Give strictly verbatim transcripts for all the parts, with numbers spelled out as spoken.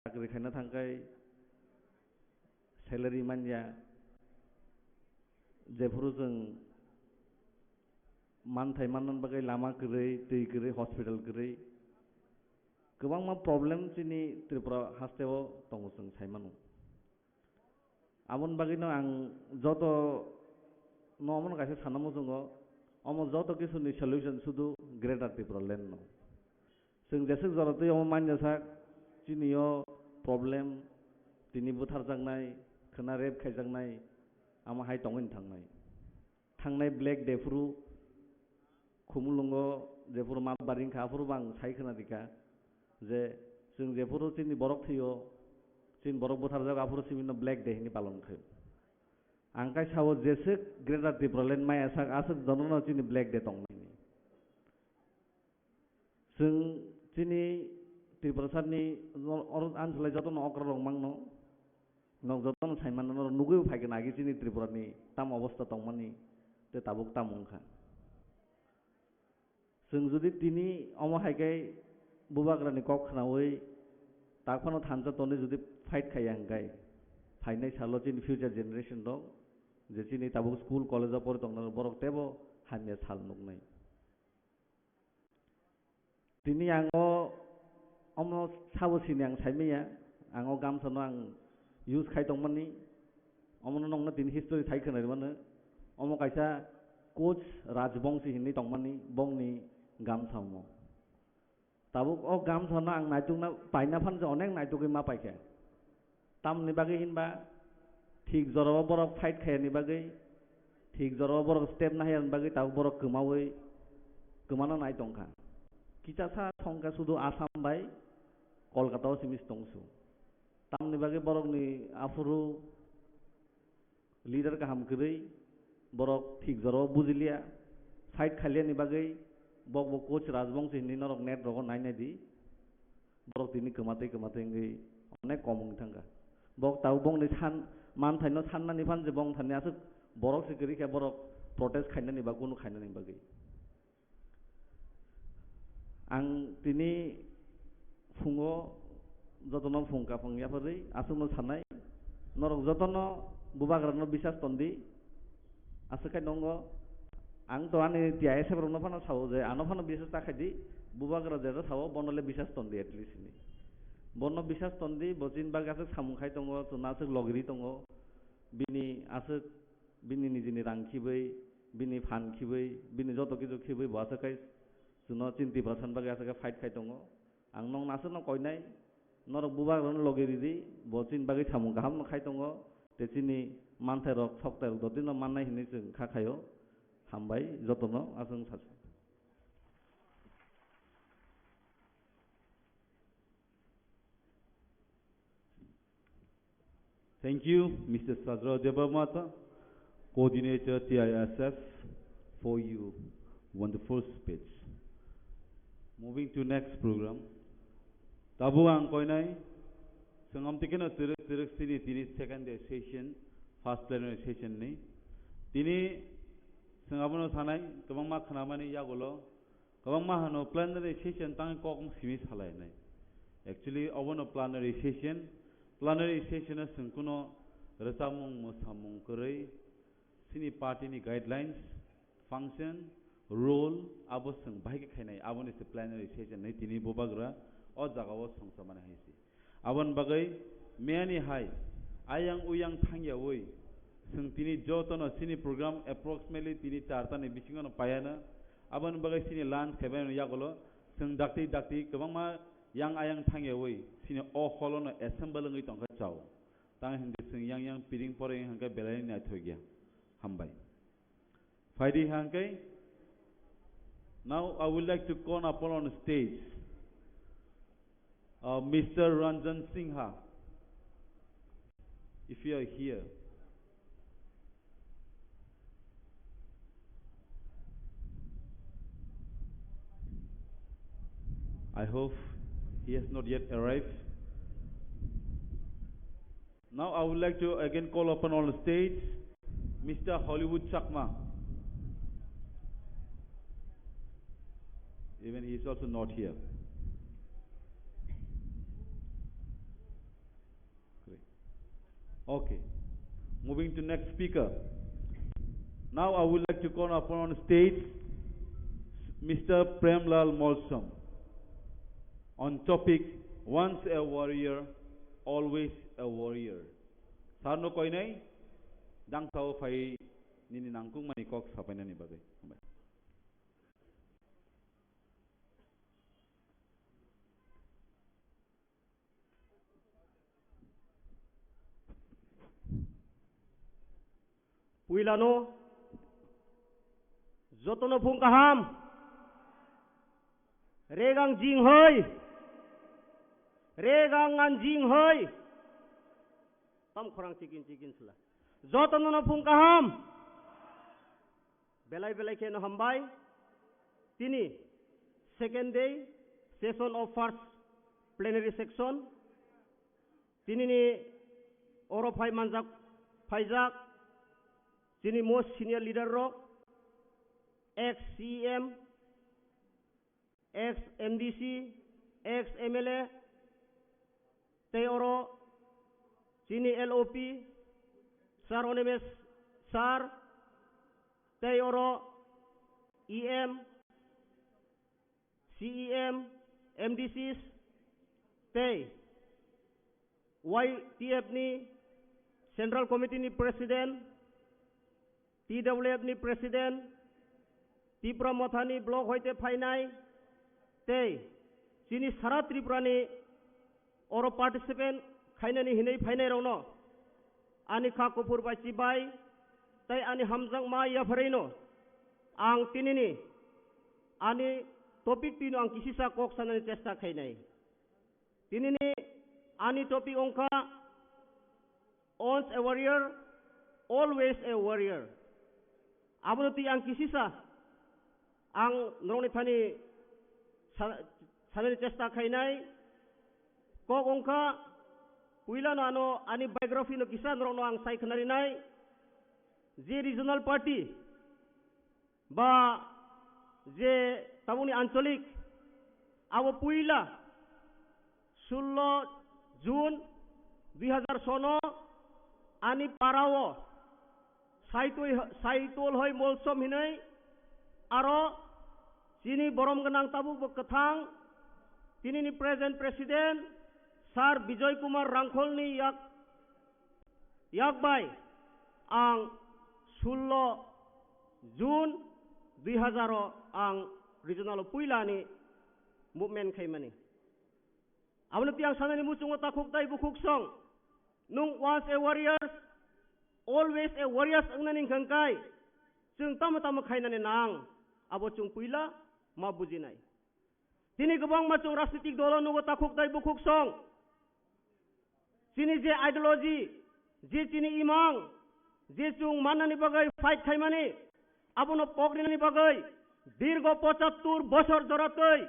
chakri khaina thangkhai salary manya, jephuru chwng manthai manna bagwi lama kwrwi, twi kwrwi, hospital kwrwi, kwbangma problem chini Tripura hasteo tongo chwng sai mano. Aboni bagwino ang joto no omono kaisa sana muchungo, omo joto kisuni solution sudu Greater Tripura Land no. Chwng jeswk jora twi omo manya sak, chini o problem, tini butharjaknai, khwna rape khaijaknai, amo hai tongwi thangnai. Thangnai Black Day phuru Khumulwngo jephuru mal baring kha, aphuru bo ang sai khwna rikha je chwng jephuru chini borok thwio, chini borok butharjak, aphuru simi no Black Day hinwi palon khaio. Ang kai sao jeswk Greater Tipraland maya sak aswk jonono chini Black Day tongnai. Chwng chini Tiprasani oro anchwlai jotono okra rok mangno, nok jotono sai mano, norok nugwi phai khe nagi chini Tripurani tam obostha tongmani tei tabuk tam wngkha. Chwng jodi tini omo hai khe bubagrani kok khnaui tak phano thansa tonwi jodi fight khaiya hwnkhe, phainai salo chini future generation rok je chini tabuk school college o pori tongnai borok teibo hamya sal nuknai. Tini ang o omo sabo sini ang saimanya, ang o gamsano ang use khai tongmani, omono nokno tini history sai khwnai mano. Omo kaisa Koch Rajbongsi hinwi tongmani bongni gamsa omo. Tabuk o gamsano ang naitukna paina phano je onek naitugwi ma paikha. Tamni bagwi hinba thik jorao borok fight khaiyani bagwi, thik jorao borok step nahiyani bagwi tabuk borok kwmaui kwmana nai tongkha. Kichasa thongkha sudu Assam bai Kolkata o simi tongsu. Tamni bagwi borokni aphuru leader kaham kwrwi, borok thik jorao bujiliya, fight khailiyani bagwi, bok bo Koch Rajbongsi hinwi norok net rogo nai nai di, borok tini kwmatwi kwmatwi wngwi onek kom wngwi thangkha. Bok tabuk bongni san, manthaino sannani phan je bong thani aswk borok se kwrwi khe borok protest khainani ba kunu khainani bagwi. Ang tini phungo jotono phung kaphang yapharwi aswkno sanai, norok jotono bubagrano bisas tondi. Aswk khai nongo, ang to ani T I S F rokno phano sao je ano phano bisas ta khaidi, bubagra jeta sao bono le bisas tondi at least hinwi. Bono bisas tondi, bo chini bagwi aswk samung khai tongo, chwngno aswk logiri tongo, bini aswk bini nijini rang khibwi, bini phan khibwi, bini joto kichu khibwi bo aswk khai chwngno chini Tiprasani bagwi aswk khai fight khai tongo. Ang nokno aswkno koinai, norok bubagrano logi ridi, bo chini bagwi samung kahamno khai tongo, tei chini manthairok soktairok dotino mannai hinwi chwng kha khaio. Hambai jotono aswk sasi. Thank you, Mister Sajra Debbarma, coordinator T I S F, for your wonderful speech. Moving to next program. Tabuk ang koinai, sengam tikeno tirek tirek sini tini second day session, first plenary session ni. Tini sengabono sanai, kwbangma khnamani yagulo, kwbangma hano plenary session tangwi kok wng simi salainai. Actually, obono plenary session, plenary session o chwng kuno rwchapmung, mwsamung kwrwi, chini party ni guidelines, function, rule, abo chwng bahai khe khainai, aboni se plenary session hinwi tini bubagra o jaga o songcha mani hai se. Aboni bagwi miyani hai ayang uyang thangyaui chwng tini jotono chini program approximately tini charta ni bisingo no paiya no. Aboni bagwi chini lunch khaibai no yagulo chwng dakti dakti kwbangma yang ayang thangyaui chini o hall o no assemble wngwi tongkha chao. Tang hinkhe chwng yang yang piring poreng hinkhe belai naithok ya. Hambai. Phaidi hangke. Now I would like to call upon on stage, uh, Mister Ranjan Singha, if you are here. I hope he has not yet arrived. Now I would like to again call upon on stage Mister Hollywood Chakma. Even he is also not here. Okay. Moving to next speaker. Now I would like to call upon on stage Mister Premlal Molsom on topic Once a Warrior, Always a Warrior. Sir no koinai, dang sao phai nini nangkukmani kok sapainani bagwi. Puilano jotono phung kaham. Regang jing hoi. Regang ngan jing hoi. Tam khorang chikin chikin sila. Jotono no phung kaham. Belai belai kheno hambai. Tini second day session of first plenary section. Tini ni oro phai manjak phaijak. Tini most senior leader rok, ex C E M, ex M D C, ex M L A, tei oro chini L O P, Sir Animesh Sir, tei oro E M, C E M, M D Cs, tei Y T F ni Central Committee ni President, T W F ni President, Tipra Motha ni block hoite phainai, tei chini sara Tripura ni oro participant khainani hinwi phainai rokno ani kha kuphur bai chibai tei ani hamjakma yapharino ang tinini ani topic twino ang kisisa kok sanani chesta khainai. Tinini ani topic wngkha Once a warrior, always a warrior. Abono twi ang kisisa ang norokni thani sa-, sanani chesta khainai. Kok wngkha, puilano ano ani biography no kisa norokno ang sai khnarinai. Je regional party ba je tabukni ancholik, abo puila sullo June dui hazar sono ani parao Saitui, Saitol hoi Molsom hinoi aro chini borom gwnang tabuk bo kwthang tinini present president Sir Bijoy Kumar Rangkholni yak Yak bai ang sullo June dui hazar o ang regional o puila ni movement khaimani. Aboni tiyang sanani muchungo takhuk tai bukhuk song. Nung once a warriors, always a warriors wngnani hwnkha kai chwng tamo tamo khainani nang abo chwng puila ma bujinai. Tini kwbangma chwng rajnitik dolo nugo takhuk tai bukhuk song. Chini je ideology, je chini imang, je chwng mannani bagwi fight khaimani, abono pokrinani bagwi dirgo pochattur bosor joratwi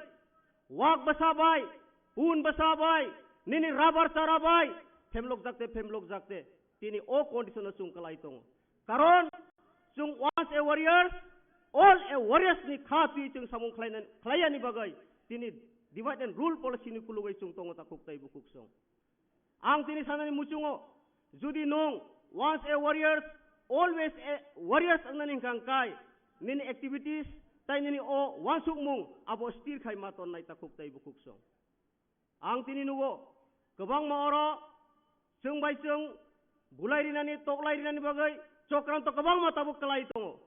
wak bwsa bai, pun bwsa bai, nini rabar chara bai, phemlok jakte, phemlok jakte, tini o condition o chwng kwlai tongo. Karon chwng once a warriors, all a warriors ni kha twi chwng samung khlaina-, khlaiyani bagwi tini divide and rule policy ni kulugwi chwng tongo takhuk tai bukhuk song. Ang tini sanani muchungo, judi nwng once a warriors, always a warriors wngnani hwnkha kai, nini activities tai nini o wansukmung abo stir khai ma tonnai takhuk tai bukhuk song. Ang tini nugo, kwbangma oro chwng bai chwng bulai rinani, toklai rinani bagwi chokranto kwbangma tabuk kwlai tongo.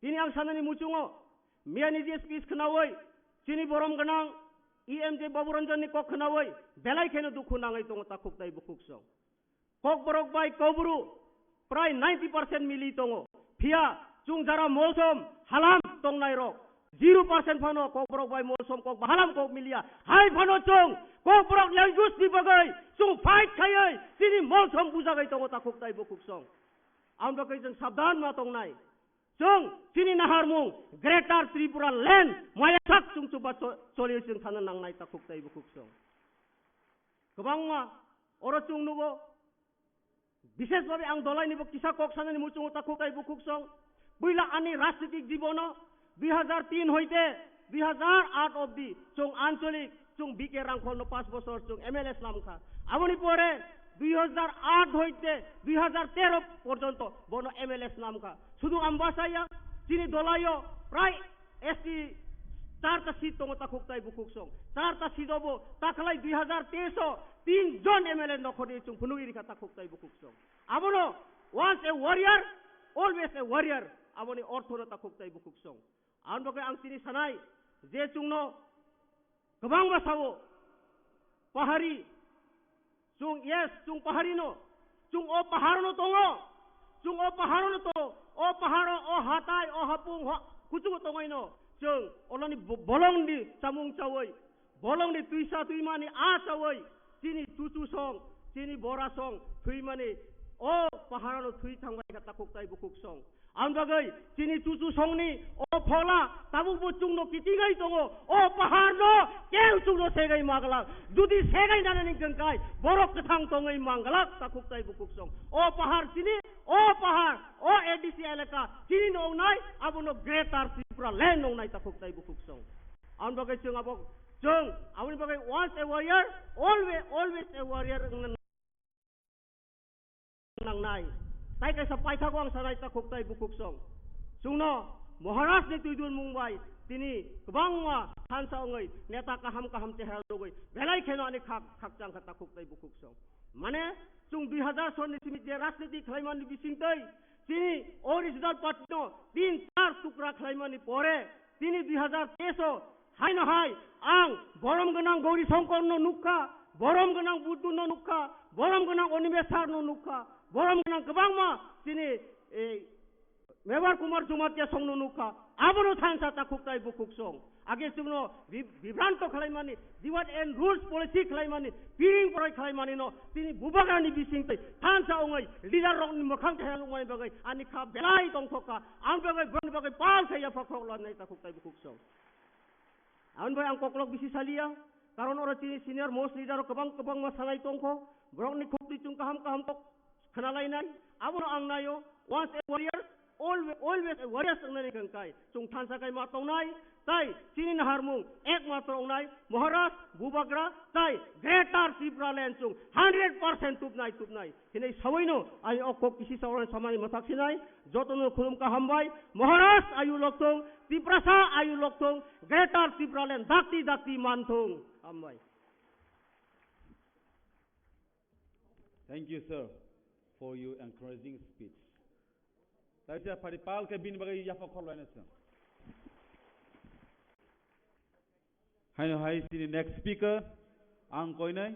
Tini ang sanani muchungo, miyani je speech khnaui, chini borom gwnang E M J Babu Ranjan ni kok khnaui, belai kheno dukhu nangwi tongo takhuk tai bukhuk song. Kokborok bai Kokbru prai ninety percent mili tongo. Phiya chwng jara Molsom halam tongnai rok zero percent phano Kokborok bai Molsom kok bahalam kok miliya. Hai phano chwng Kokborok language ni bagwi chwng fight khaiwi chini Molsom bujagwi tongo takhuk tai bukhuk song. Ang bagwi chwng sabdan ma tongnai. Chwng chini naharmung Greater Tripura Land maya sak chwng chuba cho-, choli chwng thana nangnai takhuk tai bukhuk song. Kwbangma oro chwng nugo. Bishesh bhabe ang dolaini bo kisa kok sanani muchungo takhuk tai bukhuk song. Puila ani rajnitik jibono dui hazar tin hoite dui hazar aat obdi chwng ancholik, chwng B K Rangkholno panch bosor chwng M L A slam kha. Aboni pore Dui hazar aat hoite dui hazar tero porjonto bono M L A swnamkha. Sudu Ambasaya, chini dolayo prai S T charta seat tongo takhuk tai bukhuk song. Charta seat obo takhlai dui hazar teis o tin jon M L A nokhorni chwng phunugwi rikha takhuk tai bukhuk song. Abono once a warrior, always a warrior. Aboni orthono takhuk tai bukhuk song. Ang bagwi ang tini sanai je chwngno kwbangma sao pahari, chwng, yes, chwng pahari no, chwng o pahar no tongo, chwng o pahar no tongo, o pahar o, o hatai, o hapung, o kuchugo tongoi no, chwng olani bo-, bolong ni chamung chawi, bolong ni twisa twimani a chawi, chini chuchu song, chini bora song, thwimani o pahar no thwi thangbai kha takhuk tai bukhuk song. Ang bagwi chini chuchu songni o phola tabukbo chwngno kitingwi tongo, o paharno keu chwngno segwi manglak. Jodi segwi nanani hwnkhe borok kwthang tongwi manglak takhuk tai bukhuk song. O pahar chini, o pahar, o A D C elaka chini nongnai, abono Greater Tripura Land nongnai takhuk tai bukhuk song. Ang bagwi chwng abo, chwng aboni bagwi once a warrior, always, always a warrior wngna nangnai. Tai kaisa paithago ang sanai takhuk tai bukhuk song. Chwngno Maharaj ni twidul mung bai tini kwbangma thansa wngwi neta kaham kaham chehra nugwi belai kheno ani khak khakchang kha takhuk tai bukhuk song. Mane chwng dui hazar sonni simi je rajniti khlaimani bisingtwi chini original party no tin char tukra khlaimani pore tini dui hazar teis o Haino hai, ang borom gwnang Gauri Songkor no nukha, borom gwnang Buddu no nukha, borom gwnang Animesh Sar no nukha, borom gwnang kwbangma chini, eh, Mevar Kumar Jamatia song no nukha, abono thansa takhuk tai bukhuk song. Age chwngno bi-, bibranto khlaimani, divide and rules policy khlaimani, piring poroi khlaimani no tini bubagrani bising tai thansa ongoi leader rokni mokhang thaya nukmani bagwi ani kha belai tongthokha, ang bagwi boroni bagwi pal khe yapha khok lanai takhuk tai bukhuk song. Aboni bai ang koklok bisi saliya, karon oro chini senior most leader rok kwbang kwbangma salai tongkho, borokni khukti chwng kaham kaham kok khnalainai, abono ang naio, once a warrior, always, always a warrior wngnani hwnkhe chwng thansa kai ma tongnai, tai chini naharmung ekmatro wngnai, Maharaj, Bubagra, tai Greater Tipraland chwng hundred percent tubnai, tubnai. Hinwi sawi no, ani o kok kisi sawi samani mwthak sinai, joto no khulum kaham bai, Maharaj ayu lokthung, Tiprasa ayu lokthung, Greater Tipraland dakti dakti manthung. Hambai. Thank you, sir, for your encouraging speech. Taisa phari pal ke bini bagwi yapha khorlaina sir. Haino hai chini next speaker, ang koinai.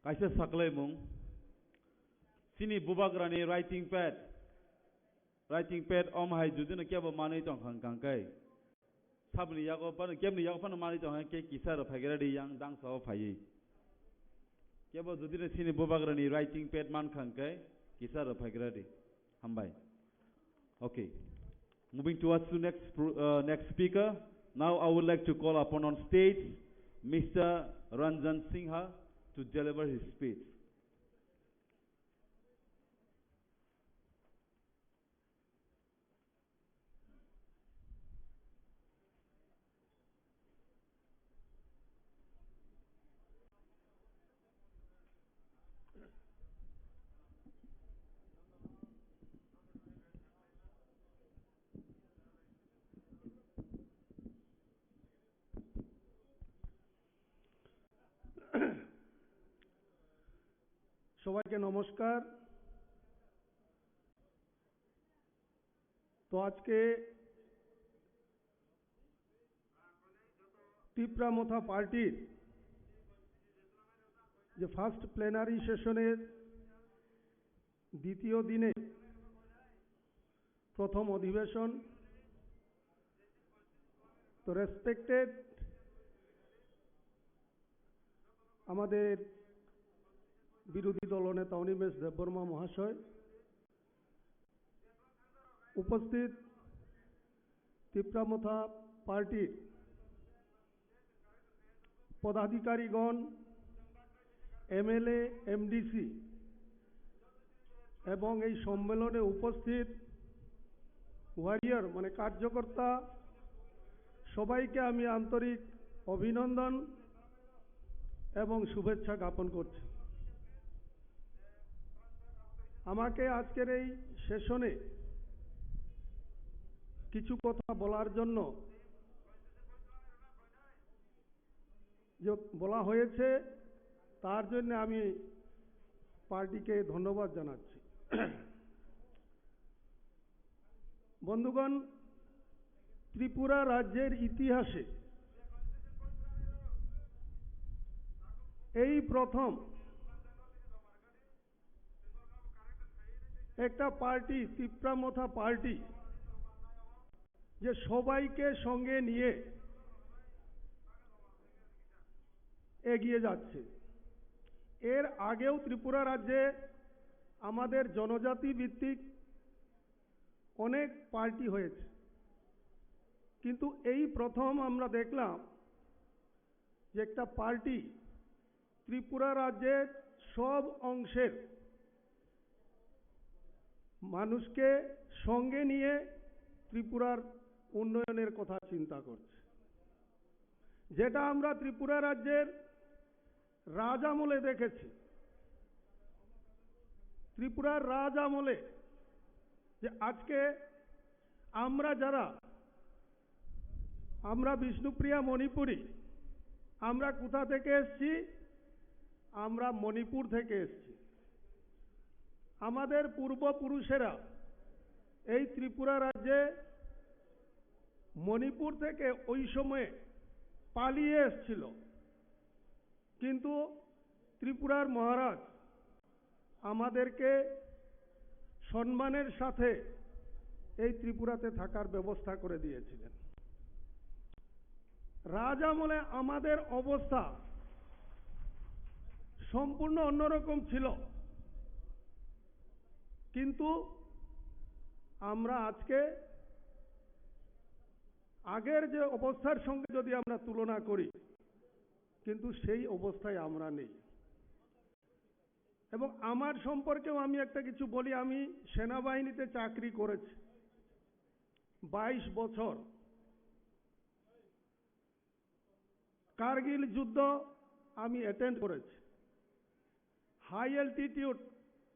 Kaisa saklaimung, chini bubagrani writing pad, writing pad om hai judino kebo manwi tongkha hwnkha hwnkhe, saboni yago phano, kebni yago phano manwi tongkha hwnkhe kisa rw phaigra di yang dangsa o phaiwi. Kebo judino chini bubagrani writing pad mankha hwnkhe kisa rw phaigra di. Hambai. Okay. Moving towards to next pro-, uh, next speaker. Now I would like to call upon on stage Mister Ranjan Singha to deliver his speech. সবাইকে নমস্কার। তো আজকে তিপ্রা মথা পার্টির যে first plenary সেশনের দ্বিতীয় দিনে প্রথম অধিবেশন, তো রেসপেক্টেড আমাদের বিরোধী দলনেতা অনিমেষ দেববর্মা মহাশয়, উপস্থিত তিপ্রা মথা পার্টির পদাধিকারীগণ, এমএলএ, এমডিসি এবং এই সম্মেলনে উপস্থিত ওয়ারিয়র মানে কার্যকর্তা সবাইকে আমি আন্তরিক অভিনন্দন এবং শুভেচ্ছা জ্ঞাপন করছি। আমাকে আজকের এই সেশনে কিছু কথা বলার জন্য যে বলা হয়েছে, তার জন্য আমি পার্টিকে ধন্যবাদ জানাচ্ছি। বন্ধুগণ, ত্রিপুরা রাজ্যের ইতিহাসে এই প্রথম একটা পার্টি, তিপ্রা মথা পার্টি, যে সবাইকে সঙ্গে নিয়ে এগিয়ে যাচ্ছে। এর আগেও ত্রিপুরা রাজ্যে আমাদের জনজাতি ভিত্তিক অনেক পার্টি হয়েছে, কিন্তু এই প্রথম আমরা দেখলাম যে একটা পার্টি ত্রিপুরা রাজ্যের সব অংশের মানুষকে সঙ্গে নিয়ে ত্রিপুরার উন্নয়নের কথা চিন্তা করছে। যেটা আমরা ত্রিপুরা রাজ্যের রাজ আমলে দেখেছি, ত্রিপুরার রাজ আমলে, যে আজকে আমরা যারা, আমরা বিষ্ণুপ্রিয়া মণিপুরী, আমরা কোথা থেকে এসছি? আমরা মণিপুর থেকে এসছি। আমাদের পূর্বপুরুষেরা এই ত্রিপুরা রাজ্যে মণিপুর থেকে ওই সময়ে পালিয়ে এসছিল, কিন্তু ত্রিপুরার মহারাজ আমাদেরকে সম্মানের সাথে এই ত্রিপুরাতে থাকার ব্যবস্থা করে দিয়েছিলেন। রাজ আমলে আমাদের অবস্থা সম্পূর্ণ অন্যরকম ছিল, কিন্তু আমরা আজকে আগের যে অবস্থার সঙ্গে যদি আমরা তুলনা করি, কিন্তু সেই অবস্থায় আমরা নেই। এবং আমার সম্পর্কেও আমি একটা কিছু বলি, আমি সেনাবাহিনীতে চাকরি করেছি বাইশ বছর। কার্গিল যুদ্ধ আমি অ্যাটেন্ড করেছি। হাই অ্যালটিটিউড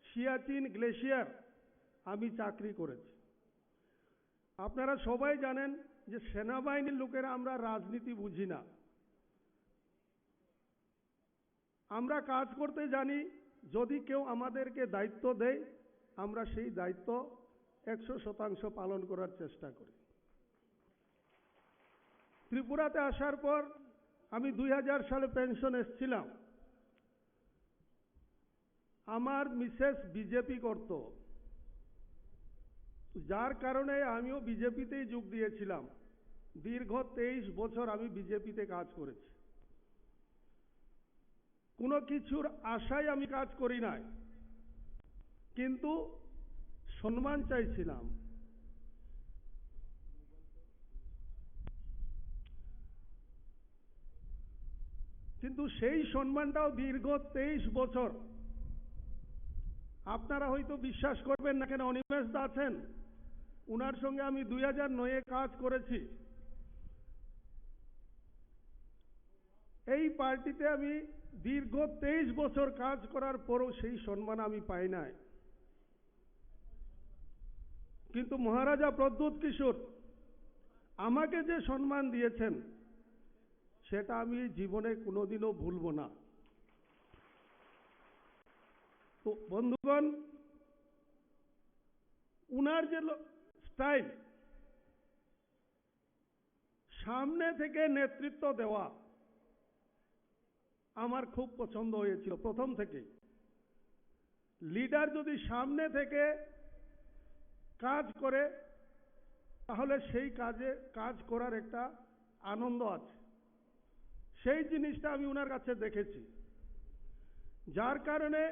সিয়াচিন গ্লেশিয়ার আমি চাকরি করেছি। আপনারা সবাই জানেন যে সেনাবাহিনীর লোকেরা আমরা রাজনীতি বুঝি না। আমরা কাজ করতে জানি, যদি কেউ আমাদেরকে দায়িত্ব দেয়, আমরা সেই দায়িত্ব একশো শতাংশ পালন করার চেষ্টা করি। ত্রিপুরাতে আসার পর আমি দুই হাজার সালে পেনশন এসছিলাম। আমার মিসেস বিজেপি করত, যার কারণে আমিও বিজেপিতেই যোগ দিয়েছিলাম। দীর্ঘ তেইশ বছর আমি বিজেপিতে কাজ করেছি। কোনো কিছুর আশায় আমি কাজ করি নাই, কিন্তু সম্মান চাইছিলাম। কিন্তু সেই সম্মানটাও দীর্ঘ তেইশ বছর, আপনারা হয়তো বিশ্বাস করবেন না, কেন অনিমেষ দা আছেন, ওনার সঙ্গে আমি দুই হাজার নয়ে কাজ করেছি। এই পার্টিতে আমি দীর্ঘ তেইশ বছর কাজ করার পরও সেই সম্মান আমি পাই নাই। কিন্তু মহারাজা প্রদ্যুৎ কিশোর আমাকে যে সম্মান দিয়েছেন, সেটা আমি জীবনে কোনোদিনও ভুলব না। তো বন্ধুগণ, উনার যে স্টাইল, সামনে থেকে নেতৃত্ব দেওয়া আমার খুব পছন্দ হয়েছিল প্রথম থেকেই। লিডার যদি সামনে থেকে কাজ করে, তাহলে সেই কাজে কাজ করার একটা আনন্দ আছে। সেই জিনিসটা আমি ওনার কাছে দেখেছি, যার কারণে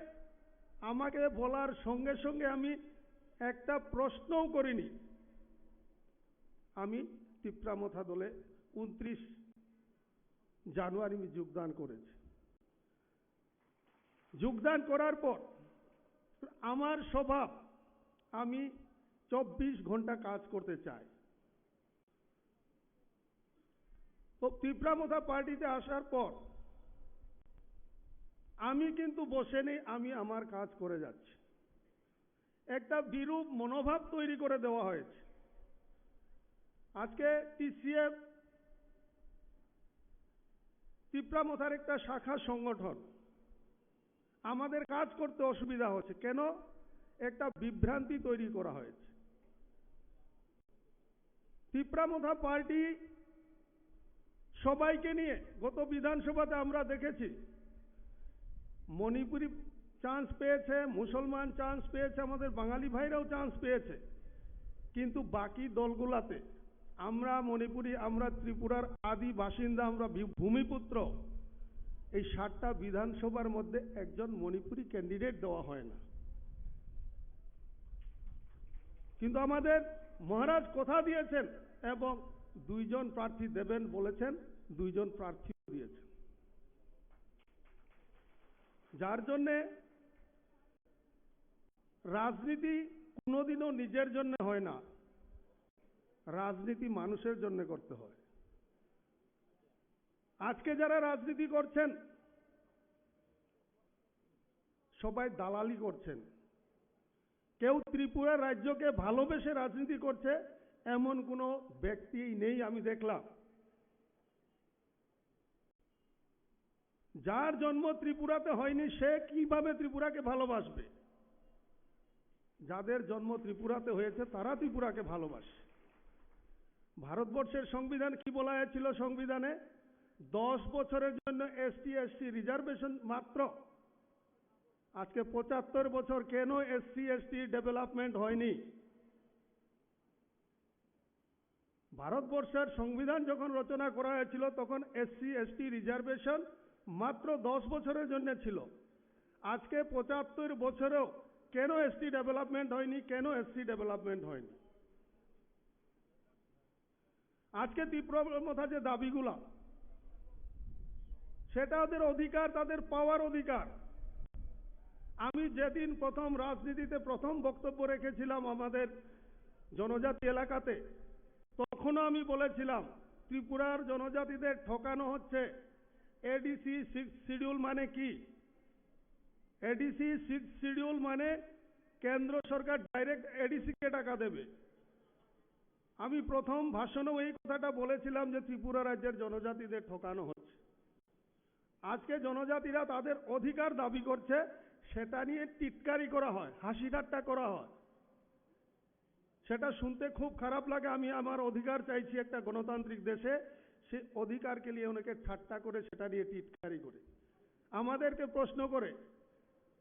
আমাকে বলার সঙ্গে সঙ্গে আমি একটা প্রশ্নও করিনি। আমি তিপ্রা মথা দলে ঊনত্রিশ জানুয়ারি আমি যোগদান করেছি। যোগদান করার পর আমার স্বভাব, আমি চব্বিশ ঘন্টা কাজ করতে চাই। তো তিপ্রা মথা পার্টিতে আসার পর আমি কিন্তু বসে নেই, আমি আমার কাজ করে যাচ্ছি। একটা বিরূপ মনোভাব তৈরি করে দেওয়া হয়েছে। আজকে টিসিএফ তিপ্রা মথার একটা শাখা সংগঠন, আমাদের কাজ করতে অসুবিধা হচ্ছে। কেন? একটা বিভ্রান্তি তৈরি করা হয়েছে। তিপ্রা মথা পার্টি সবাইকে নিয়ে গত বিধানসভাতে আমরা দেখেছি, মণিপুরি চান্স পেয়েছে, মুসলমান চান্স পেয়েছে, আমাদের বাঙালি ভাইরাও চান্স পেয়েছে, কিন্তু বাকি দলগুলাতে আমরা মণিপুরি, আমরা ত্রিপুরার আদি বাসিন্দা, আমরা ভি-, ভূমিপুত্র, এই সাতটা বিধানসভার মধ্যে একজন মণিপুরি ক্যান্ডিডেট দেওয়া হয় না। কিন্তু আমাদের মহারাজ কথা দিয়েছেন এবং দুইজন প্রার্থী দেবেন বলেছেন, দুইজন প্রার্থীও দিয়েছেন। যার জন্যে রাজনীতি কোনোদিনও নিজের জন্য হয় না, রাজনীতি মানুষের জন্য করতে হয়। আজকে যারা রাজনীতি করছেন, সবাই দালালি করছেন। কেউ ত্রিপুরা রাজ্যকে ভালোবেসে রাজনীতি করছে, এমন কোনো ব্যক্তি নেই আমি দেখলাম। যার জন্ম ত্রিপুরাতে হয়নি, সে কিভাবে ত্রিপুরাকে ভালোবাসবে? যাদের জন্ম ত্রিপুরাতে হয়েছে, তারা ত্রিপুরাকে ভালোবাসে। ভারতবর্ষের সংবিধান কি বলা হয়েছিল? সংবিধানে দশ বছরের জন্য এসটি এসসি রিজার্ভেশন মাত্র। আজকে পঁচাত্তর বছর, কেন এসসি এসটি ডেভেলপমেন্ট হয়নি? ভারতবর্ষের সংবিধান যখন রচনা করা হয়েছিল, তখন এসসি এসটি রিজার্ভেশন মাত্র দশ বছরের জন্য ছিল। আজকে পঁচাত্তর বছরেও কেন এসটি ডেভেলপমেন্ট হয়নি, কেন এসসি ডেভেলপমেন্ট হয়নি? আজকে তিপ্রা মথা যে দাবিগুলা, সেটা ওদের অধিকার, তাদের পাওয়ার অধিকার। আমি যেদিন প্রথম রাজনীতিতে প্রথম বক্তব্য রেখেছিলাম আমাদের জনজাতি এলাকাতে, তখনও আমি বলেছিলাম, ত্রিপুরার জনজাতিদের ঠকানো হচ্ছে। এডিসি সিক্স শিডিউল মানে কি? এডিসি সিক্স শিডিউল মানে কেন্দ্র সরকার ডাইরেক্ট এডিসি কে টাকা দেবে। আমি প্রথম ভাষণেও এই কথাটা বলেছিলাম যে ত্রিপুরা রাজ্যের জনজাতিদের ঠকানো হচ্ছে। আজকে জনজাতিরা তাদের অধিকার দাবি করছে, সেটা নিয়ে টিটকারি করা হয়, হাসি ঠাট্টা করা হয়। সেটা শুনতে খুব খারাপ লাগে। আমি আমার অধিকার চাইছি একটা গণতান্ত্রিক দেশে, সে অধিকারকে নিয়ে অনেকে ঠাট্টা করে, সেটা নিয়ে টিটকারি করে, আমাদেরকে প্রশ্ন করে,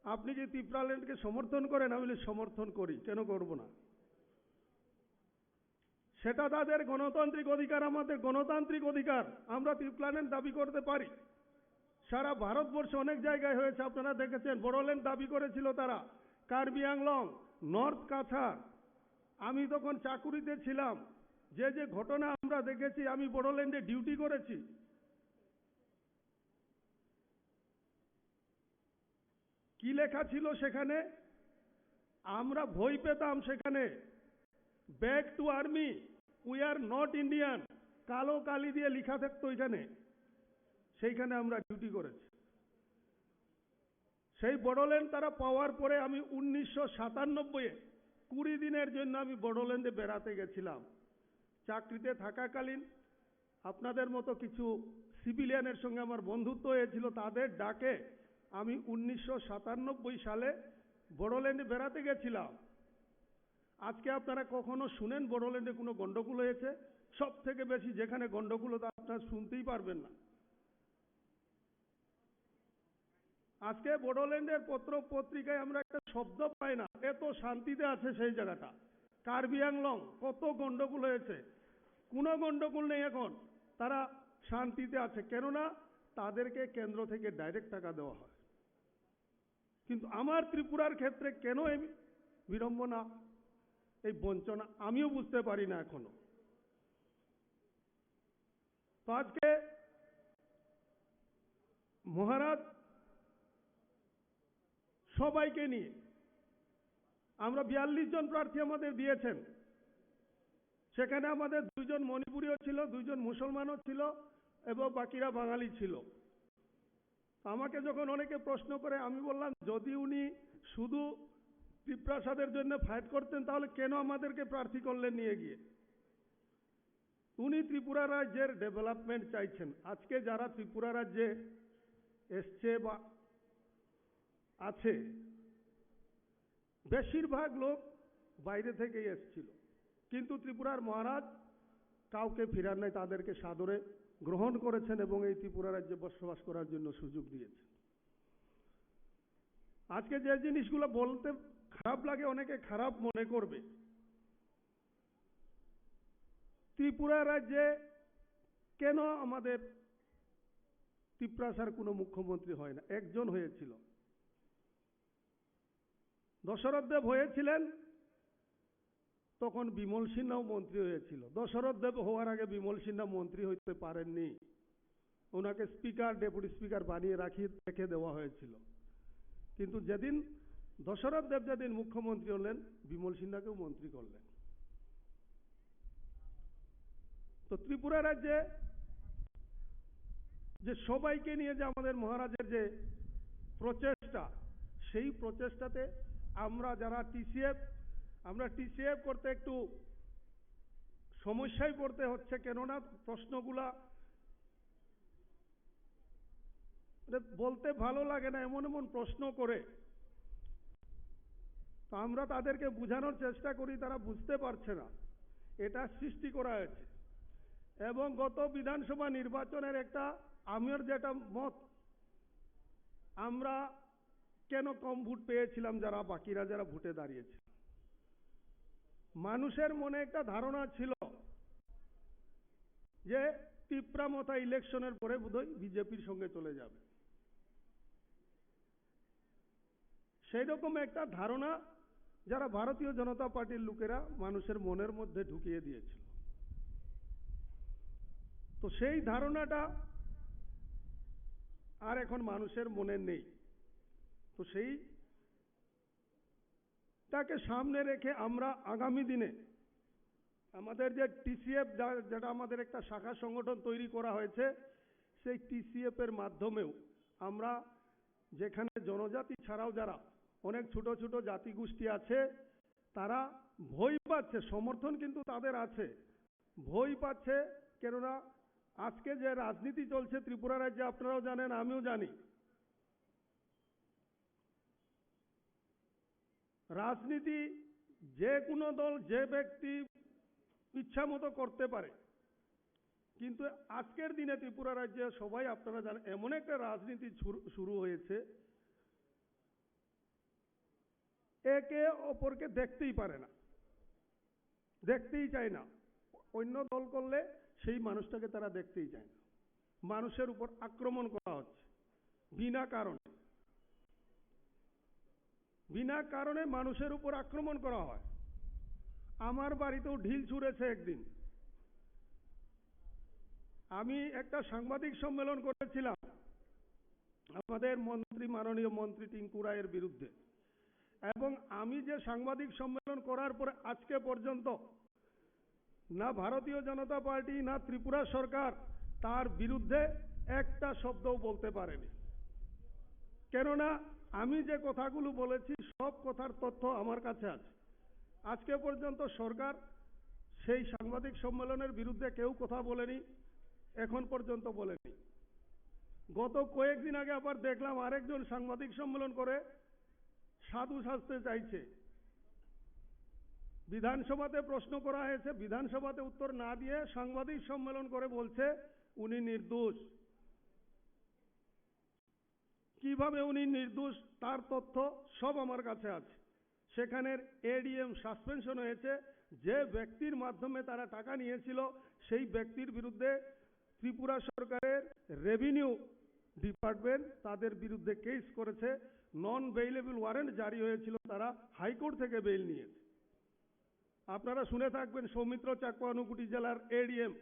"আপনি কি তিপ্রাল্যান্ডকে সমর্থন করেন?" আমি বলি, "সমর্থন করি, কেন করব না?" সেটা তাদের গণতান্ত্রিক অধিকার, আমাদের গণতান্ত্রিক অধিকার, আমরা তিপ্রাল্যান্ড দাবি করতে পারি। সারা ভারতবর্ষে অনেক জায়গায় হয়েছে, আপনারা দেখেছেন, বড়োল্যান্ড দাবি করেছিল তারা, কার্বি আংলং, নর্থ কাছাড়। আমি তখন চাকুরিতে ছিলাম, যে যে ঘটনা আমরা দেখেছি, আমি বড়োল্যান্ডে ডিউটি করেছি। কি লেখা ছিল সেখানে? আমরা ভয় পেতাম সেখানে, "Back to army, we are not Indian", কালো কালি দিয়ে লেখা থাকতো এখানে। সেইখানে আমরা ডিউটি করেছি। সেই বড়োল্যান্ড তারা পাওয়ার পরে আমি উনিশশো সাতানব্বই কুড়ি দিনের জন্য আমি বড়োল্যান্ডে বেড়াতে গেছিলাম। চাকরিতে থাকাকালীন আপনাদের মতো কিছু সিভিলিয়ানের সঙ্গে আমার বন্ধুত্ব হয়েছিল, তাদের ডাকে আমি উনিশশো সাতানব্বই সালে বড়োল্যান্ডে বেড়াতে গেছিলাম। আজকে আপনারা কখনো শুনেন বড়োল্যান্ডে কোনো গন্ডগোল হয়েছে? সব থেকে বেশি যেখানে গন্ডগোল হতো, আপনারা শুনতেই পারবেন না। আজকে বড়োল্যান্ডের পত্র পত্রিকায় আমরা একটা শব্দ পাই না, এত শান্তিতে আছে সেই জায়গাটা। কার্বি আংলং কত গন্ডগোল হয়েছে, কোনো গন্ডগোল নেই এখন, তারা শান্তিতে আছে, কেননা তাদেরকে কেন্দ্র থেকে ডাইরেক্ট টাকা দেওয়া হয়। কিন্তু আমার ত্রিপুরার ক্ষেত্রে কেন এই বিড়ম্বনা, এই বঞ্চনা, আমিও বুঝতে পারি না এখনো। তো আজকে মহারাজ সবাইকে নিয়ে আমরা বিয়াল্লিশ জন প্রার্থী আমাদের দিয়েছেন। সেখানে আমাদের দুইজন মণিপুরীও ছিল, দুইজন মুসলমানও ছিল এবং বাকিরা বাঙালি ছিল। আমাকে যখন অনেকে প্রশ্ন করে, আমি বললাম, যদি উনি শুধু তিপ্রাসাদের জন্য ফাইট করতেন, তাহলে কেন আমাদেরকে প্রার্থী করলেন নিয়ে গিয়ে? উনি ত্রিপুরা রাজ্যের ডেভেলপমেন্ট চাইছেন। আজকে যারা ত্রিপুরা রাজ্যে এসছে বা আছে, বেশিরভাগ লোক বাইরে থেকেই এসছিল, কিন্তু ত্রিপুরার মহারাজ কাউকে ফিরার নাই, তাদেরকে সাদরে গ্রহণ করেছেন এবং এই ত্রিপুরা রাজ্যে বসবাস করার জন্য সুযোগ দিয়েছেন। আজকে যে জিনিসগুলো বলতে খারাপ লাগে, অনেকে খারাপ মনে করবে, ত্রিপুরা রাজ্যে কেন আমাদের তিপ্রাসার কোনো মুখ্যমন্ত্রী হয় না? একজন হয়েছিল, দশরথ দেব হয়েছিলেন, তখন বিমল সিনহাও মন্ত্রী হয়েছিল। দশরথ দেব হওয়ার আগে বিমল সিনহা মন্ত্রী হইতে পারেননি, ওনাকে স্পিকার, ডেপুটি স্পিকার বানিয়ে রাখি রেখে দেওয়া হয়েছিল। কিন্তু যেদিন দশরথ দেব যেদিন মুখ্যমন্ত্রী হলেন, বিমল সিনহাকেও মন্ত্রী করলেন। তো ত্রিপুরা রাজ্যে যে সবাইকে নিয়ে যে আমাদের মহারাজের যে প্রচেষ্টা, সেই প্রচেষ্টাতে আমরা যারা টিসিএফ, আমরা টিসিএফ করতে একটু সমস্যায় পড়তে হচ্ছে, কেননা প্রশ্নগুলা মানে বলতে ভালো লাগে না, এমন এমন প্রশ্ন করে। তো আমরা তাদেরকে বোঝানোর চেষ্টা করি, তারা বুঝতে পারছে না। এটা সৃষ্টি করা হয়েছে। এবং গত বিধানসভা নির্বাচনের একটা, আমার যেটা মত, আমরা কেন কম ভোট পেয়েছিলাম, যারা বাকিরা যারা ভোটে দাঁড়িয়েছে? মানুষের মনে একটা ধারণা ছিল যে তিপ্রা মথা ইলেকশনের পরে বোধহয় বিজেপির সঙ্গে চলে যাবে, সেই রকম একটা ধারণা যারা ভারতীয় জনতা পার্টির লোকেরা মানুষের মনের মধ্যে ঢুকিয়ে দিয়েছিল। তো সেই ধারণাটা আর এখন মানুষের মনে নেই। তো সেই তাকে সামনে রেখে আমরা আগামী দিনে আমাদের যে টিসিএফ, যা-, যেটা আমাদের একটা শাখা সংগঠন তৈরি করা হয়েছে, সেই টিসিএফ এর মাধ্যমেও আমরা যেখানে জনজাতি ছাড়াও যারা অনেক ছোট ছোট জাতিগোষ্ঠী আছে, তারা ভয় পাচ্ছে, সমর্থন কিন্তু তাদের আছে, ভয় পাচ্ছে। কেননা আজকে যে রাজনীতি চলছে ত্রিপুরা রাজ্যে, আপনারাও জানেন, আমিও জানি, রাজনীতি যে কোনো দল, যে ব্যক্তি ইচ্ছা মতো করতে পারে, কিন্তু আজকের দিনে ত্রিপুরা রাজ্যে সবাই, আপনারা জানেন, এমন একটা রাজনীতি শুরু, শুরু হয়েছে, একে অপরকে দেখতেই পারে না, দেখতেই চায় না। অন্য দল করলে সেই মানুষটাকে তারা দেখতেই চায় না। মানুষের উপর আক্রমণ করা হচ্ছে বিনা কারণে, বিনা কারণে মানুষের উপর আক্রমণ করা হয়। আমার বাড়িতেও ঢিল ছুঁড়েছে একদিন। আমি একটা সাংবাদিক সম্মেলন করেছিলাম আমাদের মন্ত্রী, মাননীয় মন্ত্রী টিঙ্কু রায়ের বিরুদ্ধে, এবং আমি যে সাংবাদিক সম্মেলন করার পরে আজকে পর্যন্ত না ভারতীয় জনতা পার্টি, না ত্রিপুরা সরকার তার বিরুদ্ধে একটা শব্দও বলতে পারেনি। কেননা আমি যে কথাগুলো বলেছি, সব কথার তথ্য আমার কাছে আছে। আজকে পর্যন্ত সরকার সেই সাংবাদিক সম্মেলনের বিরুদ্ধে কেউ কথা বলেনি, এখন পর্যন্ত বলেনি। গত কয়েকদিন আগে আবার দেখলাম আরেকজন সাংবাদিক সম্মেলন করে সাধু সাজতে চাইছে। বিধানসভাতে প্রশ্ন করা হয়েছে, বিধানসভাতে উত্তর না দিয়ে সাংবাদিক সম্মেলন করে বলছে উনি নির্দোষ। কিভাবে উনি নির্দোষ, তার তথ্য সব আমার কাছে আছে। সেখানের এডিএম সাসপেনশন হয়েছে, যে ব্যক্তির মাধ্যমে তারা টাকা নিয়েছিল, সেই ব্যক্তির বিরুদ্ধে ত্রিপুরা সরকারের রেভিনিউ ডিপার্টমেন্ট তাদের বিরুদ্ধে কেস করেছে, নন বেইলেবল ওয়ারেন্ট জারি হয়েছিল, তারা হাইকোর্ট থেকে বেইল নিয়েছে। আপনারা শুনে থাকবেন, সৌমিত্র চাকমা ঊনকোটি জেলার এডিএম,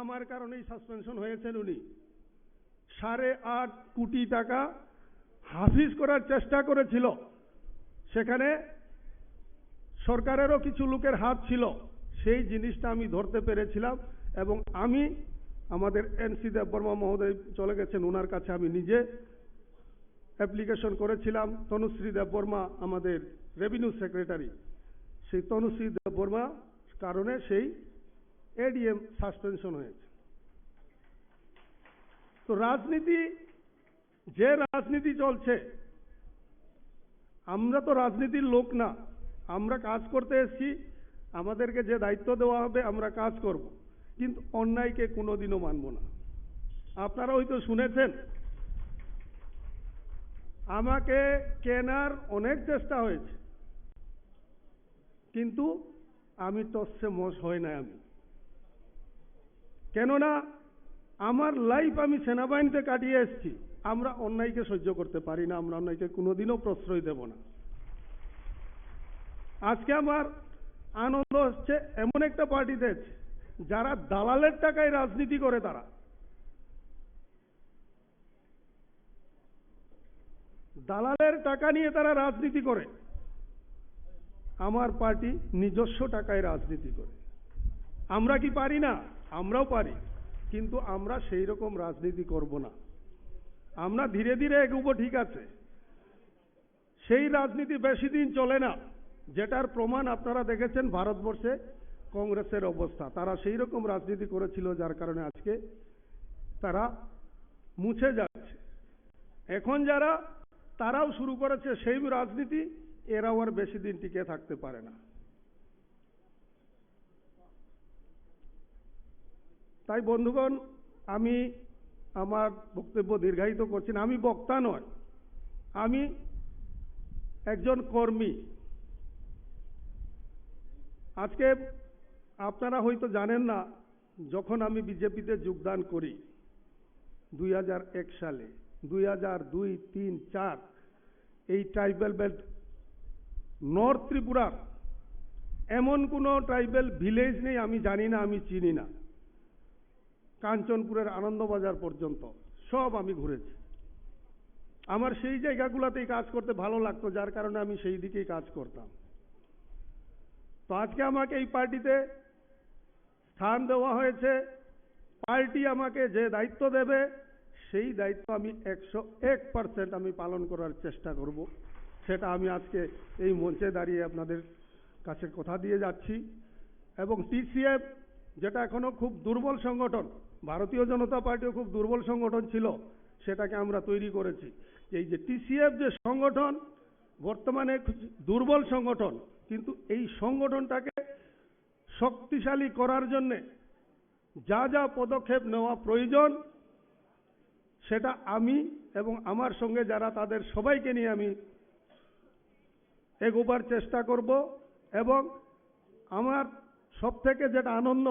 আমার কারণেই সাসপেনশন হয়েছেন উনি। সাড়ে আট কোটি টাকা হাফিজ করার চেষ্টা করেছিল, সেখানে সরকারেরও কিছু লোকের হাত ছিল, সেই জিনিসটা আমি ধরতে পেরেছিলাম। এবং আমি আমাদের এন সি দেববর্মা মহোদয় চলে গেছেন, ওনার কাছে আমি নিজে অ্যাপ্লিকেশন করেছিলাম। তনুশ্রী দেববর্মা আমাদের রেভিনিউ সেক্রেটারি, সেই তনুশ্রী দেববর্মা কারণে সেই এডিএম সাসপেনশন হয়েছে। তো রাজনীতি, যে রাজনীতি চলছে, আমরা তো রাজনীতির লোক না, আমরা কাজ করতে এসেছি। আমাদেরকে যে দায়িত্ব দেওয়া হবে, আমরা কাজ করব, কিন্তু অন্যায়কে কোনোদিনও মানব না। আপনারা হয়তো শুনেছেন, আমাকে কেনার অনেক চেষ্টা হয়েছে, কিন্তু আমি টসে মস হয় না আমি। কেননা আমার লাইফ আমি সেনাবাহিনীতে কাটিয়ে এসেছি। আমরা অন্যায়কে সহ্য করতে পারি না, আমরা অন্যায়কে কোনোদিনও প্রশ্রয় দেব না। আজকে আমার আনন্দ হচ্ছে, এমন একটা পার্টিতে আছি, যারা দালালের টাকায় রাজনীতি করে, তারা দালালের টাকা নিয়ে তারা রাজনীতি করে, আমার পার্টি নিজস্ব টাকায় রাজনীতি করে। আমরা কি পারি না? আমরাও পারি, কিন্তু আমরা সেই রকম রাজনীতি করব না। আমরা ধীরে ধীরে এগোবো, ঠিক আছে, সেই রাজনীতি বেশি দিন চলে না, যেটার প্রমাণ আপনারা দেখেছেন ভারতবর্ষে কংগ্রেসের অবস্থা। তারা সেই রকম রাজনীতি করেছিল, যার কারণে আজকে তারা মুছে যাচ্ছে। এখন যারা, তারাও শুরু করেছে সেই রাজনীতি, এরাও আর বেশি দিন টিকে থাকতে পারে না। তাই বন্ধুগণ, আমি আমার বক্তব্য দীর্ঘায়িত করছি না। আমি বক্তা নয়, আমি একজন কর্মী। আজকে আপনারা হয়তো জানেন না, যখন আমি বিজেপিতে যোগদান করি দুই হাজার এক সালে, দুই হাজার দুই, তিন, চার, এই ট্রাইবাল বেল্ট নর্থ ত্রিপুরার এমন কোনো ট্রাইবাল ভিলেজ নেই আমি জানি না, আমি চিনি না। কাঞ্চনপুরের আনন্দবাজার পর্যন্ত সব আমি ঘুরেছি। আমার সেই জায়গাগুলোতেই কাজ করতে ভালো লাগতো, যার কারণে আমি সেই দিকেই কাজ করতাম। তো আজকে আমাকে এই পার্টিতে স্থান দেওয়া হয়েছে, পার্টি আমাকে যে দায়িত্ব দেবে, সেই দায়িত্ব আমি একশো এক পার্সেন্ট আমি পালন করার চেষ্টা করব। সেটা আমি আজকে এই মঞ্চে দাঁড়িয়ে আপনাদের কাছে কথা দিয়ে যাচ্ছি। এবং টিসিএফ, যেটা এখনো খুব দুর্বল সংগঠন, ভারতীয় জনতা পার্টিও খুব দুর্বল সংগঠন ছিল, সেটাকে আমরা তৈরি করেছি। এই যে টিসিএফ যে সংগঠন, বর্তমানে খুব দুর্বল সংগঠন, কিন্তু এই সংগঠনটাকে শক্তিশালী করার জন্যে যা যা পদক্ষেপ নেওয়া প্রয়োজন, সেটা আমি এবং আমার সঙ্গে যারা, তাদের সবাইকে নিয়ে আমি এগোবার চেষ্টা করব। এবং আমার সব থেকে যেটা আনন্দ,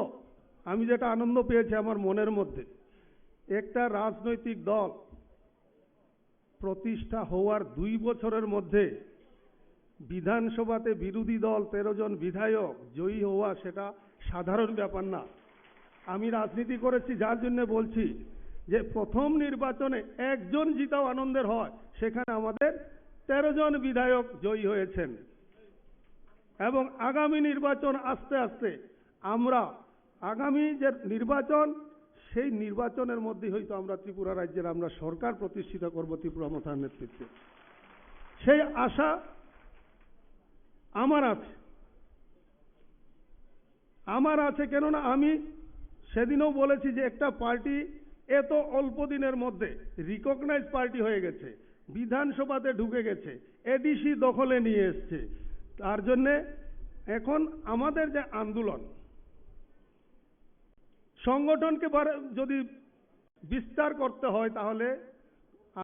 আমি যেটা আনন্দ পেয়েছি আমার মনের মধ্যে, একটা রাজনৈতিক দল প্রতিষ্ঠা হওয়ার দুই বছরের মধ্যে বিধানসভাতে বিরোধী দল তেরো জন বিধায়ক জয়ী হওয়া, সেটা সাধারণ ব্যাপার না। আমি রাজনীতি করেছি, যার জন্য বলছি যে প্রথম নির্বাচনে একজন জিতাও আনন্দের হয়, সেখানে আমাদের তেরো জন বিধায়ক জয়ী হয়েছেন। এবং আগামী নির্বাচন আস্তে আস্তে আমরা, আগামী যে নির্বাচন, সেই নির্বাচনের মধ্যেই হয়তো আমরা ত্রিপুরা রাজ্যের আমরা সরকার প্রতিষ্ঠিত করব ত্রিপুরা মথার নেতৃত্বে, সেই আশা আমার আছে। আমার আছে, কেননা আমি সেদিনও বলেছি যে একটা পার্টি এত অল্প দিনের মধ্যে রিকগনাইজ পার্টি হয়ে গেছে, বিধানসভাতে ঢুকে গেছে, এডিসি দখলে নিয়ে এসছে, তার জন্যে এখন আমাদের যে আন্দোলন, সংগঠনকে বাড়া-, যদি বিস্তার করতে হয়, তাহলে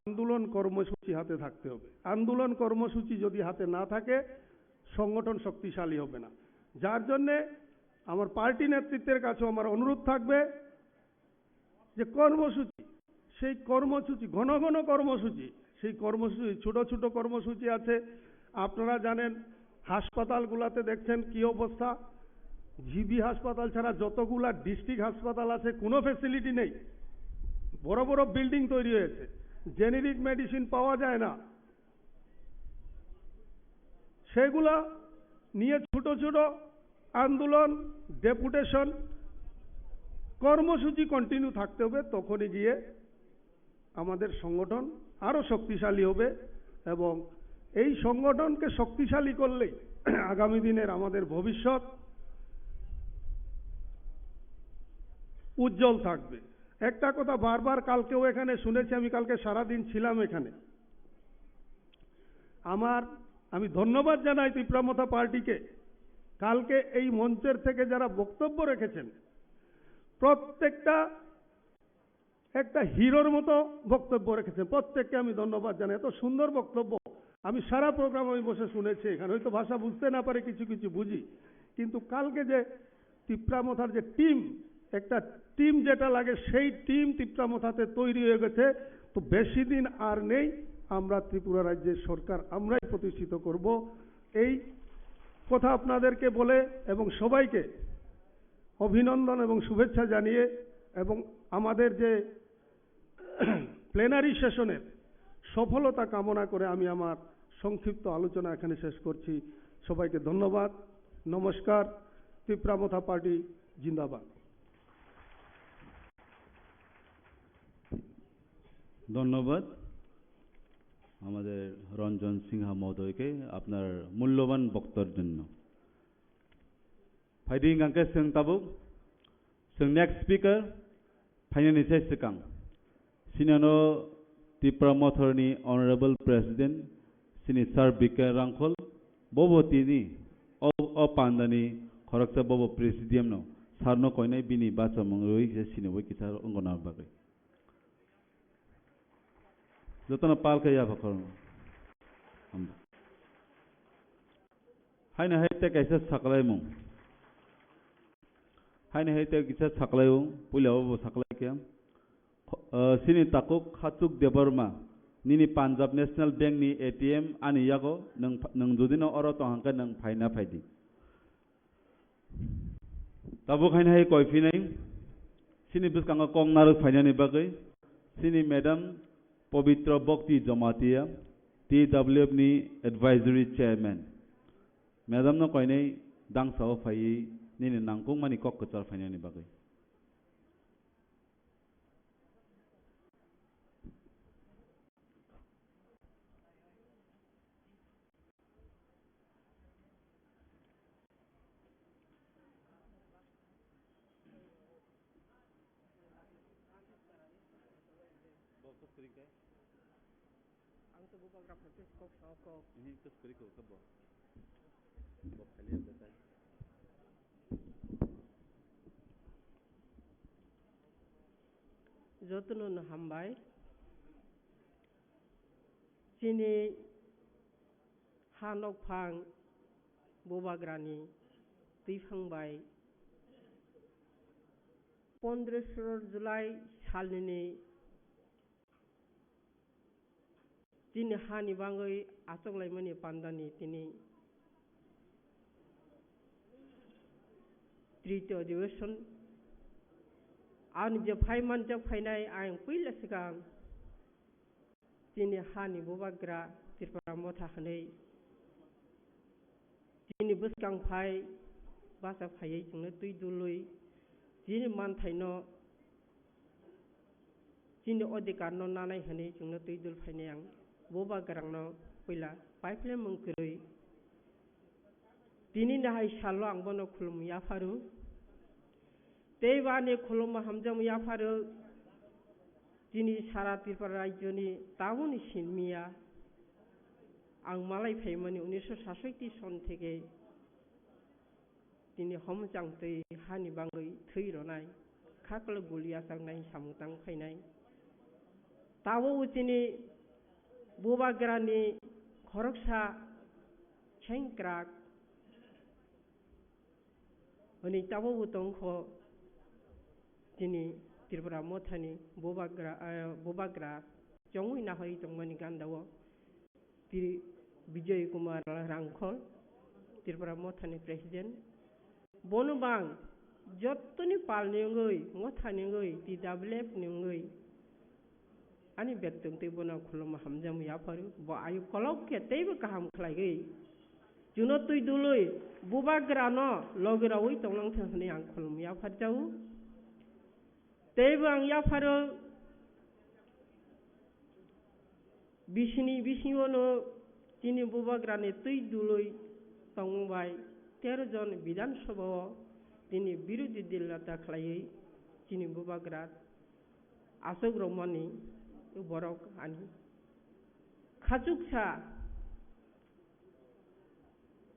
আন্দোলন কর্মসূচি হাতে থাকতে হবে। আন্দোলন কর্মসূচি যদি হাতে না থাকে, সংগঠন শক্তিশালী হবে না। যার জন্যে আমার পার্টি নেতৃত্বের কাছেও আমার অনুরোধ থাকবে যে কর্মসূচি, সেই কর্মসূচি, ঘন ঘন কর্মসূচি, সেই কর্মসূচি, ছোট ছোট কর্মসূচি আছে। আপনারা জানেন, হাসপাতালগুলোতে দেখছেন কি অবস্থা। জিবি হাসপাতাল ছাড়া যতগুলা ডিস্ট্রিক্ট হাসপাতাল আছে, কোনো ফ্যাসিলিটি নেই। বড় বড় বিল্ডিং তৈরি হয়েছে, জেনেরিক মেডিসিন পাওয়া যায় না, সেগুলা নিয়ে ছোট ছোট আন্দোলন, ডেপুটেশন, কর্মসূচি কন্টিনিউ থাকতে হবে। তখনই গিয়ে আমাদের সংগঠন আরও শক্তিশালী হবে এবং এই সংগঠনকে শক্তিশালী করলেই আগামী দিনের আমাদের ভবিষ্যৎ উজ্জ্বল থাকবে। একটা কথা বারবার কালকেও এখানে শুনেছি, আমি কালকে সারাদিন ছিলাম এখানে। আমার, আমি ধন্যবাদ জানাই তিপ্রা মথা পার্টিকে। কালকে এই মঞ্চের থেকে যারা বক্তব্য রেখেছেন, প্রত্যেকটা একটা হিরোর মতো বক্তব্য রেখেছেন, প্রত্যেককে আমি ধন্যবাদ জানাই। এত সুন্দর বক্তব্য, আমি সারা প্রোগ্রাম আমি বসে শুনেছি। এখানে হয়তো ভাষা বুঝতে না পারে, কিছু কিছু বুঝি, কিন্তু কালকে যে তিপ্রা মথার যে টিম, একটা টিম যেটা লাগে, সেই টিম তিপ্রা মথাতে তৈরি হয়ে গেছে। তো বেশি দিন আর নেই, আমরা ত্রিপুরা রাজ্যের সরকার আমরাই প্রতিষ্ঠিত করব। এই কথা আপনাদেরকে বলে এবং সবাইকে অভিনন্দন এবং শুভেচ্ছা জানিয়ে এবং আমাদের যে প্লেনারি সেশনের সফলতা কামনা করে আমি আমার সংক্ষিপ্ত আলোচনা এখানে শেষ করছি। সবাইকে ধন্যবাদ, নমস্কার। তিপ্রা মথা পার্টি জিন্দাবাদ। ধন্যবাদ আমাদের রঞ্জন সিংহ মহোদয়কে আপনার মূল্যবান বক্তব্যের জন্য। Phaidi hingkha khe chwng tabuk, chwng next speaker phainani se swkang. Sinano Tipra Mothorni Honorable President, sini Sir B K Rangkhol, bobo tini o, o pandani khoroksa bobo presidium no, Sir no koinai bini bachamung rwi se sini bai kisa wngna bagwi. Jotono pal khe yapha khorang. Hambai. Haino hai tei kaisa saklaimung. Haino hai tei kisa saklaimung. Puila o bo saklai khe. Kho-, ah, sini takhuk Khachuk Debbarma. Nini Punjab National Bank ni A T M ani yago. Nwng, nwng jodi no oro tong hang khe nwng phaina phaidi. Tabuk haino hai koi phinai, sini bwskango kok narwk phainani bagwi, sini Madam Pabitra Bhakti Jamatia, T W F ni Advisory Chairman. Madam no koinai dangsa o phaiwi nini nangkukmani kok kwchar phainani bagwi. Ang to bubagra phaikhe kok sao kok. Ihi, kos kwrwi kok khe bo. Bo khali ang khe tai. Jotono no hambai. Chini ha nokphang bubagrani twiphang bai pondro soro July salnini chini hani bagwi achoklaimani pandani tini tritiyo adhiveshon ani je phai manjak phainai ayang puila swkang. Chini hani bubagra Tripura motha hwnwi chini bwskang phai bacha phaiwi chwngno twi dului chini manthaino, chini odhikarno nanai hwnwi chwngno twi dul phainai ang bubagrano puila paiphlemung kwrwi. Tini nahai salo ang bono khulum yapharu. Tei bani khulum hamjam yapharu. Tini sara Tripura rajyoni tabuni sinmiya. Ang malai phaimani unisho sasoi ti son theke tini homchang twi hani bangwi thwi ronai. Khaklo guli achaknai samung tang phainai. Tabuk chini bubagrani khoroksa sengkrak hwnwi tabuk tongkho chini Tripura mothani bubagra, eh, bubagra chongwi nahoi tongmani gandao. Tri-, Bijoy Kumar Rangkhol, Tripura mothani president. Bono bang jottoni palni wngwi, mothani wngwi, T W F ni wngwi, Ani bektong tei bono khulumma hamjakmung yapharu. Bo ayuk kolok khe teibo kaham khlaiwi. Chwngno twi dului, bubagrano logi raui tonglang thang hwnwi ang khulumma yapharjao. Teibo ang yapharo bisini bisingono chini bubagrani twi dului tongmung bai tero jon Bidhan Sabha o tini birodhi dil neta khlaiwi chini bubagra aswk romani borok ani khachuksa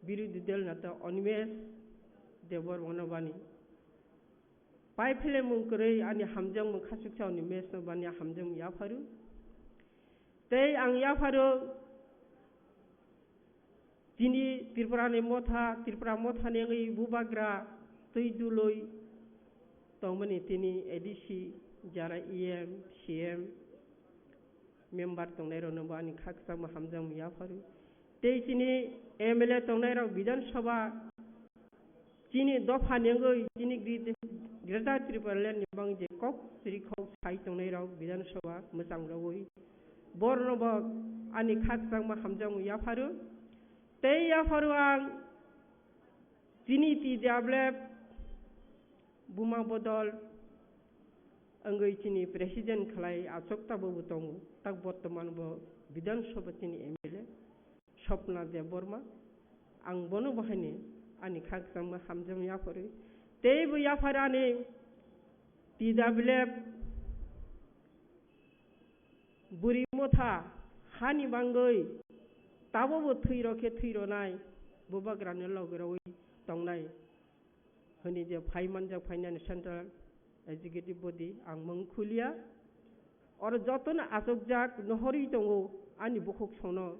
birodhi dol neta Animesh Debbarma no bani pai philemung kwrwi ani hamjakmung khachuksa Animesh no bani hamjakmung yapharu. Tei ang yapharu chini Tripura ni motha, Tripura motha ni wngwi bubagra twi dului tongmani tini A D C, jara E M, C M, member tongnairokno bo ani kha kwchangma hamjakmung yapharu. Tei chini M L A tongnairok Bidhan Sabha, chini dopha ni wngwi chini Gre-, Greater Tipraland ni bangwi je kok sri khok sai tongnairok Bidhan Sabha mwchang rogwi borokno bo ani kha kwchangma hamjakmung yapharu. Tei yapharu ang chini T W F buma bodol wngwi chini president khlai achuk tabukbo tongo, tak bortoman bo Bidhan Sabha chini M L A Swapna Debbarma. Ang bono bo haini ani kha kwchangma hamjakmung yapharwi. Tei bo yaphar ani T W F bwrwi motha hani bangwi tabukbo thwi rw khe thwi rwnai, bubagrano logi rogwi tongnai. Hwnwi je phai manjak phainani Central Executive Body ang mung khuliya. Oro jotono achukjak nohorwi tongo ani bukhuk songno.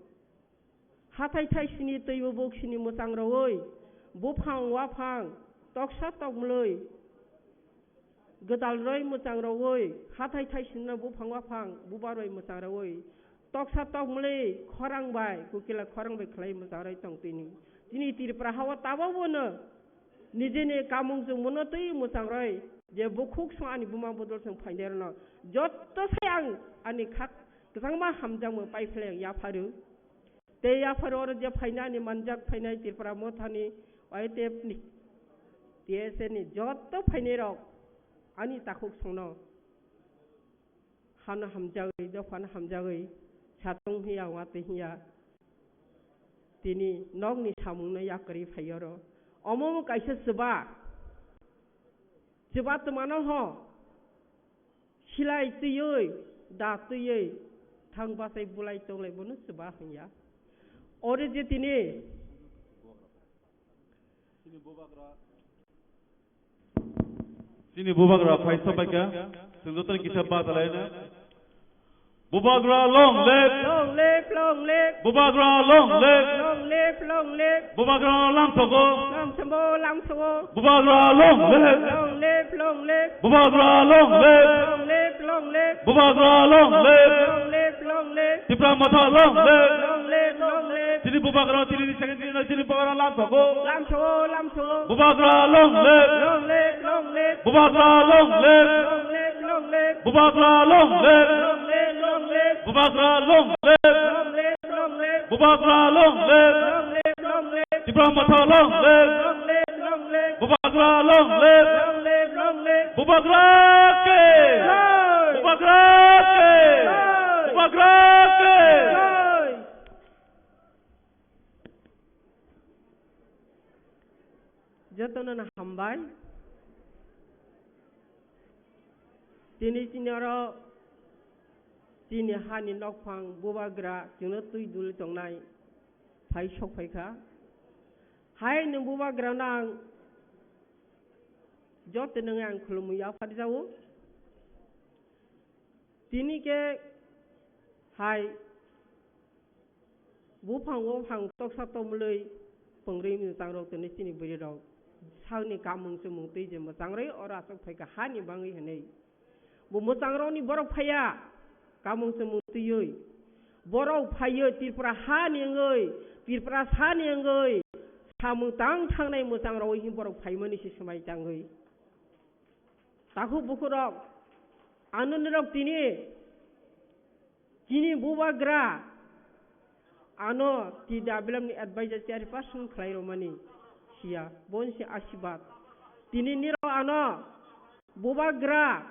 Hathai thaisini twibo boksini mwchang rogwi, buphang waphang, toksa tokmwlwi, gwdal roi mwchang rogwi, hathai thaisini buphang waphang, buba roi mwchang rogwi, toksa tokmwlwi khorang bai, kukila khorang bai khlai mwchang roi tong tini. Chini Tripura hao tabukbo no nijini kamung chwngmungno twi mwchang roi, je bukhuk song ani buma bodol song phainai rwno. Jotto sai ang ani kha kwchangma hamjakmung pai phlai ang yapharu. Tei yapharo oro je phainani manjak phainai Tripura mothani Y T F ni T S A ni jotto phainairok ani takhuk songno hano hamjagwi, dophano hamjagwi, satung hiya, watwi hiya, tini nokni samungno yakarwi phai oro. Omo wng kaisa chuba, chuba twmano ho, silai twiwi, da twiwi, thang bachai bulai tonglai bono chuba hwnya. Oro je tini chini bubagra phai sopaikha, chwng jotono kisa bachalaina. Bubagra long live! Long live, long live! Bubagra long live! Long live, long live! Bubagra lamsogo! Lamsogo, lamsogo! Bubagra long live! Long live, long live! Bubagra long live! Long live, long live! Bubagra long live! Long live, long live! Tipra motha long live! Long live, long live! Chini bubagra, chini second, chini bubagra lamsogo! Lamsogo, lamsogo! Bubagra long live! Long live, long live! Bubagra long live! Long live, long live! Bubagra long live! Long live, long live! Bubagra long live! Long live, long live! Bubagra long live! Long live, long live! Tipra motha long live! Long live, long live! Bubagra long live! Long live, long live! Bubagra ke! Jai! Bubagra ke! Jai! Bubagra ke! Jai! Jotono no hambai. Tini chini oro chini hani nokphang bubagra chwngno twi duli tongnai phai sok phaikha. Hai nwng bubagrano ang joto nwngi ang khulumwi yapharjao. Tini khe hai buphang waphang toksa tomlwi pwngrwi mwchangrok tini chini bwrwirok sakni kamung chumung twi je mwchangrwi oro achuk phaikha hani bangwi hwnwi. Bo mwchangrokni borok phaiya kamung chumung twiwi. Borok phaiwi Tripura hani wngwi, Tripura sani wngwi samung tang thangnai mwchangrogwi hwn borok phaimani se swmai tangwi. Takhuk bukhurok, ano norok tini Chini bubagra ano T W F ni advisor chairperson khlai romani siya, bonsi asibad. Tini niro ano bubagra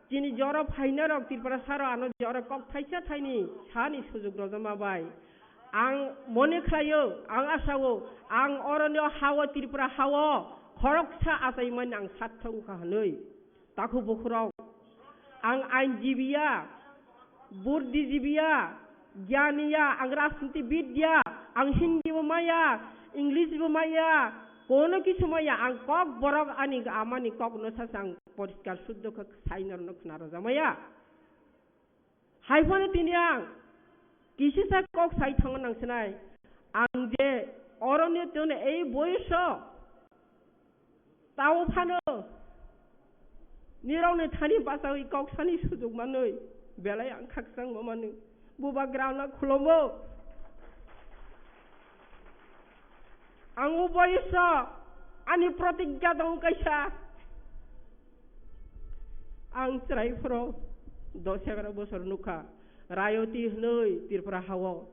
chini joro phainarok Tripura saro ano joro kok thaisa thaini sani sujuk rojama bai. Ang mone khlaio, ang asao, ang oroni hao Tripura hao khoroksa achaimani ang sarthok wngkha hwnwi. Takhuk bukhurok, ang ainjibiya, buddhijibiya, gyaniya, ang rajnitibidya, ang Hindi bo maya, English bo maya, kono kisu maya, ang kok borok ani amani kok no sasa ang poriskar suddho khe sai norno khna rojamaya. Hai phano tini ang kisisa kok sai thango nang sinai, ang je oroni tune ei boyoso Tao phano nirokni thani bachawi kok sani sujuk manwi belai ang khakchangma manwi bubagrano khulomo. Ang o boyosno ani protigya dong kaisa. Ang chwrai phoro dos egaroh bosor nukha, Rayoti hwnwi Tripura hao.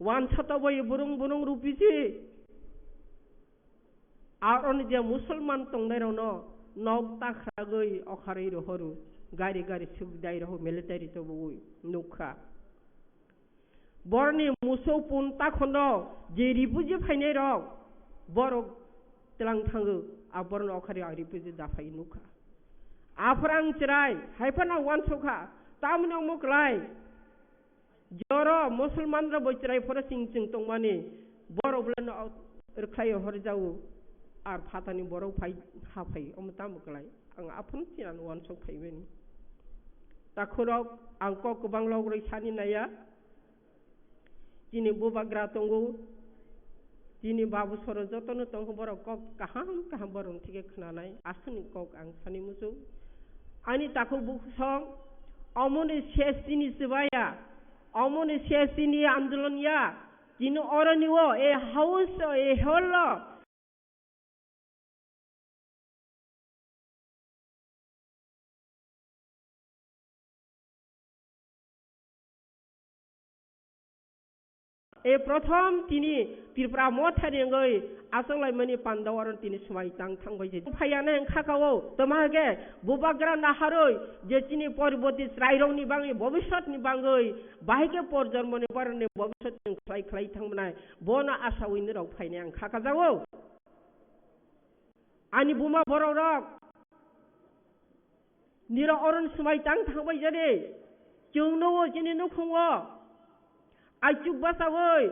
Wansa toboi burung burung rupiji. Aroni je Musulman tongnairokno nok ta khragwi okharwi rohoru, gari gari sukdai roho military tobogwi nukha. Boroni musuk pun takhono je refugee phainairok borok tlang thango, a borokno okharwi ang refugee daphai nukha. Aphor ang chwrai, hai phano ang wansukha, tamoni omo klai. Joro Musulman rok bo chwrai phoro chwng chwng tongmani, borok bolano rwkhlai horjao, ar phatani borok phai ha phai, omo tamo klai? Ang aphano chinani wansuk phaimani. Takhurok, ang kok kwbang logrwi sani naiya, chini bubagra tongo, chini babu soro jotono tongo, borok kok kaham kaham borokni thike khwnanai, aswkni kok ang sani muchung. Ani takhuk bukhuk song, omoni ses chini chwbaya, omoni ses chini andolon ya, chini oroni o, e house o, e hall o, E prothom tini Tripura mothani wngwi achuk laimani panda oro tini swmai tang thangbai je. Phaiya na wngkha ka o, twma hwnkhe bubagra naharwi je chini poriboti chwrairokni bangwi, bobiswtni bangwi, bahai khe porjonmoni borokni bobiswt chwng khlai khlai thangmani, bono asawi norok phainai wngkha ka jago. Ani buma borok rok, niro oron swmai tang thangbai jadi, chwng nugo chini nukhungo, aichuk bachawi,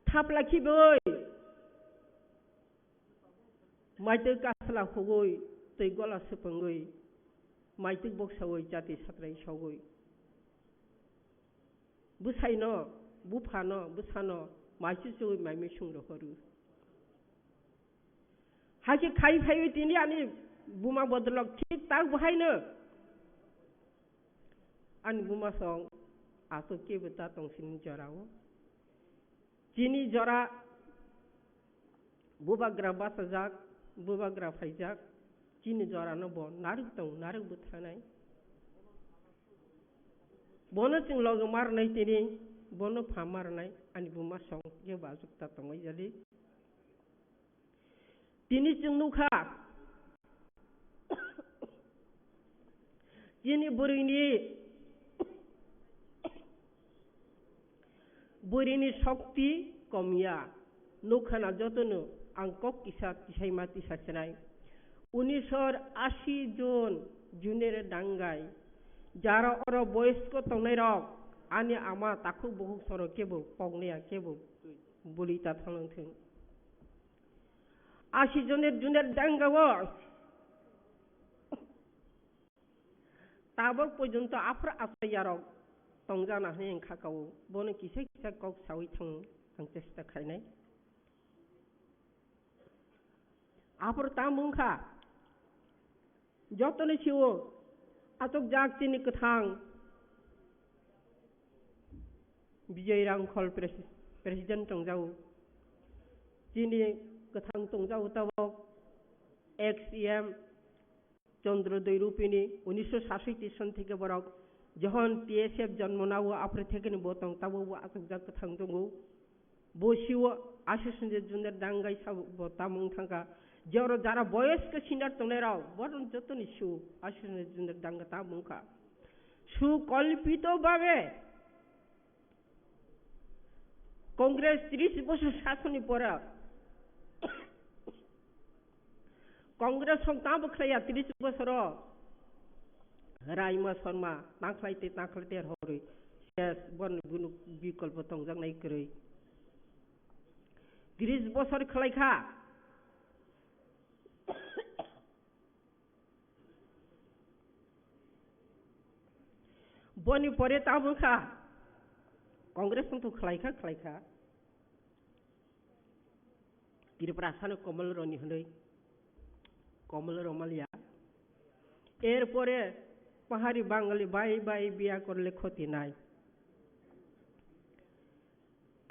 thapla khibwi, maitwi kasla hugwi, twi gola swpwngwi, maitwi boksawi chati satrai sogwi. Bwsaino, buphano, bwsano mai chuchugwi mai misung rohorwi. Hakhe khai phaiwi tini ani buma bodolok thik tak bo haino. Ani buma song aswk kebo ta tong sini jorao. Chini jora bubagra bachajak, bubagra phaijak, chini jorano bo narwk tong, narwk bwthanai. Bono chwng logi ma rwnai tini, bono pha ma rwnai, ani buma song kebo aswk ta tongwi jadi. Tini chwng nukha, chini bwrwini, bwrwini shokti komya. Nukha na jotono ang kok kisa tisaima tisa sinai. Unisor asi jon junere dangai. Jara oro boyosko tongnairok, ani ama takhuk bukhuk soro kebo poknaya, kebo buli ta thanglangthung. Asi joner juner dangao tabok porjonto aphur asayarok tongjana hwnwi wngkha kao. Bono kisa kisa kok sawi thang ang chesta khainai. Aphur tamo wngkha? Jotoni sio achukjak chini kwthang Bijay Rangkhol pres-, president tongjago. Chini kwthang tongjago tabok ex E M Chandrodoi Rupini, unisho sasoi tison theke borok, johon T S F jonmo nao, aphre thekeni bo tong, tabo bo achukjak kwthang tongo. Bo siwo Ashish Ranjan Majumdar dangai sabo bo tamung thangkha. Jero jara boyosko senior tongnai rok, boron jotoni su Ashish Ranjan Majumdar danga tamung kha. Su kolpito babe Congress tris bosor sasoni pora Congress hok tamo khlaiya tris bosoro Raima Sharma tangkhlai te tangkhlai te horwi ses bon bunu bikolpo tongjaknai kwrwi. Tris bosor khlai kha. Boni pore tamo kha. Congress to khlai kha, khlai kha. Tripura sano Komol Roni hwnwi. Komol Romalia. Erpore Pahari Bangali bai bai biya korle khoti nai.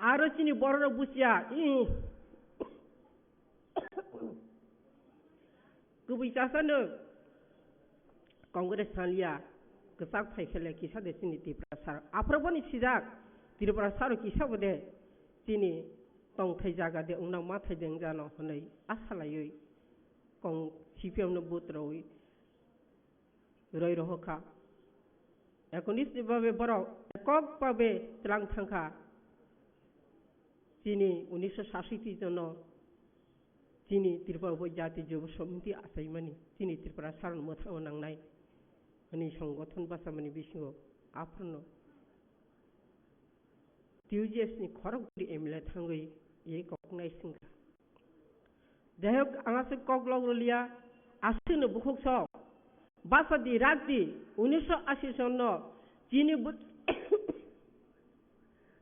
Aro chini bororok busia, ih. Kubui chasano Congress sanlia, kwchak phai khele kisa de chini Tripura sar. Aphro boni sijak, Tripura saro kisa bo de chini tongthai jaga de wngna ma thai de wngano hwnwi asa laiwi kong C P M no vote rwi roi roho kha. Ekonis ni babe borok ekok babe tlang thang kha. Chini unisho sasiti jono chini Tripura Upo Jati Jubo Samiti achaimani chini Tripura saron mwthangma nangnai hwnwi songothon bachamani bisingo aphano T U J S ni khorok bwrwi M L A thangwi e kok naisingkha. Jai hok, ang aswk kok lok rwliya, aswkno bukhuk sok. Basa di rak di, unisho ashi sonno chini bw-,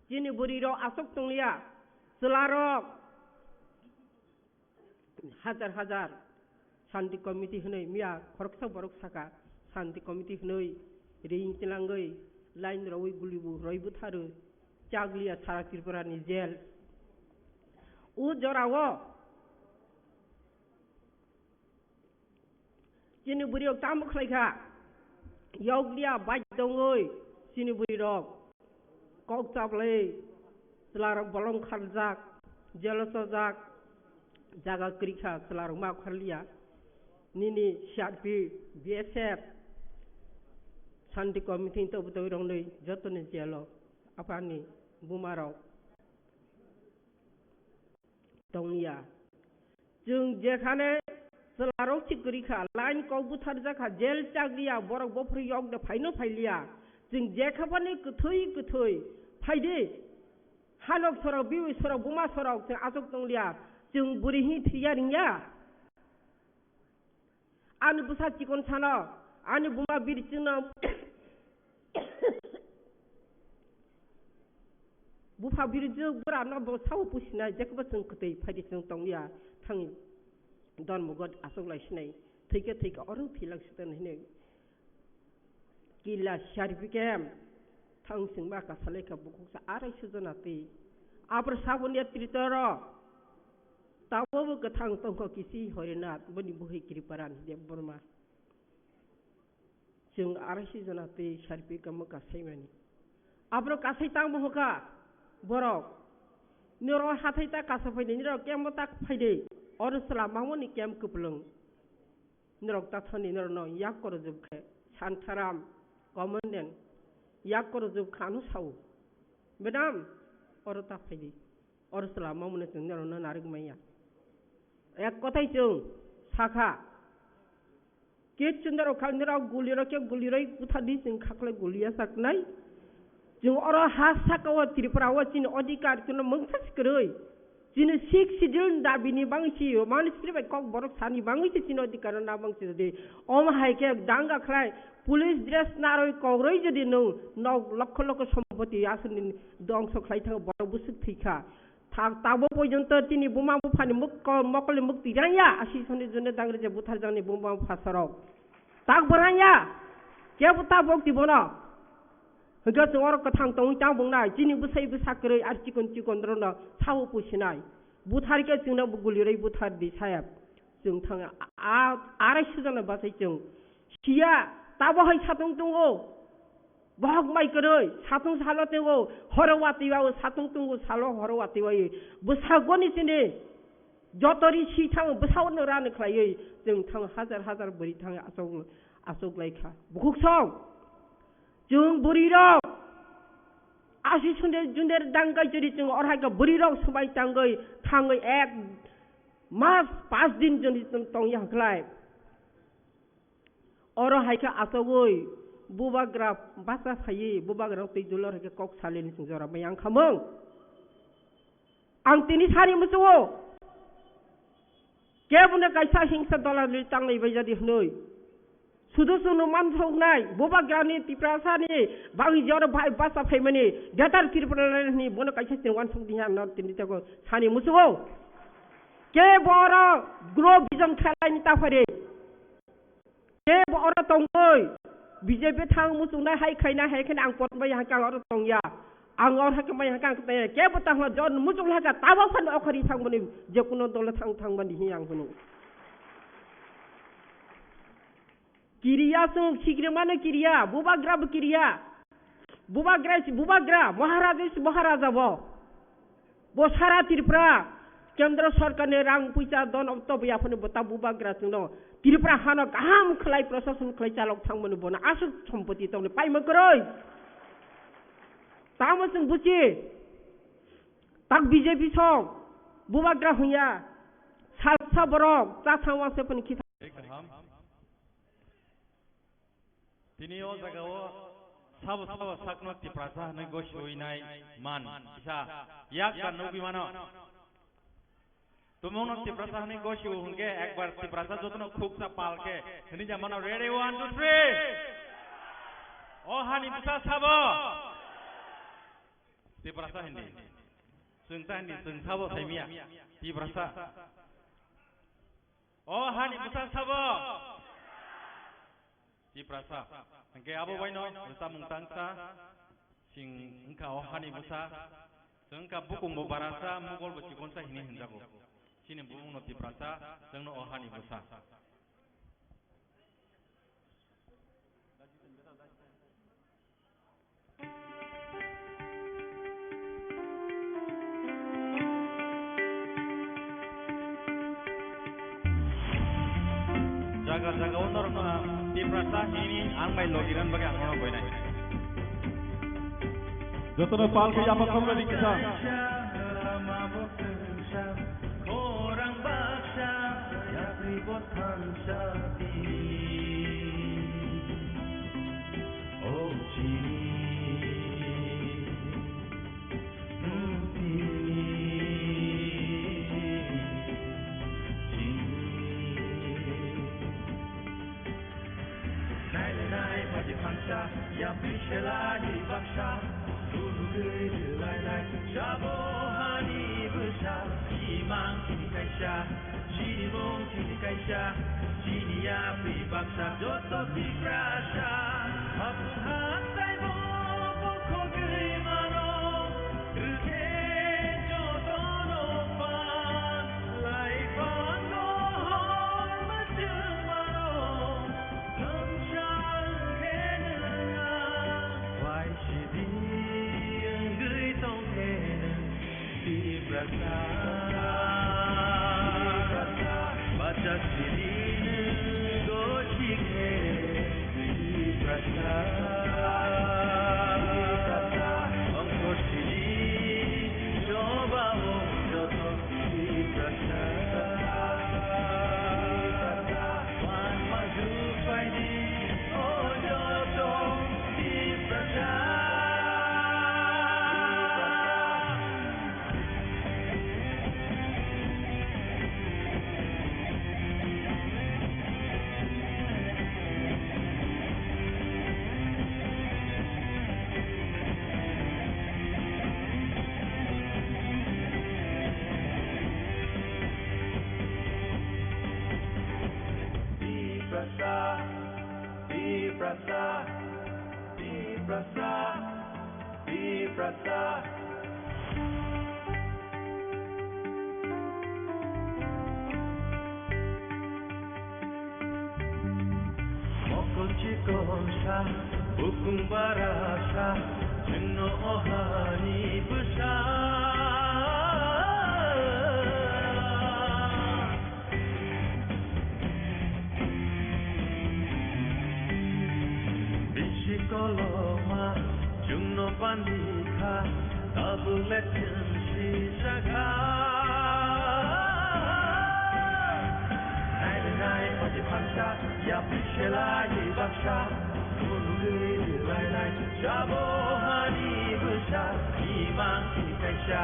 chini bwrwi rok aswk tongliya, chwla rok hajar hajar Shanti Committee hwnwi miya khoroksa borok saka, Shanti Committee hwnwi ring tilangwi line rogwi guli bu roi butharwi chakliya sara Tripura ni jail. O jorao chini bwrwi rok tamo khlai kha, yokliya bai tongwi chini bwrwi rok kok chaplai, chwla rok bolong kharjak, jelo chojak, jaga kwrwi kha, chwla rok ma kharliya. Nini C R P, B S F, Shanti Committee ni tobutoi rok nwi jotoni jelo aphani buma rok tongya. Chwng jekhane chwlarok si kwrwi kha, line kok butharjak kha, jail chakliya, borok bophuru yok de phaino phailiya. Chwng jekhaphani kwthwi kwthwi phaidi. Hanok sorok, biwi sorok, buma sorok, chwng aswk tongliya. Chwng bwrwi hi thwiya ringya. Ani bwsa chikon sano, ani buma biri chwngno bupha biri jwk bwrano bo sao pusinai, jekbo chwng kwtwi phaidi chwng tongya, thangwi dormo god aswk lai sinai, thwikhe thwikhe oro thwilak sitani hinwi. Kila C R P K M thang singma kasalai kha bukhuksa arai sujona twi. Apor sabon ya tritoro tabo bo kwthang tongkho kisi Horinath boni buhi Kriparan Debbarma. Chwng arai sujona twi C R P K M kasaimani. Apor kasai tangbo hoka borok. Noro hathai ta kasa phaidi, noro kemo ta phaidi. Oro sala mamoni kem kwplwng. Norok tathani norokno yak korojwk khe Santaram, Commandant, yak korojwk kha ano sao. Madam, oro ta phaidi. Oro chwla mamano chwng norokno narwk manya. Ek kothai chwng sakha. Kichu norok kha norok gulirok khe guliroi buthardi chwng khaklai guliya saknai. Chwng oro ha saka o Tripura o chini odhikar chwngno mungsa si kwrwi. Chini Sixth Schedule ni dabi ni bangwi si, mani siri bai kok borok sani bangwi si chini odhikar no nabang si di. Omo hai khe danga khlai, police dress narwi kok rwi jodi nwng nok lokho lokho sompoti aswk ni dongso khlai thango borok bwswk thwi kha. Thak tabo pojonto chini buma buphani muk-, mokol ni muk twi rang ya, asi soni jone dangri je buthar jani buma bupha sorok. Tak bo rang ya, kebo tabok di bono. Hwnkhe chwng oro kwthang tongwi tang bwngnai, chini bwsai bwsa kwrwi ar chikon chikon rokno sao pusinai. Buthar khe chwngno bo gulirwi buthar di sayap. Chwng thang a, a, arai sujana bachai chwng Siya, tabo hai satung tungo. Bohok mai kwrwi, satung salo tungo, horo watwi wao, satung tungo, salo horo watwi wao. Bwsakgoni chini joto ri si thango, bwsakno rani khlaiwi, chwng thango hajar hajar bwrwi thango, achuk, achuk lai kha. Bukhuk song, chwng bwrwi rok, asi sunder junder dangkai chwri chwng orhai kha bwrwi rok swbai tangwi, thangwi ek mas pas din joni tong ya khlai. Oro hai khe achogwi bubagra bacha phaiwi bubagra twi dulor hai khe kok salini chwng jora bai ang khamung. Ang tini sani muchungo. Kebono kaisa hingsa dola lwi tanglai bai jadi hwnwi. Sudu sunu mansoknai bubagrani Tiprasani bagwi jora bai bacha phaimani Greater Tripura ni bono kaisa chwng wansok diya no tini tego sani muchungo. Kebo oro grow vision khlaini ta phari. Kebo oro tongwi B J P thang muchungnai hai khaina hai khe ang pot bai hakhe ang oro tongya. Ang oro hakhe mai hakhe ang tongya. Kebo tangma jon muchung hakhe tabok phan okhori thangmani je kuno dolo thang thangmani hi ang hunu. Kiriya sung sikrimano kiriya, bubagra bo kiriya. Bubagra si bubagra, Maharaja si Maharaja bo. Bo sara Tripura Kendra Sorkarni rang puisa don obto bo yaphano bo ta bubagra chwngno Tripura hano kaham khlai prosason khlai chalok thangmani bono aswk sompoti tongni paima kwrwi. Tamo chwng buchi tak B J P song bubagra hwnya salsa borok cha thang wangse phani khitha. Tini o jaga o sabo sabo sakno Tiprasa hwnwi gosiwi nai man kisa yak ba nugwi mano. Tumungno Tiprasa hwnwi gosiwo hwnkhe ekbar Tiprasa jotono khuksa pal khe hwnwi ja mano. Ready, one, two, three. O hani bwsa sabo Tiprasa hindi. Chwng ta hindi, chwng sabo saimiya Tiprasa. O hani bwsa sabo Tiprasa. Hwnkhe abo baino rwchapmung tangsa sing wngkha o hani bwsa. Chwng wngkha bukung bo barasa, mugol bo chikonsa hinwi hwnjago. Chini bumungno Tiprasa, chwngno o hani bwsa. Jaga jaga o norok no Tiprasa hini ang bai logi ran bagwi ang no boinai. Jotono pal khe yapha khoroknwi kisa. Khorang baksa yapri bo thansa di. O chini, hmm, chini, chini. Nailai nai pati phansa, yapri sela di baksa. Lulugwi lailai, sabo hani bwsa, simang chini kaisa, chini mung chini kaisa, chini yapri baksa, joto Tiprasa. Hapung hatai bo bokhogwi mano, rwkhe jotono pan, laipango hor mwchwng mano. Thangsa khe nwng ang bai sidi wngwi tong khe nwng Tiprasa. Bacha sidi nwng gosi khe Tiprasa. Ongkor sidi choba o joto Tiprasa. Tiprasa, Tiprasa, Tiprasa, Tiprasa. Kung barasa chwngno o hani bwsa. Bisi koloma chwngno pandi kha, tabuk le chwng sijak kha. Nai nai phaji phansa, yapri selai baksa, phunugwi rwlainai, jabo hani bwsa, imang chini kaisa.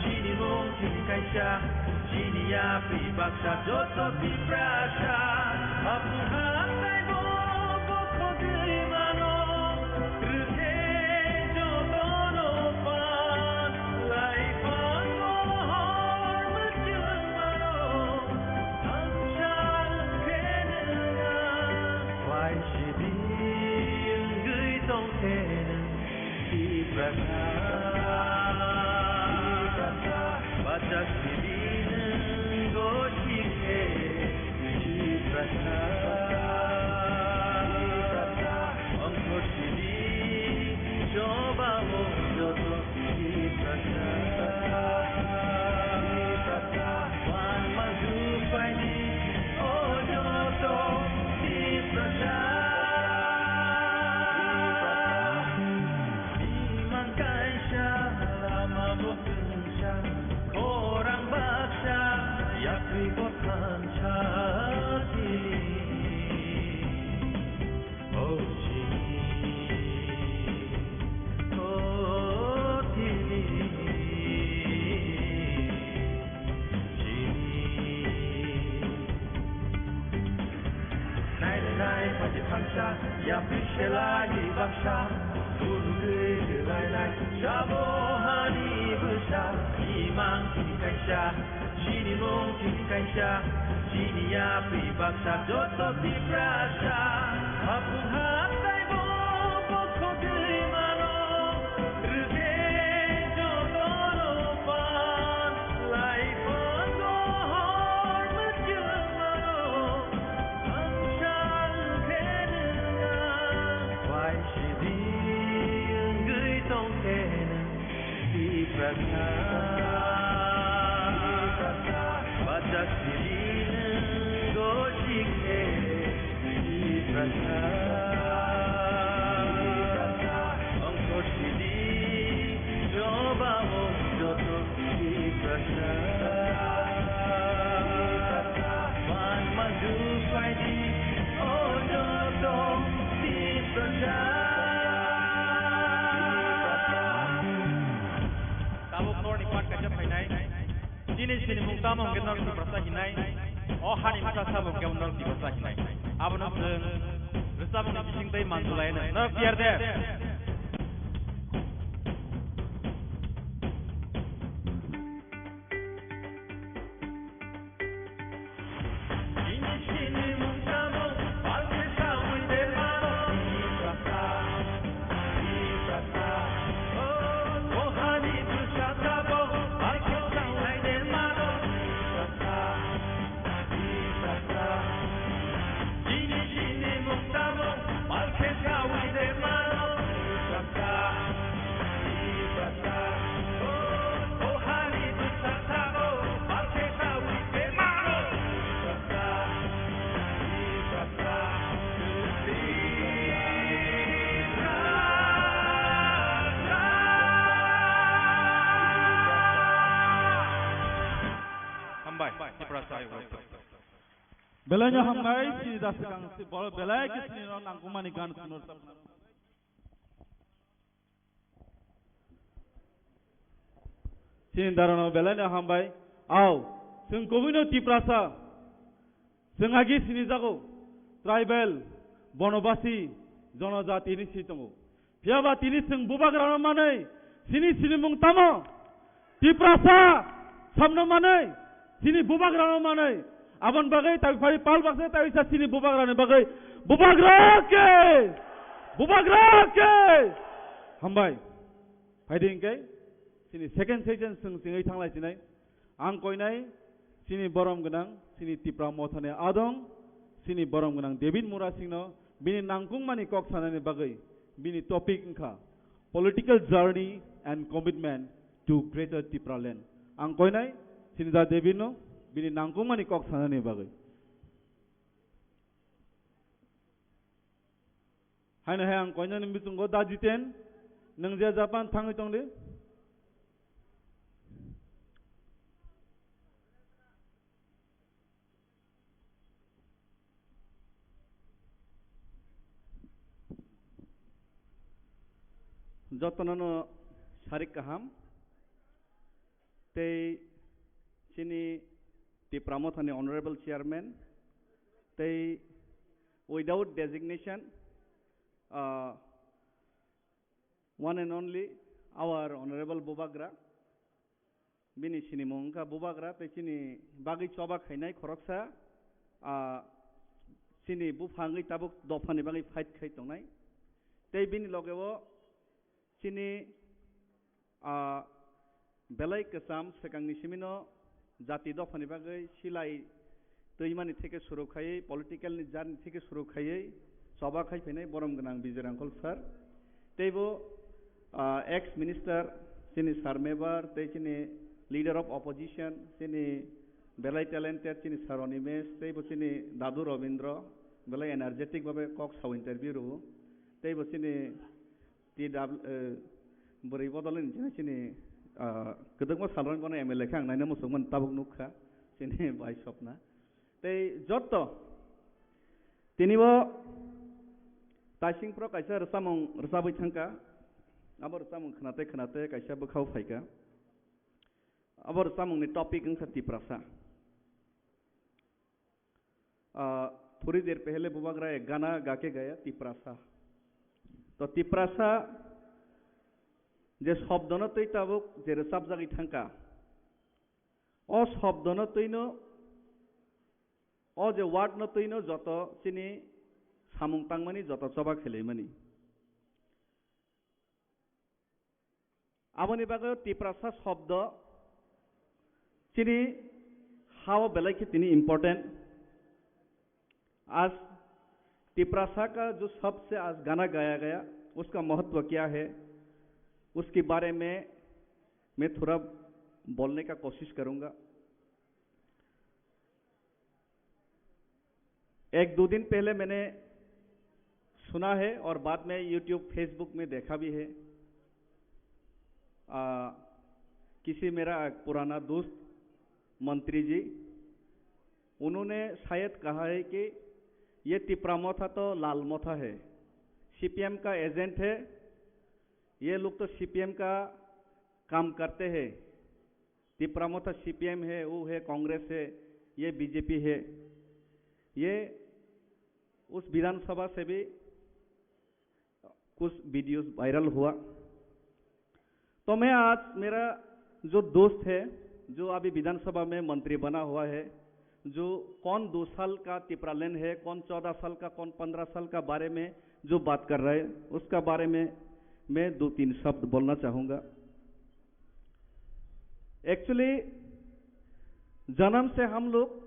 Chini mung chini kaisa, chini yapri baksa joto Tiprasa. Hapung hatai bo bokhogwi mano, rwkhe jotono pan, laiphango hor mwchwng mano, hamsa wngkhe nwnga. Wai sidi wngwi tongkhe nwng Tiprasa, Tiprasa, bachak sidi nwng gosikhe Tiprasa, Tiprasa, ongkhor sidi choba o joto Tiprasa, Tiprasa, wan manju paidi o joto Tiprasa, Tiprasa. Imang kaisa, lama bo twngsa, khorang baksa, yapri bo thansa tini. O chini, o tini, chini. Nai nai phaji phansa, yapri selai baksa, phunugwi rwlainai, jabo hani bwsa, imang chini kaisa, chini mung chini kaisa, chini yapri baksa joto Tiprasa. Hapung hatai bo bokhogwi mano, rwkhe jotono pan, laiphango hor mwchwng mano. Hamsa wngkhe nwnga, wai sidi wngwi tongkhe nwng Tiprasa, Tiprasa, bachak sidi nwng gosikhe Tiprasa, Tiprasa, ongkhor sidi choba o joto Tiprasa, Tiprasa, wan manju paidi o joto Tiprasa, Tiprasa. Tabuk norni part kaisa phainai. Chini sinimung tamo hwnkhe norok Tiprasa hinai. O hani bwsa sabo hwnkhe norok Tiprasa hinai. Abono chwng rwchapmungni bising tei manjulai hino. Norok tiyar de? Hambai, Tiprasa. Belai no hambai, sini da swkang si boro belai khe sini no nangkukmani gan khunor. Sini dara no belai no hambai. Au, chwng kubui no Tiprasa. Chwng agi sini jago. Tribal, Bonobasi, Jonojati ni si tongo. Phiya ba tini chwng bubagrano manwi, chini sinimung tamo? Tiprasa samno manwi, chini bubagrano manwi. Aboni bagwi tabi phari pal baksa taisa chini bubagrani bagwi. Bubagra khe! Bubagra khe! Hambai. Phaidi hwnkhe chini second session chwng chingwi thanglai chinai. Ang koinai chini borom gwnang, chini Tipra Mothani adong, chini borom gwnang David Murasingno bini nangkukmani kok sanani bagwi Bini topic wngkha Political Journey and Commitment to Greater Tipraland. Ang koinai Sinida Devi no bini nangkukmani kok sanani bagwi. Haino hai ang koinani bisingo Da Jiten, nwng je Japan thangwi tongdi. Jotono no sarik kaham. Tei chini Tipra Mothani Honorable Chairman, tei without designation, uh, one and only our Honorable Bubagra, bini sinimung wngkha Bubagra, tei chini bagwi choba khainai khoroksa, ah, chini buphangwi tabuk dophani bagwi fight khai tongnai. Tei bini logeo chini, ah, belai kwcham swkangni simino jati dophani bagwi silai twimani theke suru khaiwi, political ni journey theke suru khaiwi choba khai phainai borom gwnang Bijay Rangkhol sir. Teibo, ah, ex minister chini Sir Mebar, tei chini leader of opposition, chini belai talented chini Sir Animesh, teibo chini Dadu Robindra, belai energetic babe kok sao interview rwo. Teibo chini T W, eh, bwrwi bodol ni chini, chini, ah, kwdwkma salrang bono M L A khe ang naina muchungmani tabuk nukha, chini bai Sopna. Tei joto tini bo taising pro kaisa rwchapmung rwchapwi thangkha, abo rwchapmung khwnate khwnate kaisa bwkhao phaikha. Abo rwchapmungni topic wngkha Tiprasa. Ah, थोड़ी देर पहले Bubagra ek gana गा के गया, Tiprasa. To Tiprasa je shobdono twi tabuk je rwchapjagwi thangkha, o shobdono twino, o je word no twino joto chini samung tangmani, joto choba khelaimani. Aboni bagwi Tiprasa shobdo chini hao belai khe tini important. आज तिपरासा का जो शब्द से आज गाना गाया गया, उसका महत्व क्या है, उसके बारे में मैं थोड़ा बोलने का कोशिश करूँगा। एक दो दिन पहले मैंने सुना है और बाद में YouTube, Facebook में देखा भी है। आ, किसी मेरा एक पुराना दोस्त मंत्री जी, उन्होंने शायद कहा है कि ये तिपरा मोथा तो लाल मोथा है, सीपीएम का एजेंट है, ये लोग तो सीपीएम का काम करते हैं। तिपरा मोथा सीपीएम है, वो है, कांग्रेस है, ये बीजेपी है। ये उस विधानसभा से भी कुछ वीडियोज़ वायरल हुआ। तो मैं आज, मेरा जो दोस्त है, जो अभी विधानसभा में मंत्री बना हुआ है, जो कौन दो साल का तिपरालैंड है, कौन चौदह साल का, कौन पन्द्रह साल का बारे में जो बात कर रहा है, उसका बारे में मैं दो तीन शब्द बोलना चाहूँगा। एक्चुअली जन्म से हम लोग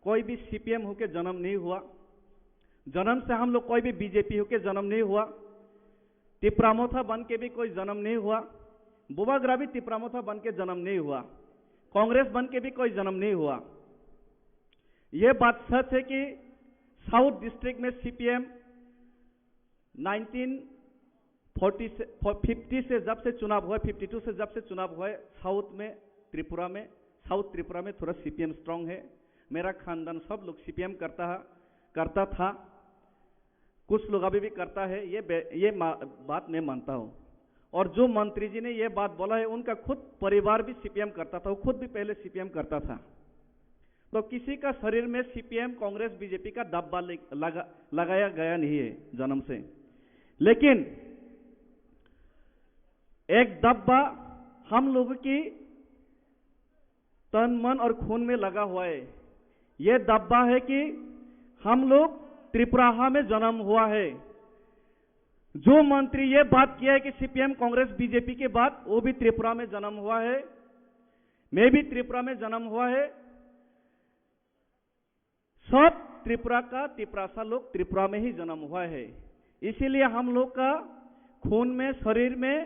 कोई भी सीपीएम होके जन्म नहीं हुआ, जन्म से हम लोग कोई भी बीजेपी होके जन्म नहीं हुआ, तिपरा मोथा बन के भी कोई जन्म नहीं हुआ, बुबाग्रा भी तिपरा मोथा बन के जन्म नहीं हुआ, कांग्रेस बन के भी कोई जन्म नहीं हुआ। ये बात सच है कि साउथ डिस्ट्रिक्ट में सीपीएम नाइनटीन फोर्टी से, फिफ्टी से जब से चुनाव हुआ, फिफ्टी टू से जब से चुनाव हुआ है, साउथ में, त्रिपुरा में, साउथ त्रिपुरा में थोड़ा सीपीएम स्ट्रांग है। मेरा खानदान सब लोग सीपीएम करता है, करता था, कुछ लोग अभी भी करता है, ये बे-, ये मा-, बात मैं मानता हूँ। और जो मंत्री जी ने ये बात बोला है, उनका खुद परिवार भी सीपीएम करता था, वो खुद भी पहले सीपीएम करता था। तो किसी का शरीर में सीपीएम, कांग्रेस, बीजेपी का दब्बा ले-, लगा, लगाया गया नहीं है जन्म से। लेकिन एक दब्बा हम लोगों की तन, मन और खून में लगा हुआ है। ये दब्बा है कि हम लोग त्रिपुराहा में जन्म हुआ है। जो मंत्री ये बात किया है कि सीपीएम, कांग्रेस, बीजेपी के बाद, वो भी त्रिपुरा में जन्म हुआ है, मैं भी त्रिपुरा में जन्म हुआ है। सब त्रिपुरा का तिपरासा लोग त्रिपुरा में ही जन्म हुआ है, इसीलिए हम लोग का खून में, शरीर में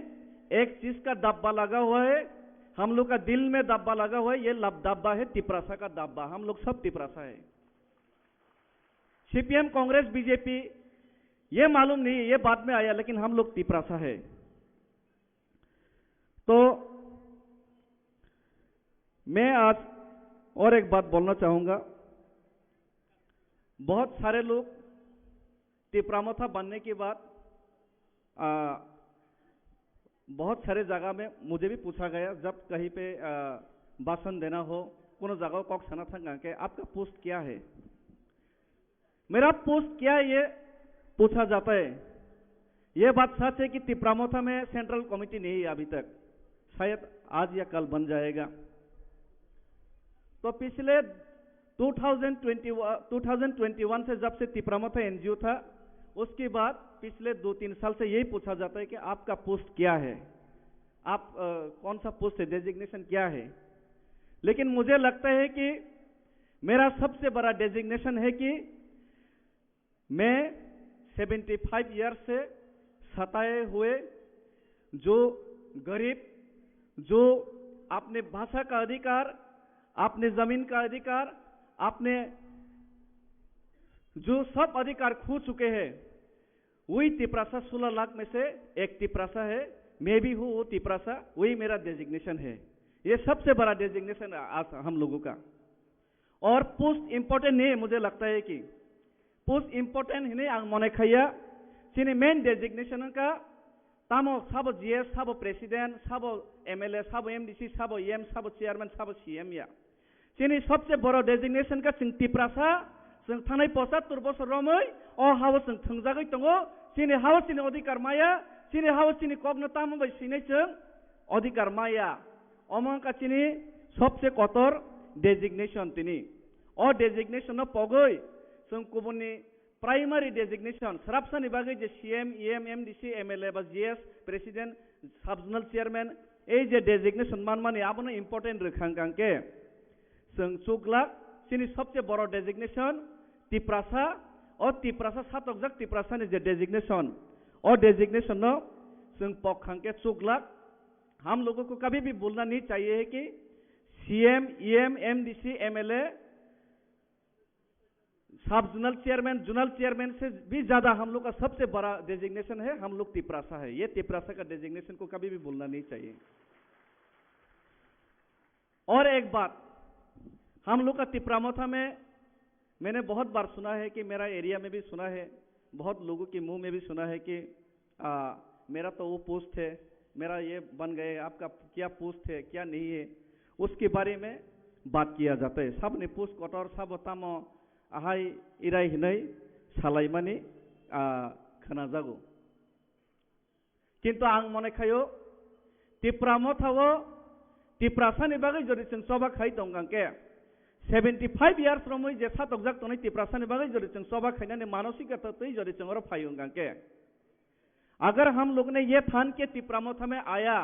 एक चीज का धब्बा लगा हुआ है, हम लोग का दिल में धब्बा लगा हुआ है। ये लब-, धब्बा है तिपरासा का धब्बा, हम लोग सब तिपरासा है। सीपीएम, कांग्रेस, बीजेपी, ये मालूम नहीं, ये बाद में आया, लेकिन हम लोग तिपरासा है। तो मैं आज और एक बात बोलना चाहूँगा। बहुत सारे लोग तिपरा मोथा बनने के बाद, आ, बहुत सारे जगह में मुझे भी पूछा गया, जब कहीं पे, आ, भाषण देना हो, कोनो जगह kok sana thang ke, "आपका पोस्ट क्या है?" मेरा पोस्ट क्या है, ये पूछा जाता है। ये बात सच है कि तिपरा मोथा में सेंट्रल कमेटी नहीं है अभी तक, शायद आज या कल बन जाएगा। तो पिछले दो हज़ार बीस, दो हज़ार इक्कीस से जब से तिपरा मोथा एनजीओ था, उसके बाद पिछले दो तीन साल से यही पूछा जाता है कि आपका पोस्ट क्या है, आप, अ, कौन सा पोस्ट है, डेजिग्नेशन क्या है। लेकिन मुझे लगता है कि मेरा सबसे बड़ा डेजिग्नेशन है कि मैं सेवेंटी फ़ाइव ईयर्स से सताए हुए जो गरीब, जो अपने भाषा का अधिकार, अपने जमीन का अधिकार, अपने जो सब अधिकार खो चुके हैं, वही तिपरासा सोलह लाख में से एक तिपरासा है। मैं भी हूँ वो तिपरासा, वही मेरा डेजिग्नेशन है। ये सबसे बड़ा डेजिग्नेशन आज हम लोगों का। और पोस्ट इंपॉर्टेंट नहीं है, मुझे लगता है कि post important hwnwi ang mone khaiya. Chini main designation wngkha tamo sabo GS, sabo president, sabo MLA, sabo MDC, sabo EM, sabo chairman, sabo CM ya. Chini sobse boro designation kha chwng Tiprasa, chwng thanai pochattor bosor romwi o hao chwng thwngjagwi tongo. Chini hao chini odhikar maya, chini hao chini kokno tamo bai swinai chwng odhikar maya. Omo wngkha chini sobse kotor designation tini. O designation no pogwi chwng kubunni primary designation, swrapsani bagwi je CM, EM, MDC, MLA ba GS, president, sub zonal chairman, ei je designation manmani abono important rwkha hwnkha hwnkhe chwng chuklak chini sobse boro designation Tiprasa, o Tiprasa satokjak Tiprasani je designation, o designation no chwng pok hwnkha hwnkhe chuklak. हम लोगों को कभी भी भूलना नहीं चाहिए है कि सीएम, ईएम, एमडीसी, एमएलए, सब जोनल चेयरमैन, जोनल चेयरमैन से भी ज्यादा हम लोग का सबसे बड़ा डेजिग्नेशन है, हम लोग तिपरासा है। ये तिपरासा का डेजिग्नेशन को कभी भी भूलना नहीं चाहिए। और एक बात, हम लोग का तिपरा मोथा में मैंने बहुत बार सुना है कि मेरा एरिया में भी सुना है, बहुत लोगों के मुंह में भी सुना है कि आ, मेरा तो वो पोस्ट है, मेरा ये बन गए, आपका क्या पोस्ट है, क्या नहीं है, उसके बारे में बात किया जाता है। Saboni post kotor, sabo tamo ahai irai hinui salaimani, a, khwnajago. Kintu ang mone khaio, Tipra mothao Tiprasani bagwi jodi chwng choba khai tong hwnkhe, seventy five years romwi je satokjak tonwi Tiprasani bagwi jodi chwng choba khainani manosika twi jodi chwng oro phaio hwnkhe, अगर हम लोग ने ये ठान के तिपरा मोथा में आया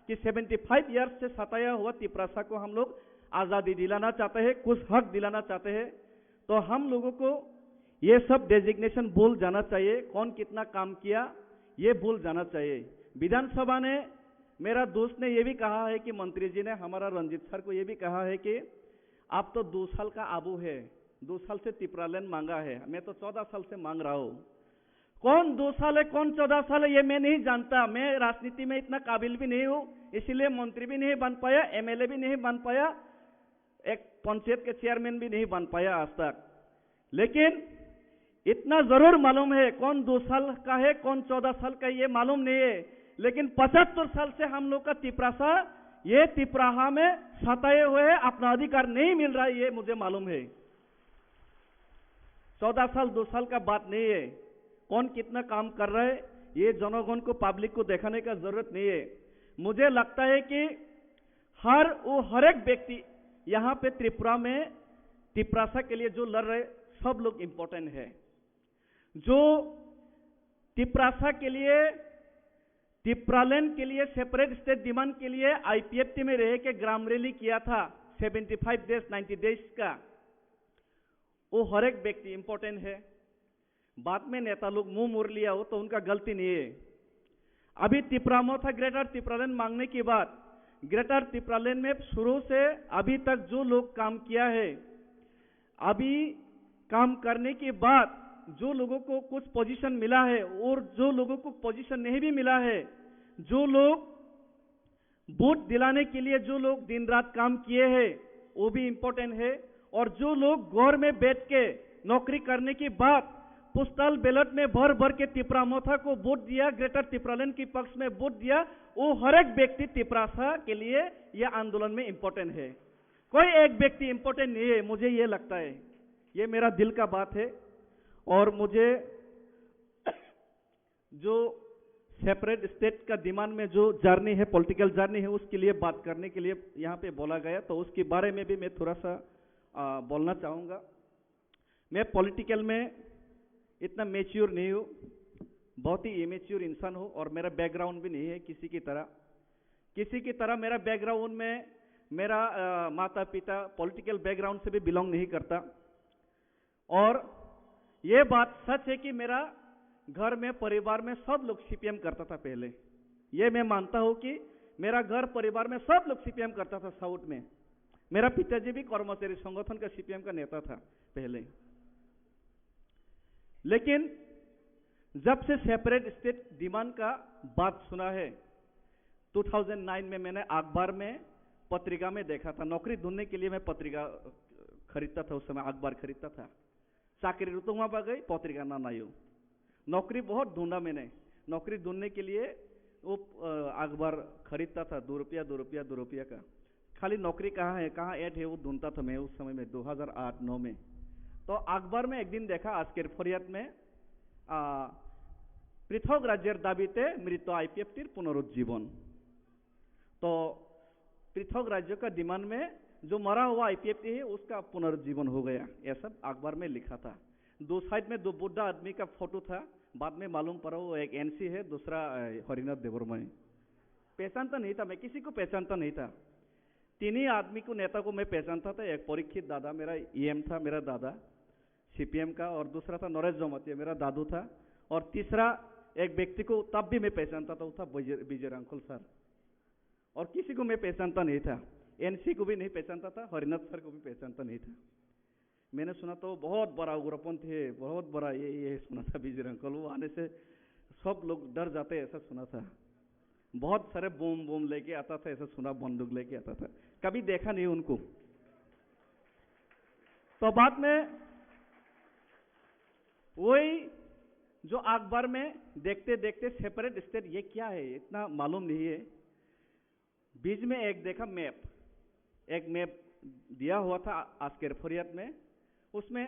कि सेवेंटी फ़ाइव ईयर्स से सताया हुआ तिपरासा को हम लोग आज़ादी दिलाना चाहते हैं, कुछ हक दिलाना चाहते हैं, तो हम लोगों को ये सब डेजिग्नेशन भूल जाना चाहिए, कौन कितना काम किया, ये भूल जाना चाहिए। विधानसभा ने, मेरा दोस्त ने ये भी कहा है कि मंत्री जी ने, हमारा रंजीत सर को ये भी कहा है कि आप तो दो साल का आबू है, दो साल से तिपरालैंड मांगा है, मैं तो चौदह साल से मांग रहा हूँ। कौन दो साल है, कौन चौदह साल है, ये मैं नहीं जानता। मैं राजनीति में इतना काबिल भी नहीं हूँ, इसीलिए मंत्री भी नहीं बन पाया, एमएलए भी नहीं बन पाया, एक पंचायत के चेयरमैन भी नहीं बन पाया आज तक। लेकिन इतना जरूर मालूम है, कौन दो साल का है, कौन चौदह साल का है, ये मालूम नहीं है। लेकिन पचहत्तर साल से हम लोग का तिपरासा, ये तिपराहा में सताए हुए हैं, अपना अधिकार नहीं मिल रहा है, ये मुझे मालूम है। चौदह साल, दो साल का बात नहीं है, कौन कितना काम कर रहा है, ये जनगण को, पब्लिक को दिखाने का जरूरत नहीं है। मुझे लगता है कि हर वो, हर एक व्यक्ति यहाँ पे त्रिपुरा में तिपरासा के लिए जो लड़ रहे, सब लोग इम्पोर्टेंट है। जो तिपरासा के लिए, तिपरालैंड के लिए सेपरेट स्टेट डिमांड के लिए आईपीएफटी में रह के ग्राम रैली किया था, seventy five days, ninety days का, वो हर एक व्यक्ति इम्पोर्टेंट है। बाद में नेता लोग मुंह मोड़ लिया हो तो उनका गलती नहीं है। अभी तिपरा मोथा ग्रेटर तिपरालैंड मांगने के बाद ग्रेटर तिपरालैंड में शुरू से अभी तक जो लोग काम किया है, अभी काम करने के बाद जो लोगों को कुछ पोजीशन मिला है और जो लोगों को पोजीशन नहीं भी मिला है, जो लोग वोट दिलाने के लिए जो लोग दिन रात काम किए हैं, वो भी इम्पोर्टेंट है। और जो लोग घर में बैठ के नौकरी करने के बाद पोस्टल बैलेट में भर भर के तिपरा मोथा को वोट दिया, ग्रेटर तिपरालैंड के पक्ष में वोट दिया, वो हर एक व्यक्ति तिपरासा के लिए ये आंदोलन में इम्पोर्टेंट है। कोई एक व्यक्ति इम्पोर्टेंट नहीं है, मुझे ये लगता है। ये मेरा दिल का बात है। और मुझे जो सेपरेट स्टेट का डिमांड में जो जर्नी है, पॉलिटिकल जर्नी है, उसके लिए बात करने के लिए यहाँ पे बोला गया, तो उसके बारे में भी मैं थोड़ा सा आ, बोलना चाहूँगा। मैं पॉलिटिकल में इतना मैच्योर नहीं हूँ, बहुत ही इमेच्योर इंसान हूँ और मेरा बैकग्राउंड भी नहीं है किसी की तरह। किसी की तरह मेरा बैकग्राउंड में मेरा आ, माता पिता पॉलिटिकल बैकग्राउंड से भी बिलोंग नहीं करता। और ये बात सच है कि मेरा घर में, परिवार में सब लोग सीपीएम करता था पहले। ये मैं मानता हूँ कि मेरा घर परिवार में सब लोग सीपीएम करता था साउथ में। मेरा पिताजी भी कर्मचारी संगठन का सीपीएम का नेता था पहले। लेकिन जब से सेपरेट स्टेट डिमांड का बात सुना है, दो हज़ार नौ में मैंने अखबार में, पत्रिका में देखा था। नौकरी ढूंढने के लिए मैं पत्रिका खरीदता था, उस समय अखबार खरीदता था। चाकरी रुतुमा बागै पत्रिका ना नायो। नौकरी बहुत ढूंढा मैंने। नौकरी ढूंढने के लिए वो अ, अखबार खरीदता था, दो रुपया, दो रुपया, दो रुपया का। खाली नौकरी कहाँ है, कहाँ ऐड है, वो ढूंढता था मैं उस समय में, दो हज़ार आठ नौ में। तो अखबार में एक दिन देखा, আজকের ফরিয়াদ में, आ, পৃথক রাজ্যের দাবিতে মৃত আইপিএফটির পুনরুজ্জীবন। तो पृथक राज्यों का डिमांड में जो मरा हुआ आईपीएफटी है, उसका पुनरुज्जीवन हो गया, ऐसा अखबार में लिखा था। दो साइड में दो बुढ़ा आदमी का फोटो था। बाद में मालूम पड़ा वो एक एनसी है, दूसरा अ, हरिनाथ देवर्मा है। पहचानता नहीं था, मैं किसी को पहचानता नहीं था। तीन ही आदमी को, नेता को मैं पहचानता था। एक परीक्षित दादा, मेरा ईएम था, मेरा दादा सीपीएम का, और दूसरा था नरेश जमातिया, मेरा दादू था, और तीसरा एक व्यक्ति को तब भी मैं पहचानता था, वो था विजय, विजय रांखल सर। और किसी को मैं पहचानता नहीं था, एनसी को भी नहीं पहचानता था, हरिनाथ सर को भी पहचानता नहीं था। मैंने सुना तो बहुत बड़ा उग्रपंथी है, बहुत बड़ा ये, ये सुना था विजय रांखल, वो आने से सब लोग डर जाते हैं, ऐसा सुना था। बहुत सारे बम बम लेके आता था, ऐसा सुना, बंदूक लेके आता था, कभी देखा नहीं उनको। तो बाद में वही जो अखबार में देखते देखते सेपरेट स्टेट ये क्या है, इतना मालूम नहीं है। बीच में एक देखा मैप, एक मैप दिया हुआ था আজকের ফরিয়াদ में। उसमें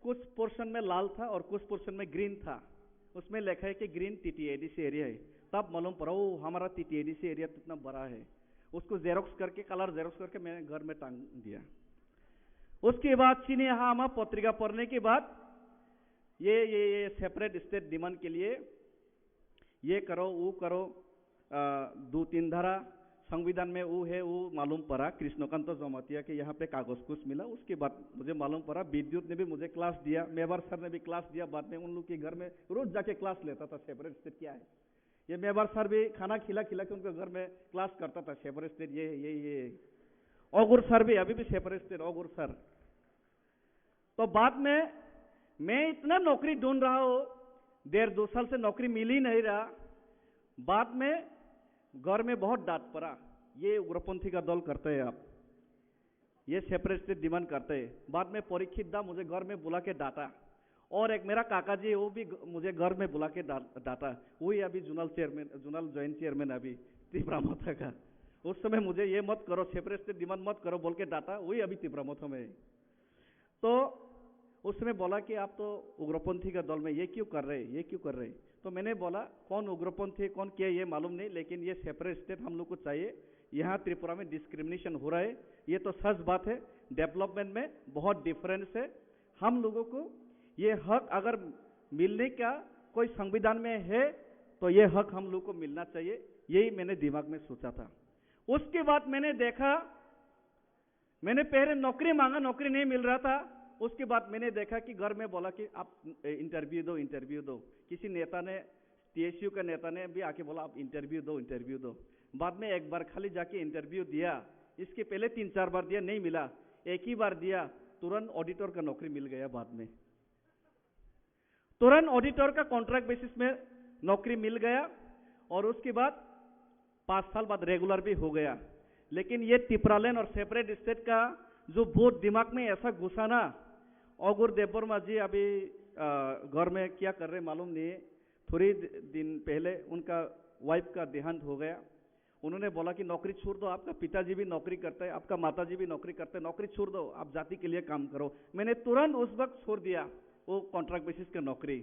कुछ पोर्शन में लाल था और कुछ पोर्शन में ग्रीन था। उसमें लिखा है कि ग्रीन टीटीएडीसी एरिया है। तब मालूम पड़ा, ओ, हमारा टीटीएडीसी एरिया कितना बड़ा है। उसको जेरोक्स करके, कलर जेरोक्स करके मैंने घर में टांग दिया। उसके बाद चीनी हामा पत्रिका पढ़ने के बाद ये, ये, ये सेपरेट स्टेट डिमांड के लिए ये करो, वो करो, आ, दो तीन धारा संविधान में वो है, वो मालूम पड़ा कृष्णकांत जमातिया के यहाँ पे कागज कुछ मिला। उसके बाद मुझे मालूम पड़ा, विद्युत ने भी मुझे क्लास दिया, मेवार सर ने भी क्लास दिया। बाद में उन लोग के घर में रोज जाके क्लास लेता था, सेपरेट स्टेट क्या है। ये मेवार सर भी खाना खिला खिला के उनके घर में क्लास करता था, सेपरेट स्टेट ये है, ये, ये है। ओगुर सर भी अभी भी सेपरेट स्टेट, ओगुर सर। तो बाद में मैं इतना नौकरी ढूंढ रहा हूँ, डेढ़ दो साल से नौकरी मिल ही नहीं रहा। बाद में घर में बहुत डांट पड़ा, ये उग्रपंथी का दल करते हैं आप, ये सेपरेट स्टेट डिमांड करते हैं। बाद में परीक्षित दा मुझे घर में बुला के डांटा, और एक मेरा काका जी, वो भी ग-, मुझे घर में बुला के डा-, डांटा। वही अभी zonal chairman, zonal joint chairman अभी तिपरा मोथा का। उस समय मुझे ये मत करो, सेपरेट स्टेट डिमांड मत करो बोल के डांटा, वही अभी तिपरा मोथा में है। तो उसने बोला कि आप तो उग्रपंथी का दल में, ये क्यों कर रहे, ये क्यों कर रहे? तो मैंने बोला, कौन उग्रपंथी है, कौन क्या है, ये मालूम नहीं, लेकिन ये सेपरेट स्टेट हम लोग को चाहिए। यहाँ त्रिपुरा में डिस्क्रिमिनेशन हो रहा है, ये तो सच बात है। डेवलपमेंट में बहुत डिफरेंस है। हम लोगों को ये हक अगर मिलने का कोई संविधान में है, तो ये हक हम लोग को मिलना चाहिए, यही मैंने दिमाग में सोचा था। उसके बाद मैंने देखा, मैंने पहले नौकरी मांगा, नौकरी नहीं मिल रहा था। उसके बाद मैंने देखा कि घर में बोला कि आप, ए, इंटरव्यू दो, इंटरव्यू दो। किसी नेता ने टीएसयू का नेता ने भी आके बोला, "आप इंटरव्यू दो, इंटरव्यू दो।" बाद में एक बार खाली जाके इंटरव्यू दिया, इसके पहले तीन चार बार दिया, नहीं मिला, एक ही बार दिया, तुरंत ऑडिटर का नौकरी मिल गया बाद में। तुरंत ऑडिटर का कॉन्ट्रैक्ट बेसिस में नौकरी मिल गया और उसके बाद पाँच साल बाद रेगुलर भी हो गया। लेकिन ये टिपरालैंड और सेपरेट स्टेट का जो भूत दिमाग में ऐसा घुसा ना, अगुर देबबर्मा जी अभी, अ, घर में क्या कर रहे मालूम नहीं, थोड़ी दि-, दिन पहले उनका वाइफ का देहांत हो गया। उन्होंने बोला कि नौकरी छोड़ दो, आपका पिताजी भी नौकरी करते हैं, आपका माताजी भी नौकरी करते हैं, नौकरी छोड़ दो, आप जाति के लिए काम करो। मैंने तुरंत उस वक्त छोड़ दिया वो कॉन्ट्रैक्ट बेसिस का नौकरी।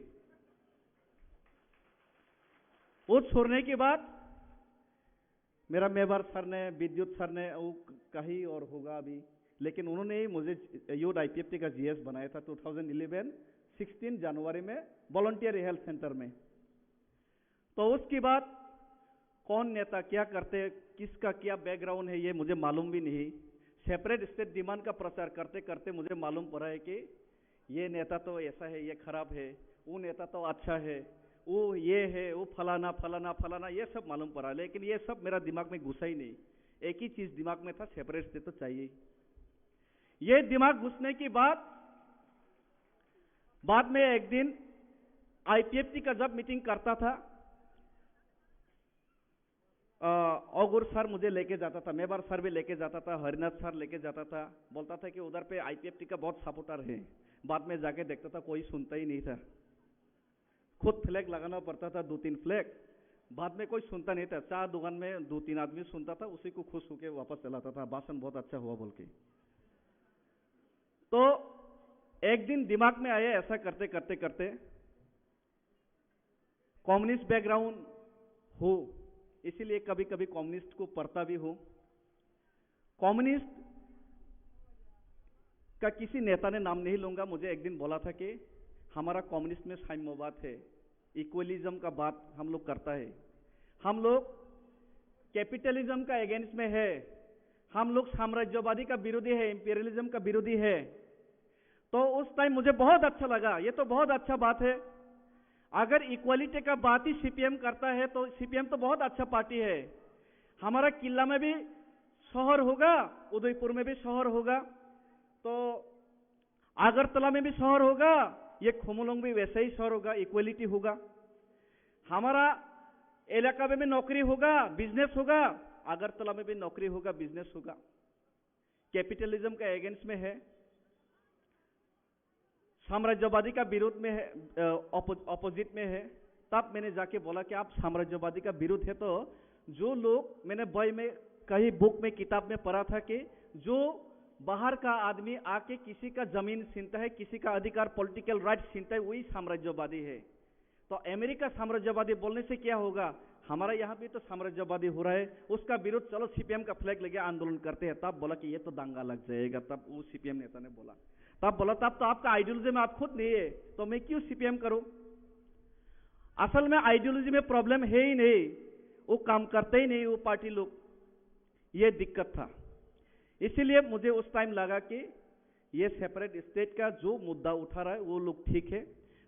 वो छोड़ने के बाद मेरा मेवार सर ने, विद्युत सर ने, वो कहीं और होगा अभी, लेकिन उन्होंने ही मुझे यूथ आईपीएफटी का जीएस बनाया था ट्वेंटी इलेवन सिक्सटीन जनवरी में वॉलंटियर हेल्थ सेंटर में। तो उसके बाद कौन नेता क्या करते, किसका क्या बैकग्राउंड है, ये मुझे मालूम भी नहीं। सेपरेट स्टेट डिमांड का प्रचार करते करते मुझे मालूम पड़ा है कि ये नेता तो ऐसा है, ये खराब है, वो नेता तो अच्छा है, वो ये है, वो फलाना, फलाना, फलाना, ये सब मालूम पड़ा। लेकिन ये सब मेरा दिमाग में घुसा ही नहीं। एक ही चीज दिमाग में था, सेपरेट स्टेट तो चाहिए। ये दिमाग घुसने के बाद, बाद में एक दिन आईपीएफटी का जब मीटिंग करता था, अ, ओगुर सर मुझे लेके जाता था, मेवार सर भी लेके जाता था, हरिनाथ सर लेके जाता था, बोलता था कि उधर पे आईपीएफटी का बहुत सपोर्टर है। बाद में जाके देखता था, कोई सुनता ही नहीं था। खुद फ्लैग लगाना पड़ता था, दो तीन फ्लैग। बाद में कोई सुनता नहीं था, चाय दुकान में दो तीन आदमी सुनता था, उसी को खुश होके वापस चलाता था, भाषण बहुत अच्छा हुआ बोल के। तो एक दिन दिमाग में आया, ऐसा करते करते करते कम्युनिस्ट बैकग्राउंड हो, इसीलिए कभी कभी कम्युनिस्ट को पढ़ता भी हूँ। कम्युनिस्ट का किसी नेता ने नाम नहीं लूंगा, मुझे एक दिन बोला था कि हमारा कम्युनिस्ट में साम्यवाद है, इक्वलिज्म का बात हम लोग करता है, हम लोग कैपिटलिज्म का अगेंस्ट में है, हम लोग साम्राज्यवादी का विरोधी है, इंपीरियलिज्म का विरोधी है। तो उस टाइम मुझे बहुत अच्छा लगा, ये तो बहुत अच्छा बात है। अगर इक्वलिटी का बात ही सीपीएम करता है तो सीपीएम तो बहुत अच्छा पार्टी है। हमारा किला में भी शहर होगा, उदयपुर में भी शहर होगा, तो अगरतला में भी शहर होगा, ये खुमोलोंग भी वैसा ही शहर होगा, इक्वलिटी होगा। हमारा इलाका में भी नौकरी होगा, बिजनेस होगा, अगरतला में भी नौकरी होगा, बिजनेस होगा। कैपिटलिज्म का अगेंस्ट में है, साम्राज्यवादी का विरोध में है, अपोजिट में है। तब मैंने जाके बोला कि आप साम्राज्यवादी का विरोध है तो जो लोग, मैंने बई में कहीं बुक में किताब में पढ़ा था कि जो बाहर का आदमी आके किसी का जमीन छीनता है, किसी का अधिकार, पॉलिटिकल राइट छीनता है, वही साम्राज्यवादी है। तो अमेरिका साम्राज्यवादी बोलने से क्या होगा? हमारा यहाँ भी तो साम्राज्यवादी हो रहा है, उसका विरोध, चलो सीपीएम का फ्लैग लेके आंदोलन करते हैं। तब बोला कि ये तो दंगा लग जाएगा। तब वो सीपीएम नेता ने बोला, तब बोला, तब तो आपका आइडियोलॉजी में आप खुद नहीं है, तो मैं क्यों सीपीएम करूं? असल में आइडियोलॉजी में प्रॉब्लम है ही नहीं, वो काम करते ही नहीं वो पार्टी लोग, ये दिक्कत था। इसीलिए मुझे उस टाइम लगा कि ये सेपरेट स्टेट का जो मुद्दा उठा रहा है वो लोग ठीक है।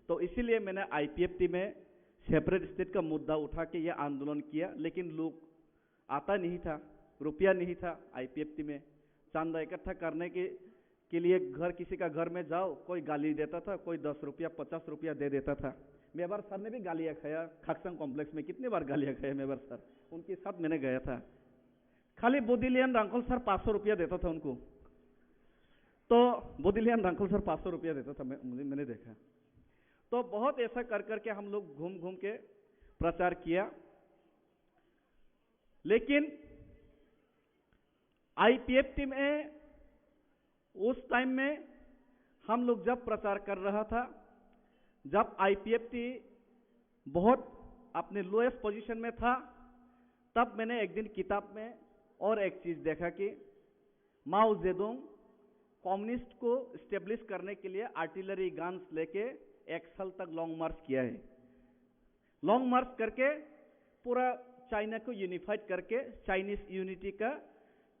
तो इसीलिए मैंने आईपीएफटी में सेपरेट स्टेट का मुद्दा उठा के ये आंदोलन किया, लेकिन लोग आता नहीं था, रुपया नहीं था आईपीएफटी में। चंदा इकट्ठा करने के के लिए घर, किसी का घर में जाओ, कोई गाली देता था, कोई दस रुपया, पचास रुपया दे देता था। मेवार सर ने भी गालियाँ खाया, खाकसांग कॉम्प्लेक्स में कितने बार गालियाँ खाया मेवार सर, उनके साथ मैंने गया था। खाली बोदिलियन रांखल सर पाँच सौ रुपया देता था उनको, तो बोदिलियन रांखल सर पाँच सौ रुपया देता था, मैं, मुझे, मैंने देखा। तो बहुत ऐसा कर करके हम लोग घूम घूम के प्रचार किया, लेकिन आईपीएफटी में उस टाइम में हम लोग जब प्रचार कर रहा था, जब आईपीएफटी बहुत अपने लोएस्ट पोजीशन में था, तब मैंने एक दिन किताब में और एक चीज देखा कि माओ जेडुंग कम्युनिस्ट को स्टेब्लिश करने के लिए आर्टिलरी गन्स लेके एक साल तक लॉन्ग मार्च किया है। लॉन्ग मार्च करके पूरा चाइना को यूनिफाइड करके, चाइनीज यूनिटी का,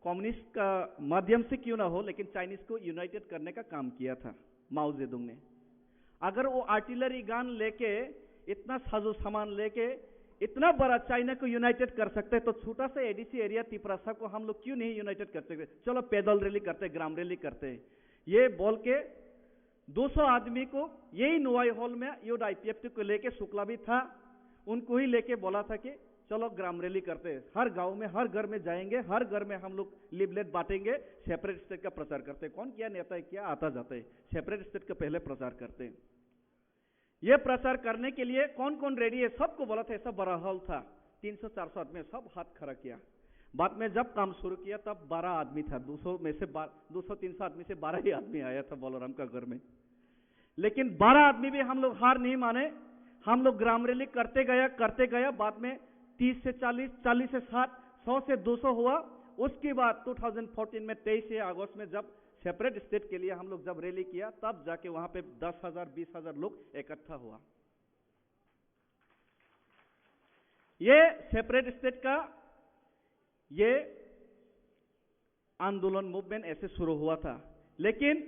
कम्युनिस्ट का माध्यम से क्यों ना हो, लेकिन चाइनीज को यूनाइटेड करने का काम किया था माओ जेडुंग ने। अगर वो आर्टिलरी गन लेके इतना साजो सामान लेके इतना बड़ा चाइना को यूनाइटेड कर सकते हैं, तो छोटा सा एडीसी एरिया तिपरा सब को हम लोग क्यों नहीं यूनाइटेड कर सकते? चलो पैदल रैली करते, ग्राम रैली करते। ये बोल के दो सौ आदमी को यही नोआई हॉल में यूथ आईपीएफटी को लेके शुक्ला भी था, उनको ही लेके बोला था कि चलो ग्राम रैली करते हैं, हर गांव में, हर घर में जाएंगे, हर घर में हम लोग लिफलेट बांटेंगे, सेपरेट स्टेट का प्रचार करते हैं। कौन क्या नेता है, क्या आता जाता है, सेपरेट स्टेट का पहले प्रचार करते हैं। ये प्रचार करने के लिए कौन कौन रेडी है, सबको बोला था। ऐसा बड़ा हॉल था, तीन सौ चार सौ आदमी, सब हाथ खड़ा किया। बाद में जब काम शुरू किया तब बारह आदमी था, दो सौ में से बार-, दो सौ तीन सौ आदमी से बारह ही आदमी आया था बलराम का घर में। लेकिन बारह आदमी भी हम लोग हार नहीं माने, हम लोग ग्राम रैली करते गया, करते गया। बाद में तीस से चालीस, चालीस से साठ, सौ से दो सौ हुआ। उसके बाद दो हज़ार चौदह में तेईस अगस्त में जब सेपरेट स्टेट के लिए हम लोग जब रैली किया, तब जाके वहां पे दस हज़ार, बीस हज़ार लोग इकट्ठा हुआ। ये सेपरेट स्टेट का ये आंदोलन, मूवमेंट ऐसे शुरू हुआ था, लेकिन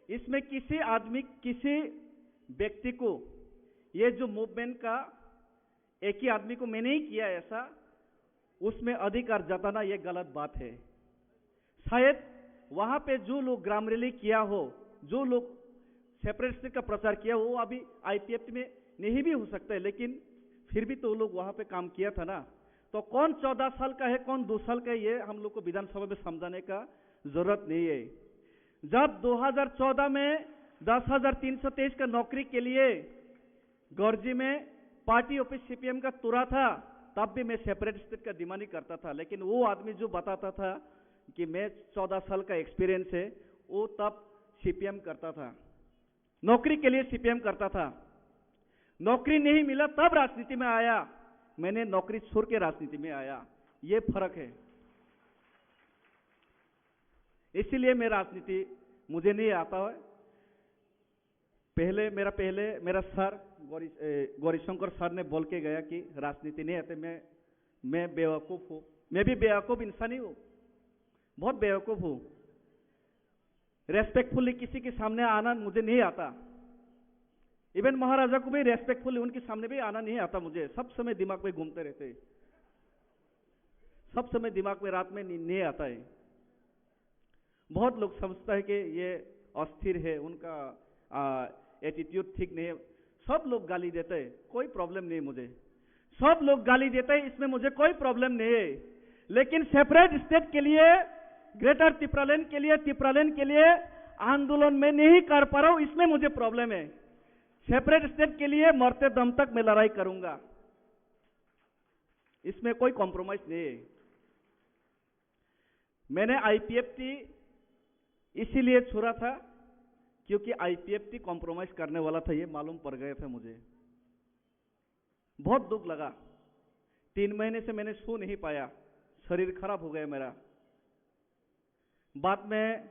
इसमें किसी आदमी, किसी व्यक्ति को, ये जो मूवमेंट का एक ही आदमी को मैंने ही किया ऐसा, उसमें अधिकार जताना ये गलत बात है। शायद वहां पे जो लोग ग्राम रैली किया हो, जो लोग सेपरेट स्टेट का प्रचार किया हो, वो अभी आईपीएफ में नहीं भी हो सकता है, लेकिन फिर भी तो लोग वहां पे काम किया था ना। तो कौन चौदह साल का है, कौन दो साल का है, ये हम लोग को विधानसभा में समझाने का जरूरत नहीं है। जब दो हज़ार चौदह में दस हज़ार तीन सौ तेईस का नौकरी के लिए गर्जी में पार्टी ऑफिस सीपीएम का तुरा था, तब भी मैं सेपरेट स्टेट का डिमांड ही करता था। लेकिन वो आदमी जो बताता था कि मैं चौदह साल का एक्सपीरियंस है, वो तब सीपीएम करता था, नौकरी के लिए सीपीएम करता था। नौकरी नहीं मिला तब राजनीति में आया, मैंने नौकरी छोड़ के राजनीति में आया, ये फर्क है। इसीलिए मैं राजनीति, मुझे नहीं आता है। पहले मेरा पहले मेरा सर गौरी ए, गौरीशंकर सर ने बोल के गया कि राजनीति नहीं आते। मैं मैं बेवकूफ हूँ। मैं भी बेवकूफ इंसान ही हूँ, बहुत बेवकूफ हूँ। रेस्पेक्टफुली किसी के सामने आना मुझे नहीं आता। इवन महाराजा को भी रेस्पेक्टफुली उनके सामने भी आना नहीं आता मुझे। सब समय दिमाग में घूमते रहते हैं, सब समय दिमाग में रात में नी- नहीं आता है। बहुत लोग समझता है कि ये अस्थिर है, उनका एटीट्यूड ठीक नहीं है। सब लोग गाली देते हैं, कोई प्रॉब्लम नहीं मुझे। सब लोग गाली देते हैं, इसमें मुझे कोई प्रॉब्लम नहीं है। लेकिन सेपरेट स्टेट के लिए, ग्रेटर तिप्रालैंड के लिए, तिप्रालैंड के लिए आंदोलन में नहीं कर पा रहा हूं, इसमें मुझे प्रॉब्लम है। सेपरेट स्टेट के लिए मरते दम तक मैं लड़ाई करूंगा, इसमें कोई कॉम्प्रोमाइज नहीं है। मैंने आईपीएफटी इसीलिए छोड़ा था क्योंकि आईपीएफटी कॉम्प्रोमाइज करने वाला था, ये मालूम पड़ गया था मुझे। बहुत दुख लगा। तीन महीने से मैंने सो नहीं पाया, शरीर खराब हो गया मेरा। बाद में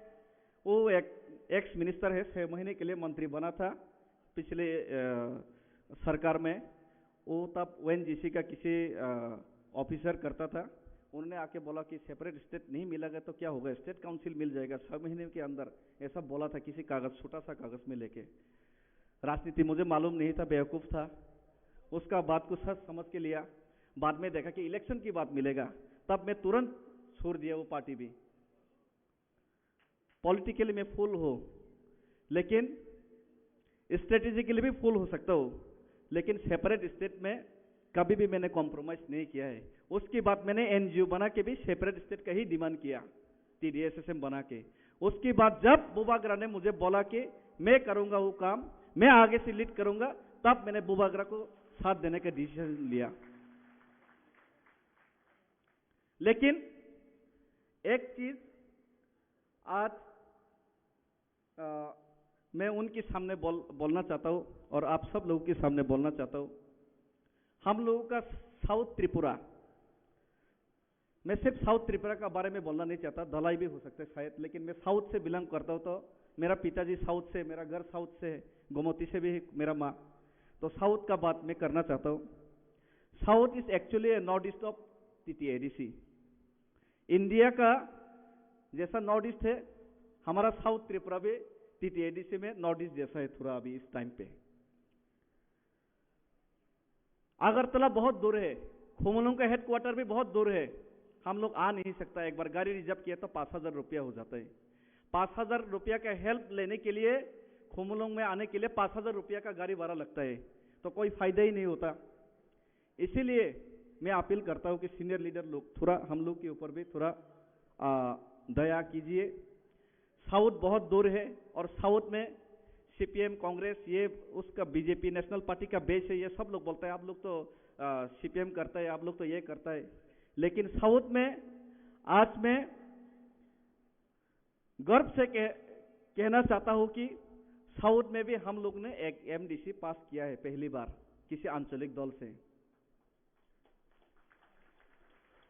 वो एक एक्स मिनिस्टर है, छह महीने के लिए मंत्री बना था पिछले अ, सरकार में। वो तब ओएनजीसी का किसी ऑफिसर करता था। उन्होंने आके बोला कि सेपरेट स्टेट नहीं मिलेगा तो क्या होगा, स्टेट काउंसिल मिल जाएगा छह महीने के अंदर, ऐसा बोला था किसी कागज, छोटा सा कागज में लेके। राजनीति मुझे मालूम नहीं था, बेवकूफ था। उसका बात को सच समझ के लिया। बाद में देखा कि इलेक्शन की बात मिलेगा, तब मैं तुरंत छोड़ दिया वो पार्टी भी। पॉलिटिकली मैं फूल हूँ, लेकिन स्ट्रेटेजिकली भी फूल हो सकता हूँ, लेकिन सेपरेट स्टेट में कभी भी मैंने कॉम्प्रोमाइज नहीं किया है। उसके बाद मैंने एनजीओ बना के भी सेपरेट स्टेट का ही डिमांड किया, टीडीएसएसएम बना के। उसके बाद जब बुबागरा ने मुझे बोला कि मैं करूंगा वो काम, मैं आगे से लीड करूंगा, तब मैंने बुबागरा को साथ देने का डिसीजन लिया। लेकिन एक चीज आज अ, मैं उनके सामने बोल, बोलना चाहता हूँ और आप सब लोगों के सामने बोलना चाहता हूँ। हम लोगों का साउथ त्रिपुरा, मैं सिर्फ साउथ त्रिपुरा का बारे में बोलना नहीं चाहता, धलाई भी हो सकता है शायद, लेकिन मैं साउथ से बिलोंग करता हूँ, तो मेरा पिताजी साउथ से, मेरा घर साउथ से है, गोमती से भी है मेरा माँ। तो साउथ का बात मैं करना चाहता हूँ। South is actually a northeast of T T A D C। India का जैसा नॉर्थ ईस्ट है, हमारा साउथ त्रिपुरा भी टीटीएडीसी में नॉर्थ ईस्ट जैसा है थोड़ा अभी इस टाइम पे। अगरतला बहुत दूर है, खुमलुंग का हेडक्वार्टर भी बहुत दूर है। हम लोग आ नहीं सकता, एक बार गाड़ी रिजर्व किया तो पाँच हज़ार रुपया हो जाता है। पाँच हज़ार रुपया का हेल्प लेने के लिए, खुमलुंग में आने के लिए पाँच हज़ार रुपया का गाड़ी भाड़ा लगता है, तो कोई फायदा ही नहीं होता। इसीलिए मैं अपील करता हूँ कि सीनियर लीडर लोग थोड़ा हम लोग के ऊपर भी थोड़ा आ, दया कीजिए। साउथ बहुत दूर है और साउथ में सीपीएम, कांग्रेस, ये उसका बीजेपी, नेशनल पार्टी का बेस है, ये सब लोग बोलता है, आप लोग तो सीपीएम करता है, आप लोग तो ये करता है। लेकिन साउथ में आज मैं गर्व से कह, कहना चाहता हूँ कि साउथ में भी हम लोग ने एक एमडीसी पास किया है पहली बार किसी आंचलिक दल से।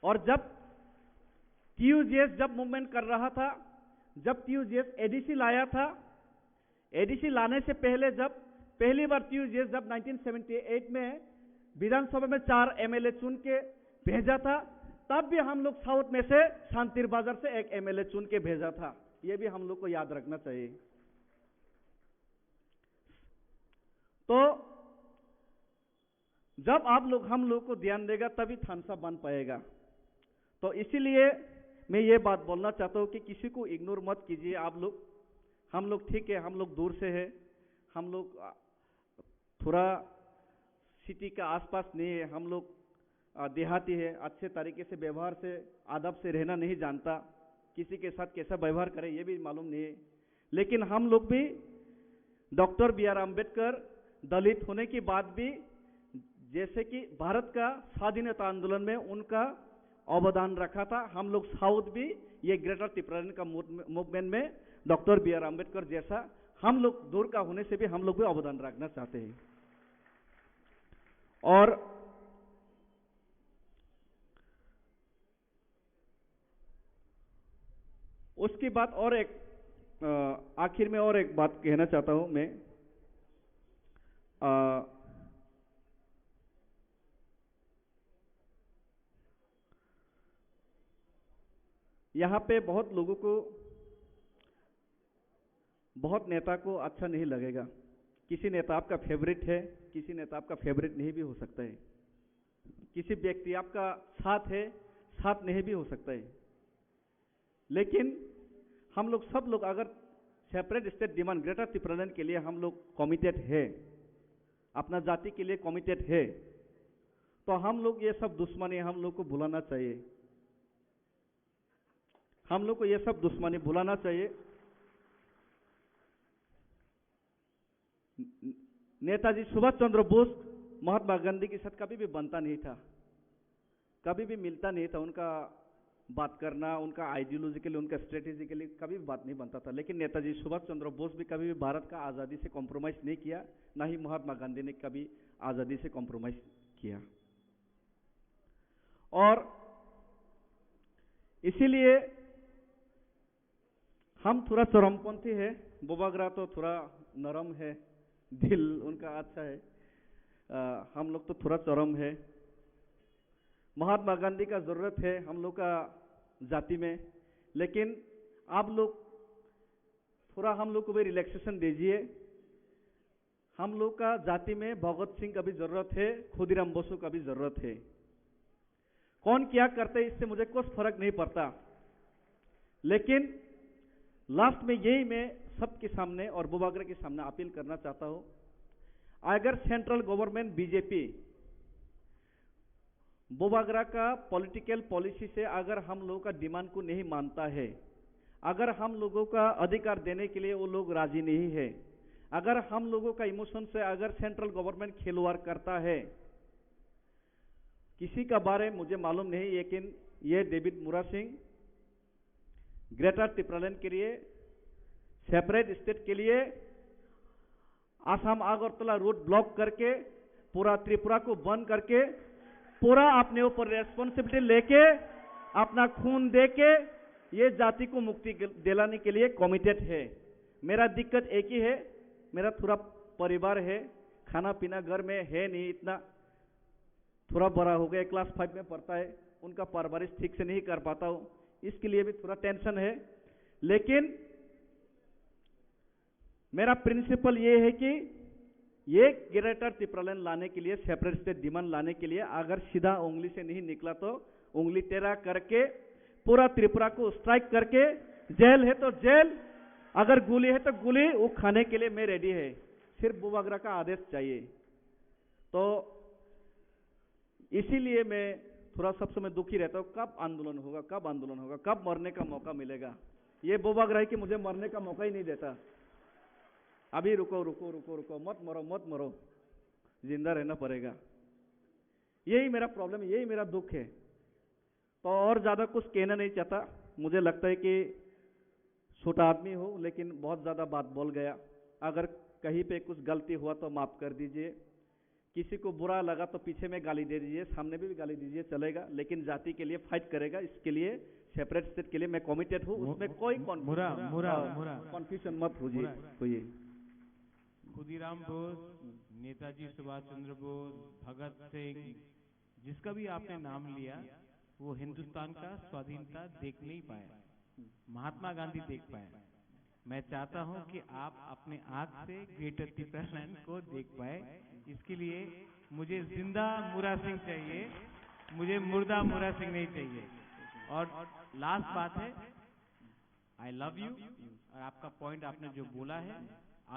और जब टीयूजीएस जब मूवमेंट कर रहा था, जब टीयूजीएस एडीसी लाया था, एडीसी लाने से पहले जब पहली बार टीयूजीएस जब नाइनटीन सेवेंटी एट में विधानसभा में चार एमएलए चुन के भेजा था, तब भी हम लोग साउथ में से शांतिर बाजार से एक एमएलए चुन के भेजा था। ये भी हम लोग को याद रखना चाहिए। तो जब आप लोग हम लोग को ध्यान देगा, तभी थानसा बन पाएगा। तो इसीलिए मैं ये बात बोलना चाहता हूँ कि किसी को इग्नोर मत कीजिए आप लोग। हम लोग ठीक है, हम लोग दूर से है, हम लोग आ, थोड़ा सिटी का आसपास नहीं है, हम लोग आ, देहाती है, अच्छे तरीके से व्यवहार से, आदब से रहना नहीं जानता, किसी के साथ कैसा व्यवहार करे ये भी मालूम नहीं है। लेकिन हम लोग भी डॉक्टर बी आर अम्बेडकर दलित होने के बाद भी जैसे कि भारत का स्वाधीनता आंदोलन में उनका अवदान रखा था, हम लोग साउथ भी ये ग्रेटर टिप्रालैंड का मूवमेंट में डॉक्टर बी आर अम्बेडकर जैसा हम लोग दूर का होने से भी हम लोग भी अवदान रखना चाहते हैं। और उसके बाद और एक, अ, आखिर में और एक बात कहना चाहता हूँ मैं। अ, यहाँ पे बहुत लोगों को, बहुत नेता को अच्छा नहीं लगेगा। किसी नेता आपका फेवरेट है, किसी नेता आपका फेवरेट नहीं भी हो सकता है। किसी व्यक्ति आपका साथ है, साथ नहीं भी हो सकता है। लेकिन हम लोग सब लोग अगर सेपरेट स्टेट डिमांड, ग्रेटर टिप्रालैंड के लिए हम लोग कमिटेड है, अपना जाति के लिए कमिटेड है, तो हम लोग ये सब दुश्मनी हम लोग को भुलाना चाहिए। हम लोग को ये सब दुश्मनी भुलाना चाहिए। नेताजी सुभाष चंद्र बोस महात्मा गांधी के साथ कभी भी बनता नहीं था, कभी भी मिलता नहीं था। उनका बात करना, उनका आइडियोलॉजिकली, उनका स्ट्रेटेजिकली कभी भी बात नहीं बनता था। लेकिन नेताजी सुभाष चंद्र बोस भी कभी भी भारत का आज़ादी से कॉम्प्रोमाइज नहीं किया, ना ही महात्मा गांधी ने कभी आज़ादी से कॉम्प्रोमाइज किया। और इसीलिए हम थोड़ा चरमपंथी है, बुबाग्रा तो थोड़ा नरम है, दिल उनका अच्छा है। अ, हम लोग तो थोड़ा चरम है। महात्मा गांधी का ज़रूरत है हम लोग का जाति में, लेकिन आप लोग थोड़ा हम लोग को भी रिलैक्सेशन दीजिए। हम लोग का जाति में भगत सिंह का भी ज़रूरत है, खुदीराम बोसो का भी ज़रूरत है। कौन क्या करते, इससे मुझे कुछ फर्क नहीं पड़ता, लेकिन लास्ट में यही मैं सबके सामने और बुबाग्रा के सामने अपील करना चाहता हूँ, अगर सेंट्रल गवर्नमेंट, बीजेपी, बुबाग्रा का पॉलिटिकल पॉलिसी से अगर हम लोगों का डिमांड को नहीं मानता है, अगर हम लोगों का अधिकार देने के लिए वो लोग राजी नहीं है, अगर हम लोगों का इमोशन से अगर सेंट्रल गवर्नमेंट खिलवाड़ करता है, किसी का बारे मुझे मालूम नहीं, लेकिन ये डेविड मुरा सिंह ग्रेटर टिप्रालैंड के लिए, सेपरेट स्टेट के लिए आसाम अगरतला रोड ब्लॉक करके, पूरा त्रिपुरा को बंद करके, पूरा अपने ऊपर रिस्पॉन्सिबिलिटी लेके, अपना खून दे के ये जाति को मुक्ति दिलाने के लिए कमिटेड है। मेरा दिक्कत एक ही है, मेरा थोड़ा परिवार है, खाना पीना घर में है नहीं इतना, थोड़ा बड़ा हो गया, क्लास फ़ाइव में पढ़ता है, उनका परवरिश ठीक से नहीं कर पाता हूँ, इसके लिए भी थोड़ा टेंशन है। लेकिन मेरा प्रिंसिपल ये है कि ये ग्रेटर तिप्रालैंड लाने के लिए, सेपरेट स्टेट डिमांड लाने के लिए अगर सीधा उंगली से नहीं निकला तो उंगली टेढ़ा करके पूरा त्रिपुरा को स्ट्राइक करके, जेल है तो जेल, अगर गोली है तो गोली, वो खाने के लिए मैं रेडी है। सिर्फ बुबागरा का आदेश चाहिए। तो इसीलिए मैं थोड़ा सब समय दुखी रहता हूँ, कब आंदोलन होगा, कब आंदोलन होगा, कब मरने का मौका मिलेगा। ये बुबागरा है कि मुझे मरने का मौका ही नहीं देता। अभी रुको, रुको, रुको, रुको, मत मरो, मत मरो, जिंदा रहना पड़ेगा। यही मेरा प्रॉब्लम है, यही मेरा दुख है। तो और ज़्यादा कुछ कहना नहीं चाहता। मुझे लगता है कि छोटा आदमी हूँ, लेकिन बहुत ज़्यादा बात बोल गया। अगर कहीं पे कुछ गलती हुआ तो माफ़ कर दीजिए। किसी को बुरा लगा तो पीछे में गाली दे दीजिए, सामने भी गाली दीजिए, चलेगा, लेकिन जाति के लिए फाइट करेगा। इसके लिए, सेपरेट स्टेट के लिए मैं कमिटेड हूँ, मु-, उसमें कोई मु-, कॉन्फ्यूजन, मुरा, मुरा, हाँ, मुरा। कॉन्फ्यूजन मत होइए, मुरा। होइए। खुदीराम बोस, नेताजी सुभाष चंद्र बोस, भगत सिंह, जिसका भी आपने नाम लिया, वो हिंदुस्तान का स्वाधीनता देख नहीं पाया, महात्मा गांधी देख पाया। मैं चाहता हूं कि आप अपने आंख से ग्रेटर तिप्रालैंड को देख पाए। इसके लिए मुझे जिंदा मुरा सिंह चाहिए, मुझे मुर्दा मुरा सिंह नहीं चाहिए। और लास्ट बात है, आई लव यू। और आपका पॉइंट आपने जो बोला है,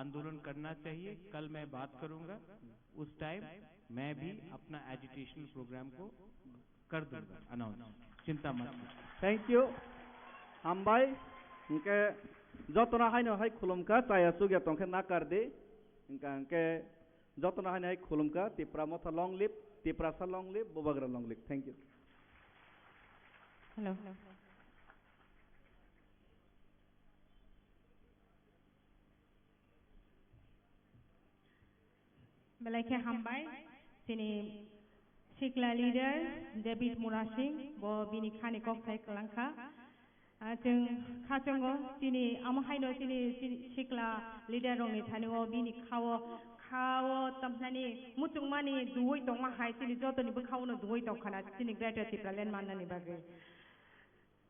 आंदोलन करना चाहिए। कल मैं बात करूंगा, उस टाइम मैं भी अपना एजुकेशनल प्रोग्राम को कर दूंगा अनाउंस, चिंता मत करो। Thank you. Hambai. Hingke jotono haino hai khulumkha, chaya chukya tongkhe nakar di. Hingka hingke jotono haino hai khulumkha, Tipra Motha long live, Tiprasa long live, Bubagra long live. Thank you. Hello. Belai khe hambai, chini sikla leader David Murasing, bo bini khani kok sai kwlangkha. Ah, chwng khachungo, chini amo haino chini, chini sikla leader rokni thani o bini khao, khao tamthani muchungmani duwi tongma hai chini jotoni bwkhao no duwi tongkhana chini Greater Tipraland mannani bagwi.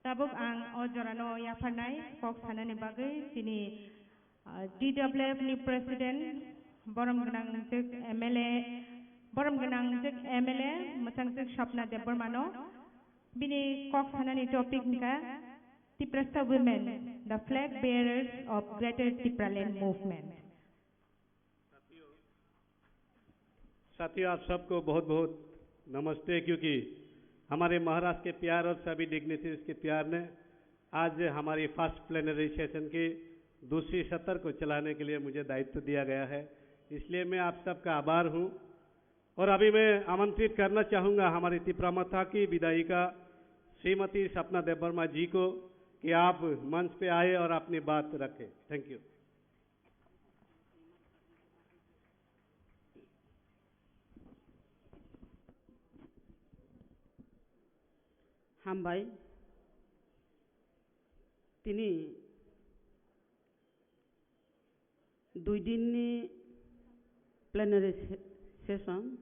Tabuk ang o jorano yapharnai kok sanani bagwi chini, ah, D W F ni President, borom gwnang jwk M L A, borom gwnang jwk M L A, mwchang jwk Swapna Debbarmano, bini kok sanani topic hwnkha Tiprasa Women, the flag bearers of Greater Tipraland Movement. साथियों, आप सबको बहुत बहुत नमस्ते, क्योंकि हमारे महाराष्ट्र के प्यार और सभी डिग्निटरीज के प्यार ने आज हमारी फर्स्ट प्लेनरी सेशन की दूसरी सत्र को चलाने के लिए मुझे दायित्व दिया गया है, इसलिए मैं आप सबका आभार हूँ। और अभी मैं आमंत्रित करना चाहूँगा हमारी तिप्रा मथा की विधायिका श्रीमती सपना देबवर्मा जी को कि आप मंच पे आए और अपनी बात रखें। Thank you. Hambai. Tini dui din ni plenary se-, session,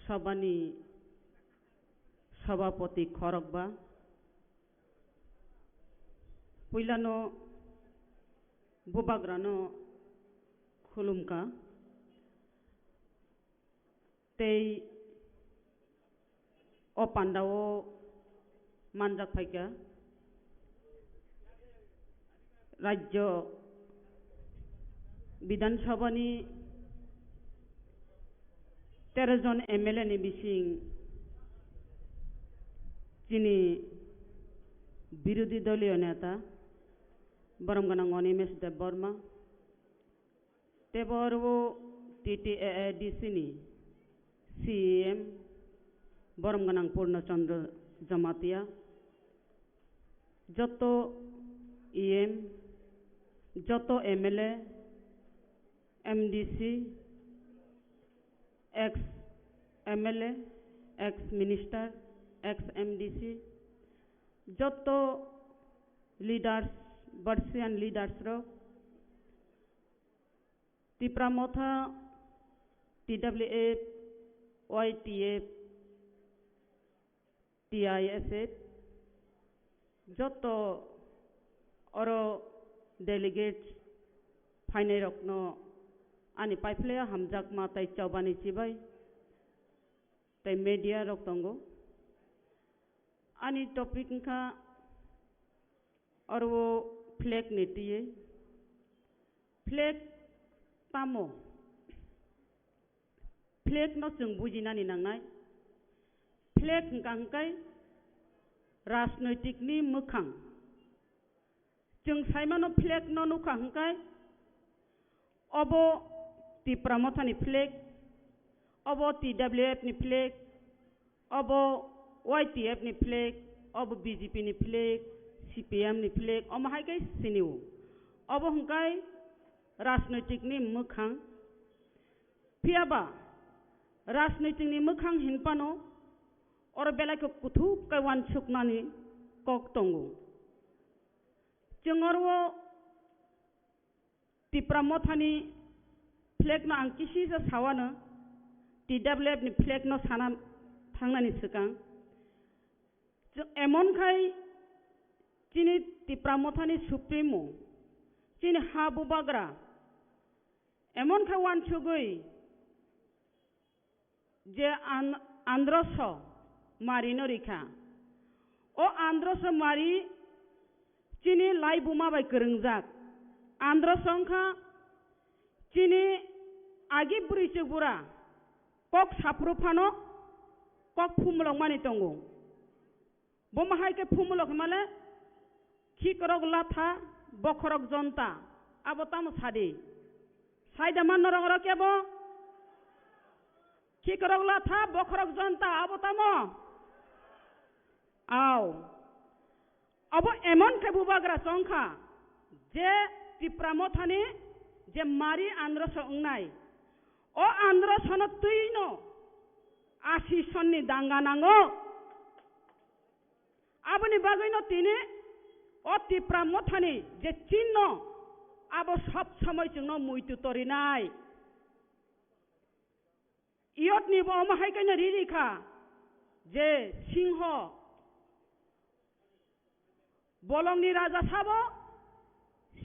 sabha ni sabhapati khorokba, puilano bubagrano khulumkha. Tei o pandao manjak phaikha Rajya Bidhan Sabha ni tero jon M L A ni bising chini birodhi doliyo neta borom gwnang Animesh Debbarma, tei bo oro T T A A D C ni C E M borom gwnang Purno Chandra Jamatia, joto E M, joto M L A, M D C, ex M L A, ex minister, ex M D C, joto leaders, Bauchian leaders rok, Tipra Motha, T W F, Y T F, T I S F, joto oro delegates phainairokno Ani paiphlaiya hamjakma tei chobani chibai tei media rok tongo. Ani topic wngkha oro flag ni twiwi. Flag tamo? Flag no chwng bujinani nangnai. Flag hwnkha hwnkhe rajnoitik ni mwkhang. Chwng saimano flag no nukha hwnkhe obo Tipra Motha ni flag, obo T W F ni flag, obo Y T F ni flag, obo B J P ni flag, C P M ni flag, omo hai khe sinio. Obo hwnkhe rajnoitik ni mwkhang. Phiya ba rajnoitik ni mwkhang hinphano oro belai khe kuthuk khe uansuknani kok tongo. Chwng oro Tipra Mothani flag no ang kisisa sawano, T W F ni flag no sana thangnani swkang. Chwng emon khai chini Tipra Mothani Supremo, chini ha bubagra, emon khai uansugwi je an-, androso mari no rikha. O androso mari chini laibuma bai kwrwngjak. Androso wngkha chini agi bwrwi chwk bura kok saphuru phano kok phumulok mani tongo. Bo ma hai khe phumulok hwnmale, khikrok latha, bokhorok jonta, abo tamo sadi? Saida man norok oro kebo? Khikrok latha, bokhorok jonta, abo tamo? Au. Abo emon khe bubagra chongkha, je Tipra Mothani je mari androso wngnai. O androsono twino asi sonni danga nango. Aboni bagwino tini o Tipra Mothani je chinno, abo sob somoi chwngno muitu torinai. Iyotni bo omo hai khe no riri kha je singho, bolongni raja sabo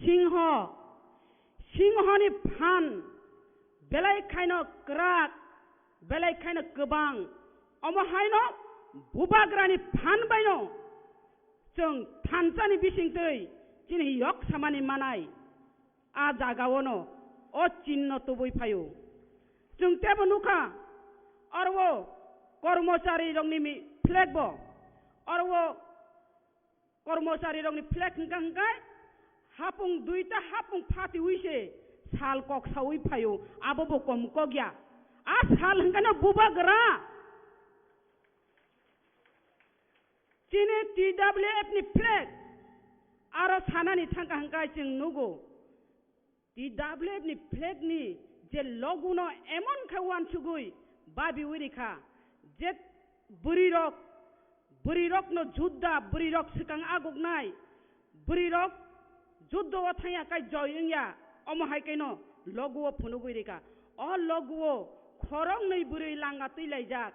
singho, singhoni phan belai khaino kwrak, belai khaino kwbang. Omo haino bubagrani phan baino chwng thansani bisingtwi chini yok samani manai. A jagaono o chinno tubui phaio. Chwng tebo nukha, oro o kormocharirokni mi-, flag bo, oro o kormocharirokni flag hwnkha hwnkhe hapung duita hapung phatiwi se sal kok saui phaio, abo bo kom kok ya. A sal hwnkhe no bubagra. Chini T W F ni flag aro sanani thangkha hwnkhe chwng nugo. T W F ni flag ni je logo no emon khe uansugwi babiwi rikha, je bwrwirok, bwrwirokno judda, bwrwirok swkang aguknai, bwrwirok juddo o thangya kai joy wngya, omo hai kaino logo o phunugwi rikha. O logo o khoroknwi bwrwi langa twi laijak.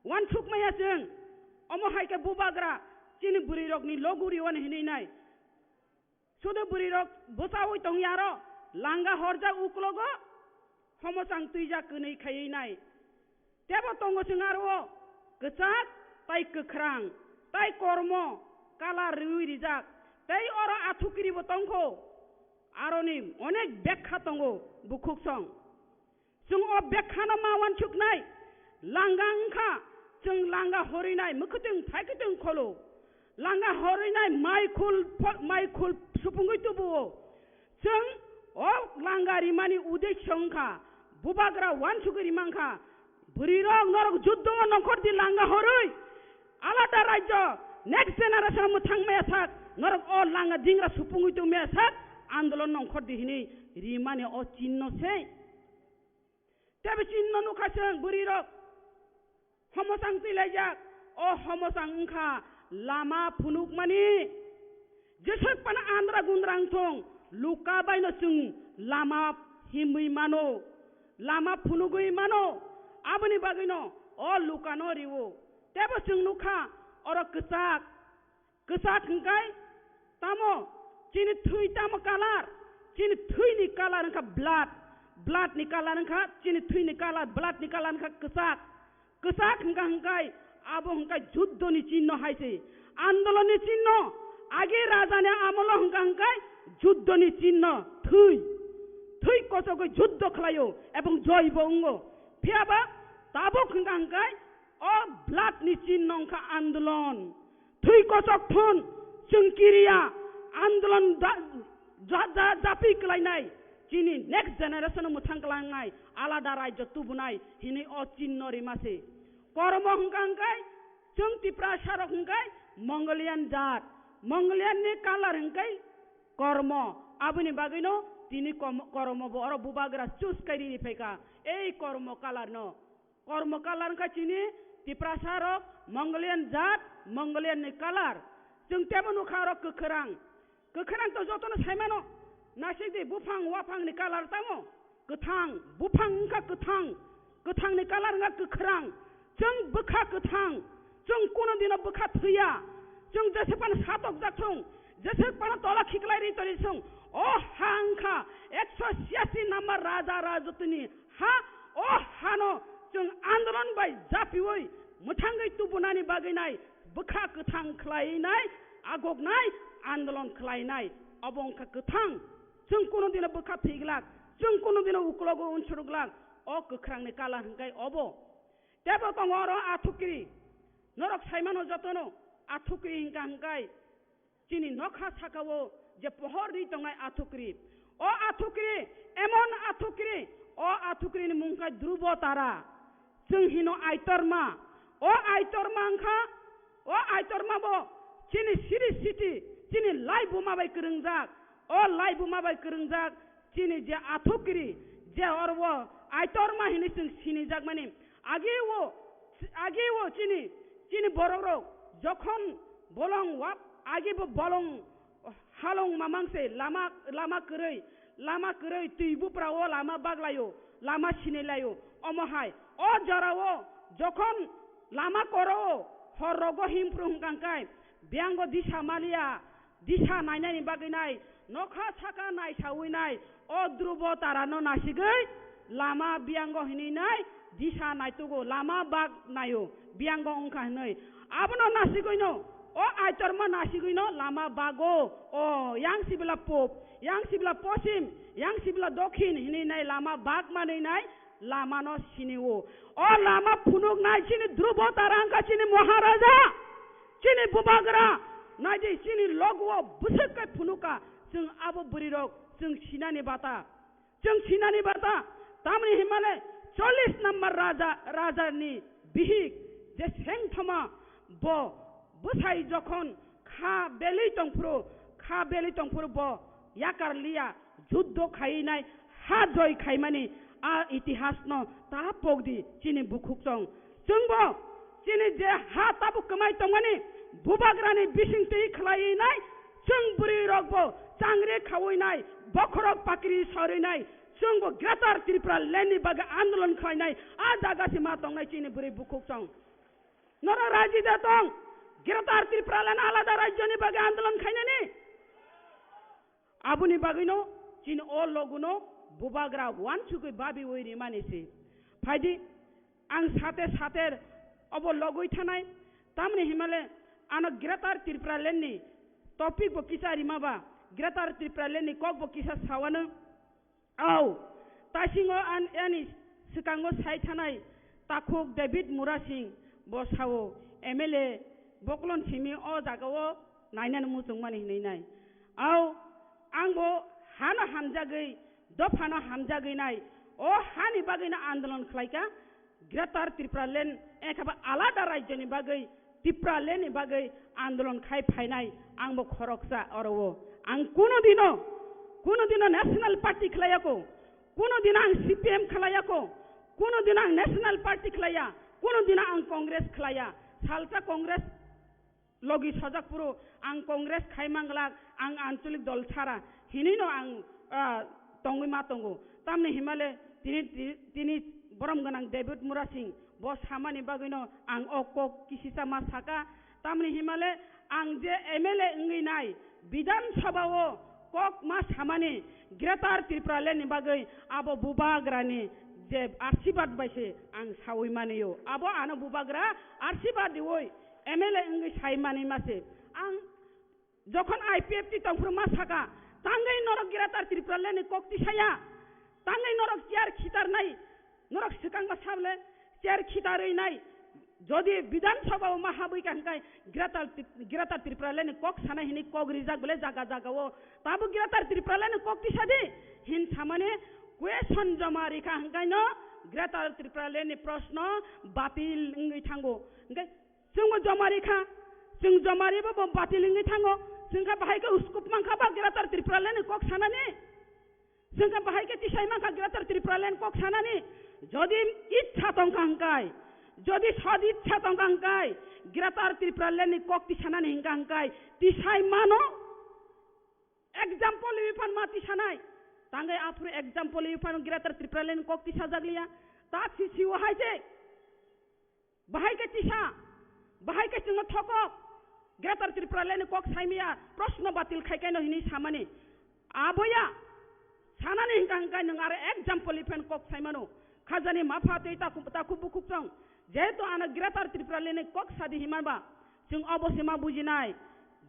Uansukmaya chwng, omo hai khe bubagra chini bwrwirokni logo riwani hinwi nai. Sudu bwrwirok bwchaui tongya aro langa horjak uklogo homochang twijak kwnwi khaiwi nai. Tebo tongo chwng aro o kwchak tai kwkhrang tai kormo kalar rwui rijak tei oro athukiribo tongkho. Aroni onek bekha tongo bukhuk song. Chwng o bekhano ma uansuknai, langa wngkha, chwng langa horwinai mwkhwtwng phaikhuitwng kholo, langa horwinai mai khul pho-, mai khul supungwi tubuo. Chwng o langa rimani uddesyo wngkha, bubagra uansugwi rimangkha, bwrwirok norok juddo o nongkhor di langa horwi, alada rajyo next generation mwthang maya sak, norok o langa jingra supungwi tong maya sak, andolon nongkhor di hinwi rimani o chinno sei. Tei bisingo nukha chwng bwrwirok homochang twilaijak, o homochang wngkha lama phunukmani. Jeswk phano andra gundra wngthong, luka baino chwng lama himwi mano, lama phunugwi mano, aboni bagwino o lukano riwo. Teibo chwng nukha oro kwchak, kwchak hwnkhe tamo? Chini thwi tamo kalar? Chini thwini kalar wngkha blood. Blood ni color wngkha, chini thwi ni color, blood ni color wngkha kwchak. Kwchak hwnkha hwnkhe abo hwnkhe juddho ni chinno hai se. Andolon ni chinno, age raja ni amolo hwnkha hwnkhe juddho ni chinno, thwi. Thwi kochogwi juddho khlaio ebong joy bo wngo. Phiyaba tabuk hwnkha hwnkhe o blood ni chinno wngkha andolon. Thwi kochok thon, chwng kiriya, andolon da-, ja-, ja-, japi kwlainai, chini next generation mwthang kwlangnai, alada rajyo tubunai, hinwi o chinno rima se. Kormo hwnkha hwnkhe, chwng Tiprasa rok hwnkhe Mongolian jat, Mongolian ni color hwnkhe kormo, aboni bagwino tini kom-, kormo bo oro bubagra choose kai rini phaikha, ei kormo color no. Kormo color wngkha chini Tiprasa rok Mongolian jat, Mongolian ni color. Chwng tebo nukha oro kwkhwrang. Kwkhwrang to jotono saimano. Naisik di buphang waphang ni color tamo. Kwthang, buphang wngkha kwthang. Kwthang ni color wngkha kwkhwrang. Chwng bwkha kwthang. Chwng kuno dino bwkha thwiya. Chwng jese phano satok jak thung. Jese phano tola khiklai ri toni thung. O ha wngkha ekso siyasi number raja rajotini ha, o hano chwng andolon bai japiwi mwthangwi tubunani bagwi nai, bwkha kwthang khlai nai, agok nai, andolon khlai nai, obo wngkha kwthang. Chwng kuno dino bwkha thwi glak, chwng kuno dino uklogo unsuru glak, o kwkhrangni color hwnkhe obo. Tebo tongo oro athukri, norok saimano jotono athukri hwnkha hwnkhe chini nokha sakao je pohor ri tongnai athukri. O athukri, emon athukri, o athukri ni mung kha Dhrubo Tara. Chwng hino Aitorma. O Aitorma wngkha, o Aitorma bo chini siri siti, chini laibuma bai kwrwngjak. O laibuma bai kwrwngjak chini je athukri, je oro o Aitorma hinwi chwng sinijakmani. Age o, age o chini, chini borok rok jokhon bolong wap, age bo bolong halong mamang se lama, lama kwrwi, lama kwrwi twi bupra o lama baglaio, lama sinilaio. Omo hai, o jora o jokhon lama koro o hor rogo himpru hwnkha hwnkhe, biyango disa maliya, disa nainani bagwi nai, nokha saka naisawi nai, o Dhrubo Tarano nasigwi lama biyango hinwi nai, disa naitugo, lama bag naio, biyango wngkha hinwi. Abono nasigwino, o Aitorma nasigwino lama bago, o yang sibla pop, yang sibla posim, yang sibla dokhin hinwi nai lama bag manwi nai, lamano sini o. O lama phunuknai chini Dhrubo Tara wngkha chini Maharaja, chini Bubagra, naidi chini logo o bwswk kai phunuka, chwng abo bwrwi rok chwng sinani bata, chwng sinani bata, tamni himale chollish number raja, rajani bihik je sengthoma bo bwsai jokhon kha belwi tongphuru, kha belwi tongphuru bo yakar liya, juddho khaiwi nai, ha joi khaimani a itihasno ta pokdi chini bukhuk chong. Chwngbo chini je ha tabuk kwmai tongmani bubagrani bisingtwi khlaiwi nai, chwng bwrwi rokbo changri khawi nai, bokhorok pakri sorwi nai, chwngbo Greater Tripura Land ni bagwi andolon khlainai, a jaga se ma tongnai chini bwrwi bukhuk chong. Norok raji da tong, Greater Tripura Land alada rajyoni bagwi andolon khainani. Aboni bagwino chini o loguno bubagra wansugwi babiwi rimani se. Phaidi, ang sate sater obo logwi thanai, tamni himale ano Greater Tripura Land ni topic bo kisa rimaba, Greater Tripura Land ni kok bo kisa sawano. Au, taisingo an-, ani swkango sai thanai takhuk David Murasing bo sao, M L A boklon simi o jagao nainani muchungmani hinwi nai. Au, angbo hano hamjagwi, dophano hamjagwi nai, o hani bagwino andolon khlaika, Greater Tripura Land, ekhaba alada rajyoni bagwi, Tripura Land ni bagwi andolon khai phainai, angbo khoroksa oro o. Ang kuno dino, kuno dino National Party khlaiya ko, kuno dino ang C P M khlaiya ko, kuno dino ang National Party khlaiya, kuno dino ang Congress khlaiya. Salsa Congress logi sojak phuru ang Congress khai manglak, ang ancholik dol sara hinwi no ang, ah, tongwi ma tongo. Tamni himale tini, ti-, tini borom gwnang David Murasing bo samani bagwi no ang o kok kisisa ma saka. Tamni himale ang je M L A wngwi nai, Bidhan Sabha o kok ma samani, Greater Tripura Land ni bagwi abo bubagrani je archibad bai se ang sawi manio. Abo ano bubagra archibad diwi M L A wngwi sai mani ma se. Ang jokhon I P F T tongphuru ma saka, tangwi norok Greater Tripura Land ni kok tisaya, tangwi norok chair khitarnai, norok swkang ba sable chair khitarwi nai, jodi Bidhan Sabha o ma habwi ka hwnkhe Greater Tri-, Greater Tripura Land ni kok sana hini kok rijak bole jaga jaga o. Tabo Greater Tripura Land ni kok tisadi hin samani question joma rikha hwnkhe no Greater Tripura Land ni proshno batil wngwi thango. Hwnkhe chwngbo joma rikha, chwng joma ribo bo batil wngwi thango. Chwngkha bahai khe uskup mankha ba Greater Tripura Land ni kok sanani. Chwngkha bahai khe tisai mankha Greater Tripura Land kok sanani. Jodi ichha tongkha hwnkhe, jodi sod ichha tongkha hwnkhe, Greater Tripura Land ni kok tisanani hwnkha hwnkhe tisai mano. Example rwi phan ma tisanai. Tangwi aphuru example rwi phan Greater Tripura Land ni kok tisajak liya. Ta si si o hai se. Bahai khe tisa, bahai khe chwngno thokok, Greater Tripura Land ni kok saimaya, proshno batil khai kaino hinwi samani. Aboya, sanani hwnkha hwnkhe nwng aro example ni phan kok saimano. Khajani mapha tei takhuk, takhuk bukhuk chwng. Jehetu ano Greater Tripura Land ni kok sadi hinmaba, chwng obo se ma bujinai.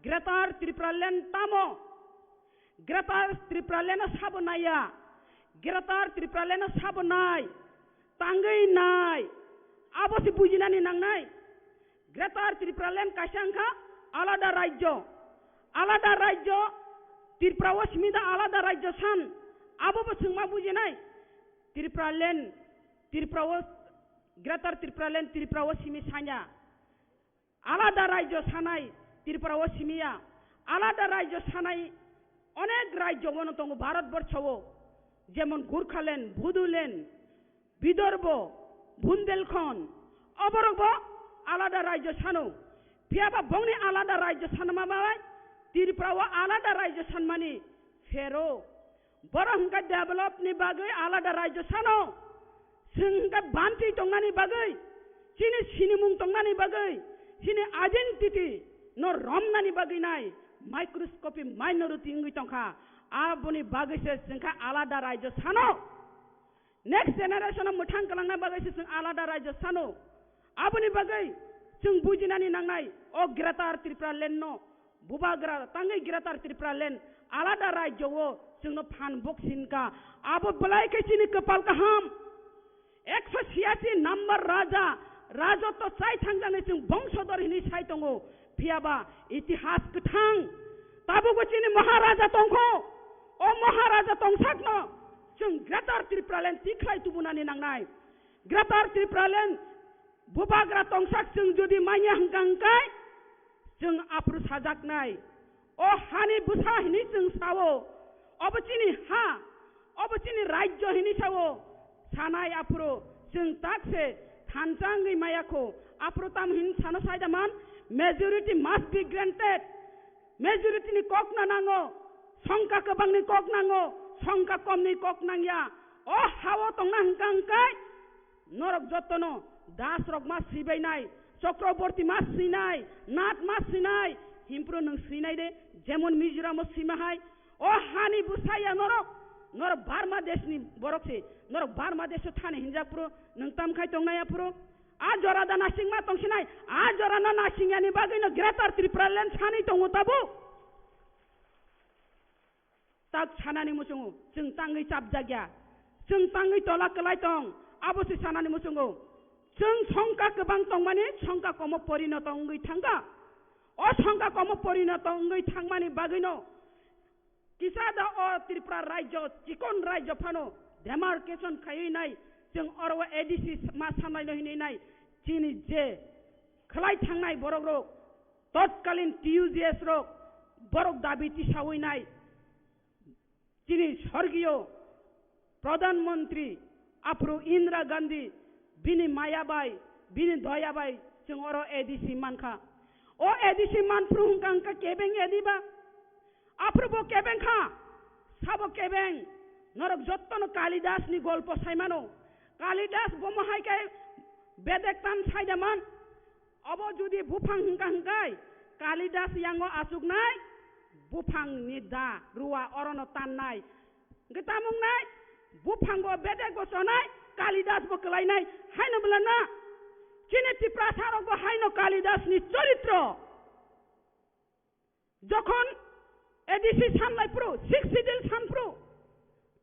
Greater Tripura Land tamo? Greater Tripura Land no sabo naiya. Greater Tripura Land no sabo nai. Tangwi nai. Abo se bujinani nangnai. Greater Tripura Land kaisa wngkha alada rajyo. Alada rajyo, Tripura o simi da alada rajyo san. Abo bo chwng ma bujinai. Tripura Land, Tripura o, Greater Tripura Land Tripura o simi sanya. Alada rajyo sanai Tripura o simiya, alada rajyo sanai onek rajyo bono tongo Bharat borsho o, jemon Gurkhaland, Bodoland, Bidorbo, Bundelkhand, oborok bo alada rajyo sano. Phiyaba bongni alada rajyo sanma bai Tripura o alada rajyo sanmani phero. Borok hwnkhe develop ni bagwi alada rajyo sano. Chwng hwnkhe bantwi tongnani bagwi, chini sinimung tongnani bagwi, chini identity no romnani bagwi nai microscopic minority wngwi tongkha. Aboni bagwi se chwngkha alada rajyo sano. Next generation o mwthang kwlangna bagwi se chwng alada rajyo sano. Aboni bagwi chwng bujinani nangnai o Greater Tripura Land no. Bubagra tangwi Greater Tripura Land alada rajyo o chwngno phan bok sinka. Abo belai khe chini kwpal kaham. Ekso siyasi number raja, rajotto chai thangjaknai chwng bongsodor hinwi sai tongo. Phiyaba itihas kwthang. Tabukbo chini Maharaja tongkho. O Maharaja tongsakno chwng Greater Tripura Land tikhlai tubunani nangnai. Greater Tripura Land Bubagra tongsak chwng jodi manya hwnkha hwnkhe, chwng aphuru sajaknai. O hani bwsa hinwi chwng sao, obo chini ha, obo chini rajyo hinwi sao. Sanai aphuru chwng tak se thansa wngwi maya kho. Aphuru tamo hin sano saida man, majority must be granted. Majority ni kok no nango, songkha kwbang ni kok nango, songkha kom ni kok nangya. O hao tongna hwnkha hwnkhe, norok jotono das rok ma swibainai, Chakraborty ma swinai, Nath ma swinai, himpro nwng swinai de, jemon Mizoram o swima hai. O hani bwsaya norok, norok Burma desh ni borok se, norok Burma desh o thani hinjak phuru nwng tam khai tongnai aphuru. A jora da nasing ma tongsinai, a jora no nasing yani bagwi no Greater Tripura Land sani tongo tabu. Tak sanani muchungo, chwng tangwi chapjakya, chwng tangwi tola kwlai tong, abo se sanani muchungo. Chwng songkha kwbang tongmani songkha komo porinoto wngwi thangkha. O songkha komo porinoto wngwi thangmani bagwino kisa da o Tripura rajyo, chikon rajyo phano demarcation khaiwi nai, chwng oro o A D C ma sanai no hinwi nai, chini je khwlai thangnai borok rok, totkalin T U G S rok, borok dabi tisawi nai. Chini sorgiyo Pradhan Mantri aphuru Indira Gandhi bini maya bai, bini doya bai chwng oro A D C mankha. O A D C manphuru hwnkha hwnkha kebeng A D ba? Aphuru bo kebeng kha, sabo kebeng. Norok jottono Kalidas ni golpo saimano. Kalidas bomo hai khe bedek tan saidaman. Obo jodi buphang hwnkha hwnkhe Kalidas yango achuknai buphang ni da rua orono tannai. Hwnkhe tamo wngnai, buphangbo bedekbo chonai, Kalidas bo kwlainai, haino bwla na. Chini Tiprasa rokbo haino Kalidas ni choritro. Jokhon A D C sanlai phuru, sixth schedule san phuru,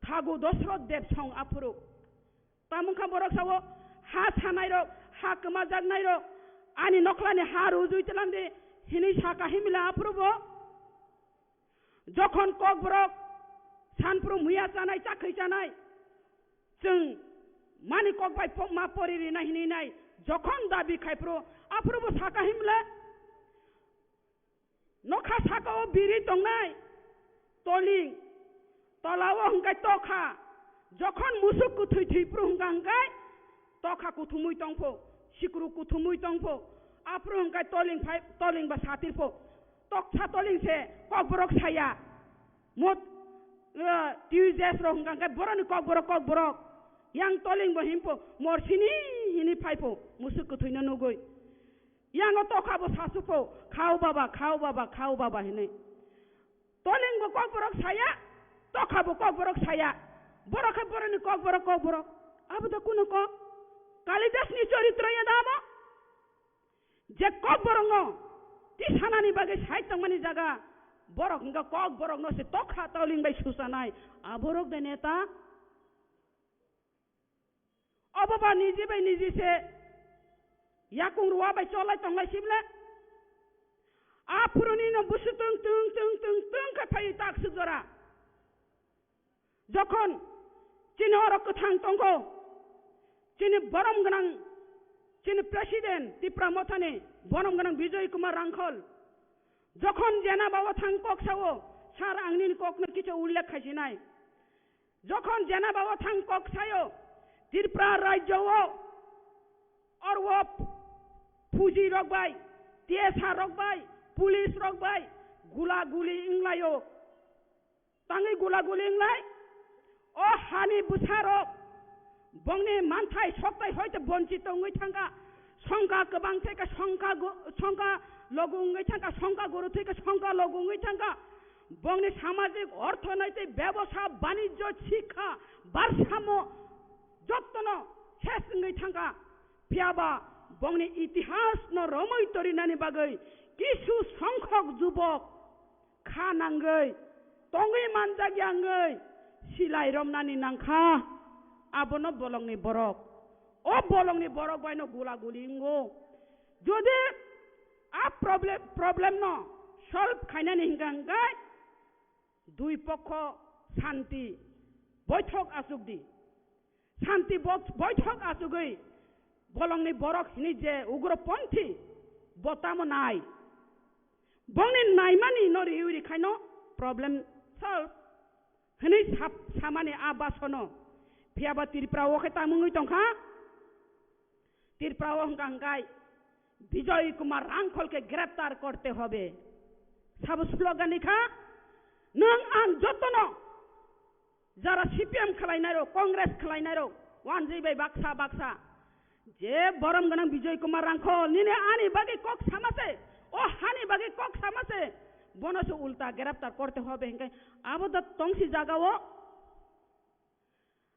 thagu Dosroth Debsong aphuru. Tamo wngkha borok sao, ha sanai rok, ha kwmajaknai rok, ani nokhlani ha rujui tlang di, hinui saka himila aphuru bo. Jokhon kokborok sanphuru muya chanai, chakhwi chanai, chwng mani kok bai po-, ma pori rina hinui nai, jokhon dabi khai phuru, aphuru bo saka himle, nokha saka o biri tongnai, toling, tola o hwnkhe tokha, jokhon musuk kwthwi thwi phuru hwnkha hwnkhe tokha kuthumui tongpho, sikru kuthumui tongpho, aphuru hwnkhe toling phai, toling ba satirpho, toksa toling se kokborok saya. Mot, eh, T U J S rok hwnkha hwnkhe borokni kokborok, kokborok. Yang toling bo himpo, morsini hini phaipo, musuk kwthwino nugui. Yang o tokha bo sasukpo, "Khao baba, khao baba, khao baba," hinui. Toling bo kokborok saya, tokha bo kokborok saya. Borok khe borokni kokborok, kokborok. Abo da kuno kok? Kalidas ni choritro ya da abo? Je kokborokno tisanani bagwi side tongmani jaga, borok hwnkha kokborokno se tokha toling bai susanai, aborok de neta. Obo ba niji bai niji se yakung rua bai cholai tonglai sibla. Aphuruni no busu tung tung tung tung tung khe phai tak suk jora. Jokhon chini oro kwthang tongkho, chini borom gwnang, chini President Tipra Mothani borom gwnang Bijoy Kumar Rangkhol, jokhon jena bao thang kok sao, sir, ang nini kokno kicha ullekh khaisinai. Jokhon jena bao thang kok sayo, Tripura rajyo o orwo phuji rok bai, T S R rok bai, police rok bai gula guli wnglaio. Tangwi gula guli wnglai, o hani bwsarok bongni manthai soktai hoite bonchito wngwi thangkha, songkha kwbang thwikha, songkha gu-, songkha logu wngwi thangkha, songkha guru thwikha, songkha logu wngwi thangkha. Bongni samajik, orthonoitik, bebosa, banijyo, sikha, barsamo jottono ses wngwi thangkha. Phiyaba bongni itihasno romwi torinani bagwi kisu songkhok jubok kha nangwi, tongwi manjakya wngwi silai romnani nangkha. Abono bolongni borok. O bolongni borok baino gula guli wngo. Jodi a problem, problem no solve khainani hingka hingkai dui pokho santi boithok achuk di. Santi bo-, boithok achugwi bolongni borok hini je ugroponthi bo tamo nai. Bongni naimani no riwi rikhaino problem solve hini sap-, samani a basono. Phiyaba Tripura o khe tamo wngwi tongkha. Tripura o hwnkha hwnkhe Bijoy Kumar Rangkhol ke greptar korte hobe. Sabo slogan ni kha, nwng ang jotono jara C P M khwlainai rok, Congress khwlainai rok, wanjwi bai baksa baksa. Je borom gwnang Bijoy Kumar Rangkhol, nini ani bagwi kok sama se, o hani bagwi kok sama se, bono se ulta greptar korte hobe hinkhe abo da tongsi jaga o.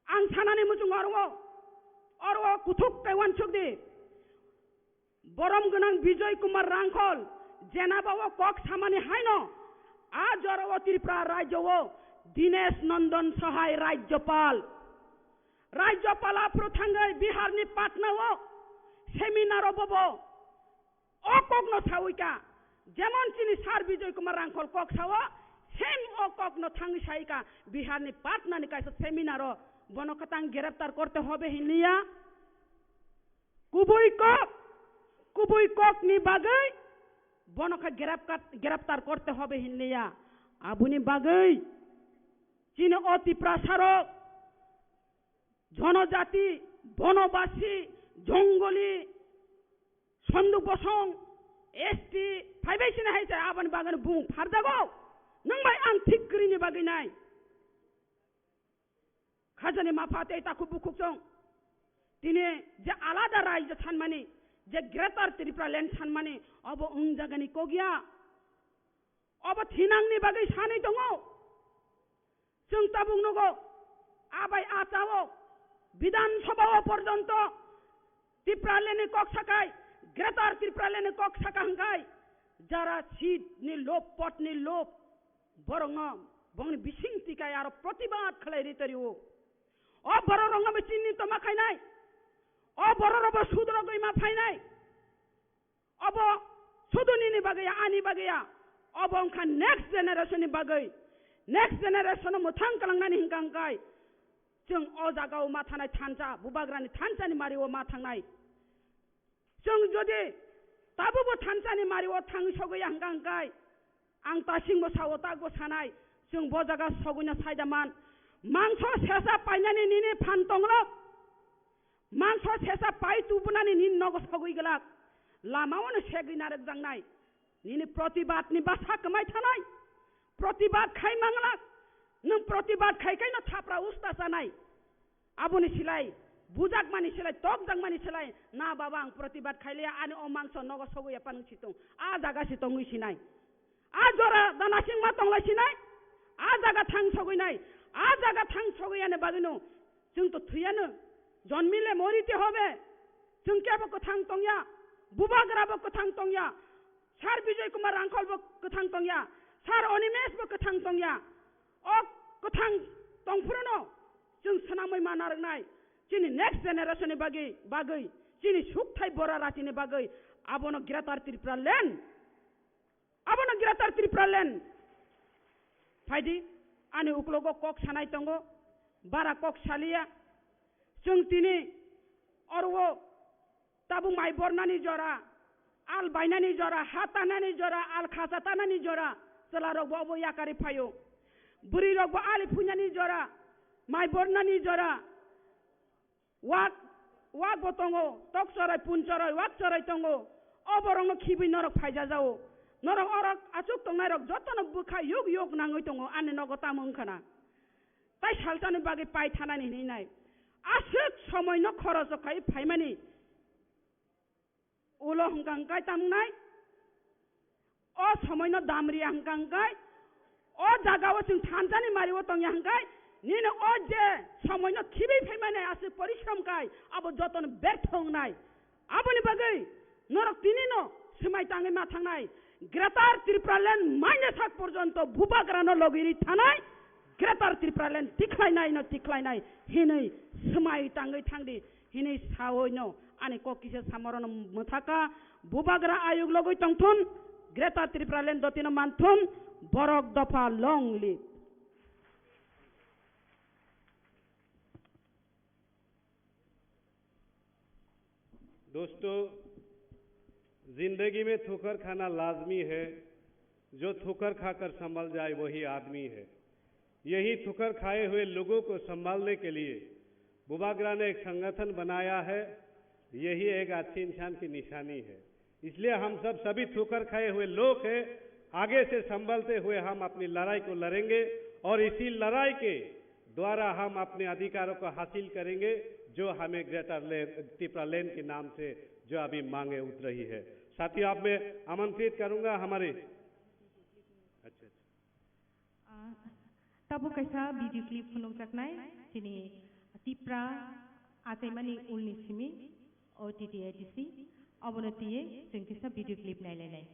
Ang sanani muchung oro, oro kuthuk kai wansuk di. Borom gwnang Bijoy Kumar Rangkhol, jenaba o kok samani haino, a jora o Tripura rajyo o Dinesh Nandan Sahai Rajyapal. Rajyapal aphuru thangwi Bihar ni Patna o seminar o bobo o kokno sawi ka, jemon chini sir Bijoy Kumar Rangkhol kok sao, same o kokno thangwi sai ka, Bihar ni Patna ni kaisa seminar o bono kwtang greptar korte hobe hinliya. Kubui kok, kubui kok ni bagwi bono kha grep-, greptar korte hobe hinliya. Aboni bagwi chini o Tiprasa rok, jonojati, bonobasi, jongoli, Sonduk bosong, S T, phaibai sini hai se aboni bagwi bung pharjago. Nwng bai ang thik kwrwini bagwi nai. Khajani mapha tei takhuk bukhuk chong. Tini je alada rajyo sanmani, je Greater Tripura Land sanmani, obo wng jagani kok ya. Obo thinangni bagwi sanwi tongo. Chwng tabuk nugo, abai achao, Bidhan Sabha o porjonto Tipraland ni kok sakai, Greater Tipraland ni kok saka hwnkhe, jara seat ni lob, pot ni lob, borokno bongni bising tikai aro protibad khlai ri torio. O borok rokno bo chini toma khainai, o borok rok bo sudrogwi ma phainai. Obo sudu nini bagwi ya, ani bagwi ya. Obo wngkha next generation ni bagwi. Next generation no mwthang kalangnani hwnkha hwnkhe chwng o jaga o ma thanai thansa, Bubagrani thansa ni mari o ma thangnai. Chwng jodi tabukbo thansa ni mari o thang sogwi ya hwnkha hwnkhe ang tasingbo sao, takbo sanai, chwng bo jaga sogwino saida man. Mangso sesa painani nini phan tonglo. Mangso sesa pai tubunani nini nogo sogwi glak. Lama ono segwi narwkjaknai. Nini protibad ni basa kwmai thanai. Protibad khai manglak. Nwng protibad khai kaino thapra usta chanai. Aboni silai, bujakmani silai, tokjakmani silai, na baba ang protibad khailiya, ani o mangso nogo sogwi ya panung situng. A jaga si tongwi sinai. A jora danasing ma tonglai sinai. A jaga thang sogwi nai. A jaga thang sogwi yani bagwino. Chwng to thwiyano, jonmile morite hobe. Chwng kebo kwthang tongya, Bubagra bo kwthang tongya, Sir Bijoy Kumar Rangkhol bo kwthang tongya, Sir Animesh bo kwthang tongya. O kwthang tongphruno chwng swnamwi ma narwknai, chini next generation ni bagwi, bagwi, chini sukthai bora ratini bagwi, abono Greater Tripura Land. Abono Greater Tripura Land. Phaidi, ani uklogo kok sanai tongo, bara kok saliya. Chwng tini oro tabuk mai bornani jora, al bainani jora, ha tanani jora, al khasa tanani jora, chwlarokbo obo yakarwi phaio. Bwrwirokbo ali phuinani jora, mai bornani jora, Wak, wak bo tongo, tok chorai, pun chorai, wak chorai tongo. O borokno khibwi norok phaijajao. Norok orok achuk tongnairok jotono bwkha yuk yuk nangwi tongo, ani nogo tamo wngkhana. Tai salsani bagwi pai thanani hinwi nai. Aswk somoino khoroso khai phaimani. Ulo hwnkha hwnkhe tamnai, o somoino damriya hwnkha hwnkhe, o jagao chwng thansani mario tongya hwnkhe, nini o je somoino khibwi phaimani aswk porishrom khai, abo jotono bertho wngnai. Aboni bagwi norok tinino swmai tangwi ma thangnai, Greater Tripura Land maine sak porjonto Bubagrano logiri thanai, Greater Tripura Land tikhlainai no tikhlainai hinwi swmai tangwi thangdi. Hinwi saoino ani kok kisa samorono mwthaka, Bubagra ayuk logwi tongthun, Greater Tripura Land dotino manthun, borok dopha long live. दोस्तों, जिंदगी में ठोकर खाना लाजमी है, जो ठोकर खाकर संभल जाए वही आदमी है। यही ठोकर खाए हुए लोगों को संभालने के लिए बुबागरा ने एक संगठन बनाया है। यही एक अच्छे इंसान की निशानी है। इसलिए हम सब सभी ठोकर खाए हुए लोग हैं। आगे से संभलते हुए हम अपनी लड़ाई को लड़ेंगे और इसी लड़ाई के द्वारा हम अपने अधिकारों को हासिल करेंगे, जो हमें ग्रेटर लैंड, टिपरा लैंड के नाम से जो अभी मांगे उठ रही है। साथियों, आप मैं आमंत्रित करूंगा हमारे, अच्छा, अच्छा। Ah, tabuk kaisa video clip phunukjaknai, chini Tipra achaimani ulni simi, O T T A D C, obono twiwi chwng kisa video clip nailainai.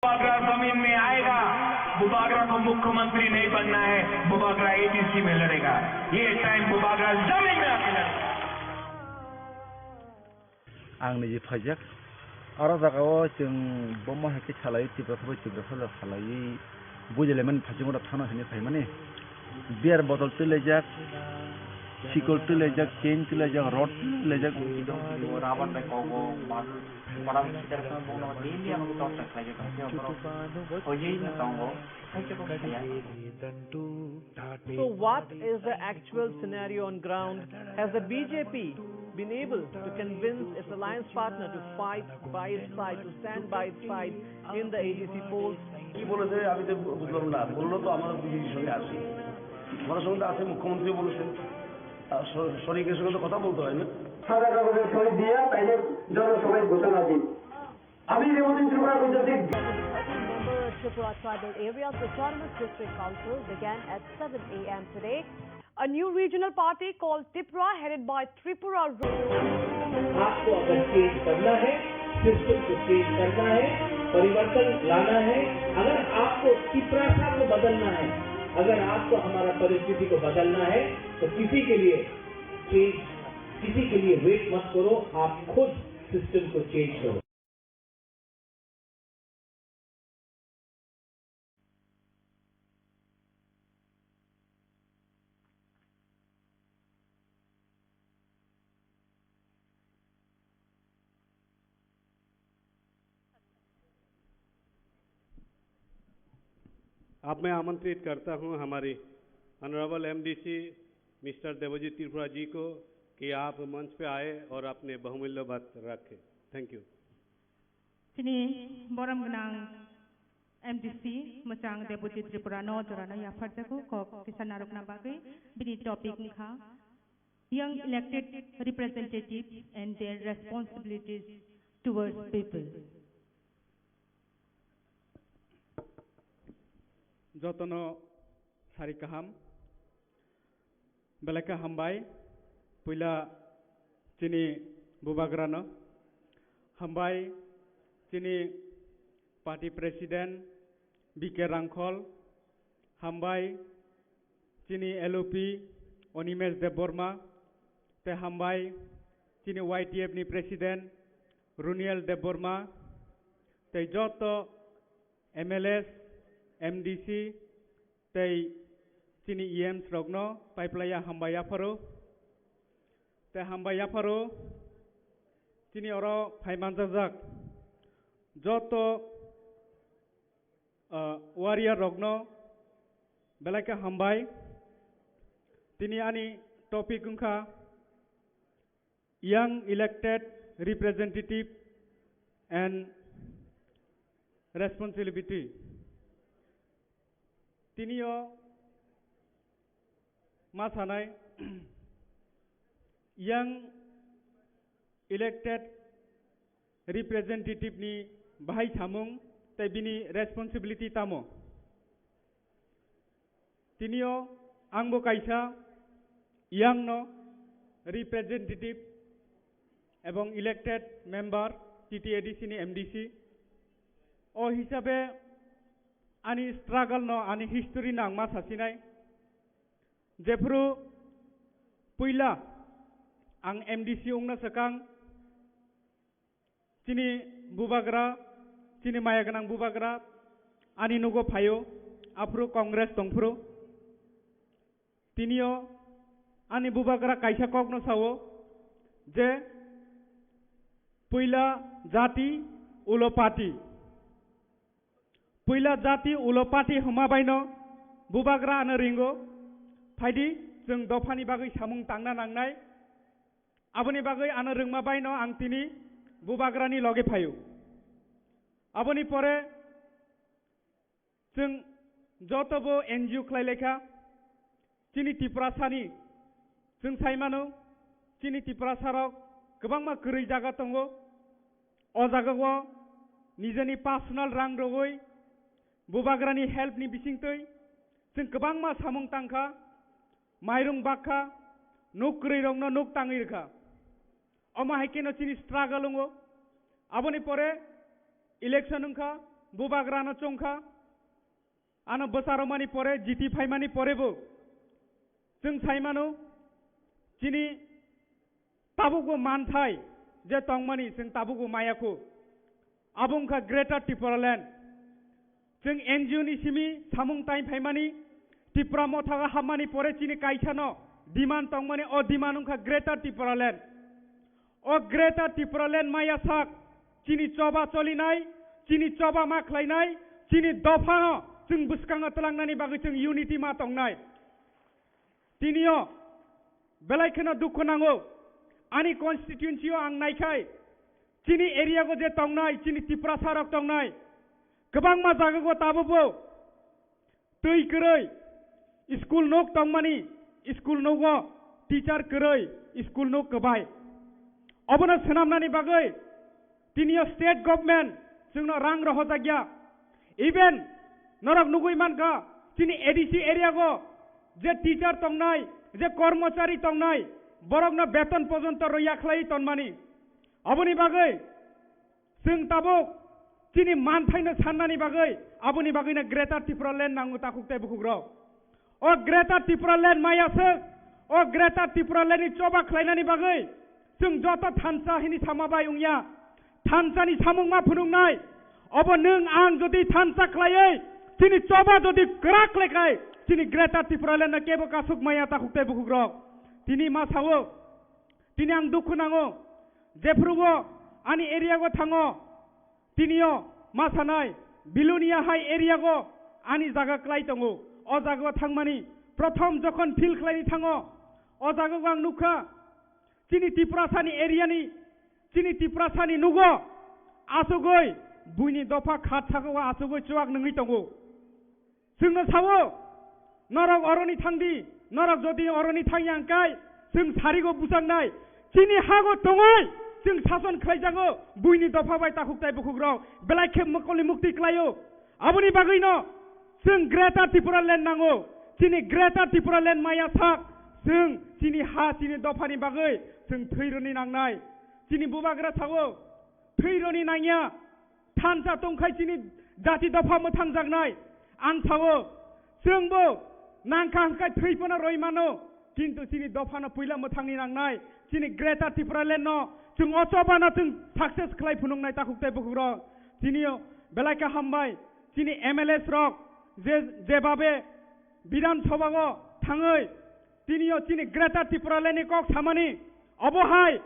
Bubagra जमीन में आएगा, बुबागरा को मुख्यमंत्री नहीं बनना है, बुबागरा एडीसी में लड़ेगा। ये टाइम बुबागरा जमीन में आके लड़ेगा। Ang niji phaijak. Oro jagao chwng bomo hai khe salai, Tiprasa bai Tiprasa salai, bujilaimani phaijak oro thano hinwi phaimani. Beer bottle twilaijak, sikol twilaijak, chain twilaijak, rod twilaijak. Rubber bai kogo, koram siter khe bono daily ang torture khlaijak tong phiya borok. Hojei no tongo, khaisa kok khaya. So what is the actual scenario on ground? Has the B J P been able to convince its alliance partner to fight by its side, to stand by its side in the A D C polls. কি বলেছে আমি তো বুঝলাম না, বললো তো আমরা বিজেপির সঙ্গে আছি, ওনার সঙ্গে তো আছে, মুখ্যমন্ত্রী বলেছেন, আর স- শরিকের সঙ্গে তো কথা বলতে হয় না। সাদা কাগজে সই দিয়া তাইলে জনসভায় ঘোষণা দিন। আমি রেবতী ত্রিপুরা বিদ্যার্থী Member of Tripura Tribal Areas Autonomous District Council began at seven a m today. A new regional party called Tipra, headed by Tripura. आपको अगर चेंज करना है, सिस्टम को चेंज करना है, परिवर्तन लाना है, अगर आपको तिपरासा को बदलना है, अगर आपको हमारा परिस्थिति को बदलना है, तो किसी के लिए चेंज, किसी के लिए वेट मत करो, आप खुद सिस्टम को चेंज करो। अब मैं आमंत्रित करता हूं हमारी ऑनरेबल एमडीसी मिस्टर देवजीत त्रिपुरा जी को कि आप मंच पे आए और अपने बहुमूल्य बात रखें। Thank you. Chini borom gwnang M D C mwchang Debojit Tripura no jora no yapharjago kok kisa narwkna bagwi. Bini topic wngkha Young Elected Representatives and Their Responsibilities Towards People. Jotono sari kaham. Belai khe hambai, puila chini bubagrano. Hambai chini party president B K Rangkhol. Hambai chini L O P Onimesh Debbarma. Tei hambai chini Y T F ni president Runiel Debbarma. Tei joto M L As, M D C, tei chini E Ms rokno paiplaiya hambai yapharo. Tei hambai yapharo chini oro phai manjakjak joto, ah, warrior rokno belai khe hambai. Tini ani topic wngkha Young Elected Representative and Responsibility. Tinio ma sanai, young elected representative ni bahai samung tei bini responsibility tamo. Tinio angbo kaisa young no representative ebong elected member T T A D C ni M D C. O hisabe ani struggle no, ani history no ang ma sasinai. Jephru puila ang M D C wngna swkang, chini bubagra, chini maya gwnang bubagra ani nugo phaio, aphuru Congress tongphuru. Tinio ani bubagra kaisa kokno sao je, puila jati, ulo party. Puila jati, ulo party hwnma baino bubagra ano ringo. Phaidi, chwng dophani bagwi samung tangna nangnai. Aboni bagwi ano rwngma baino ang tini bubagrani loge phaio. Aboni pore chwng jotobo N G O khlai laikha. Chini Tiprasani chwng sai mano, chini Tiprasarok kwbangma kwrwi jaga tongo. O jagao nijeni personal rang rogwi bubagrani help ni bisingtwi chwng kwbangma samung tangkha, mairung bakha, nuk kwrwirokno nuk tangwi rwkha. Omo hai kheno chini struggle wngo. Aboni pore election wngkha, bubagrano chongkha. Ano bwsarokmani pore, jiti phaimani porebo chwng sai mano, chini tabukbo manthai je tongmani chwng tabukbo maya kho. Abo wngkha Greater Tipraland. Chwng N G O ni simi samung tai phaimani, Tipra Motha o hapmani pore chini kaisano demand tongmani, o demand wngkha Greater Tipraland. O Greater Tipraland maya sak, chini choba cholinai, chini choba ma khlainai, chini dophano chwng bwskango twlangnani bagwi chwng unity ma tongnai. Tinio belai kheno dukhu nango. ani constituency o ang naikhai, chini area go je tongnai, chini Tiprasa rok tongnai, kwbangma jaga go tabukbo twi kwrwi, school nuk tongmani, school nugo teacher kwrwi, school nuk kwbai. Obono swnamnani bagwi tiniyo state government chwngno rang rohorjakya. Even norok nugwi mankha, chini A D C area go je teacher tongnai, je kormochari tongnai, borokno beton pojonto rwya khlaiwi tonmani. Aboni bagwi chwng tabuk chini manthaino sannani bagwi, aboni bagwino Greater Tipraland nango, takhuk tei bukhukrok. O Greater Tipraland maya swk, o Greater Tipraland ni choba khlainani bagwi chwng joto thansa hini sama bai wngya. Thansani samung ma phunuknai. Obo nwng ang jodi thansa khlaiwi chini choba jodi kwrak khlaikhai, chini Greater Tipraland no kebo kasuk maya, takhuk tei bukhukrok. Tini ma sao, tini ang dukhu nango, jephrugo ani area go thango, tinio ma sanai, Bilonia hai area go ani jaga klai tongo. O jaga o thangmani prothom jokhon field khlaini thango, o jaga go ang nukha, chini Tiprasani area ni, chini Tiprasani nugo asugwi buini dopha khat saka o asugwi chuak nungwi tongo. Chwngno sao, norok oroni thangdi, norok jodi oroni thangya hwnkhe, chwng sarigo buchaknai. Chini hago tongwi chwng sason khlaijago, buini dopha bai, takhuk tei bukhukrok, belai khe mokolni mukti klaio. Aboni bagwino chwng Greater Tipraland nango. Chini Greater Tipraland maya sak, chwng chini ha, chini dophani bagwi chwng thwi rwni nangnai. Chini bubagra sao, thwi rwni nangya. Thansa tongkhai chini jati dopha mwthangjaknai. Ang sao, chwngbo nangkha hwnkhe thwi phano rwi mano, kintu chini dophano puila mwthangni nangnai. Chini Greater Tipraland no chwng o chobano chwng success khlai phunuknai, takhuk tei bukhukrok. Chini belai khe hambai, chini M L As rok je, jebabe Bidhan Sabha o thangwi tinio chini Greater Tipraland ni kok samani, obo hai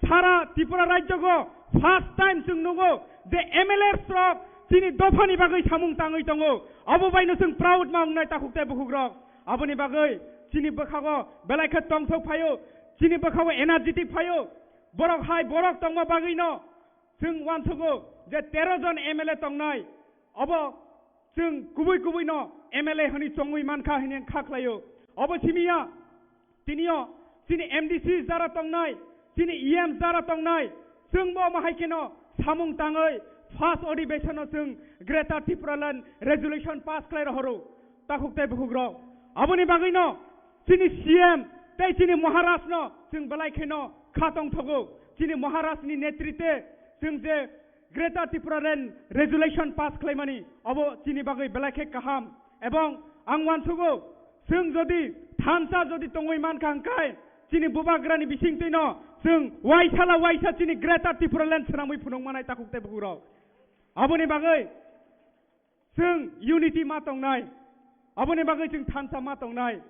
sara Tripura rajyo go first time chwng nugo je M L As rok chini dophani bagwi samung tangwi tongo. Obo baino chwng proud ma wngnai, takhuk tei bukhukrok. Aboni bagwi chini bwkhago belai khe tongthok phaio, chini bwkhago energetic phaio. Borok hai borok tongma bagwino chwng uansukgo je tero jon M L A tongnai, obo chwng kubui kubui no M L A hwnwi chongwi mankha hwnwi ang kha khlaio. Obo simiya, tinio chini M D C jara tongnai, chini E M jara tongnai, chwngbo omo hai kheno samung tangwi first adhibeshon o chwng Greater Tipraland resolution pass khlai rohoro, takhuk tei bukhukrok. Aboni bagwino chini C M tei chini Maharaj no chwng belai kheno kha tongthogo. Chini Maharaj ni netritwe chwng je Greater Tipraland resolution pass khlaimani, obo chini bagwi belai khe kaham. Ebong ang uansukgo, chwng jodi thansa jodi tongwi mankha hwnkhe, chini bubagrani bisingtwino chwng waisala waisa chini Greater Tipraland swnamwi phunuk manai, takhuk tei bukhukrok. Aboni bagwi chwng unity ma tongnai, aboni bagwi chwng thansa ma tongnai.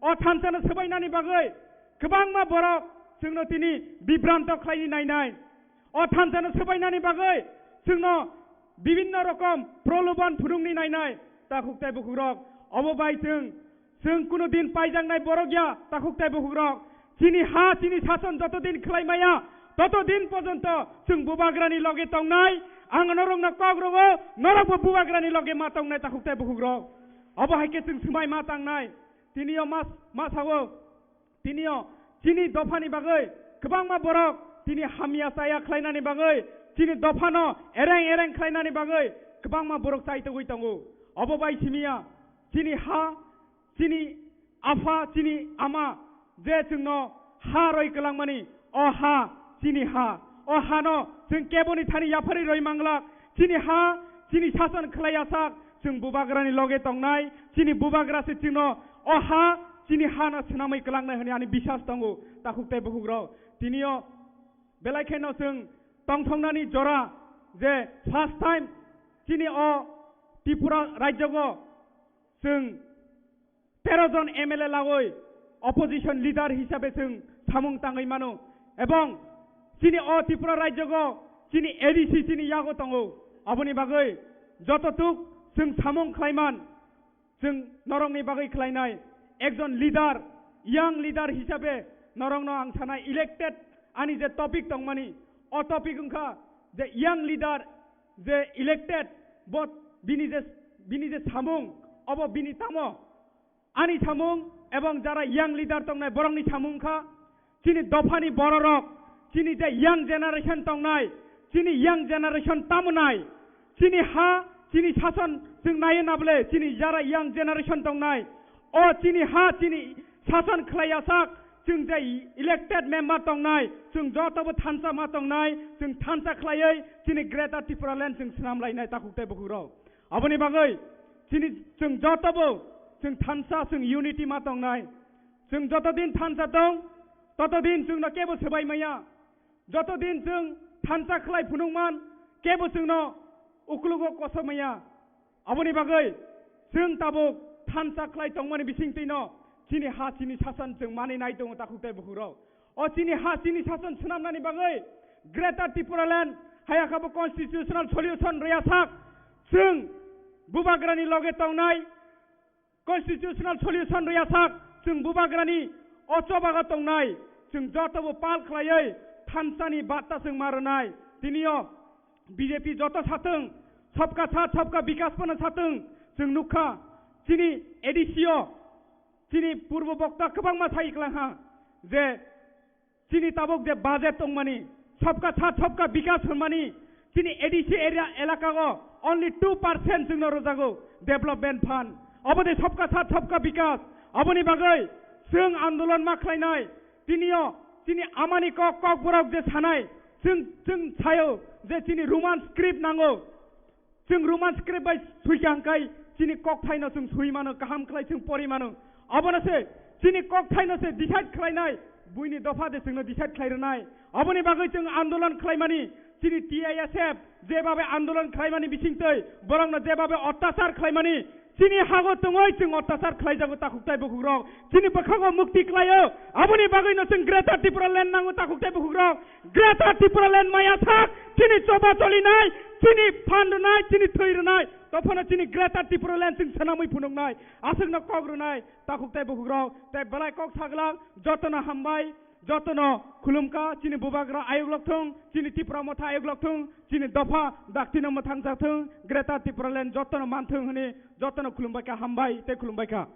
O thansano swbainani bagwi kwbangma borok chwngno tini bibranto khlaini nainai. O thansano swbainani bagwi chwngno bibinno rokom proloban phunukni nainai, takhuk tei bukhukrok. Obo bai chwng Chwng kunu din paijaknai borok ya, takhuk tei bukhukrok. Chini ha, chini sason joto din khlai maya, toto din porjonto chwng bubagrani loge tongnai. Ang norokno kok rogo, norokbo bubagrani loge ma tongnai, takhuk tei bukhukrok. Obo hai khe chwng swmai ma tangnai. Tinio ma, ma sao, tinio chini dophani bagwi kwbangma borok tini hamya chaya khlainani bagwi, chini dophano ereng ereng khlainani bagwi kwbangma borok chai togwi tongo. Obo bai simiya chini ha, chini apha, chini ama je chwngno ha roi kwlangmani, o ha chini ha. O hano chwng keboni thani yapharwi roi manglak. Chini ha, chini sason khlai ya sak, chwng bubagrani loge tongnai. Chini bubagra se chwngno o ha, chini hano swnamwi kwlangnai hwnwi ani bisas tongo, takhuk tei bukhukrok. Tinio belai kheno chwng tongthoknani jora je first time chini o Tripura rajyogo chwng tero jon M L A lagoi opposition leader hisabe chwng samung tangwi mano, ebong chini o Tripura rajyogo chini A D C chini yago tongo. Aboni bagwi joto tuk chwng samung khlaiman, chwng norokni bagwi khlainai ekjon leader, young leader hisabe norokno ang sanai elected Ani je topic tongmani, o topic wngkha je young leader je elected, bo bini je, bini je samung, obo bini tamo? Ani samung ebong jara young leader tongnai borokni samung wngkha chini dophani bororok, chini je young generation tongnai, chini young generation tamo nai? Chini ha, chini sason chwng naiwi nabole, chini jara young generation tongnai, o chini ha, chini sason khlaiya sak, chwng je elected member tongnai, chwng jotobo thansa ma tongnai, chwng thansa khlaiwi chini Greater Tipraland chwng swnam lainai takhuk tei bukhukrok. Aboni bagwi chini chwng jotobo chwng thansa, chwng unity ma tongnai. Chwng joto din thansa tong, toto din chwngno kebo swbai maya. Joto din chwng thansa khlai phunukman, kebo chwngno uklugo koso maya. Aboni bagwi chwng tabuk thansa khlai tongmani bisingtwino chini ha, chini sason chwng manwi nai tongo takhuk tei bukhukrok. O chini ha, chini sason swnamnani bagwi Greater Tipraland hayakabo constitutional solution rwya sak, chwng bubagrani loge tongnai, constitutional solution rwya sak, chwng bubagrani o chobago tongnai, chwng jotobo pal khlaiwi thansani batta chwng ma rwnai. Tiniyo B J P joto sathwng, sabka sath, sabka bikas phano sathwng, chwng nukha, chini A D C o, chini purbo bokta kwbangma sai kwlangha je, chini tabuk je budget tongmani, sabka sath sabka bikas hwnmani, chini A D C area elakago only two percent chwngno rwjago development fund. Obo de sabka sath sabka bikas. Aboni bagwi chwng andolon ma khlainai. Tiniyo chini amani kok, kokborok je sanai, chwng, chwng sayo je chini Roman script nango. Chwng Roman script bai sui kha hwnkhe chini kokthaino chwng sui mano, kaham khlai chwng pori mano. Abono se chini kokthaino se decide khlainai, buini dopha de chwngno decide khlai rwnai. Aboni bagwi chwng andolon khlaimani, chini T I S F jebabe andolon khlaimani bisingtwi borokno jebabe ottachar khlaimani, chini hago tongoi chwng ottachar khlaijago takhuk tei bukhukrok. Chini bwkhango mukti khlaio, aboni bagwino chwng Greater Tipraland nango takhuk tei bukhukrok. Greater Tipraland maya sak, chini choba cholinai, chini phan rwnai, chini thwi rwnai, tophano chini Greater Tipraland chwng swnamwi phunuknai, aswkno kok rwnai, takhuk tei bukhukrok, tei belai kok saglang, jotono hambai, jotono khulumkha, chini bubagra ayuk lokthung, chini Tipra motha ayuk lokthung, chini dopha daktino mwthangjakthung, Greater Tipraland jotono manthung hwnwi jotono khulumbaikha, hambai tei khulumbaikha.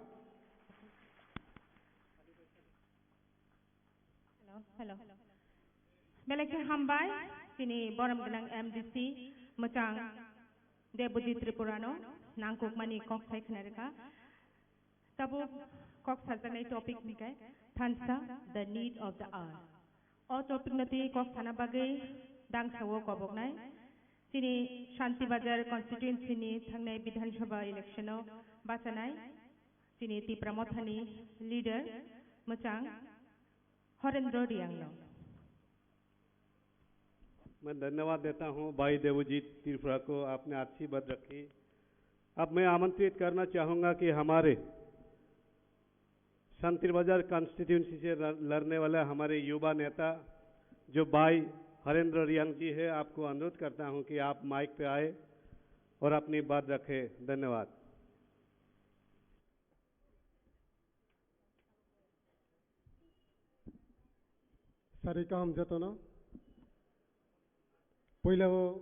Hello, hello. Belai khe hambai, chini borom gwnang M D C, mwchang Debojit Tripurano, nangkukmani kok sai khna rwkha. Tabuk kok sajaknai topic hwnkhe thansa, the need of the hour. O topic no twi kok sana bagwi dangsa o koboknai. Chini Shanti Bazar constituency ni thangnai Bidhan Sabha election o bachanai. Chini Tipra Mothani leader mwchang Horendra Riang no. मैं धन्यवाद देता हूं भाई देवजीत त्रिपुरा को, आपने अच्छी बात रखी। अब मैं आमंत्रित करना चाहूंगा कि हमारे शांति बाजार कॉन्स्टिट्यूएंसी से लड़-, लड़ने वाला हमारे युवा नेता जो भाई हरेंद्र रियांग जी है, आपको अनुरोध करता हूं कि आप माइक पे आए और अपनी बात रखें। धन्यवाद। Sari kaham jotono. Puila o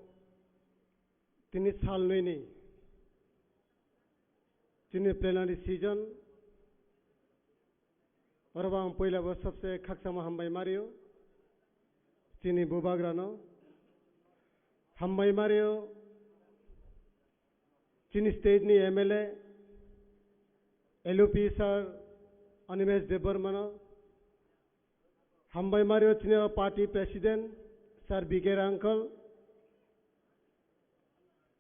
tini sal nwi ni chini plenary session. Oro bo ang puila bo sabse khakchangma hambai mario chini bubagrano. Hambai mario chini state ni M L A, L U P sir Animesh Debbarmano, hambai mario chini party president sir B K Rangkal,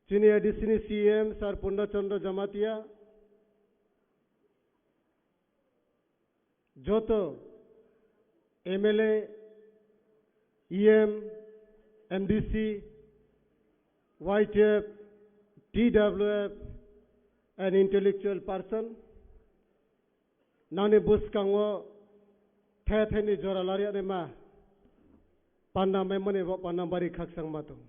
chini A D C ni C M sir Purna Chandra Jamatia, joto M L A, E M, M D C, Y T F, T W F, and intellectual person, nani bwskango the theni jora lariya ma panda mai mani bo panda bari khakchang ma tong.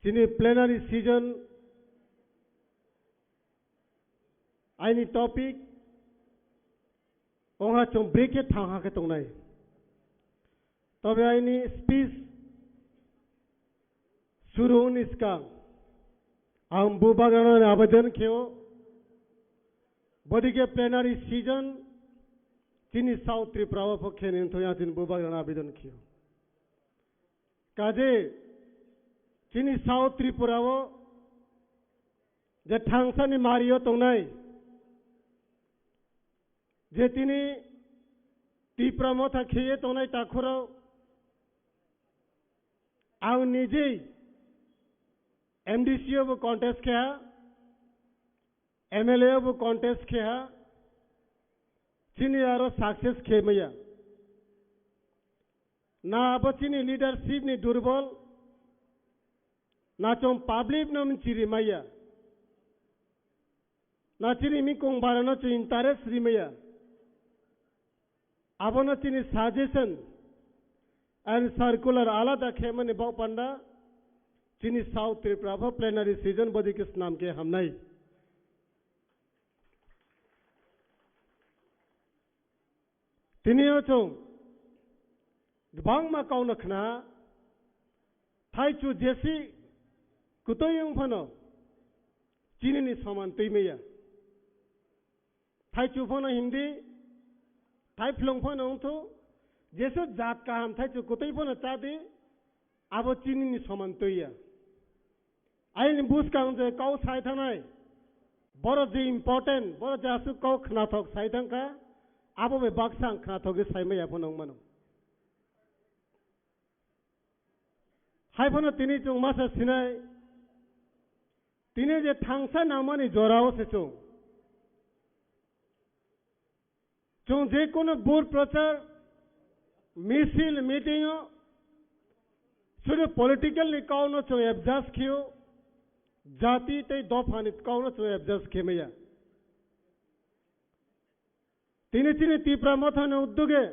Chini plenary session aini topic ongha chwng break khe thang ha khe tongnai. Tobe aini speech suru wngni swkang ang bubagrano abedan kheo, bodike plenary session chini South Tripura o pho khe nini thoi ang chini bubagrano abedan kheo. Kaje chini South Tripura o je thangsani mario tongnai, je tini Tipra Motha kheye tongnai takhurok, ang nijei M D C o bo contest khe ha, M L A o bo contest khe ha, chini aro success khe maya. Na abo chini leadership ni durbol, na chwng public no mchiri maya, na chini mikong bara no chwng interest ri maya. Abono chini suggestion and circular alada khe mani bok panda chini South Tripura pho plenary session bodi khe snam khe hamnai. Tini o chwng kwbangma kau no khna, thaichu jesi kwtwi wng phano chini ni soman twi maya. Thaichu phano himdi, thaiphlung phano wngthu, jesu jat kaham thaichu kwtwi phano chadi, abo chini ni soman twi ya. Aini buskang je kau sai thanai, boro je important, boro je aswk kau khnathok sai thangkha, abo bai baksa ang khnathok sai maya phano wng mano. Hai phano tini chwng masa sinai, tini je thangsa nangmani jorao se chwng. Chwng je kono bur prochar, misil, meeting o, sudu political ni kau no chwng adjust khio, jati tei dopha ni kau no chwng adjust khe maya. Tini chini Tipra Motha ni uddoge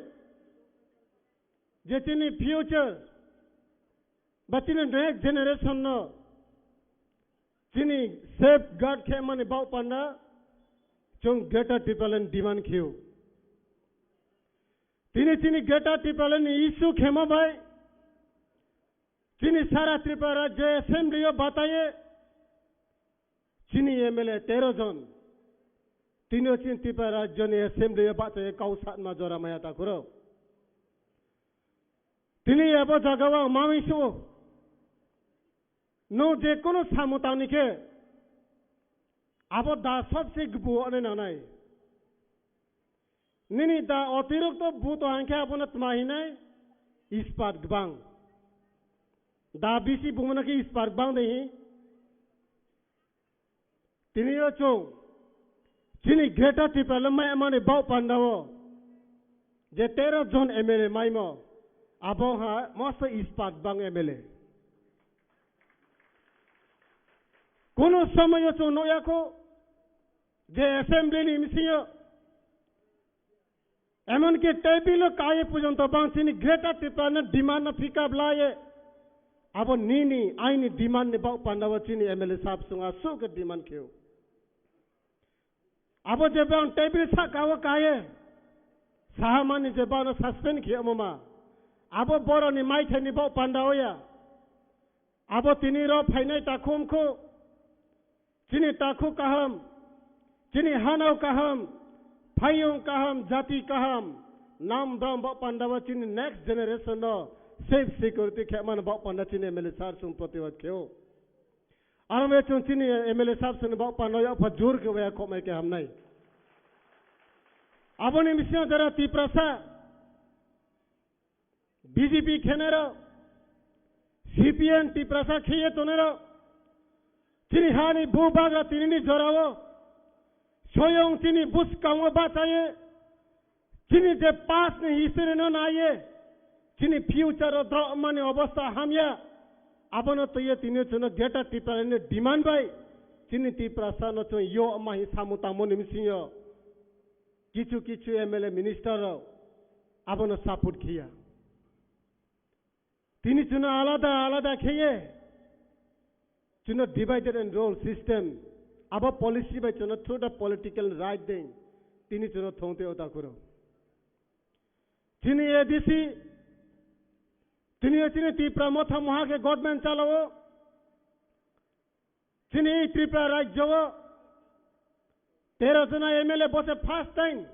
je chini future ba chini next generation no chini safeguard khe mani bau panda chwng Greater Tipraland demand khio. Tini chini Greater Tipraland ni issue khema bai chini sara Tripura Rajya Assembly o bataye chini M L A tero jon. Tini o chini Tripura Rajya ni Assembly o bataye kau satma jora maya takhuro. Tini abo jaga o mami su no je kono samung tangni khe abo da sobse gbu ane nanai. Nini da otirokto buto hangkhe abono tma hinai ispat gbang. Da bisi bumana khe ispat gbang de hi. Tini o chwng chini Greater Tipraland mai mani bau panda o je tero jon M L A maimo abo ha mosto ispat gbang M L A. Kono somoy o chwng nukya kho je assembly ni bisingo emonki table o kaiye porjonto bang chini Greater Tipraland demand no pick up laye. Abo nini aini demand ni bau panda o chini M L A sahab chwng aswk khe demand kheo. Abo je bang table saka o kaiye saha mani je bang no suspend khiyamo ma. Abo boroni maithai ni bau panda o ya. Abo tini ro phainai takhum khu. Chini takhu kaham, chini hanao kaham, phaiyung kaham, jati kaham, nam dam bo pandao chini next generation no safe security khe man bo panda chini M L A sir sung protibad kheo. Aro me chwng chini M L A sir sung bo panda ya pha jur khe waya khomai khe hamnai. Aboni bising jara Tiprasa B J P khenero, C P M Tiprasa kheye tonero, chini hani bubagra tinini jorao, soyong chini bwskango bachaye, chini je past ni history no naiye, chini future o drop mani obostha hamya, abono twiye tini chwngno Greater Tipraland ni demand bai, chini Tiprasa no chwng yo mahi samu tangmo ni bisingo. Kichu kichu M L A minister rok abono support khiya. Tini chwngno alada alada kheye chwngno divide and rule system abo policy bai chwngno through the political right ding tini chwngno thongte otakuro. Chini A D C Tini chini Tipra Motha moha khe government chalao. Chini Tripura rajyo o tero jona M L A bose first time.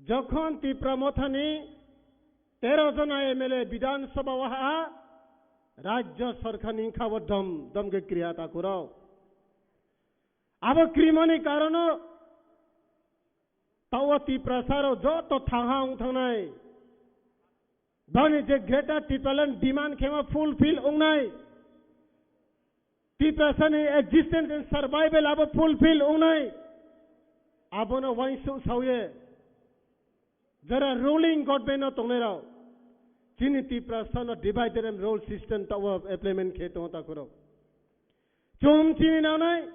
Jokhon Tipra Mothani tero jona M L A Bidhan Sabha o ha, rajyo sarkar ni kha o dom dom khe kriya takhurok. Abo krimani karono tao Tiprasa rok joto thangha wng thangnai. Bani je Greater Tipraland demand khema fulfill wngnai. Tiprasani existence and survival abo fulfill wngnai. Abono wainsu saoye. Jara ruling government no tongnai rao. Chini Tiprasano divide and rule system tao implement khe tongo takhurok. Chum chini nanai.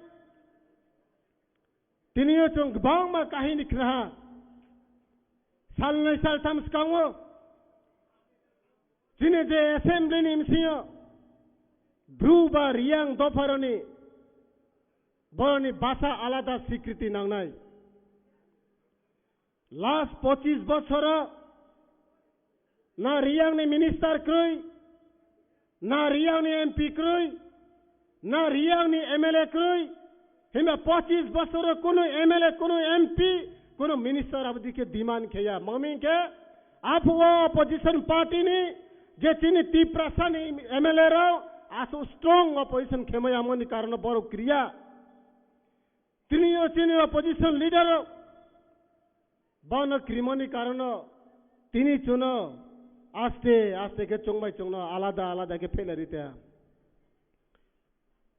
Tini o chwng kwbangma kahini khnaha. Salnwi saltham swkango chini je assembly ni bisingo Bru ba Riyang dopharoni boroni basa alada sikriti nangnai. Last pochis bochoro na Riyang ni minister kwrwi, na Riyang ni M P kwrwi, na Riyang ni M L A kwrwi, himba pochis bosoro kunu M L A, kunu M P, kunu minister abodi khe demand kheya. Mangmi khe aphuo opposition party ni je chini Tiprasa ni M L A rao asu strong opposition khemai amoni karono borok kriya. Tini o chini opposition leader rok bono krimoni karono tini chuno aste aste khe chongbai chongno alada alada khe phelai rite.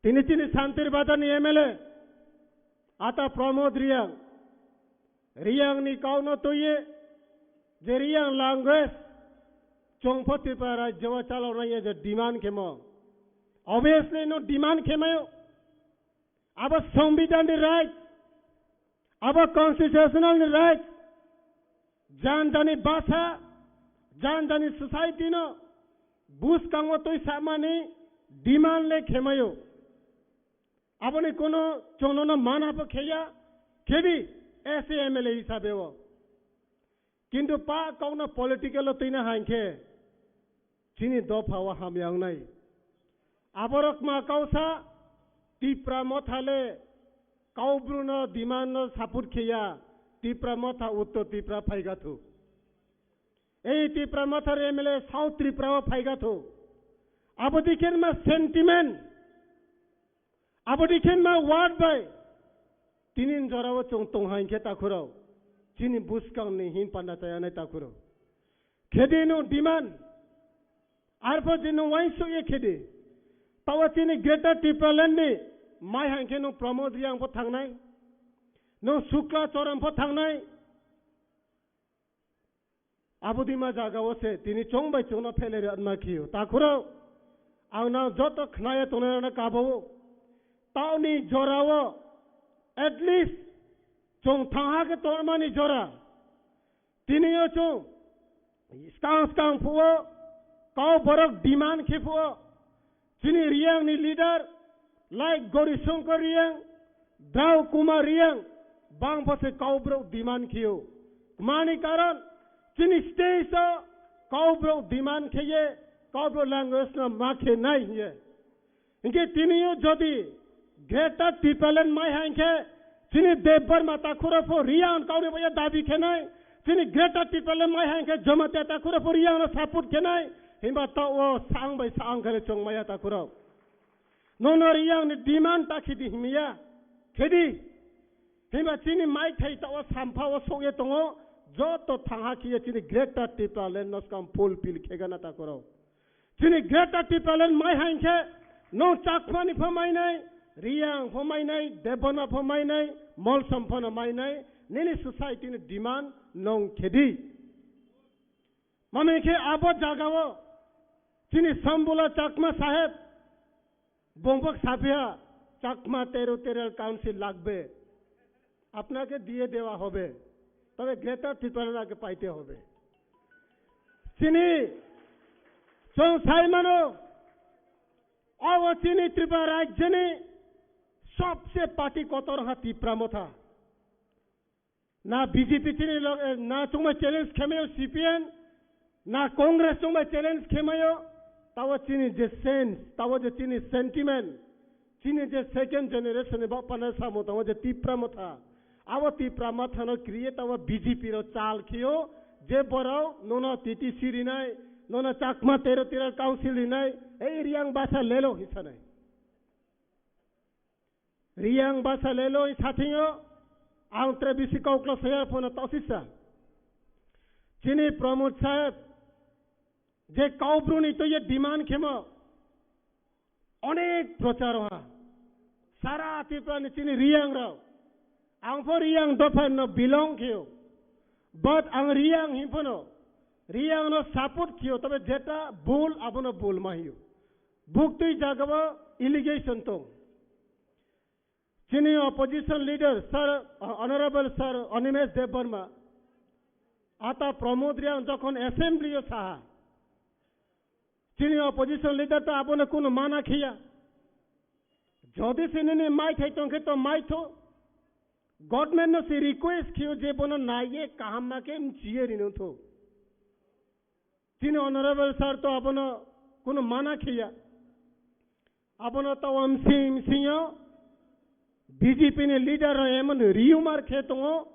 Tini chini Santir Bazar ni M L A ata Pramod Riyang, Riyang ni kauno tuye je Riyang language chongpho Tripura rajyo o chaloknai je demand khemo. Obviously no demand khemayo. Abo Songbidan ni right, abo constitutional ni right, jan jani basa, jan jani society no buskango twi samani demand le khemayo. Aboni kono chongnono mana bo kheya, khedi S A M L A hisabe o. Kintu pa kokno political o twina hai khe chini dopha o hamya wngnai. Aborok ma kausa Tipra Motha le Kaubru no demand no support kheya, Tipra Motha Uttor Tripura phaigathu. Ei Tipra Motha re M L A South Tripura o phaigathu. Abo dikhen ma sentiment. Abo dikhen ma word bai tinin jorao chwng tong hai khe takhurao. Chini buskang ni hin panda chayanai takhurao. Khedi no demand. Arpho je no wainsu ye khedi. Tawa chini Greater Tipraland ni mai hai khe no Pramod Riyang pho thangnai. No Sukla Choran pho thangnai. Abodima jaga o se tini chong bai chong no phelai rwma khiyo. Takhurao ang nang joto khnaya tongnai rana kabo. Taoni jorao at least chong thangha khe tongmani jora. Tini o chong skang skang phuo kau borok demand khe phuo. Chini Riyang ni leader like Gori Shankar Riyang, Drau Kumar Riyang, bang pho se kau borok demand khiyo. Mani karon chini stage o kau borok demand khiye, kau borok language no ma khe nai hiye. Hinkhe tini o jodi Greater Tipraland mai hai hinkhe chini Debbarma takhura pho Riyang kauni baya dabi khenai, chini Greater Tipraland mai hai hinkhe Jamatia takhura pho Riyang no support khenai, himba ta o sang bai sang khale chong maya takhura. Nono Riyang ni demand ta khidi himiya, khedi. Himba chini mai thai ta o sampha o sokye tongo, joto thangha khiye chini Greater Tipraland no skam fulfill khegana takhura. Chini Greater Tipraland mai hai hinkhe, no Chakma ni pho mainai, Riyang pho mainai, Debbarma pho mainai, Molsom pho no mainai, nini society ni demand nong khedi. Mami khe abo jaga o, chini Sambula Chakma saheb, bongbok saphiya, Chakma territorial council lagbe. আপনাকে দিয়ে দেওয়া হবে, তবে গ্রেটার ত্রিপুরাকে পাইতে হবে। Chini, chong sai mano, abo chini Tripura rajyoni sobse party kotor ha Tipra Motha. Na B J P chini log-, eh, na chongma challenge khemayo C P M, Na Congress chwng bai challenge khemayo, tawa chini je sense, tawa je chini sentiment, chini je second generation ni bapana samo tawa je Tipra Motha, abo Tipra Motha no create tawa B J P ro chal khiyo, je borok nono T T C rinai, nono Chakma Territorial Council rinai, ei Riang basa lelo hisanai. Riang basa lelo sathingo, ang tre bisi koklo saya phone tosisa. Chini Pramod Saheb, je Kaubru ni to ye demand khemo, onek prochar ha. Sara Tripura ni chini Riang rao. Ang pho Riang dopha no belong khiyo. But ang Riang himphano, Riang no support khiyo, tabe jeta bul abono bul ma hiyo. Buktui jagao allegation tong. Chini opposition leader, Sir, Honorable Sir Animesh Debbarma, ata Pramod Riang jokhon assembly o saha, chini opposition leader to abono kuno mana khiya. Jodi se nini mai thai tongkhe to mai tho. Government no se request khiyo je bono naiye kaham ma khe mchiye rino tho. Chini honorable sir to abono kuno mana khiya. Abono to amsing msingyo B J P ni leader ro emon rumor khe tongo,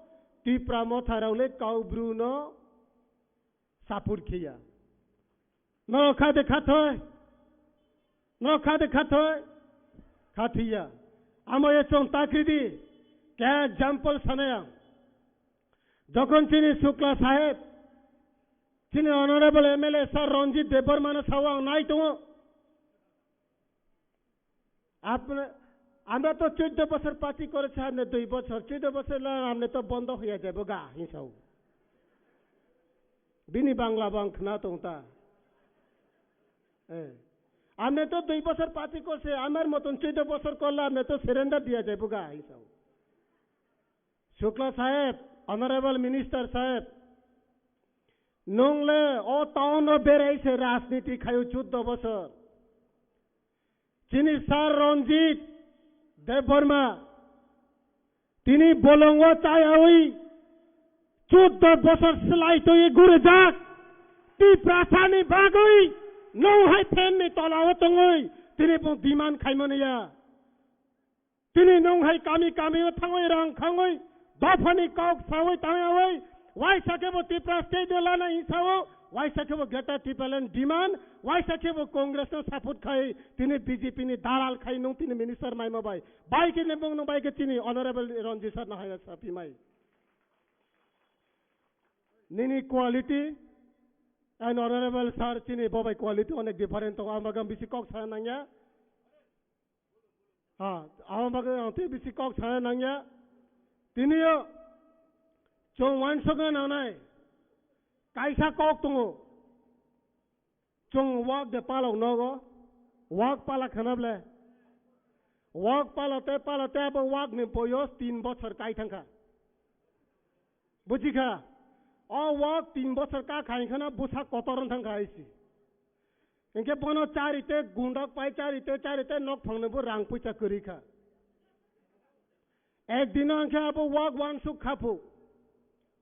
Tipra Motha rao le Kaubru no support khiya. No kha de khathoi. No kha de khathoi. Khathiya. Amo ye chong takridi. Kya example sanaya. Jokhon chini Shukla Saheb, chini honorable M L A sir Ranjit Debbarma no sao ang nai tongo. আপনি, আমরা তো চোদ্দ বছর পার্টি করেছি, আপনি দুই বছর, চোদ্দ বছর লা আপনি তো বন্ধ হয়ে যাবো গা, হিংসাও। Bini Bangla bang khna tong ta. Eh. আপনি তো দুই বছর পার্টি করছে, আমার মতন চোদ্দ বছর করলে আপনি তো সারেন্ডার দিয়া যাবো গা, হিংসাও। Shukla Saheb, Honorable Minister Saheb, nung le o town o berai se rajniti khayo chuddo bosor. Chini Sir Ranjit Debbarma, tini bolongo chayawi chuddo bosor slai twi gurjak, Tiprasani bagwi nung hai fan ni tolao tongwi tini bo demand khaimani ya. Tini nung hai kami kami o thangwi rang khangwi dophani kok sawi tangyawi waisa khe bo Tipra state de lana insao, waisa khe bo Greater Tipraland demand, waisa khe bo Congress no support khai tini B J P ni dalal khai nung tini minister maima bai. Bai khe ne bung nung bai khe chini honorable Ranjit sir no hai sapi mai. Nini quality and honorable sir chini bo bai quality onek different tongo, ang bagam bisi kok sana nangya. Ha, abo bagwi ang tei bisi kok sana nangya. Tini o chwng uansukna nangnai kaisa kok tongo. Chwng wak de palok nogo, wak pala khana ble. Wak pala te pala te abo wak ni boyos tin bochor kai thangkha. Buji kha? O wak tin bochor ka khai khana busa kotor wng thangkha hai si. Hinkhe bono chari te gundok pai chari te chari te nok phang no bo rang puisa kwrwi kha. Ek dino hinkhe abo wak uansuk kha phu.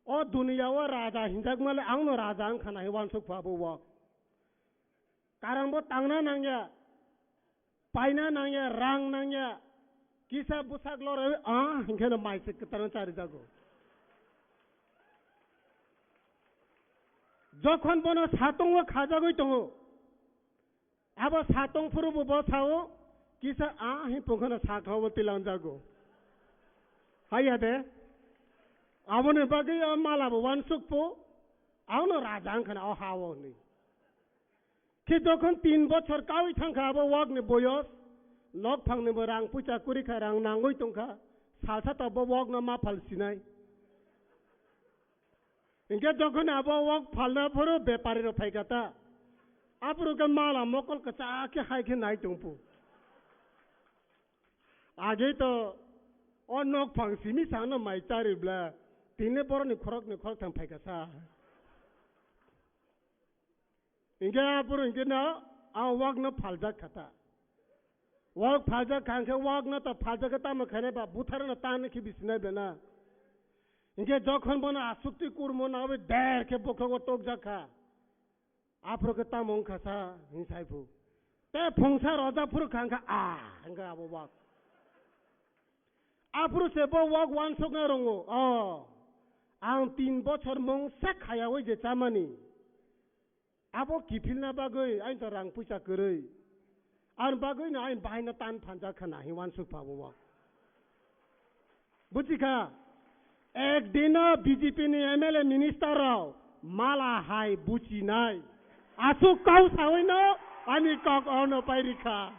O duniya o raja hinjak male ang no raja wng khana hi uansuk phu abo wak. Karang bo tangna nangya. Paina nangya, rang nangya, kisa bwsak lorwi, ah, hinkhe no mai se kwtaro charijago. Jokhon bono satongo khajagwi tongo, abo satong phuru bo bo sao, kisa, ah, hin pungkhano sakha bo tilangjago. Haiya de, aboni bagwi o mala bo uansuk phu, ano raja wngkhana o ha o hwnwi. Khe jokhon tin bochor kawi thangkha abo wak ni boyos, nok phang ni bo rang puisa kwrwi kha, rang nangwi tongkha, salsa to bo wak no ma phal sinai. Hinkhe jokhon abo wak phalna phuru bepari rok phaikha ta, aphuru khe mala mokol kwchak khe hai khe nai tongphu. Age to o nok phang simi sano mai chari bla, tini borok ni khorok ni khorok thang phaikha sa. Hinkhe aphuru hinkhe no a wak no phaljak kha ta. Wak phaljak kha hinkhe wak no to phaljak khe tamo khainai ba buthar no tan khe bisinai bena. Hinkhe jokhon bono asukti kurmo nawi der khe bokhrogo tokjak kha. Aphuru khe tamo wngkha sa hwn sai phu. Tei phungsa roja phuru kha wngkha, ah, wngkha abo wak. Aphuru se bo wak wansukna rongo. Oh, ang tin bochor mungsa khayaui je chamani. Abo kiphilna bagwi aini to rang puisa kwrwi. Ar bagwi no aini bahaino tan phanjak kha nahi wansuk pha bo wak. Buchikha, ek dino B J P ni M L A minister rok mala hai buchinai. Aswk kau saui no ani kok ono pai rikha.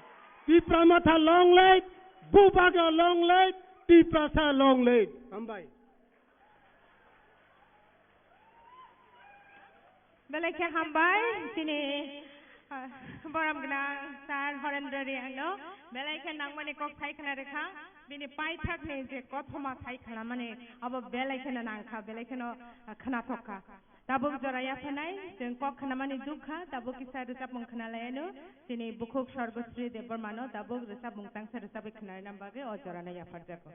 Tipra Motha long live, Bubagra long live, Tiprasa long live. Hambai. Belai khe hambai, chini, ah, borom gwnang sir Horendra Reang no. Belai khe nangmani kok sai khna rwkha, bini paithak ni je kothoma sai khna mani abo belai kheno nangkha, belai kheno, ah, khnathok kha. Tabuk jora yapharnai, chwng kok khnamani dukha, tabuk kisa rwchapmung khna lai ano, chini bukhuk Sorgosri Debbarma no tabuk rwchapmung tangsa rwchapwi khna rwna bagwi o jora no yapharjago.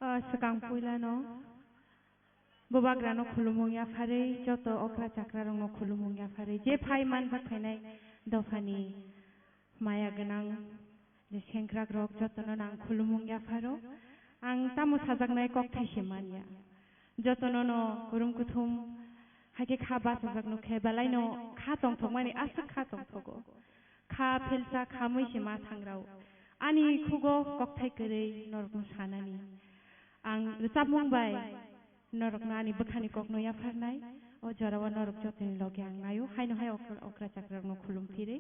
O swkang puilano Bubagrano khulumung yapharwi, joto okra chakrarokno khulumung yapharwi, je phai manjak phainai dophani maya gwnang je sengkrakrok jotono no ang khulumung yapharo. Ang tamo sajaknai kokthai se manya. Jotono no kurum kuthum hai khe kha bachajak nukhe, belaino kha tongthokmani aswk kha tongthogo. Kha phelsa kha mui se ma thangrao. Ani khugo kokthai kwrwi norokno sanani. Ang rwchapmung bai norokno ani bwkhani kokno yapharnai. O jorao norok jotoni loge ang naio. Haino hai okra, okra chakrarokno khulum phirwi.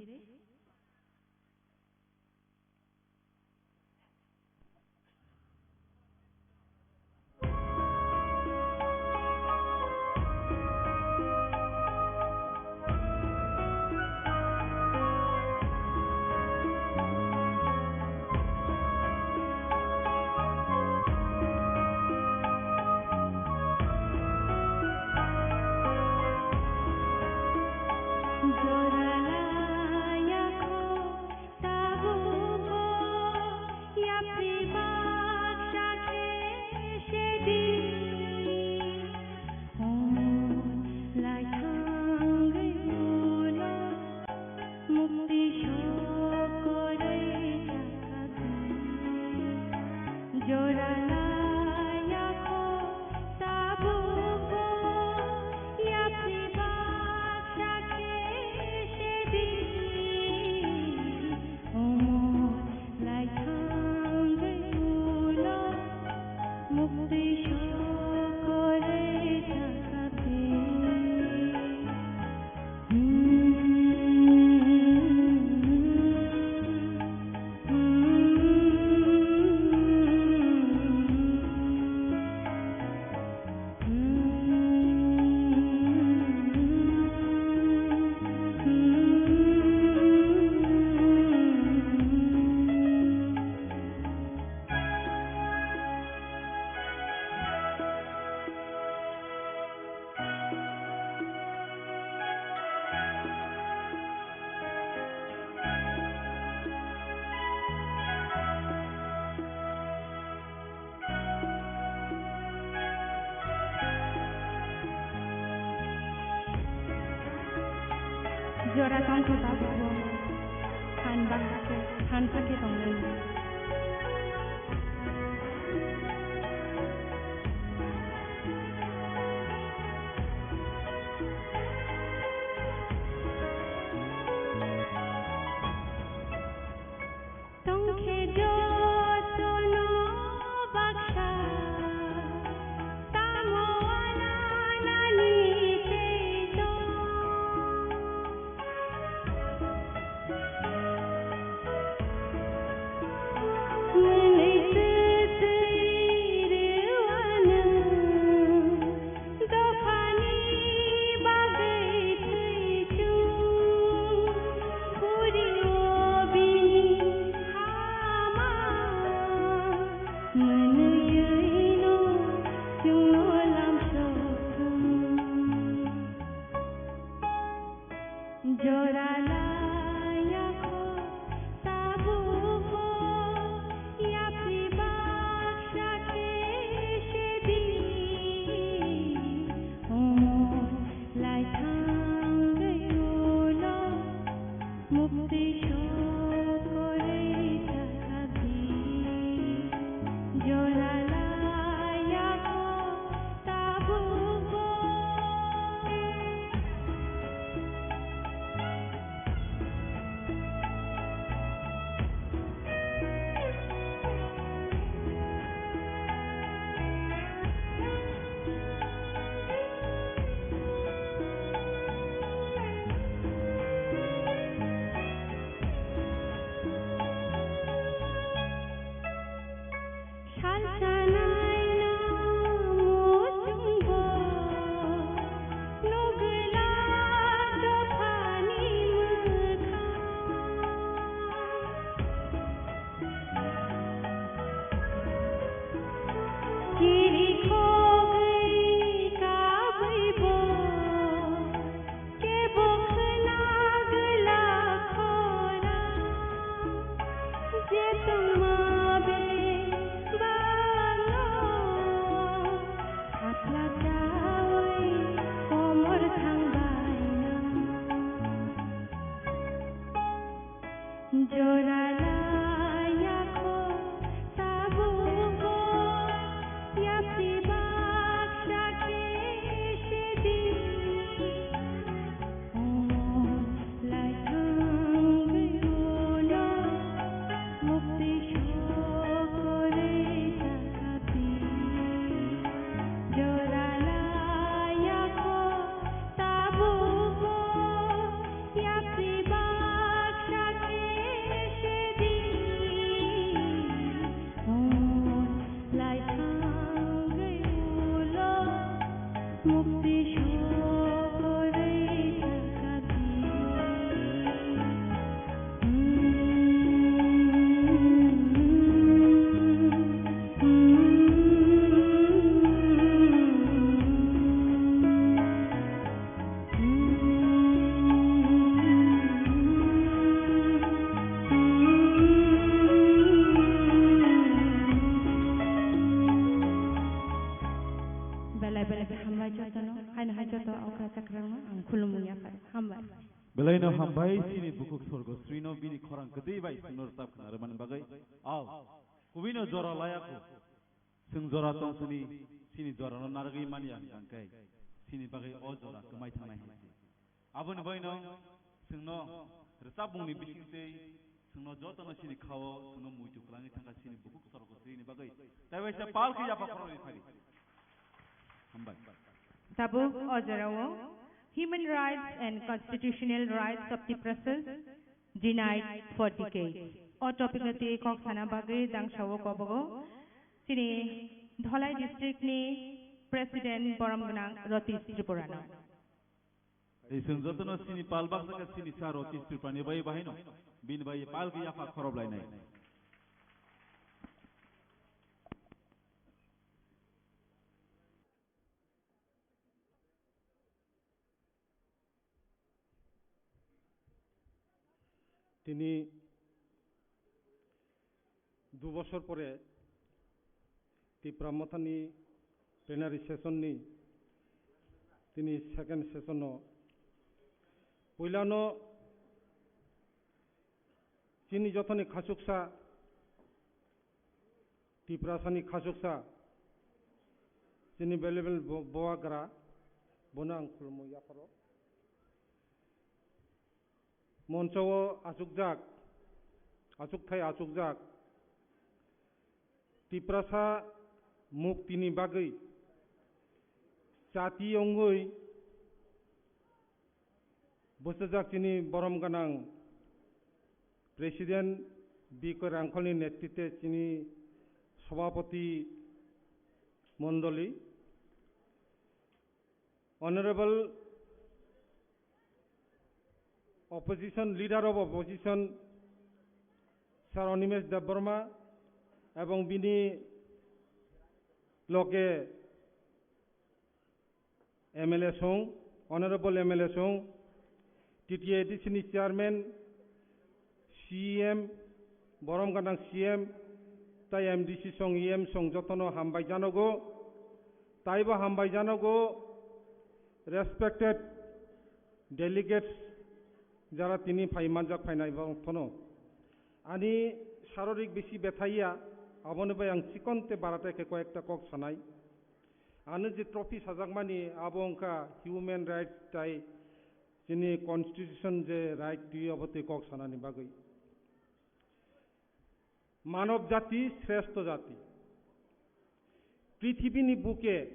Jora tongkha tabukbo, phan baksa khe, phan sakhe tongnai. Tongkhe jotono baksa, tamo ala nani tei tong. Jora laiya kho tabukbo yapri baksa khe sedi. Omo lai thangwi ulo mukti sokorwi thangkha di. Jora laiya kho tabukbo. Salsa naina muchungbo nugwla dophani mwkhang. Kiri khogwi kabwibo kebo khna gwla khorang, je tongma bebakno thapla chawi komor thangbaino. Jora laiya kho tabukbo yapri baksa khe sedi. Omo lai thangwi ulo mukti sokorwi thangkha di. Jora laiya kho tabukbo yapri baksa khe sedi. Omo lai thangwi ulo mukti sokorwi thangkha di. Belai belai khe hambai jotono, haino hai joto okra chakrangno ang khulumung yapharo. Hambai. Belaino hambai chini bukhuk Sorgosrino bini khorang kwtwi bai chwngno rwchap khna rwmani bagwi. Ao, kubino jora laya kho. Chwng jora tong sini, chini jorano narwgwi manya hwnkhe, chini bagwi o jora kwmai thangnai hai se. Aboni bagwino chwngno rwchapmungni bisingtwi chwngno jotono chini khao chwngno muitu kwlangwi thangkha chini bukhuk Sorgosrini bagwi. Tei waisa pal khe yapha khoroknwi phai di. Hambai. Tabuk o jorao Human Rights and Constitutional Rights of Tiprasas Denied for Decades o topic no twi kok sana bagwi dangsao kobogo chini Dholai district ni President borom gwnang Ratish Tripura no. Ei chwng jotono chini pal baksa khe chini sa Ratish Tripura ni bai bahaino bini bai pal khe yapha khorob lainai. Tini du bosor pore Tipra Mothani plenary session ni tini second session no puilano chini jothoni khachuksa Tiprasani khachuksa chini valuable bo-, boagra bono ang khulumwi yapharo. Moncho o achukjak, achukthai achukjak Tiprasa muktini bagwi chati wngwi bwsajak chini borom gwnang President Bikoy Rangkholni netritwe chini Sobhapoti Mondoli, Honorable Opposition, Leader of Opposition, Sir Animesh Debbarma, ebong bini loge M L A song, Honorable M L A song, T T A D C ni chairman, C E M, borom gwnang C E M, tai M D C song, E M song jotono hambai janogo. Taibo hambai janogo, respected delegates, jara tini phai manjak phainai bongthono. Ani sarorik bisi bethaiya, aboni bai ang chikon te barate khe koyekta kok sanai. Ano je trophy sajakmani abo wngkha human rights tai chini constitution je right twi obo twi kok sanani bagwi. Manob jati shrestho jati. Prithibini buke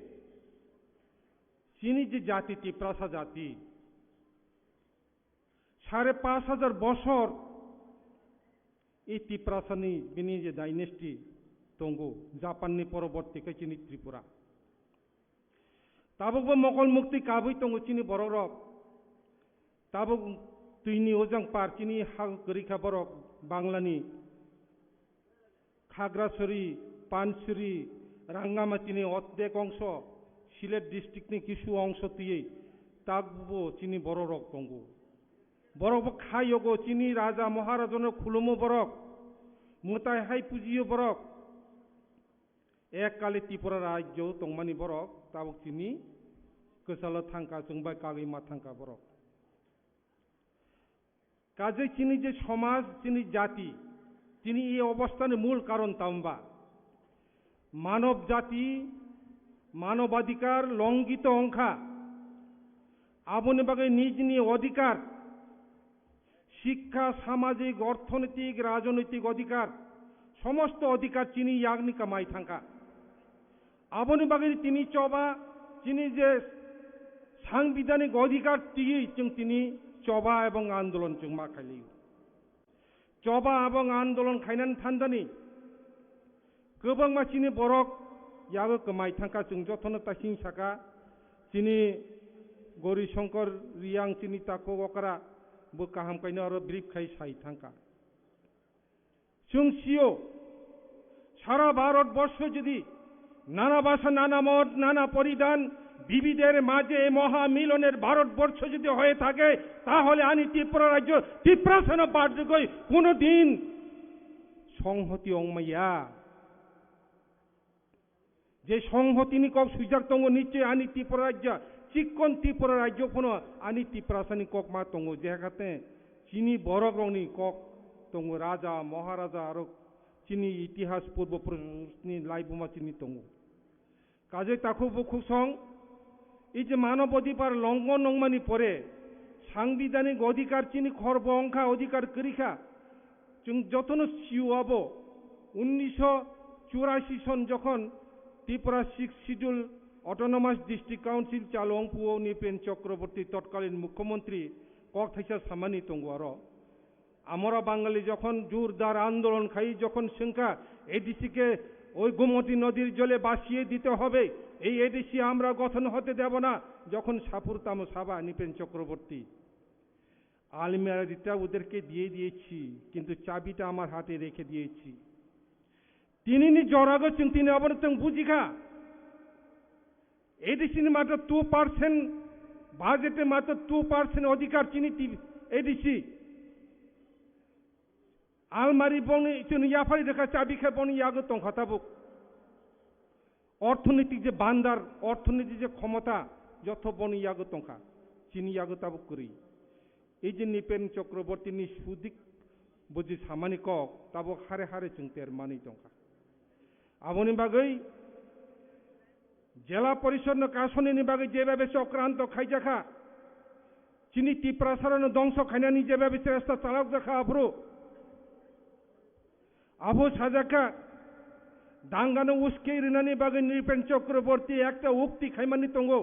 chini je jati Tiprasa jati, sare pash hajar bosor e Tiprasani bini je dynasty tongo, Japanni poroborti khe chini Tripura. Tabukbo mokol mukti kabui tongo chini borok rok. Tabuk twini ojang par chini ha kwrwi kha borok Banglani. Khagrasuri, Pansuri, Rangamachini oddek ongso, Silet district ni kisu ongso twiwi tabukbo chini borok rok tongo. Borok bo kha yogo chini raja maharajano khulumo borok, mwtai hai pujiyo borok. Ek kali Tripura rajyo tongmani borok, tabuk chini kwchalo thangkha, chwng bai kagwi ma thangkha borok. Kajai chini je somaj, chini jati, chini e obostani mul karon tamba? Manob jati, manobadhikar longito ongkha. Aboni bagwi nijni odhikar, Shikkha, samajik, orthonoitik, rajnoitik odhikar, somosto odhikar chini yakni kamai thangkha. Aboni bagwi tini choba, chini je sangbidanik odhikar twiwi chwng tini choba ebong andolon chwng ma khailio. Choba ebong andolon khainani thandani kwbangma chini borok yago kwmai thangkha, chwng jotono tasing saka, chini Gori Shankar Riyang chini takhuk okra bo kaham kaino aro brief khai sai thangkha. Chwng sio, সারা ভারতবর্ষ যদি নানা ভাষা, নানা মত, নানা পরিধান, বিবিধের মাঝে মহামিলনের ভারতবর্ষ যদি হয়ে থাকে, তাহলে ani Tripura rajyo Tiprasano barjogoi kono din songhoti ongmaya. Je songhotini kok swijak tongo, nichoi ani Tripura rajya, chikkon Tripura rajyo phano ani Tiprasani kok ma tongo, je hakate chini borok rokni kok tongo, raja, maharaja, aro chini itihas purbo purusni laibuma chini tongo. Kajai takhuk bukhuk song, ei je manob odhikar longhon nongmani pore, sangbidanik odhikar chini khorbo wngkha, odhikar kwrwi kha. Chwng jotono sio abo, unnisho churashi son jokhon Tripura Sixth Schedule Autonomous District Council chalo wngphuo Nripen Chakraborty totkalin mukhyamantri kok thaisa samani tongo aro. Amora Bangali jokhon jurdar andolon khai, jokhon swngkha A D C ke ওই গোমতী নদীর জলে ভাসিয়ে দিতে হবে, এই A D C আমরা গঠন হতে দেব না, যখন সাপুর তামো সাবা নৃপেন চক্রবর্তী আলমিরা দিতে ওদেরকে দিয়ে দিয়েছি, কিন্তু চাবিটা আমার হাতে রেখে দিয়েছি। Tinini jorago chwng tini abono chwng bujikha. A D C ni matro two percent, budget ni matro two percent odhikar chini ti-, A D C. Almari bongni chwng yaphari rwkha, chabi khe bongni yago tongkha tabuk. Orthonitik je bandar, orthonitik je khomota, jotho bongni yago tongkha. Chini yago tabuk kwrwi. Ei je Nripen Chakraborty ni sudik buji samani kok, tabuk hare hare chwng ter manwi tongkha. Aboni bagwi Jela Porishod no kasonini bagwi jebabe chokranto khaijakha, chini Tiprasarano dongso khainani jebabe chesta chalokjakha aphuru, abo sajakha, dangano uskei rinani bagwi Nripen Chakraborty ekta ukti khaimani tongo.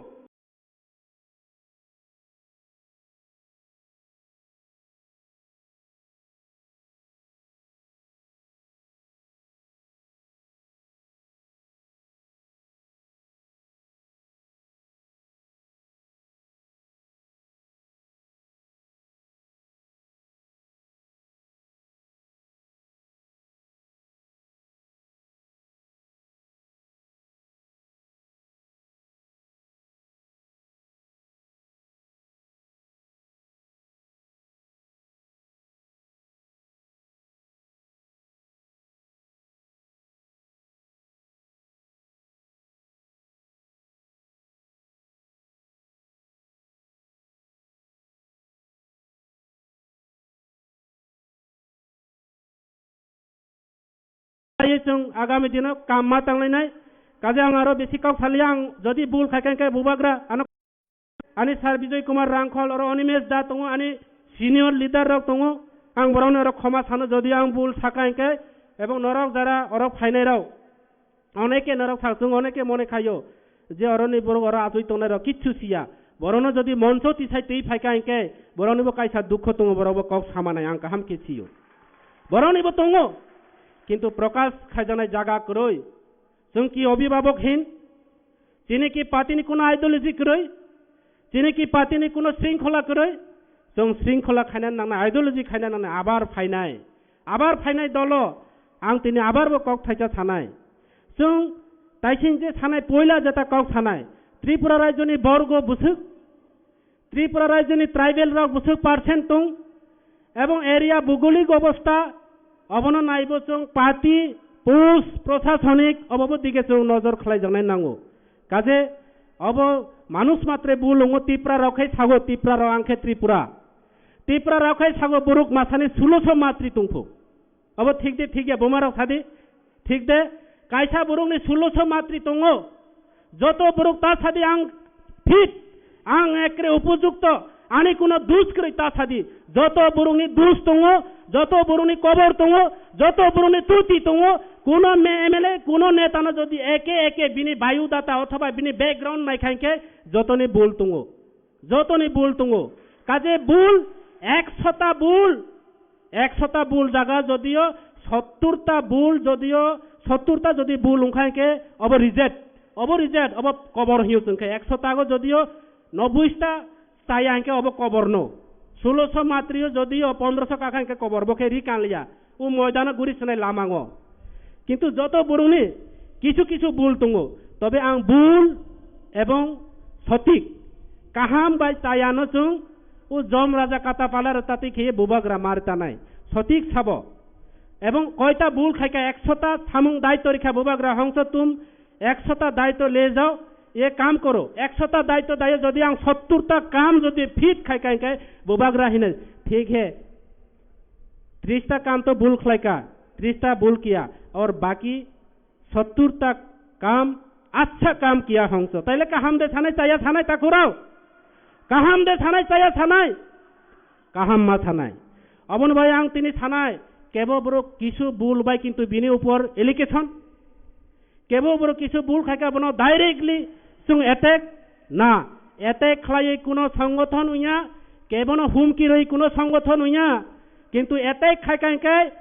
Chwng agami dino kam ma tanglainai. Kaje ang aro bisi kok saliya, ang jodi bul khai khe, khe bubagra ano ani sir Bijoy Kumar Rangkhol oro Animesh da tongo, ani senior leader rok tongo. Ang borokni oro khoma sano jodi ang bul saka hinkhe, ebong norok jara oro phainai rok. Oneke norok sak, chwng oneke mone khaio je oroni borok oro achoi tongnai rok kichu siya. Borokno jodi moncho tisai twi phaika hinkhe boroknibo kaisa dukho tongo, borokbo kok samanai ang kaham khe sio. Boroknibo tongo, kintu prokash khaijaknai jaga kwrwi. Chwng ki obhibhabok hin? Chini ki party ni kuno ideology kwrwi? Chini ki party ni kuno shringkhola kwrwi? Chwng shringkhola khaina nangnai, ideology khaina nangnai, abar phainai. Abar phainai dolo, ang tini abar bo kok thaisa sanai. Chwng taising je sanai, poila jeta kok sanai. Tripura rajyoni borgo bwswk, Tripura rajyoni tribal rok bwswk percent tong, ebong area bugolik obostha, obono naibo chwng party, post, prosasonik, obobo dige chwng nojor khlaijaknai nango. Kaje obo manush matre bul wngo, Tipra rok khai sago, Tipra rok ang khe Tripura. Tipra rok khai sago borok masani sulosho matri tongphu. Obo thik de, thik ya, buma rok sadi. Thik de, kaisa borokni sulosho matri tongo. Joto borok ta sadi ang fit, ang ekre upojukto, ani kuno dus kwrwi ta sadi. Joto borokni dus tongo, joto borokni kobor tongo, joto borokni tuti tongo. Kuno me-, M L A, kuno netano jodi eke eke bini biodata othoba bini background naikha hinkhe jotoni bul tongo. Jotoni bul tongo. Kaje bul ekshota bul. Ekshota bul jaga jodio sotturta bul jodio sotturta jodi bul wngkha hinkhe obo reject. Obo reject, obo kobor hiyo chwngkhe ekshota go jodio nobboista chaya hinkhe obo kobor no. Sulosho matrio jodio pondrosho kakha hinkhe kobor bo khe ri kanliya. O moidano guri swnai lamango. Kintu joto borokni kisu kisu bul tongo. Tobe ang bul ebong sotik, kaham bai chayano chwng o jom raja kata pala rwtati khiye bubagra mar tanai. Sotik sabo. Ebong koita bul khaika ekshota samung daityo rikha bubagra hongso tum ekshota daityo le jao, ye kam koro. Ekshota daityo dayo jodi ang sotturta kam jodi fit khai khai khai bubagra hine, thik he, trista kam to bul khlaika, trista bul kiya, aur baki sotturta kam accha kam kiya hongso. Taile kaham de sanai chaya sanai takhurao? Kaham de sanai chaya sanai? Kaham ma sanai. Aboni bai ang tini sanai, kebo borok kisu bul bai kintu bini upor allegation. Kebo borok kisu bul khaika bono directly chwng attack na. Attack khlaiwi kuno songgothon wngya, kebono humki rwi kuno songgothon wngya. Kintu attack khaika hinkhe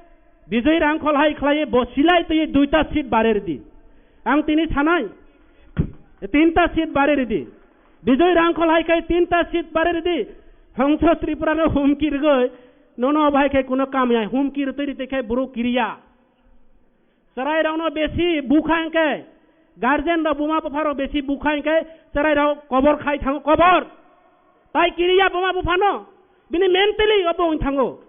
Bijoy Rangkhol hai khlaiwi bo silai twi duita seat bare ridi. Ang tini sanai, tinta seat bare ridi. Bijoy Rangkhol hai khai tinta seat bare ridi. Hongso Tripura no humki rwgwi nono bai khai kuno kam ya, humki rwtwi rwtwi khai borok kiriya. Chwrairokno besi bukha hinkhe, guardian rok buma bupharok besi bukha hinkhe chwrairok kobor khai thango, kobor. Tai kiriya buma buphano, bini mentally obo wng thango.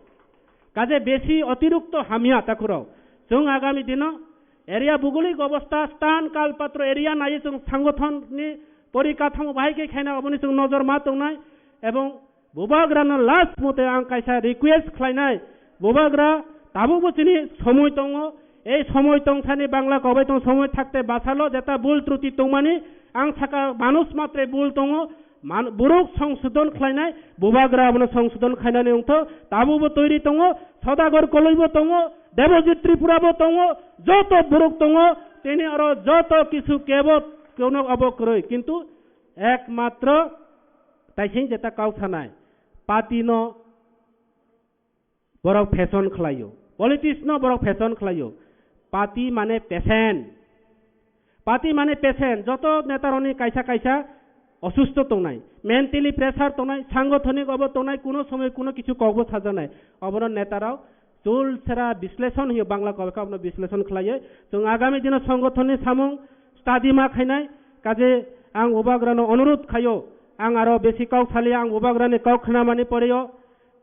Kaje besi otirukto hamya takhurok. Chwng agami dino area bugolik obostha, stan kalpatro area nai chwng sangothon ni porikathamo bahai khe khaina oboni chwng nojor ma tongnai ebong Bubagrano last mote ang kaisa request khlainai, Bubagra tabukbo chini somoi tongo, ei somoi tongthani Bangla kobai tong somoi thakte basalo jeta bul truti tongmani ang saka manush matre bul tongo, man-, borok songsodon khlainai, Bubagra abono songsodon khlainani wngtho, tabukbo toiri tongo, Sodagar Koloibo tongo, Debojit Tripurabo tongo, joto borok tongo, tini oro joto kisu kebo kono obo kwrwi, kintu ekmatro Taising jeta kok sanai, party no borok fashion khlaio, politics no borok fashion khlaio, party mane patient, party mane patient, joto neta rokni kaisa kaisa osusto tongnai, mentally pressure tongnai, sangothonik obo tongnai, kuno somoi kuno kichu kokbo sajaknai, obono neta rok Chul sera bisleshon hiyo Bangla kobekha abono bisleshon khlaiyo. Chwng agami dino songothonni samung study ma khainai. Kaje ang Bubagrano onurudh khayo, ang aro besi kok saliya, ang Bubagrani kok khnamani poreyo.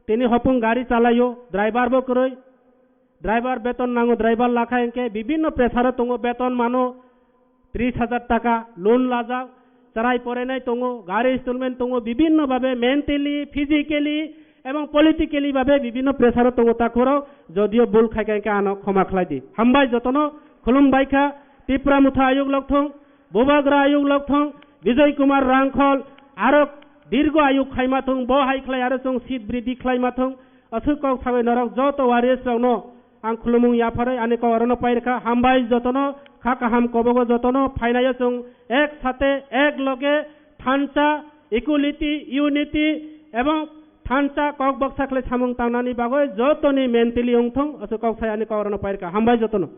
Tini hopung gari chalayo, driver bo kwrwi. Driver beton nango, driver lakha hinkhe bibinno pressure o tongo, beton mano, tris hajar taka loan lajak, chwrai porainai tongo, gari installment tongo, bibinno babe mentally, physically ebong politically babe bibinno pressure o tongo takhurok, jodio bul khaikha hinkhe ano khoma khlai di. Hambai jotono, Khulum baikha, Tipra Motha ayuk lokthung, Bubagra ayuk lokthung, Bijoy Kumar Rangkhol, arok dirgo ayuk khaima thung, bo hai khlai aro chwng seat bridhi khlaima thung, aswk kok sagwi norok joto warriors rokno ang khulumung yapharwi ani kok orono pairikha, hambai jotono, kha kaham kobogo jotono, phainayo chwng ek sate, ek loge, thansa, equality, unity, ebong thansa kok baksa khlai samung tangnani bagwi jotoni mentally wngthung, aswk kok sai ani kok orono pairikha, hambai jotono.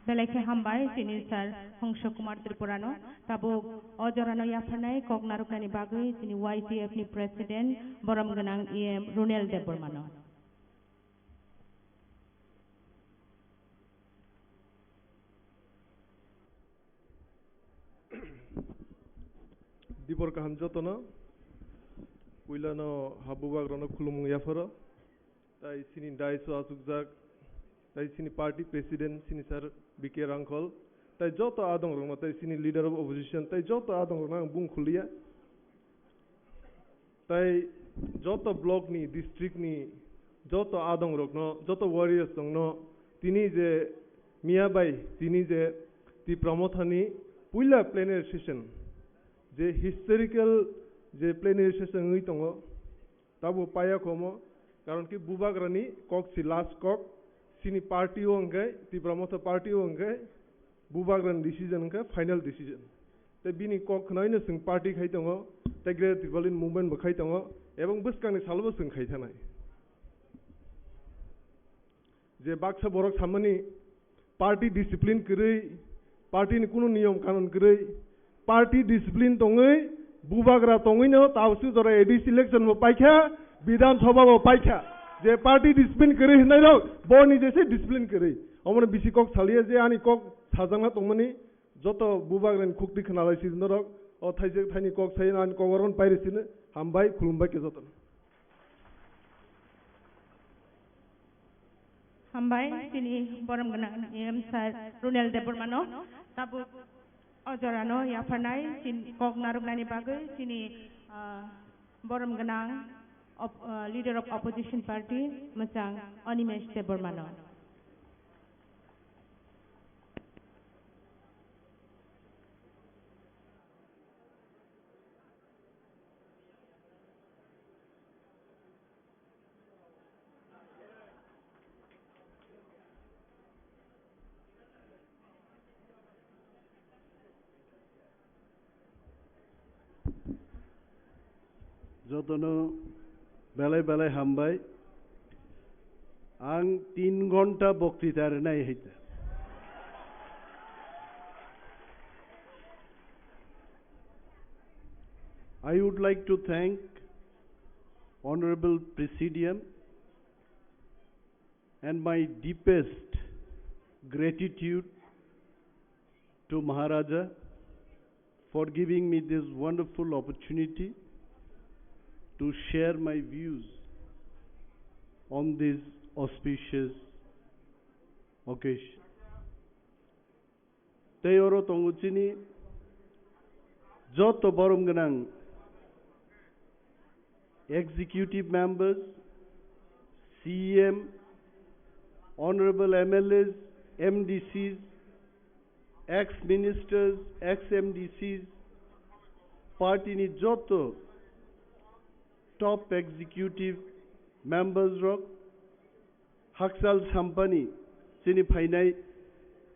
Belai khe hambai chini sir Hongso Kumar Tripurano. Tabuk o jorano yapharnai kok narwknani bagwi chini Y T F ni president borom gwnang E M Runel Debbarmano. Dibor kaham jotono, puilano ha bubagrano khulumung yapharo. Tai chini dais o achukjak, tai chini party president, chini sir B K Rangkhol, tai joto adongrokno, tai chini leader of opposition, tai joto adongrokno ang bung khuliya. Tai joto block ni, district ni joto adongrokno, joto warriors rokno, tini je miya bai, tini je Tipra Mothani puila plenary session, je historical je plenary session wngwi tongo, Tabo paya khomo, karon ki bubagrani kok si last kok, sini party o hwnkhe, Tipra Motha party o hwnkhe, bubagrani decision hwnkhe final decision. Tei bini kok khnaino chwng party khai tongo, tei Greater Tipraland movement bo khai tongo, ebong bwskangni salobo chwng khai thanai. Je baksa borok samani party discipline kwrwi, party ni kunu niyom kanun kwrwi, party discipline tongwi, bubagra tongwino tabuk jora A D C election bo paikha, Bidhan Sabha bo paikha. Je party discipline kwrwi hwnnairok, bo ni jese discipline kwrwi. Omono bisi kok saliya je ani kok sajakna tongmani, joto bubagrani khukti khwnalai sidi norok, o thaijak thaini kok sai ani kok oron pairi sini, hambai, khulumbai khe jotono. Hambai, chini borom gwnang M sir Runel Debbarmano. Tabuk o jorano yapharnai chini kok narwknani bagwi chini, ah, borom gwnang op-, ah, leader of opposition party mwchang Animesh Debbarmano. Jotono belai belai hambai. Ang tin ghonta boktita rinai hai ta. I would like to thank Honorable Presidium and my deepest gratitude to Maharaja for giving me this wonderful opportunity to share my views on this auspicious occasion. Tei oro tongo chini joto borom gwnang executive members, C E M, honorable M L As, M D Cs, ex-ministers, ex-M D Cs, party ni joto top executive members rok, hakchal sampani chini phainai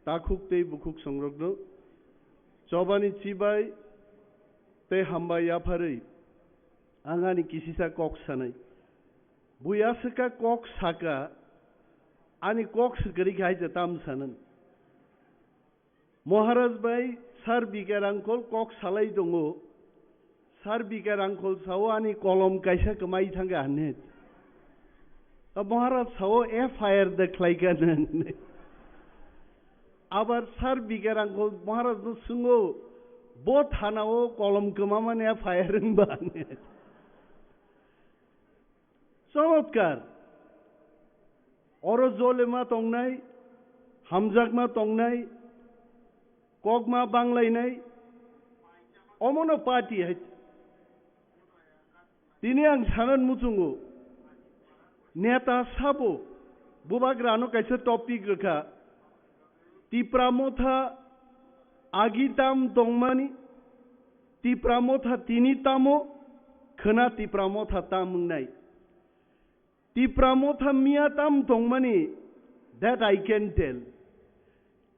takhuk tei bukhuk songrokno chobani chibai tei hambai yapharwi ang ani kisisa kok sanai. Bui aswkha kok saka, ani kok swkari khe hai je tam sanan. Maharaj bai Sir B K Rangkhol kok salai tongo. Sir B K Rangkhol sao ani kolom kaisa kwmai thangkha hwnwi. Ta Maharaj sao F I R de khlaikha nang. Abar Sir B K Rangkhol Maharaj no swngo, bo thana o kolom kwmamani F I R wngba hwnwi. Chomotkar. Oro jolema tongnai, hamjakma tongnai, kokma banglainai, omono party hai. Tini ang sanan muchungo, neta sabo, bubagrano kaisa topic rwkha, Tipra Motha agi tam tongmani, Tipra Motha tini tamo, khwna Tipra Motha tam wngnai. Tipra Motha miya tam tongmani, that I can tell.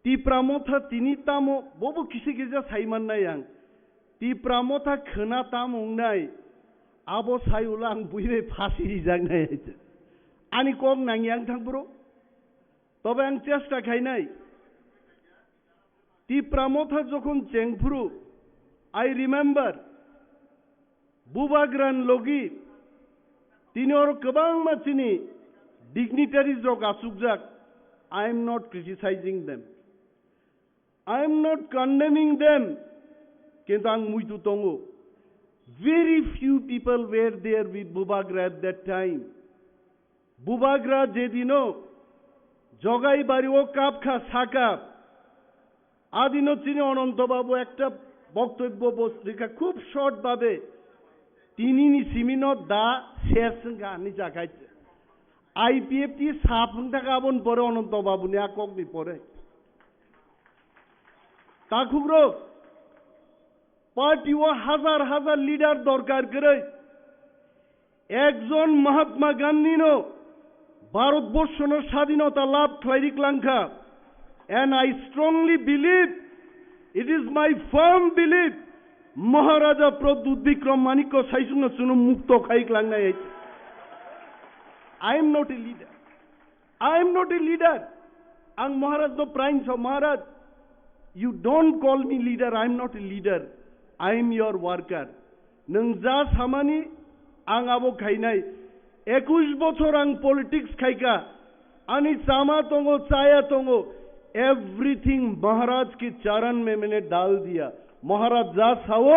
Tipra Motha tini tamo, bobo kisa kisa sai mannai ang. Tipra Motha khwna tam wngnai, abo sai ulo ang bui bai phasi rijaknai. Ani kok nangya wng thang bro. Tobe ang chesta khainai. Tipra Motha jokhon chengphuru, I remember, Bubagra ni logi tini oro kwbangma chini dignitaries rok achukjak. I am not criticizing them. I am not condemning them. Kintu ang muitu tongo. Very few people were there with Bubagra at that time. Bubagra jedino Jogai bari o kapkha sakap, adino chini Ononto Babu ekta boktobbo bo rikha khub short babe, tinini simino da ses wngkha hinwi sakhai. I P F T sap wngthaka aboni pore Ononto Babuni a kokni pore. Takhukrok, party o hazar hazar leader dorkar kwrwi. Ekjon Mahatma Gandhi no Bharatborsho no sadinota lab khlai ri klangkha. And I strongly believe, it is my firm belief, Maharaja Pradyut Bikram Manikya Saichung no chwngno mukto khai klangnai. I am not a leader. I am not a leader. Ang Maharaj no praing sa, Maharaj, you don't call me leader, I am not a leader. I am your worker. Nwng ja samani ang abo khainai. Ekush bochor ang politics khaika. Ani chama tongo, chaya tongo. Everything Maharaj ki charan mein maine dal diya. Maharaj ja sao,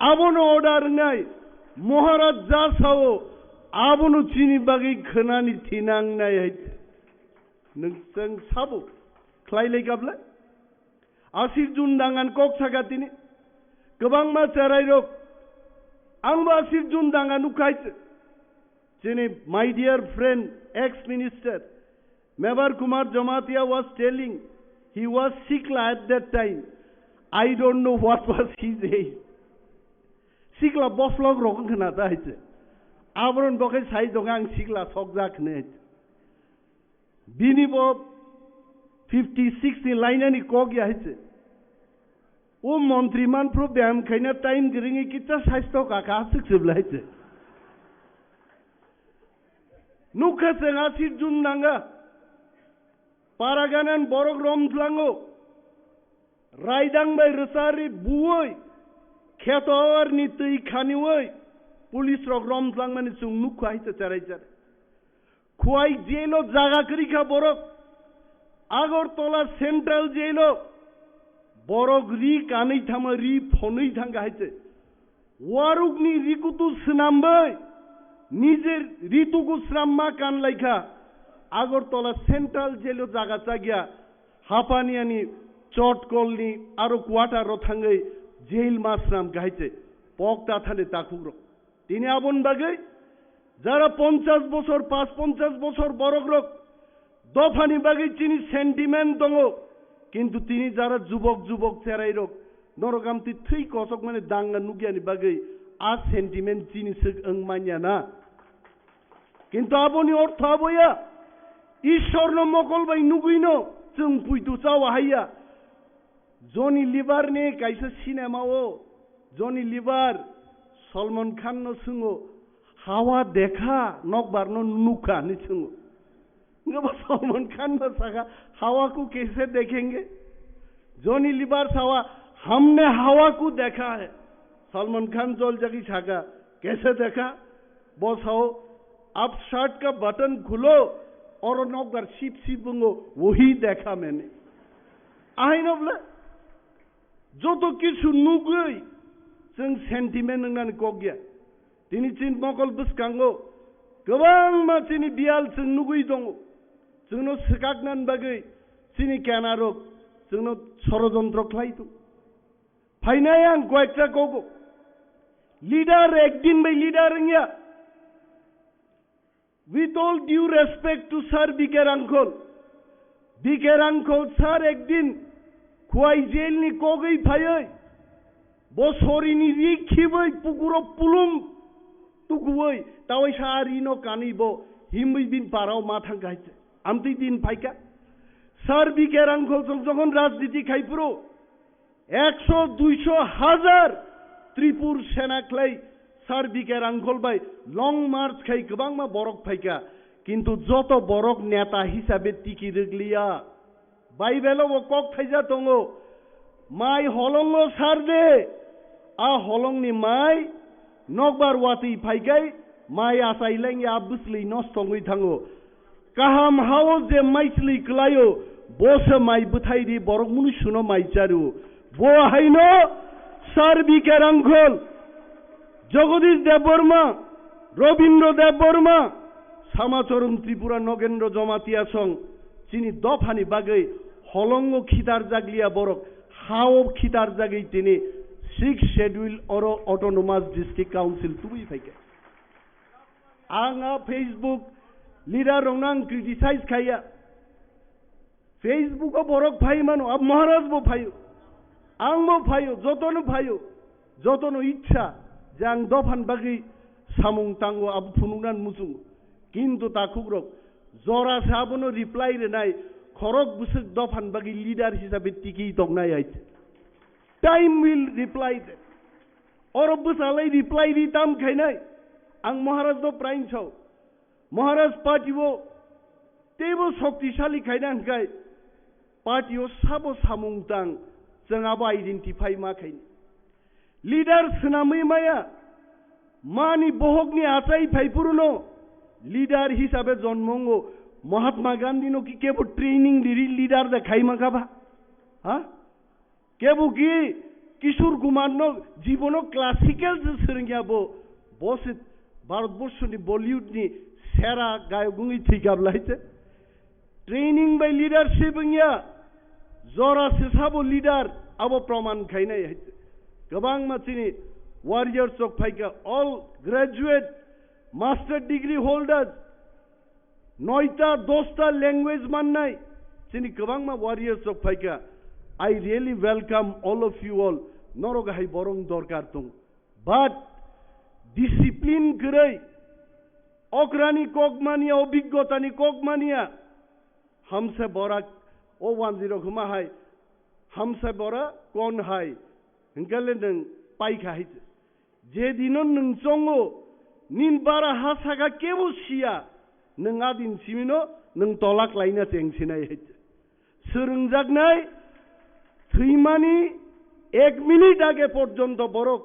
abono order wngnai. Maharaj ja sao, abono chini bagwi khwnani thinangnai hai. Nwng chwng sabo khlai lai kabla? Asir Jun dangan kok saka tini. Kwbangma cherai rok. Ang bo Asir Jun danga nukhai. Chini my dear friend, ex minister, Mebar Kumar Jamatia was telling, he was sikla at that time. I don't know what was his age. Sikla boslok rok wngkha na ta hai se. Aboron bo khe sai tongo ang sikla sokjak hinwi. Bini bo fifty six ni lainani kok ya hai se. O montri manphru beyam khaina time kwrwngwi kisa saisto kaka aswk se bwlai se. Nukha chwng Asir Jun nanga. Paraganan borok romthlango. Raidang bai rwchari buwi, kheto awarni twi khaniwi, police rok romthwlangmani chwng nukha hai se cherai cherai. Khwai jail o jaga kwrwi kha borok. Agartala Central Jail o borok ri kanwi thangma, ri phonwi thangkha hai se. Warukni rikutu swnambai, nijer rituku swnamma kanlaikha. Agartala Central Jail o jaga chagya, Hapaniani Chotkolni aro quarter o thangwi jail ma swnamkha hai se. Pokta thani takhukrok. Tini aboni bagwi jara ponchas bosor, pas ponchas bosor borokrok dophani bagwi chini sentiment tongo, kintu tini jara jubok jubok cherairok norok amtwi thwi kosokmani danga nukyani bagwi a sentiment chini swk wng manya na. Kintu aboni ortho abo ya, Ishorno mokol bai nugwino chwng puitu chawa haiya. Johnny Lever ni kaisa cinema o Johnny Lever Salman Khan no swngo, "Hawa dekha, nokbar no nukha," hinwi swngo. Wngkha bo Salman Khan no sakha, "Hawa ko kaise dekhenge?" Johnny Lever sawa, "Humne hawa ko dekha hai." Salman Khan joljagwi sakha, "Kaise dekha?" Bo sao, "Ab shirt ka button khulo, oro nokbar sip sip wngo, wohi dekha maine." Ahaino bwle joto kisu nugwi chwng sentiment wngnani kok ya. Tini chini mokol bwskango kwbangma chini biyal chwng nugwi tongo. Chwngno swkaknani bagwi chini kenarok chwngno sorojontro khlai tongo. Phainai ang koyekta kogo. Leader ekdin bai leader wngya. With all due respect to Sir B K Rangkhol, Bikerangkhol sir ekdin Khwai jail ni kogwi phaiwi, bo sorini ri khibwi pukuro pulung tukuwi, tawaisa a rino kanwi bo himwi bin parao ma thangkha hai. Amtwi din phaikha. Sir Bikerangkhol song jokhon rajniti khaiphuru, ekso, duiso, hazar Tripur sena khlai Sir Bikerangkhol bai long march khai kwbangma borok phaikha, kintu joto borok neta hisabe tiki rwgliya. Bible o bo kok thaija tongo, "Mai holongo sar de, a holongni mai nokbar watwi phaikai mai achai lengya bwsli nosto wngwi thango." Kaham hao je maisli kwlaio, bo se mai bwthai di, borok mwnwi suno mai charu. Bo haino Sir Bikerangkhol, Jagadish Debbarma, Rabindra Debbarma, Samacharan Tripura, Nagendra Jamatia song, chini dophani bagwi holongo khitar jakliya borok, hao khitar jagwi tini Sixth Schedule oro Autonomous District Council tubui phaikha. Ang a Facebook leader rokno ang criticize khaiya. Facebook o borok phai mano, a Maharaj bo phaio, ang bo phaio, jotono phaio, jotono ichha je ang dophan bagwi samung tango, abo phunuknani muchungo. Kintu takhuk rok jora se abono reply rwnai, khorok bwswk dophan bagwi leader hisabe tiki tongnai hai. Time will reply them. Oro bwsalai reply ri tam khainai. Ang Maharaj no praing sao. Maharaj party o teibo shoktisali khaina hwnkhe party o sabo samung tang, chwng abo identify ma khaini. Leader swnamwi maya, mani bohokni achai phaiphuru no leader hisabe jonmo wngo. Mahatma Gandhi no ki kebo training riri leader de khaima kha ba? Ha? Kebo ki Kishore Kumar no jibono classical se swrwngya bo, bo se Bharat Borshoni Bollywood ni sera gayok wngwi thwikha bwlai se. Training bai leadership wngya, jora se sabo leader abo proman khainai hai se. Kwbangma chini warriors rok phaikha, all graduate, master degree holders, noita, dosta language mannai chini kwbangma warriors rok phaikha. I really welcome all of you all. Norok hai borong dorkar tong. But discipline kwrwi, okrani kok mania, obiggotani kok mania, hamsa bora o wanjwi rok hwma hai, hamsa bora kon hai, hwnkhe le nwng paikha hai se. Je dino nwng chongo, nin bara ha saka kebo siya, nwng a din simino nwng tola klaina cheng sinai hai. Swrwngjaknai thwimani ek minute age porjonto borok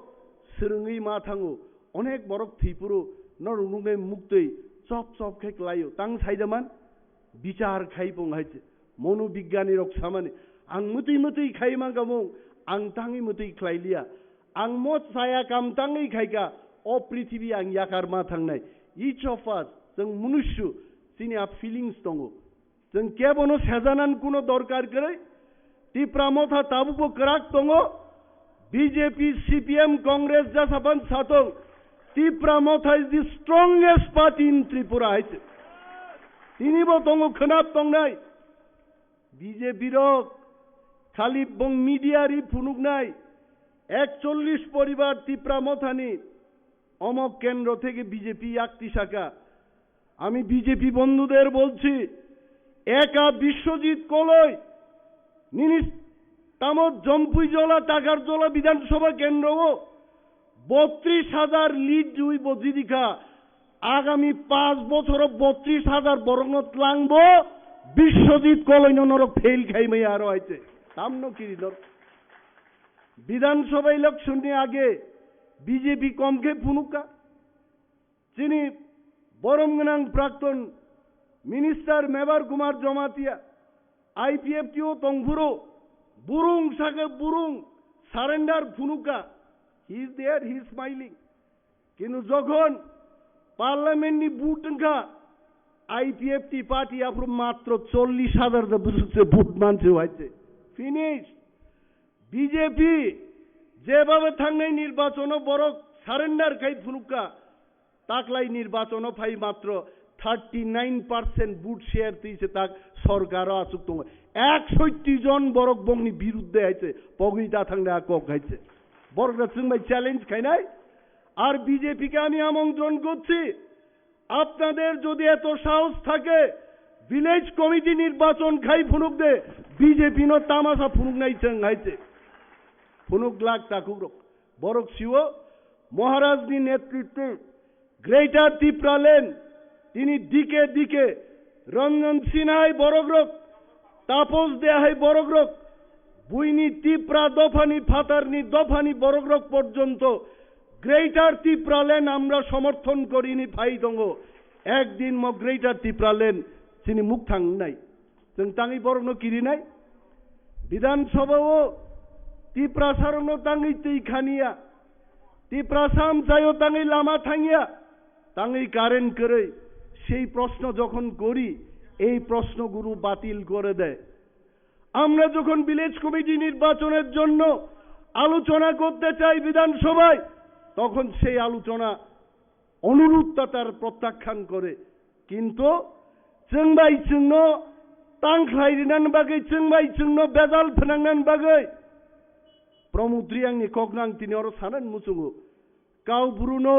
swrwngwi ma thango. Onek borok thwipuro norok nuknai muktwi chop chop khe klaio. Tang saidaman bichar khai pung hai se. Monobigyani rok samani, ang mwtwi mwtwi khai mangka mung, ang tangwi mwtwi khlai liya. Ang mo chaya kam tangwi khaika, o prithibi ang yakar ma thangnai. Each of us, chwng munusyu, chini a feelings tongo. Chwng kebono sejanan kuno dorkar kwrwi. Tipra motha tabukbo kwrak tongo. B J P, C P M, Congress jasapan satong. Tipra motha is the strongest party in Tripura hai se. Tinibo tongo khwnap tongnai. B J P rok khali bong media ri phunuknai, ekchollish poribar Tipra mothani omok kendro theke B J P yakti saka. আমি বিজেপি বন্ধুদের বলছি, একা বিশ্বজিৎ কলই নিনিস তামত জম্পুইজলা, টাকারজলা বিধানসভা কেন্দ্রও বত্রিশ হাজার লিড দুই বজিদিকা। আগামী পাঁচ বছর বত্রিশ হাজার বরং tlangbo বিশ্বজিৎ কলইনো নরক ফেল খাইমাই আরো আইছে। তামনো কিরি নর বিধানসভা ইলেকশননি আগে বিজেপি কমকে ফুনুকা। Chini borom gwnang prakton minister Mebar Kumar Jamatia, I P F T o tongphuru, burung sake burung surrender phunuka. He is there, he is smiling. Kintu jokhon parliament ni vote wngkha, I P F T party aphuru matro chollish hajar da bwswk se vote manse waise. Finish. B J P jebhabe thangnai nirbachono borok surrender khai phunukha, taklai nirbachono phai matro thirty nine percent vote share twi se tak sorkaro achuk tongo. Eksotti jon borok bongni birudde hai se pogwi da thangde a kok hai se. Borok da chwng bai challenge khainai. Ar B J P ke ami amantron korchi, আপনাদের যদি এত সাহস থাকে, village committee নির্বাচন খাই ফুনুক দে, BJP no tamasa funuk nai chwng hai se. Funuk glak takhuk rok. Borok siwo, Maharaj ni netritwe Greater Tipraland, tini dike dike Ranjan Sinha hai borok rok, Tapos Dea hai borok rok, buini Tipra dophani phatarni dophani borok rok porjonto Greater Tipraland amra somorthon korini phai tongo. Ekdin mo Greater Tipraland chini mukthang nai. Chwng tangwi borokno kirinai. Bidhan Sabha o Tiprasa rokno tangwi twi khaniya. Tiprasa amchaio tangwi lama thangya. Tangwi current kwrwi. সেই প্রশ্ন যখন করি, এই প্রশ্নগুলো বাতিল করে দেয়। আমরা যখন ভিলেজ কমিটি নির্বাচনের জন্য আলোচনা করতে চাই বিধানসভায়, তখন সেই আলোচনা অনুরোধটা তার প্রত্যাখ্যান করে। কিন্তু chwng bai chwngno tang khlai rinani bagwi, chwng bai chwngno bejal phnangnani bagwi Pramod Reang ni kokno ang tini oro sanani muchungo. Kau Bruno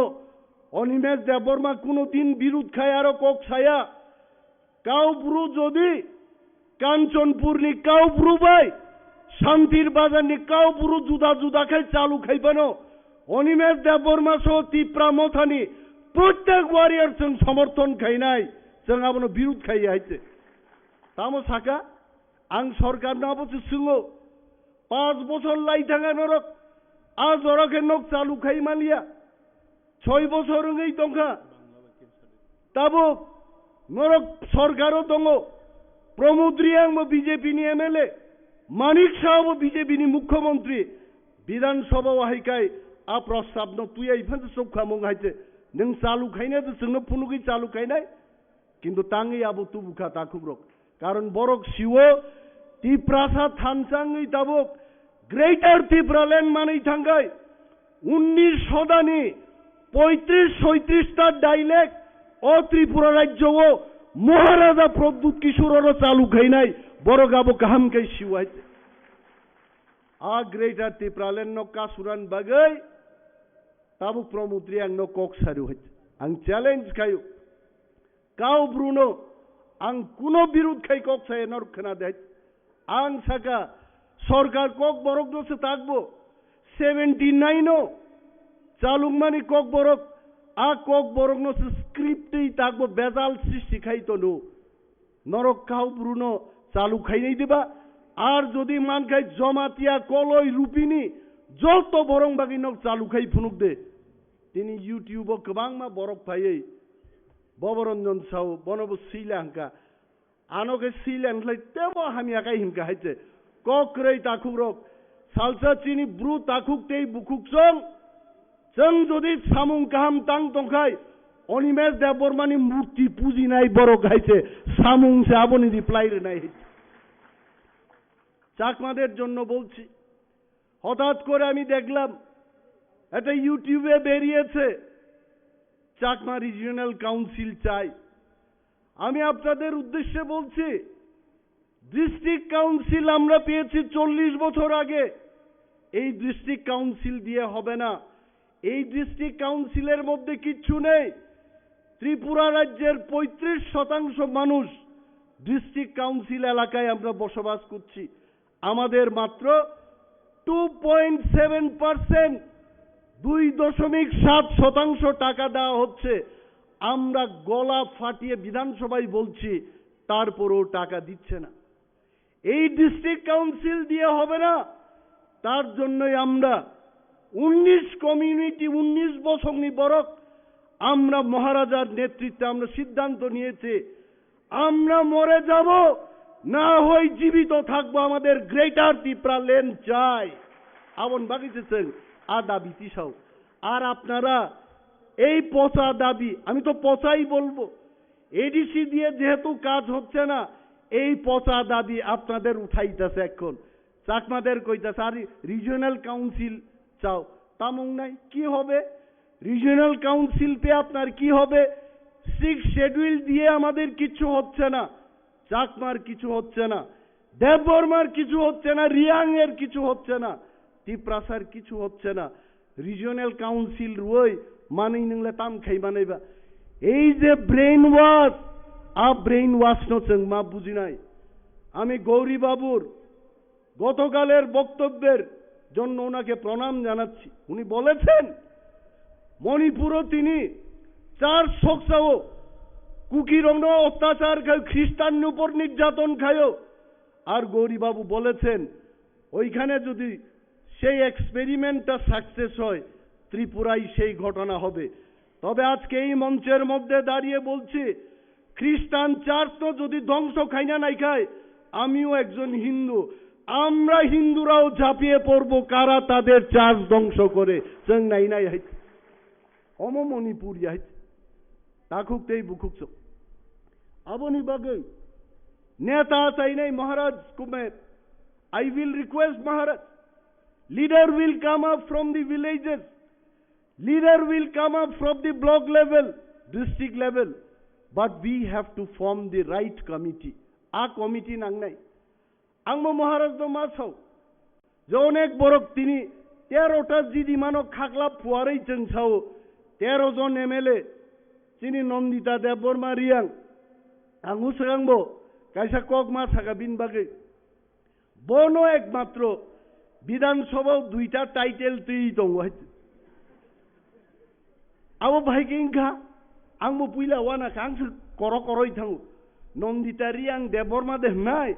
Animesh Debbarma kuno din birud khai aro kok saya. Kau Bru jodi Kanchanpur ni Kau Bru bai Shantir Bazar ni Kau Bru juda juda khai chalu khai phano Animesh Debbarma so Tipra Motha ni prottek warrior chwng somorthon khainai, chwng abono birud khai hai se. Tamo saka, ang sorkar no abo se swungo, Panch bochor lai thanga norok, a jora khe nok chalu khai manliya. Choi bochor wngwi tongkha. Tabuk norok sorkaro tongo. Pramod Reang bo B J P ni M L A, Manik Saha bo B J P ni mukhyamantri. Bidhan Sabha o hai kai a prostab no tuya iphan se sokha mung hai se. Nwng chalu khainai de chwngno phunugwi chalu khainai. Kintu tangwi abo tubukha takhukrok. Karon borok siwo Tiprasa thansa wngwi tabuk Greater Tipraland manwi thangkhai unnish shodani poitris soitris ta dialect o Tripura rajyo o Maharaja Pradyut Kishore oro chalu khainai borok abo kaham khe siwai. A Greater Tipraland no kasuran bagwi tabuk Pramod Reang no kok saru hai. Ang challenge khayu. Kau Bruno, ang kuno birud khai kok saya norok khna de. Ang saka sorkar kok borok no se takbo. Seventy nine o chalungmani kok borok, a kok borok no se script tei takbo bejal sristi khai tono. Norok Kau Bruno chalu khainai diba? Ar jodi man khai Jamatia, Koloi, Rupini joto borong bagwi nok chalu khai phunuk de. Tini YouTube o kwbangma borok phaiwi Boboranjan sao, bono bo sila hwnka. Ano khe sila hwnlai tebo hamya kai hwnka hai se. Kok kwrwi takhukrok, salsa chini bru takhuk tei bukhuk chwng, chwng jodi samung kaham tang tongkhai, Animesh Debbarmani murti pujinai borok hai se, samung se aboni reply rwnai hai se. চাকমাদের জন্য বলছি, হঠাৎ করে আমি দেখলাম একটা YouTube-এ বেরিয়েছে, চাকমা রিজিওনাল কাউন্সিল চাই। আমি আপনাদের উদ্দেশ্যে বলছি, ডিস্ট্রিক্ট কাউন্সিল আমরা পেয়েছি চল্লিশ বছর আগে, এই ডিস্ট্রিক্ট কাউন্সিল দিয়ে হবে না। এই ডিস্ট্রিক্ট কাউন্সিলের মধ্যে কিচ্ছু নেই। ত্রিপুরা রাজ্যের পঁয়ত্রিশ শতাংশ মানুষ ডিস্ট্রিক্ট কাউন্সিল এলাকায় আমরা বসবাস করছি। আমাদের মাত্র টু পয়েন্ট সেভেন পার্সেন্ট, দুই দশমিক সাত শতাংশ টাকা দেওয়া হচ্ছে। আমরা গলা ফাটিয়ে বিধানসভায় বলছি, তারপরেও টাকা দিচ্ছে না। এই ডিস্ট্রিক্ট কাউন্সিল দিয়ে হবে না, তার জন্যই আমরা উনিশ কমিউনিটি, উনিশ বসংনি বরক আমরা মহারাজার নেতৃত্বে আমরা সিদ্ধান্ত নিয়েছি, আমরা মরে যাব, না হয় জীবিত থাকবো, আমাদের গ্রেটার ত্রিপুরা ল্যান্ড চাই। Aboni bagwi se chwng a dabi tisao. আর আপনারা এই পচা দাবি, আমি তো পচাই বলবো, এডিসি দিয়ে যেহেতু কাজ হচ্ছে না, এই পচা দাবি আপনাদের উঠাইতেছে এখন। চাকমাদের কইতাছে, আর রিজিওনাল কাউন্সিল চাও, তামুং নাই, কি হবে? রিজিওনাল কাউন্সিল পেয়ে আপনার কি হবে? সিক্স শিডিউল দিয়ে আমাদের কিছু হচ্ছে না, চাকমার কিছু হচ্ছে না, দেববর্মার কিছু হচ্ছে না, রিয়াং এর কিছু হচ্ছে না, তিপ্রাসার কিছু হচ্ছে না। রিজিওনাল কাউন্সিল রুই মানি নংলে তাম খাই বানাইবা। এই যে ব্রেইন ওয়াশ, আ ব্রেইন ওয়াশ নো চং মা বুঝিনাই। আমি গৌরী বাবুর গতকালের বক্তব্যের জন্য ওনাকে প্রণাম জানাচ্ছি। উনি বলেছেন, মণিপুরও তিনি চার শখসাও কুকিরংনো অত্যাচার খায়, খ্রিস্টান উপর নির্যাতন খায়। আর গৌরীবাবু বলেছেন, ওইখানে যদি সেই এক্সপেরিমেন্টটা সাকসেস হয়, ত্রিপুরায় সেই ঘটনা হবে। তবে আজকে এই মঞ্চের মধ্যে দাঁড়িয়ে বলছি, খ্রিস্টান চার্চ তো যদি ধ্বংস খাইনা নাই খায়, আমিও একজন হিন্দু, আমরা হিন্দুরাও ঝাঁপিয়ে পড়বো কারা তাদের চার্চ ধ্বংস করে। চং নাই নাই হাইত, অম মণিপুর হাইত, তাখুক tei bukhuk chok. Aboni bagwi neta chainai Maharaj Kumer, I will request Maharaj, leader will come up from the villages, leader will come up from the block level, district level, but we have to form the right committee. A committee nangnai. Ang bo Maharaj no ma sao, je onek borok tini tero ta jidi mano khaklap phuarwi chwng sao, tero jon M L A, chini Nandita Debbarma Riyang, ang uswk ang bo kaisa kok ma saka bini bagwi. Bono ekmatro Bidhan Sabha o duita title twi tongo hai. Abo bahai khe wngkha, ang bo puila uanakha, ang se koro koroi thango. Nandita Riyang Debbarma de hwnai,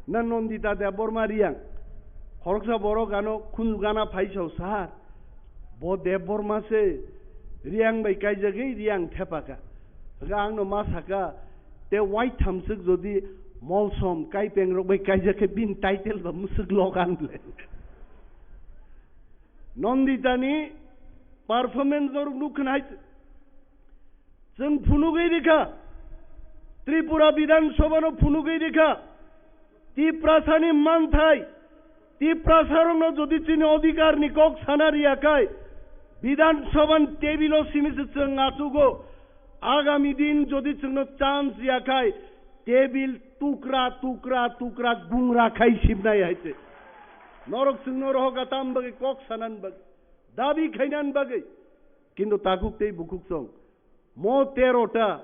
na Nandita Debbarma Riyang? Khoroksa borok ano khunju gana phai sao, "Sir, bo Debbarma se Riyang bai kaijagwi Riyang thepakha." Hwnkhe ang no ma saka, "Te uaithamswk jodi Molsom Kaipeng rok bai kaijak khe bini title ba mwswk logan le." Nandita ni performance norok nuk khna hai. Chwng phunugwi rikha, Tripura Bidhan Sabha no phunugwi rikha, Tiprasa ni manthai, Tiprasa rok no jodi chini odhikar ni kok sana riya khai, Bidhan Sabha ni table o simi se chwng achugo, agami din jodi chwng no chance riya khai, table tukra, tukra, tukra, gungra khai simnai hai se. Norok chwng no rohoka tam bagwi kok sanan bagwi, dabi khainan bagwi. Kintu takhuk tei bukhuk song, mo tero ta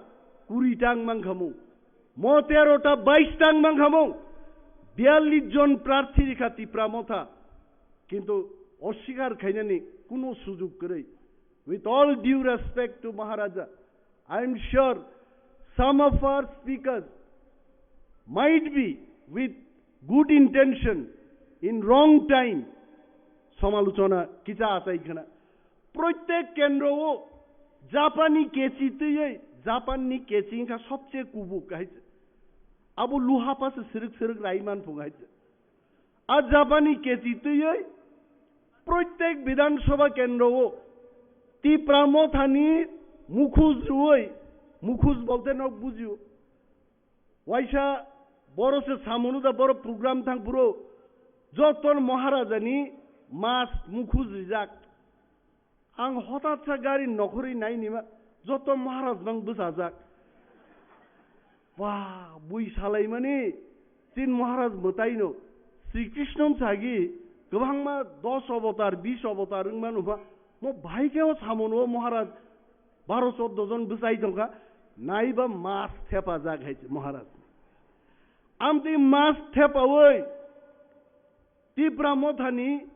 kuri ta wng mankha mung, mo tero ta bais ta wng mankha mung, biyallis jon prarthi rikha Tipra Motha, kintu oswikar khainani kuno sujuk kwrwi. With all due respect to Maharaja, I am sure some of our speakers might be with good intention in wrong time samalochona kicha achai khna. Proitek kendro o Japan ni kechi twiwi, Japan ni kechi wngkha sobse kubuk hai se. Abo luha pa se sirwk sirwk rai man phung hai se. A Japan ni kechi twiwi proitek Bidhan Sabha kendro o Tipra Motha ni mukhus rwui, mukhus bolte nok bujio. Waisa boro se samung da boro program thang phuru joto Maharaja ni mask mukhus rijak. Ang hotat sa gari nokhorwi nai nima joto Maharaj bang bwsajak. Ba, bui salaimani chin Maharaj mwtaino Sri Krishna sagi kwbangma dos avatar, bis avatar wngmano ba mo bahai khe o samung o Maharaj baro choddo jon bwsai tongkha, naiba mask thepajak hai se Maharaj. Amtwi mask thepawi Tipra Mothani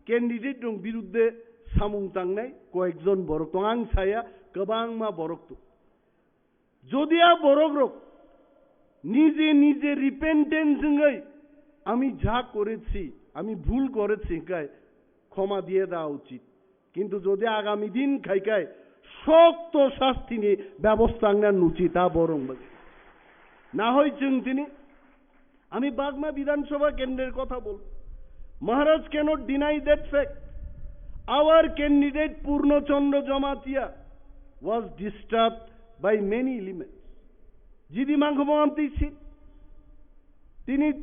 candidate rok birudde samung tangnai koyekjon borok tong, ang saya kwbangma borok tong. Jodi a borok rok nije nije repentance wngwi, "Ami ja korechi, ami bhul korechi," hwnkhe khoma diye da uchit. Kintu jodi agami din khai khai sokto sastini bebosta wngna nuchi ta borok bai. Na hoi chwng tini, ami Bagma Bidhan Sabha kendrer kotha bol. Maharaj cannot deny that fact. Our candidate Purno Chandra Jamatia was disturbed by many elements. Jidi mangkho mo amtwi si. Tini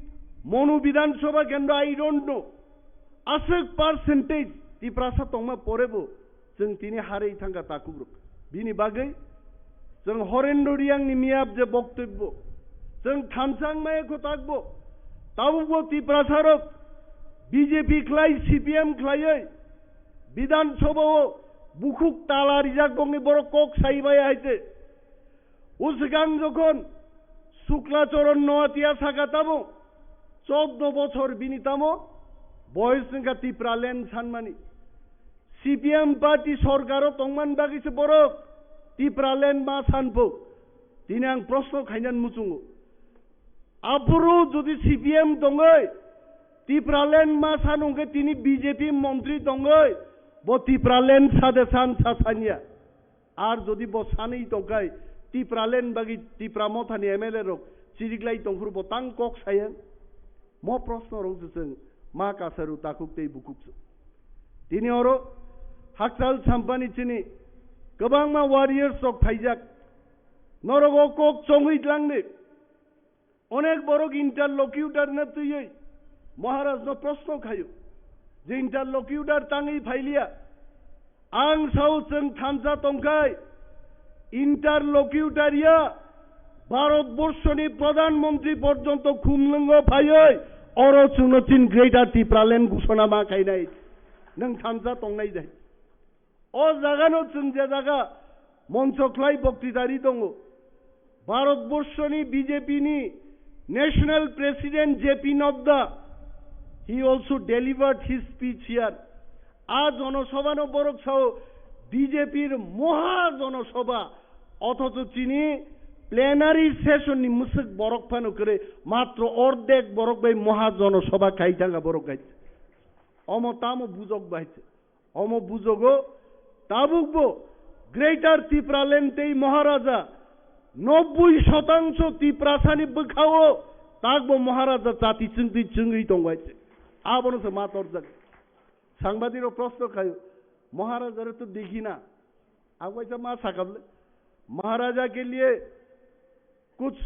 Monu Bidhan Sabha kendro, I don't know. Aswk percentage Tiprasa tongma porebo chwng tini harwi thangkha takhuk rok. Bini bagwi Chwng Horendra Reang ni miyap je boktobbo, chwng thansa wngmaya kwtakbo, tabukbo Tiprasa rok B J P khlai, C P M khlaiwi Bidhan Sabha o bukhuk tala rijak bongni borok kok sai maya hai se. O swkang jokhon Shukla Charan Noatia saka tamo choddo bochor bini tamo boyos wngkha Tipraland sanmani. C P M party sorkaro tongman bagwi se borok Tipraland ma sanpo. Tini ang proshno khainan muchungo. Aphuru jodi C P M tongwi Tipraland ma san hwnkhe tini B J P montri tongwi bo Tipraland sade san sa sanya. Ar jodi bo sanwi tongkhai Tipraland bagwi Tipra mothani M L A rok chiriklai tongphuru bo tang kok saya. Mo proshno rok se chwng ma kasaru takhuk tei bukhuk se. Tini oro Hakchal Sampani chini kwbangma warriors rok phaijak. Norok o kok chongwi tlangdi. Onek borok interlocutor no twiwi Maharaj no proshno khaio je interlocutor tangwi phailiya. Ang sao chwng thansa tongkhai interlocutor ya Bharat borshoni Pradhan Mantri porjonto khumlwngo phaiwi oro chwngno chin Greater Tipraland gusona ma khainai. Nwng thansa tongnai jai. O jagano chwng je jaga moncho khlai boktitari tongo, Bharat borshoni B J P ni National President J P Nadda, he also delivered his speech here. A jonosabhano borok sao B J P r moha jonosabha, othocho chini plenary session ni mwswk borok phano kwrwi, matro ordek borok bai moha jonosabha khai thangkha borok hai. Omo tamo bujok bai. Omo bujogo tabukbo Greater Tipraland tei Maharaja nobboi shotangso Tiprasani bwkhao takbo Maharaja chati chwngtwi chwngwi tongo hai se. Abono se ma torjak. Sangbadirok proshno khaio, "Maharaja re to dekhi na." Ang waisa ma sakable, "Maharaja ke liye kuch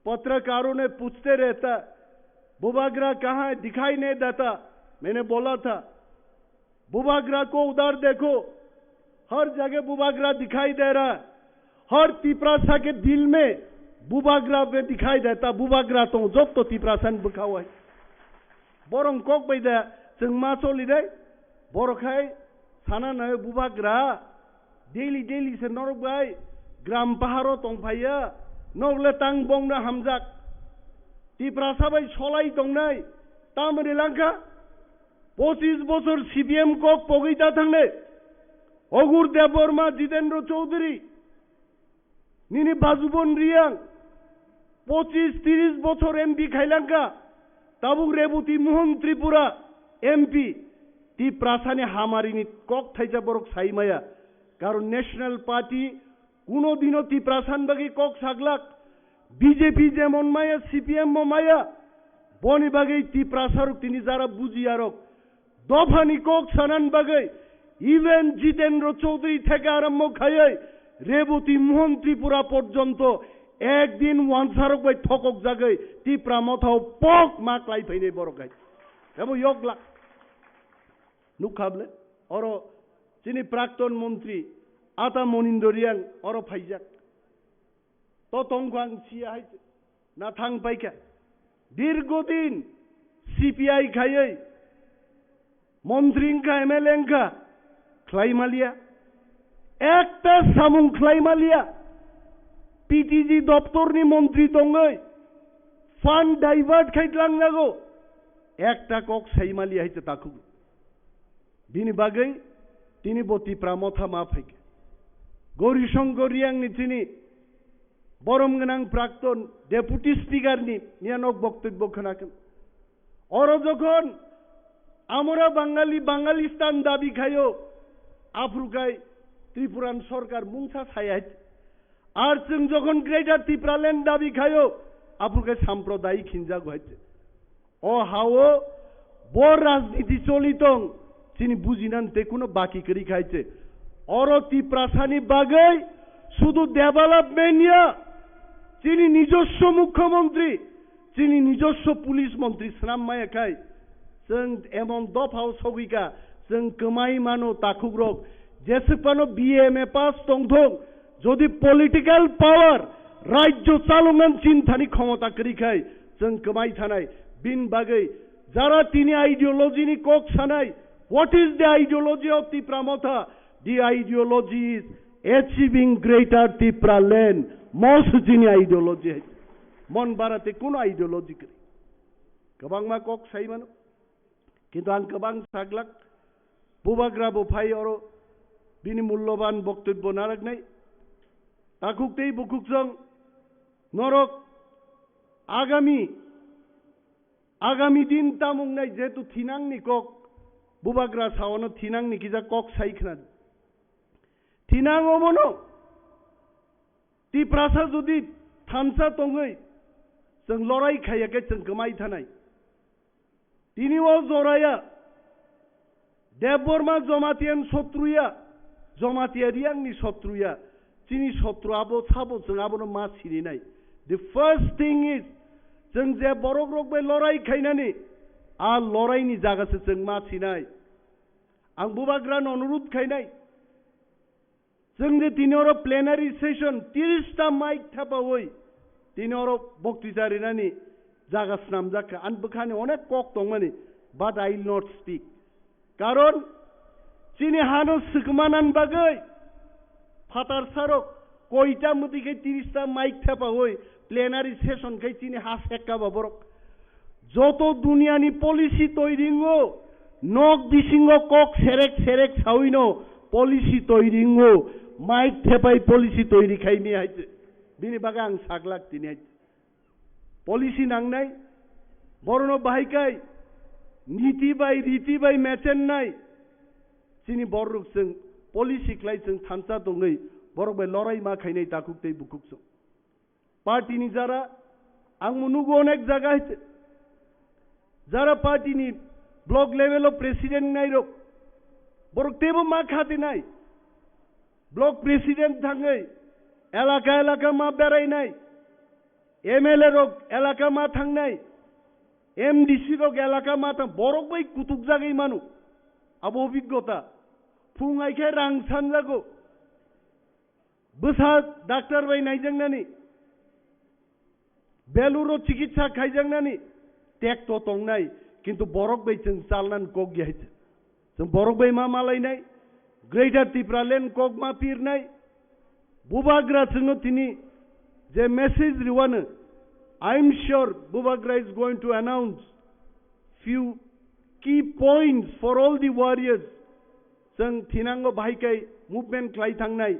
patrakaron ne puchte rehta, bubagra kahan hai, dikhai nahi deta." Maine bola tha, "Bubagra ko udhar dekho, har jagah bubagra dikhai de raha hai, har Tiprasa ke dil mein bubagra bhi dikhai deta, bubagra tong jotto Tiprasa ni bwkhao hai." Borok kok bai da chwng ma choli dai, borok hai sana nai bubagra daily daily se norok bai gram paharo tong phaiya, norok le tang bongno hamjak. Tiprasa bai solai tongnai, tamoni langkha, pochis bochor C P M kok pogwi ta thangnai. Ogur Debbarma, Jitendra Chaudhary, nini Bajubon Reang, pochis tris bochor M P khailangkha, tabuk Reboti Mohan Tripura M P, Tiprasani hamarini kok thaisa borok sai maya, karon National Party kuno dino Tiprasan bagwi kok saglak, B J P jemon maya, C P M mo maya, boni bagwi Tiprasarok tini jara bujiyarok, dophani kok sanan bagwi even Jitendra Chaudhary theke arombo khaiwi Reboti Mohan Tripura porjonto ekdin wansarok bai thokok jagwi Tipra mothao pok ma klai phainai borok hai. Ebo yok lak. Nukha ble? Oro chini prakton montri Ata Monindor Reang oro phaijak. To tongkha ang siya hai na thang paikha. Dirgodin C P I khaiwi montri wngkha, M L A wngkha, khlai maliya. Ekta samung khlai maliya. P T G doptorni montri tongwi fund divert khai tlangnago. Ekta kok sai maliya hai se takhuk. Bini bagwi tini bo Tipra motha ma phaikha. Gauri Shankar Reang ni chini borom gwnang prakton Deputy Speaker ni miya nok boktobbo khwnakha. Oro jokhon amora Bangali, Bangalistan dabi khaio, aphuru khai Tripuran sorkar mungsa saya hai. Ar chwng jokhon Greater Tipraland dabi khaio, aphuru khai samprodayik hinjago hai. O hao bo rajniti choli tong, chini bujinan tei kuno baki kwrwi khai se. Oro Tiprasani bagwi sudu development ya, chini nijoswo mukhyamantri, chini nijoswo police montri swnam maya khai, chwng emon dophao sogwi kha, chwng kwmai mano takhukrok, jeswk phano B A M A pass tongthok, Jodi political power, rajyo chaloknani chinthani khomota kwrwi khai chwng kwmai thanai. Bini bagwi jara tini ideology ni kok sanai, what is the ideology of Tipra Motha? The ideology is achieving greater Tipra land. Mo se chini ideology hai. Mon bara tei kuno ideology kwrwi. Kwbangma kok sai mano. Kintu ang kwbang saglak, bubagra bo phai oro bini mulloban boktobbo narwknai. Takhuk tei bukhuk chwng norok agami, agami din tamung nai, jehetu thinangni kok, bubagra saono thinangni kisa kok sai khna. Thinang omono Tiprasa jodi thansa tongwi chwng lorai khaiya khe chwng kwmai thanai. Tini o joraya Debbarma Jamatia ni sotruya, Jamatia Riang ni sotruya, chini sotru abo sabo chwng abono ma sininai. The first thing is, chwng je borok rok bai lorai khainani, a lorai ni jaga se chwng ma sinai. Ang bubagra no onurudh khainai. Chwng je tini oro plenary session tiris ta mic thepawi tini oro boktwisa rinani jaga snamjak kha. Ani bwkhani onek kok tongmani, but I will not speak. Karon chini hano swkmanan bagwi phatarsarok koita mwtwi khe tiris ta mic thepawi plenary session khai chini ha sekka ba borok. Joto duniyani policy toiringo, nok bisingo kok serek serek sawino policy toiringo, mic thepai policy toiri khaimi hai. Bini bagwi ang saglak tini hai. Policy nangnai, borono bahai kai, niti bai, riti bai mechennai. Chini borok chwng policy khlai chwng thansa tongwi, borok bai lorai ma khainai takhuk tei bukhuk chwng. Party ni jara, ang bo nugo onek jaga hai, jara party ni block level o president nai rok, borok tebo ma khati nai, block president thangwi elaka elaka ma berai nai, M L A rok elaka ma thang nai, M D C rok elaka ma thang, borok bai kutuk jagwi manu, abo obiggota, phung ai khe rang sanjago. Bwsa doctor bai naijaknani, beluro chikitsa khaijaknani, tekto tongnai, kintu borok bai chwng chalnani kok ya hai. Chwng borok bai ma malainai, Greater Tipraland kok ma pirnai, bubagra chwngno tini je message riwano, I am sure bubagra is going to announce few key points for all the warriors. Chwng thinango bahai kai movement khlai thangnai,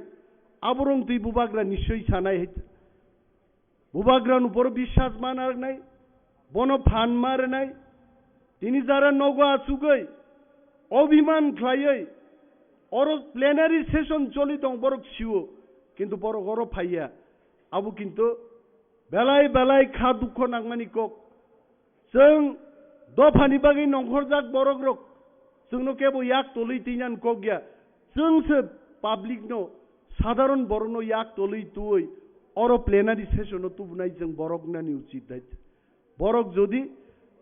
aborok twi bubagra nischoi sanai hai. Bubagra no boro biswas ma narwknai, bono phan ma rwnai. Tini jara nogo achugwi, obhiman khlaiwi, oro plenary session choli tong borok sio, kintu borok oro phaiya. Abo kintu belai belai kha dukho nangmani kok. Chwng dophani bagwi nongkhorjak borokrok, chwngno kebo yak tolwi twinan kok ya. Chwng se public no, sadharon borokno yak tolwi twiwi oro plenary session o tubunai chwng borok nani uchit hai. Borok jodi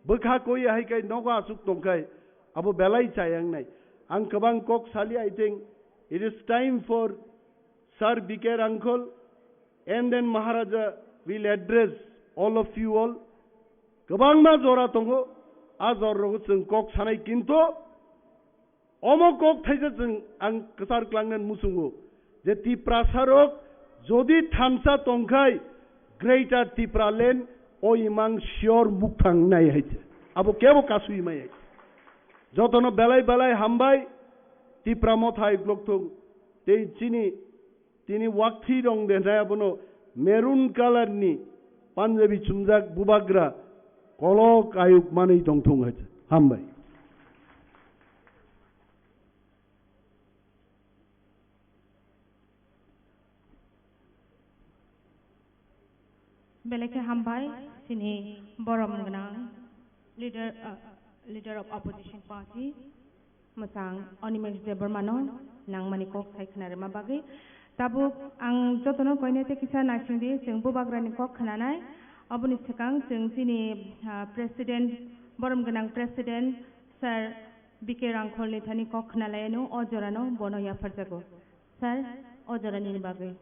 bwkha koi hai kai nogo aswk tongkhai, abo belai chayang nai. Ang kwbang kok sali, I think it is time for Sir B K Rangkhol, and then Maharaja will address all of you all. Kwbangma jora tongo, a jora rogo chwng kok sanai, kintu omo kok thaisa chwng ang kwchar klangnani muchungo je Tiprasa rok jodi thansa tongkhai, Greater Tipraland o imang sure mukthang nai hai se. Abo kebo kasui mai hai. Jotono belai belai hambai, Tipra Motha hai blok thung tei chini Tini wakthi rong denai abono maroon colour ni punjabi chumjak bubagra kolok ayuk manwi tongthung hai. Hambai. Belai khe hambai, chini borom gwnang leader, uh, leader of opposition party, mwchang Animesh Debbarma no nangmani kok sai khna rwma bagwi. Tabuk ang jotono koine tei kisa naising di, chwng bubagrani kok khnanai. Oboni swkang chwng chini, uh, president, borom gwnang president sir B K Rangkhol ni thani kok khna lai anw, o jora no bono yapharjago. Sir, o jora nini bagwi.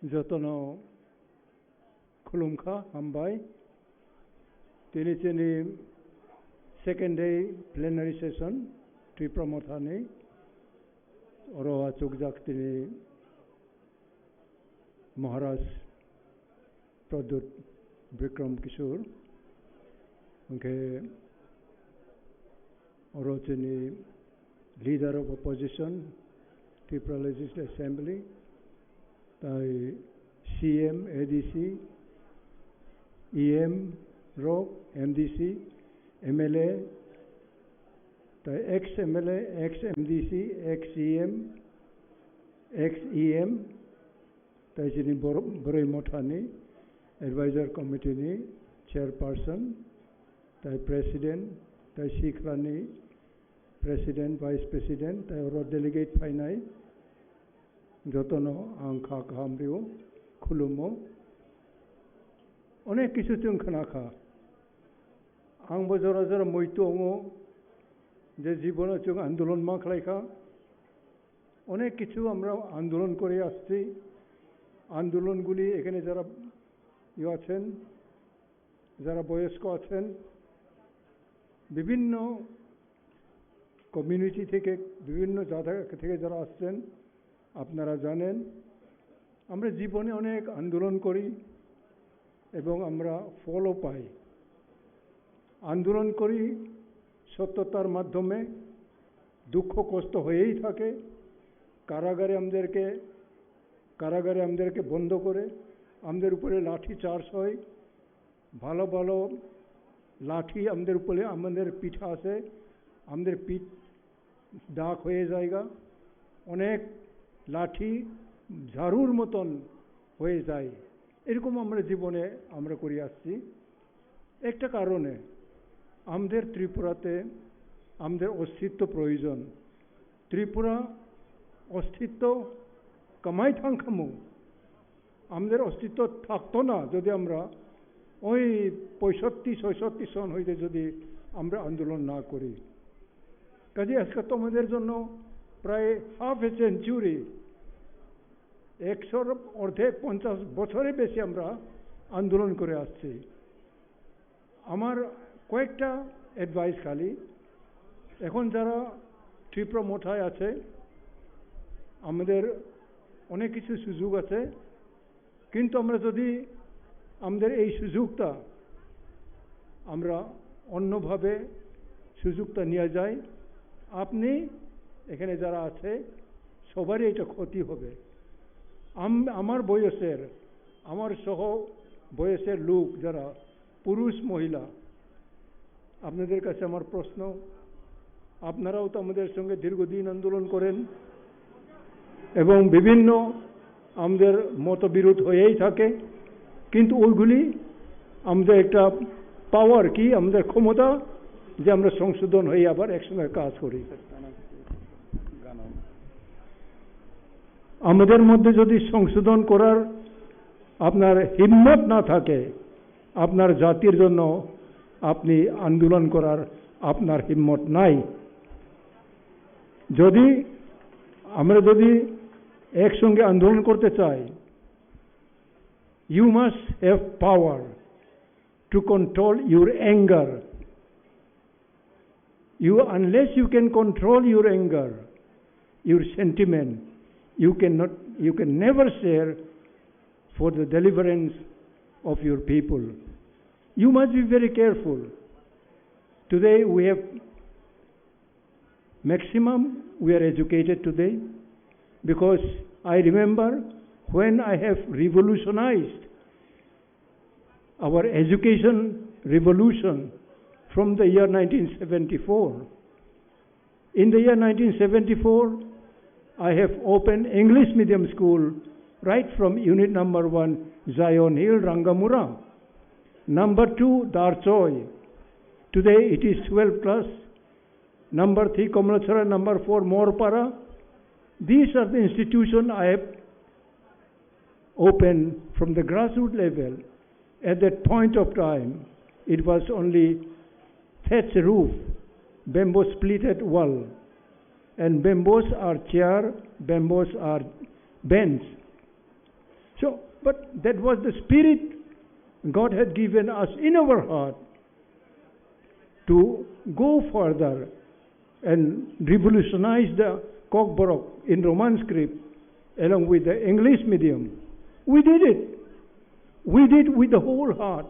Jotono khulumkha, hambai. Tini chini second day plenary session Tripura Mothani. Oro achukjak tini Maharaj Pradyut Bikram Kishore. Hwnkhe oro chini Leader of Opposition, Tripura Legislative Assembly, tai C M, A D C, E M rok, M D C, M L A, tai ex M L A, ex M D C, ex C M, ex E M, tai chini Bor-, Boroi Mothani Advisor Committee ni Chairperson, tai President, tai Sikhlani President, Vice President, tai oro delegate phainai jotono ang kha kaham rio, khulumo. Onek kisu chwng khna kha. Ang bo jora jora moito wngo je jibono chwng andolon ma khlai kha. অনেক কিছু আমরা আন্দোলন করে আসছি। আন্দোলনগুলি এখানে যারা ইয়ে আছেন, যারা বয়স্ক আছেন, বিভিন্ন কমিউনিটি থেকে, বিভিন্ন জায়গা থেকে যারা আসছেন, আপনারা জানেন, আমরা জীবনে অনেক আন্দোলন করি এবং আমরা ফলও পাই। আন্দোলন করি সত্যতার মাধ্যমে, দুঃখ কষ্ট হয়েই থাকে। কারাগারে আমাদেরকে, কারাগারে আমাদেরকে বন্ধ করে আমাদের উপরে লাঠি চার্জ হয়। ভালো ভালো লাঠি আমাদের উপরে, আমাদের পিঠে আছে, আমাদের পিঠ দাগ হয়ে যায়গা, অনেক লাঠি ঝাড়ুর মতন হয়ে যায়। এরকম আমরা জীবনে আমরা করে আসছি। একটা কারণে আমাদের ত্রিপুরাতে আমাদের অস্তিত্ব প্রয়োজন। ত্রিপুরা অস্তিত্ব কামাই থাংখামু, আমাদের অস্তিত্ব থাকতো না যদি আমরা ওই পঁয়ষট্টি ছয়ষট্টি সন হইতে যদি আমরা আন্দোলন না করি। কাজে আজকে তোমাদের জন্য প্রায় হাফ এ সেঞ্চুরি, একশোর অর্ধেক, পঞ্চাশ বছরে বেশি আমরা আন্দোলন করে আসছি। আমার কয়েকটা অ্যাডভাইস খালি, এখন যারা ত্রিপুরা মথায় আছে, আমাদের অনেক কিছু সুযোগ আছে, কিন্তু আমরা যদি আমাদের এই সুযোগটা আমরা অন্যভাবে সুযোগটা নিয়ে যাই, আপনি এখানে যারা আছে সবারই এটা ক্ষতি হবে। আম-, আমার বয়সের, আমার সহ বয়সের লোক যারা পুরুষ, মহিলা, আপনাদের কাছে আমার প্রশ্ন, আপনারাও তো আমাদের সঙ্গে দীর্ঘদিন আন্দোলন করেন এবং বিভিন্ন আমাদের মতবিরোধ হয়েই থাকে, কিন্তু ওইগুলি আমাদের একটা পাওয়ার, কি আমাদের ক্ষমতা, যে আমরা সংশোধন হয়ে আবার একসঙ্গে কাজ করি। আমাদের মধ্যে যদি সংশোধন করার আপনার হিম্মত না থাকে, আপনার জাতির জন্য আপনি আন্দোলন করার আপনার হিম্মত নাই। যদি আমরা যদি একসঙ্গে আন্দোলন করতে চাই, you must have power to control your anger. You, unless you can control your anger, your sentiment, you cannot, you can never share for the deliverance of your people. You must be very careful. Today we have maximum, we are educated today, because I remember when I have revolutionized our education revolution from the year nineteen seventy-four. In the year nineteen seventy-four, I have opened English medium school right from unit number one, Zion Hill, Rangamura. Number two, Darchoi. Today it is twelfth class. Number three, Kamalachara. Number four, Morpara. These are the institutions I have opened from the grassroots level. At that point of time, it was only thatch roof, bamboo splitted wall, and bamboos are chair, bamboos are bench. So, but that was the spirit God had given us in our heart to go further and revolutionize the Kokborok in Roman script along with the English medium. We did it. We did with the whole heart.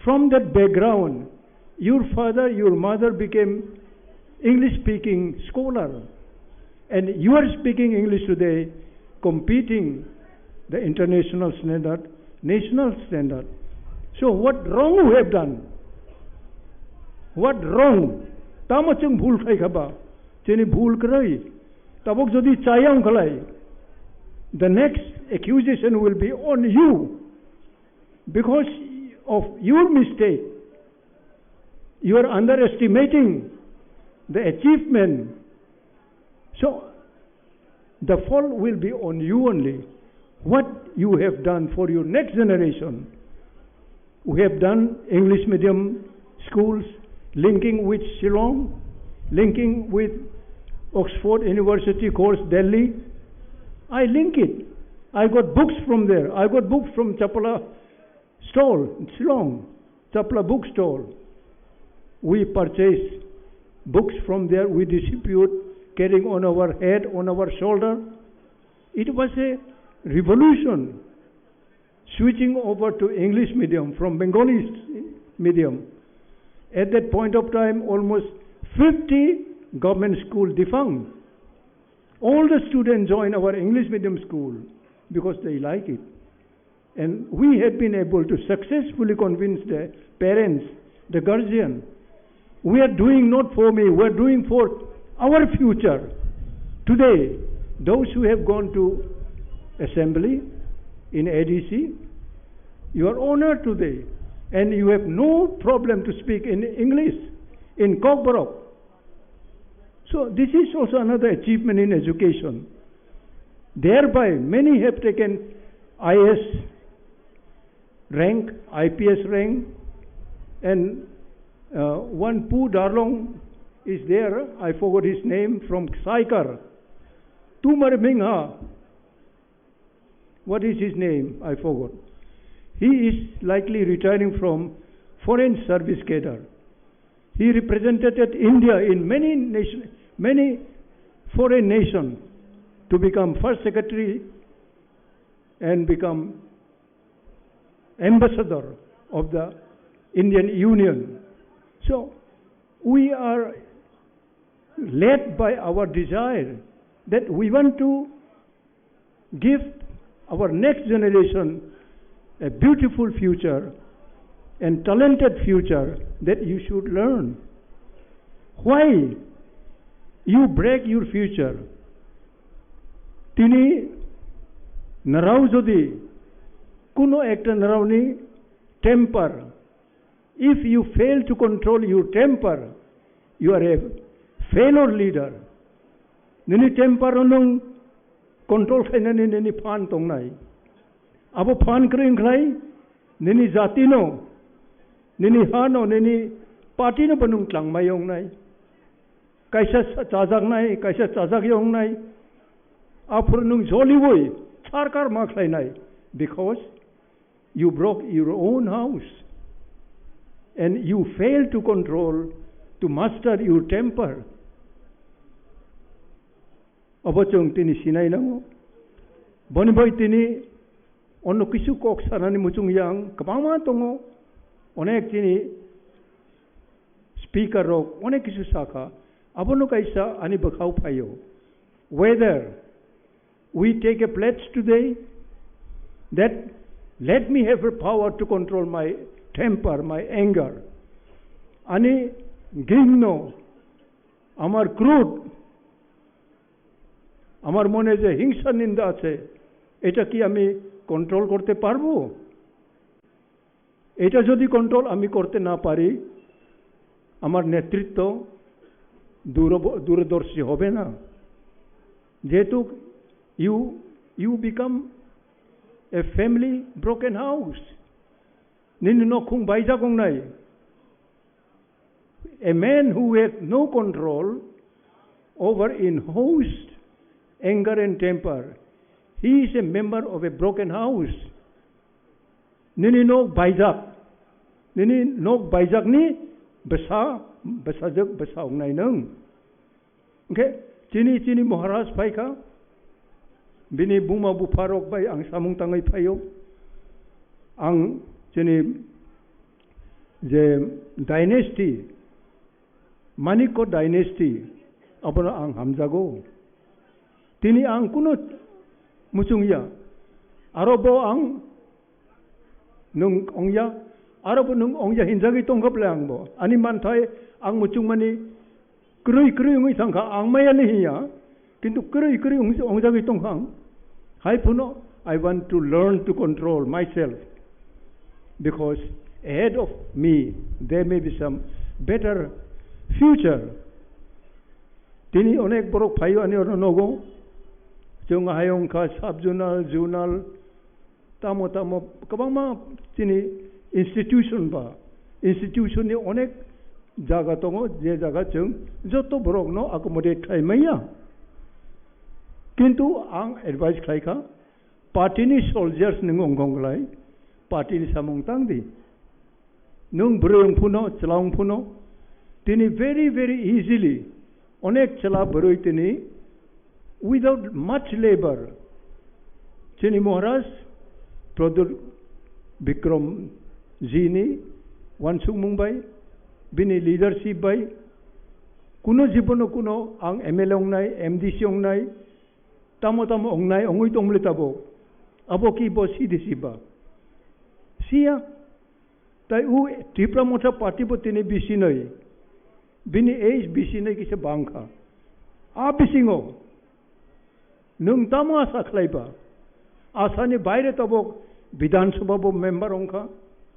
From that background, your father, your mother became English speaking scholar. And you are speaking English today, competing the international standard, national standard. So what wrong we have done? What wrong? Tamo chwng bhul khai khaba, chini bhul kwrwi. Tabok jodi chayang khalai, the next accusation will be on you. Because of your mistake, you are underestimating the achievement. So, the fault will be on you only. What you have done for your next generation. We have done English medium schools linking with Shillong, linking with Oxford University course, Delhi. I link it. I got books from there. I got books from Chapla stall, Shillong, Chapla book stall. We purchase books from there, we distribute, carrying on our head, on our shoulder. It was a revolution, switching over to English medium from Bengali medium. At that point of time, almost fifty government school defunct. All the students join our English medium school because they like it. And we have been able to successfully convince the parents, the guardian. We are doing not for me, we are doing for our future. Today, those who have gone to assembly in A D C, you are honored today, and you have no problem to speak in English, in Kokborok. So this is also another achievement in education. Thereby, many have taken I A S rank, I P S rank, and uh, one Pu Darlong is there, I forgot his name, from Saikar. Tumar Mingha, what is his name? I forgot. He is likely retiring from foreign service cadre. He represented India in many nation, many foreign nations to become first secretary and become ambassador of the Indian Union. So we are led by our desire that we want to give our next generation a beautiful future and talented future that you should learn. Why you break your future? Tini narao jodi kuno ekta naraoni temper, if you fail to control your temper, you are a failure leader. Nini temper no nwng control khainani nini phan tongnai. Abo phan kwrwi wngkhlai nini jati no, nini ha no, nini party no bo nwng tlangmai wngnai. Kaisa sa-, chajaknai, kaisa chajak wngnai. Aphuru nwng joliwi sarkar ma khlainai, because you broke your own house and you failed to control, to master your temper. Obo chwng tini sinai nango. Boni bai tini ono kisu kok sanani muchung yang kwbangma tongo. Onek tini speaker rok onek kisu sakha. Abono kaisa ani bwkhao phaio. Whether we take a pledge today that let me have a power to control my temper, my anger. Ani gingno, amar krud, আমার মনে যে হিংসা নিন্দা আছে, এটা কি আমি কন্ট্রোল করতে পারবো? এটা যদি কন্ট্রোল আমি করতে না পারি, আমার নেতৃত্ব দূরব-, দূরদর্শী হবে না। যেহেতু you, you become a family broken house. Nini nokhung baijak wngnai. A man who has no control over in host anger and temper, He is a member of a broken house. Nini nok baijak. Nini nok baijakni bwsa, bwsajwk bwsa wngnai nwng. Hwnkhe chini, chini Maharaj phaikha, bini buma bupharok bai ang samung tangwi phaio. Ang chini je dynasty, Manikko dynasty, abono ang hamjago. Tini ang kunu muchungya. Aro bo ang nwng ongya, aro bo nwng ongya hinjagwi tongkha bwle ang bo. Ani manthai ang muchungmani kwrwi kwrwi wngwi thangkha, ang maya le hinya, kintu kwrwi kwrwi wng-, wngjagwi tongkha ang. Hai phano, I want to learn to control myself, because ahead of me there may be some better future. Tini onek borok phaio ani oro nogo, chwng hai wngkha sub zonal, zonal, tamo tamo kwbangma chini institution ba, institution ni onek jaga tongo, je jaga chwng joto borok no accommodate khlai manya. Kintu ang advice khlai kha, party ni soldiers nwng wngkha wngkhlai, party ni samung tang di. Nwng bwrwi wng phuno, chwla wng phuno, tini very, very easily onek chwla bwrwi tini without much labor, chini Maharaj Pradyut Bikram ji ni wansukmung bai, bini leadership bai, kuno jibono kuno ang M L A wngnai, M D C wngnai, tamo tamo wngnai, wngwi tongmole tabuk. Abo ki bo C D C ba? Siya. Tai u Tipra Motha Party bo tini bisinoi, bini age bisinoi kisa bangkha. A bisingo nwng tamo asa khlaiba? Asani baire tabuk Bidhan Sabha bo member wngkha,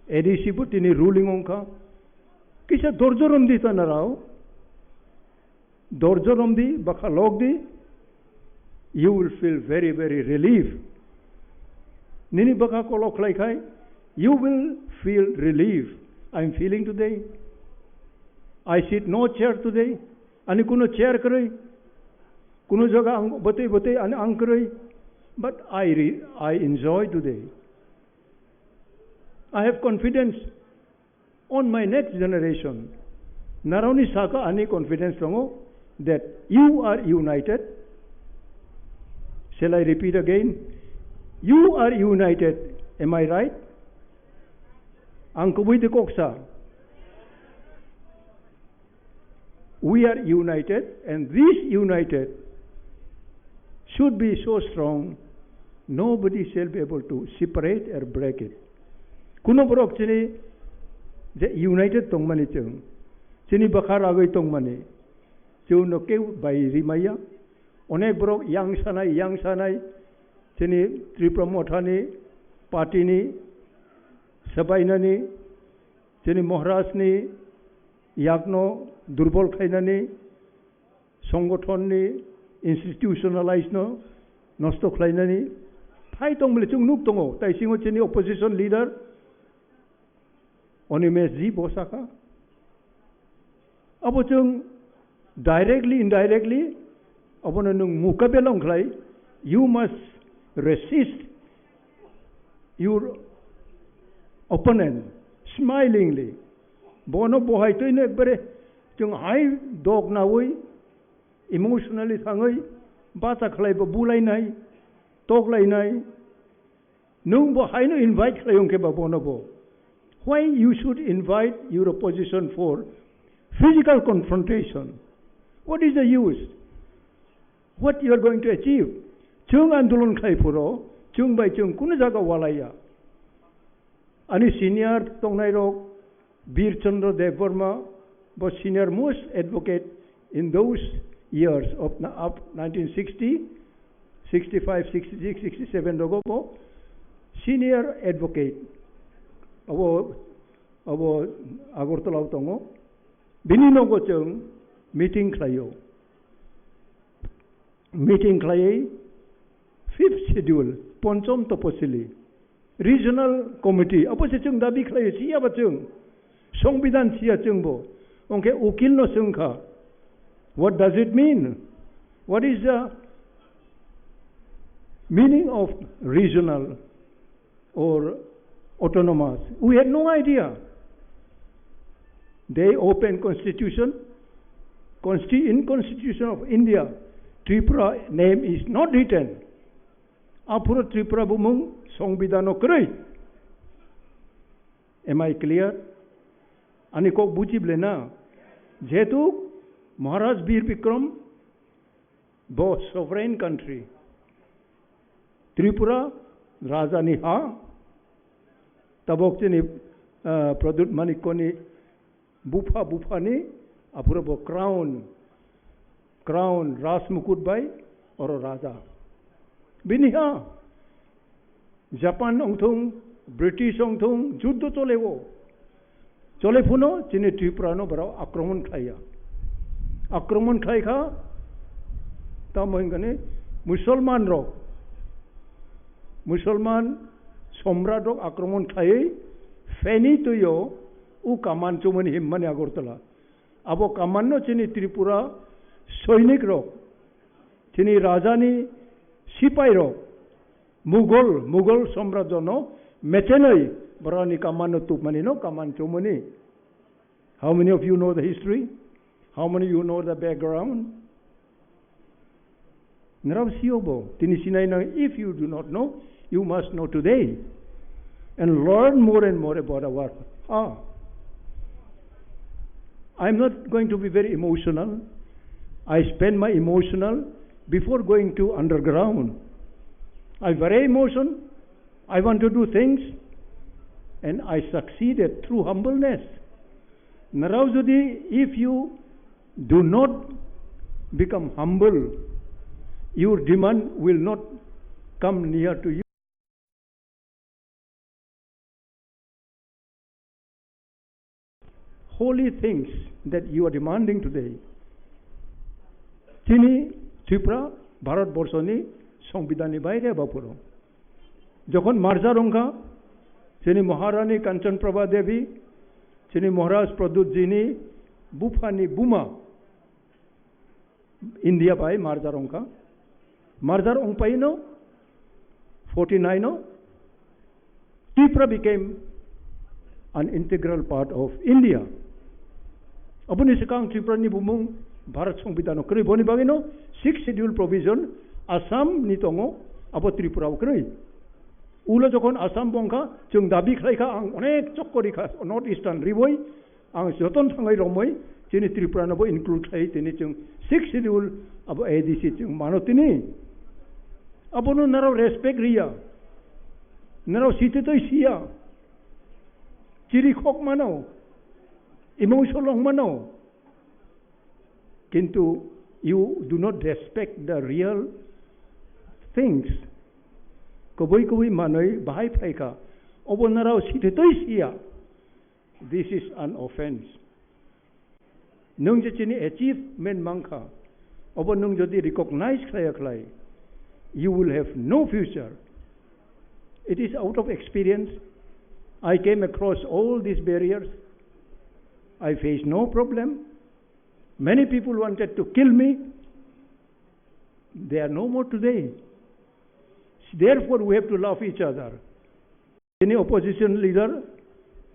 A D C bo tini ruling wngkha. Kisa dorjo romdi ta narao. Dorjo romdi, bwkha lokdi, you will feel very, very relief. Nini bwkha kolok khlai khai, you will feel relief. I am feeling today. I sit no chair today. Ani kuno chair kwrwi. Kuno jaga ang bwtwi bwtwi ani ang kwrwi. But I re-, I enjoy today. I have confidence on my next generation. Naroni saka ani confidence tongo that you are united. Shall I repeat again? You are united. Am I right? Ang kubui de koksa. We are united, and this united should be so strong, nobody shall be able to separate or break it. Kuno borok chini je united tongmani chwng, chini bwkha ragwi tongmani, chwngno keu bai rimaya. Onek borok yang sanai, yang sanai, chini Tripura Mothani, party ni, swbainani, chini Maharaj ni yakno durbol khlainani, songothon ni institutionalize no nosto khlainani phai tong bole chwng nuk tongo. Tai singo chini opposition leader Animesh ji bo sakha, abo chwng directly, indirectly, abono nwng mukabela wng khlai, you must resist your opponent smilingly. Bono bohai twino ekbare chwng hai dok nawi, emotionally thangwi, bacha khlai bo bulainai, toklainai. Nwng bo haino invite khlai wng khe ba bono bo. Why you should invite your opposition for physical confrontation? What is the use? What you are going to achieve? Chwng andolon khlai phuro, chwng bai chwng kuno jaga walaiya. Ani senior tongnai rok, Bir Chandra Debbarma, bo senior most advocate in those years of na-, up nineteen sixty, sixty-five, sixty-six, sixty-seven rogo bo senior advocate. Abo, abo Agartala o tongo. Bini nogo chwng meeting khlaio. Meeting khlaiwi fifth schedule, ponchom toposili, regional committee, abo se chwng dabi khlaio, siya ba chwng, Songbidan siya chwng bo. Ongkhe ukil no swngkha, "What does it mean? What is the Meaning of regional or autonomous, we had no idea. They open constitution, consti-, in constitution of India, Tripura name is not written. Aphuru Tripura bumung songbidano kwrwi. Am I clear? Ani kok buji ble na? Jehetu Maharaj Bir Bikram bo sovereign country. Tripura raja ni ha. Tabok chini, ah, Pradyut Manikya ni bupha, buphani aphuru bo crown, crown, rajmukut bai oro raja. Bini ha Japan ongthung, British ongthung, juddo choleo. Chole phuno chini Tripura no borok akromon khlaiya. Akromon khlai kha, tamo hingkani Musulman rok, Musulman somrat rok akromon khlaiwi Feni tuio u kaman chumani himmani Agartala. Abo kamanno chini Tripura soinik rok, chini rajani sipai rok, Mughal, Mughal samrajyono mechenoi borokni kamanno tubmanino kaman chumani. How many of you know the history? How many of you know the background? Nrao sio bo, tini sinai nang, if you do not know, you must know today and learn more and more about our, ah. I'm not going to be very emotional. I spend my emotional before going to underground. I very emotion. I want to do things and I succeeded through humbleness. Nrao jodi, if you do not become humble, your demand will not come near to you. Holy things that you are demanding today. Chini Tripura, Bharat Borso ni Songbidan ni baire ba puro. Jokhon marjar ongkha, chini Maharani Kanchan Prabha Devi, chini Maharaj Pradyut ji ni bupha ni buma, India bai marjar ongkha. Marjar ongpaino forty nine o Tripura became an integral part of India. Aboni swkang Tripura ni bumung Bharat Songbidan o kwrwi, boni bagwino sixth schedule provision Assam ni tongo, abo Tripura o kwrwi. Ulo jokhon Assam bongkha, chwng dabi khlai kha, ang onek chokko ri kha, North Eastern riboi, ang joton thangwi romwi chini Tripura no bo include khlai tini chwng sixth schedule abo A D C chwng mano tini. Abono narao respect riya, narao sititoi siya, chiri khok mano, emotional wng mano, kintu you do not respect the real things. Kubui kubui manwi bahai phaikha, obo narao sititoi siya. This is an offense. Nwng je chini achievement mankha, obo nwng jodi recognize khlaiya khlai, you will have no future. It is out of experience. I came across all these barriers. I faced no problem. Many people wanted to kill me. They are no more today. Therefore, we have to love each other. Chini opposition leader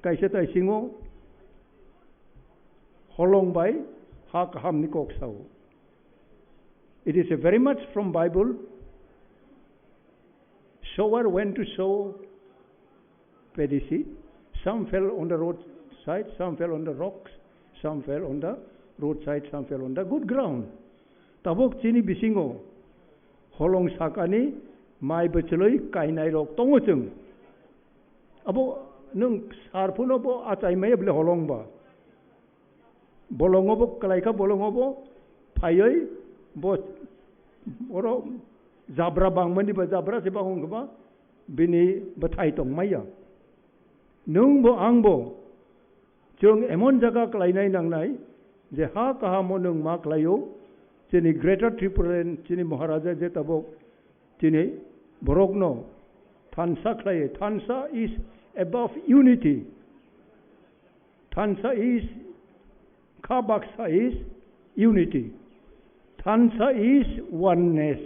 kaisa taisingo holong bai ha kaham ni kok sao. It is a very much from Bible. Sower went to sow paddy seed. Some fell on the roadside, some fell on the rocks, some fell on the roadside, some fell on the good ground. Tabuk chini bisingo holong sakani mai bwchlwi kainai rok tongo chwng. Abo nwng sar phano bo achai maya bole holong ba. Bolongo bo kwlai kha, bolongo bo phaiwi bo oro jabra bangmani ba jabra se bango wngkha ba bini bwthai tong maya. Nwng bo ang bo Chwng emon jaga klainai nangnai je ha kahamo nwng ma klaio, chini Greater Tripuraland, chini Maharaja je tabuk chini borokno thansa khlaiwi. Thansa is above unity. Thansa is, kha baksa is unity. Thansa is oneness.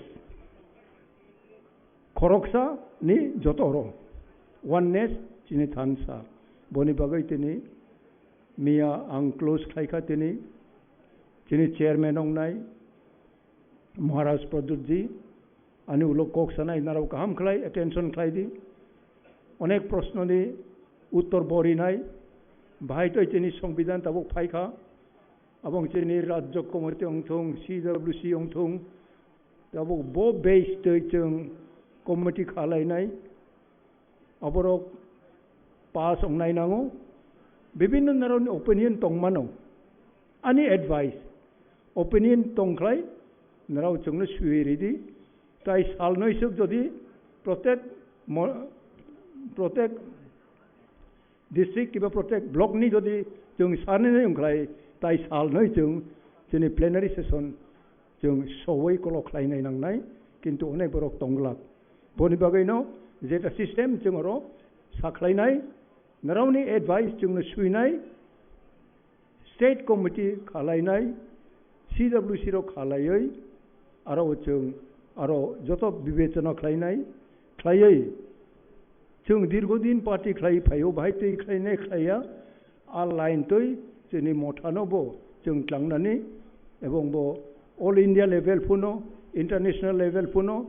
khoroksa ni joto oro oneness chini thansa. Boni bagwi tini miya ang close khlai kha tini chini chairman wngnai Maharaj Pradyut ji, ani ulo kok sanai narao kaham khlai attention khlai di. Onek proshno ni uttor bo rinai. Bahai toi chini songbidan tabuk phai kha. Abong chini rajyo committee ongthung, C W C ongthung, tabuk bo base toi chwng committee khalainai. Aborok pass ongnai nango. Bibinno narao ni opinion tongmano. Ani advice, opinion tongkhlai narao chwngno swiwi ridi. Tai salnoi swk jodi protect mo-, protect district kiba protect block ni jodi chwng sanani wngkhlai, tai salnoi chwng chini plenary session chwng sowoi kolok khlainai nangnai, kintu onek borok tonglak. Boni bagwino jeta system chwng oro sakhlainai, naraoni advice chwngno swinai, state committee khalainai, C W C rok khalaiwi, aro chwng aro joto bibechona khlainai, khlaiwi chwng dirgodin party khlai phaio, bahai twi khlainai khlaiya, a line twi chini mothano bo chwng tlangnani, ebong bo all India level phuno, international level phuno,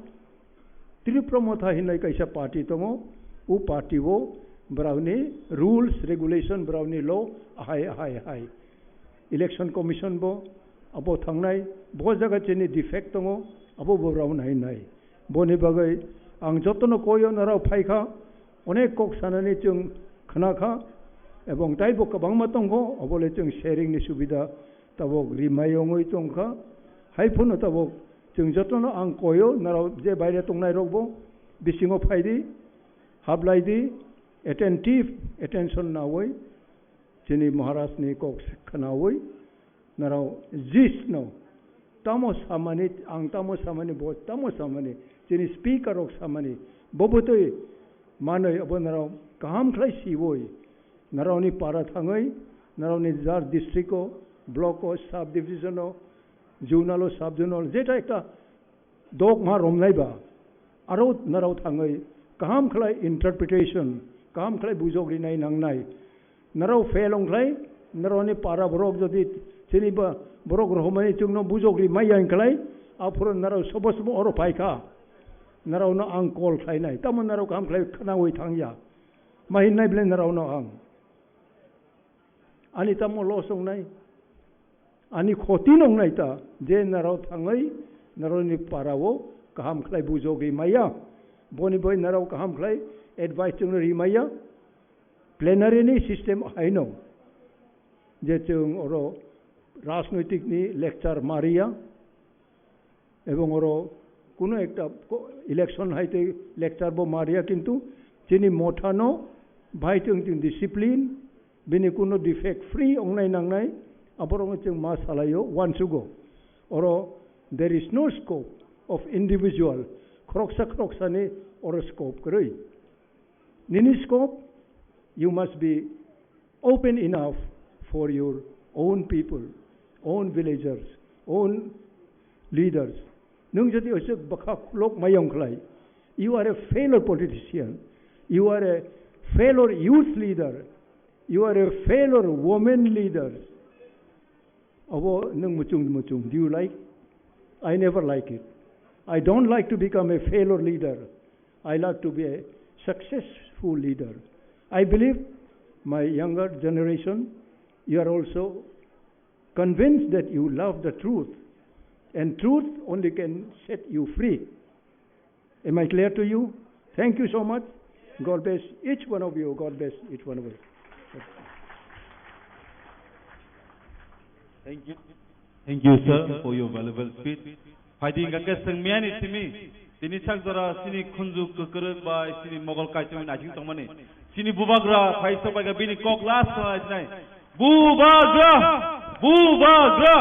Tripura Motha hinwi kaisa party tongo, o party o borokni rules, regulation, borokni law ahai, ahai, ahai. Election Commission bo abo thangnai, bo jaga chini defect tongo, abo bo borok nai nai. Boni bagwi ang jotono koyo norok phai kha, onek kok sanani chwng khna kha, ebong taibo kwbangma tongo, obole chwng sharing ni subida tabok rimai ongwi tong kha. Hai phano tabok chwng jotono ang koyo, norok je baire tongnai rokbo bisingo phai di, hablai di, attentive, attention nawi, chini Maharaj ni kok khnawi, norok jisno tamo samani, ang tamo samani, bo tamo samani, chini speaker rok samani, bo bwtwi manwi abo norok kaham khlai siwi, norokni para thangwi, norokni jar district o, block o, sub division o, zonal o, sub zonal, jeta ekta dogma romnai ba, aro narao thangwi kaham khlai interpretation, kaham khlai bujok rinai nangnai. Narao fail ongkhlai, naraoni para borok jodi chini ba borok rohormani chwngno bujok ri maya wngkhlai, aphuru narao sobo sobo oro phai kha. Naraono ang call khlainai, tamo narao kaham khlai khnawi thangya. Ma hinnai belai naraono ang. Ani tamo loss wngnai? Ani khoti nwngnai ta, je narao thangwi naraoni parao kaham khlai bujogwi maya. Boni bai narao kaham khlai advice chwngno ri maya. Plenary ni system haino je chwng oro rajnoitik ni lecture ma riya. Ebong oro kuno ekta ko-, election hai tei lecture bo ma riya, kintu chini mothano bai tong tong discipline, bini kuno defect free ongnai nangnai, aborokno chwng ma salaio, uansugo. Oro there is no scope of individual, khoroksa khoroksani oro scope kwrwi. Nini scope, you must be open enough for your own people, own villagers, own leaders. Nwng jodi oisuk bwkha khulok mayong khlai, you are a failure politician, you are a failure youth leader, you are a failure women leader. Abo nwng muchung muchung. Do you like? I never like it. I don't like to become a failure leader. I like to be a successful leader. I believe my younger generation, you are also convinced that you love the truth, and truth only can set you free. Am I clear to you? Thank you so much. God bless each one of you. God bless each one of you. Thank you. Thank you, sir, for your valuable speech. Phaidi hingkha khe swngmiyani simi, tini sak jora chini khunju kwkrwk bai chini mogol kaitorni naising tongmani. Chini bubagra phai sok bai kha bini kok last khna sinai. Bubagra! Bubagra!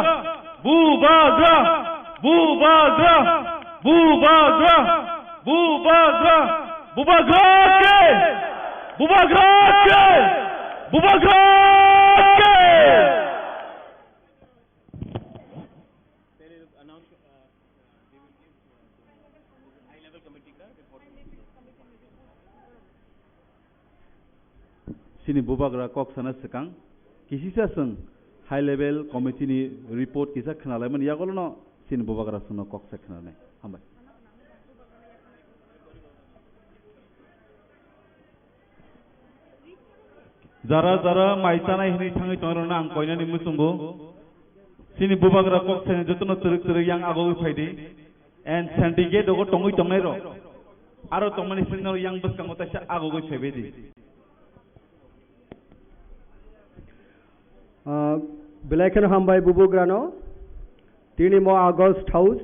Bubagra! Bubagra! Bubagra! Bubagra! Bubagra ke! Bubagra ke! Bubagra ke! High level committee ka report. Chini bubagra kok sana swkang, kisisa chwng high level committee ni report kisa khwnalaimani yagolono chini bubagra chwngno kok sa khwnanai. Hambai. Jara jara mai chanai hinwi thangwi tongrokno ang koinani muchungo. Chini bubagra kok sana jotono twrwk twrwk yang agogwi phaidi. And syndicate rogo tongwi tongnai rok. Aro tongmani sini norok yang bwskango taisa agogwi phaibai di. Ah, belai kheno hambai bubugrano. Tini mo August house,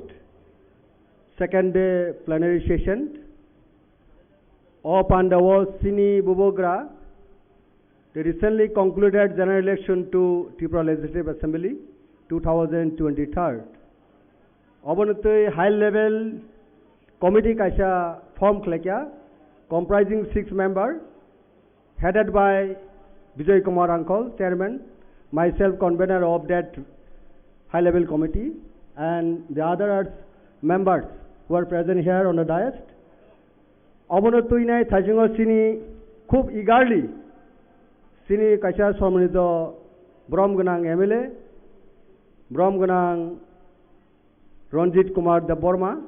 second day plenary session. O pandao sini bubugra, the recently concluded general election to Tripura Legislative Assembly two thousand twenty-three. Obono twi high level committee kaisa form khlaikha, comprising six member, headed by Bijoy Kumar Uncle, chairman, myself convener of that high level committee, and the other members who are present here on the dais. Obono twinai thaisingo chini khub eagerly chini kaisa somrito borom gwnang M L A, borom gwnang Ranjit Kumar Debbarma.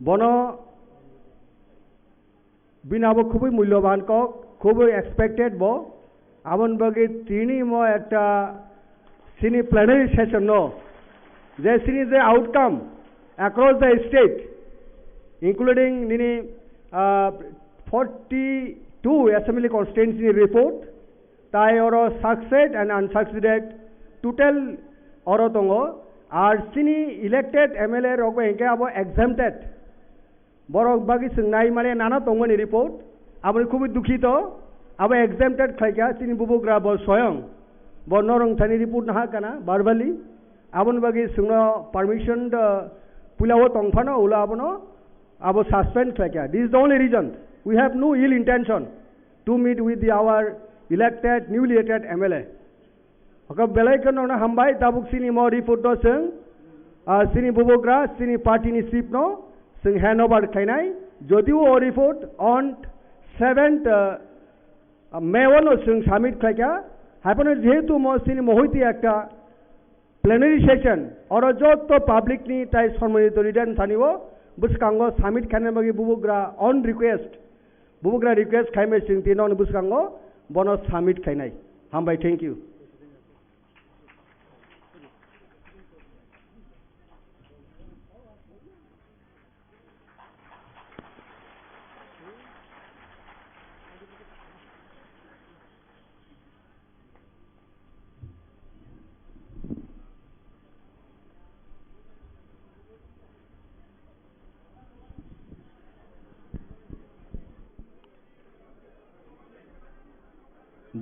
Bono bini abo khubui mulyoban kok, khubui expected bo. Aboni bagwi tini mo ekta chini plenary session no, je chini je outcome across the state, including nini, ah, forty-two assembly constituency report, tai oro success and unsuccess total oro tongo. Ar chini elected M L A rok bai hwnkhe abo exempted. Borok bagwi chwng nai male nana tongmani report, aboni khubui dukhito, abo exempted khlaikha chini bubugra bo soyong, bo norong thani report naha kana verbally, aboni bagwi chwngno permission da puilao tongphano ulo abono abo suspend khlaikha. This is the only reason. We have no ill intention to meet with the, our elected, newly elected M L A. Oka belai kheno no hambai, tabuk chini mo report no chwng, ah, chini bubugra, chini party ni chief no chwng hand over khainai. Jodi o report on seventh, ah, ah, May o no chwng submit khlaikha. Haiphano jehetu mo chini mohoiti ekta plenary session, oro jotto public ni tai somrito leader thani o bwskango submit khaina bagwi bubugra on request, bubugra request khaimai chwng tini nokni bwskango bono submit khainai. Hambai, thank you.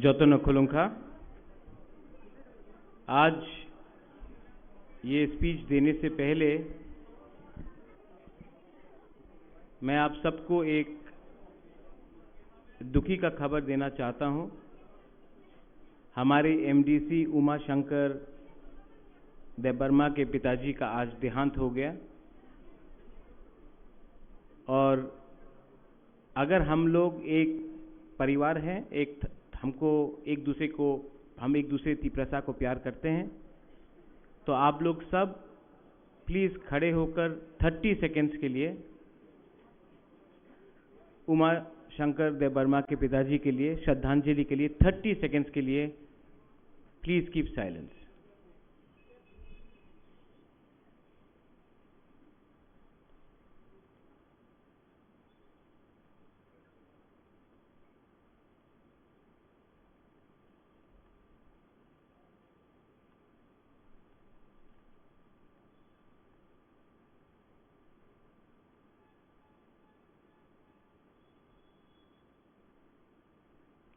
Jotono khulumkha. आज ये स्पीच देने से पहले मैं आप सबको एक दुखी का खबर देना चाहता हूं। हमारे एमडीसी उमा शंकर देबबर्मा के पिताजी का आज देहांत हो गया। और अगर हम लोग एक परिवार हैं, एक थ-, हमको एक दूसरे को, हम एक दूसरे तिप्रसा को प्यार करते हैं, तो आप लोग सब प्लीज खड़े होकर थर्टी सेकेंड्स के लिए उमा शंकर देबबर्मा के पिताजी के लिए श्रद्धांजलि के लिए थर्टी सेकेंड्स के लिए please keep silence.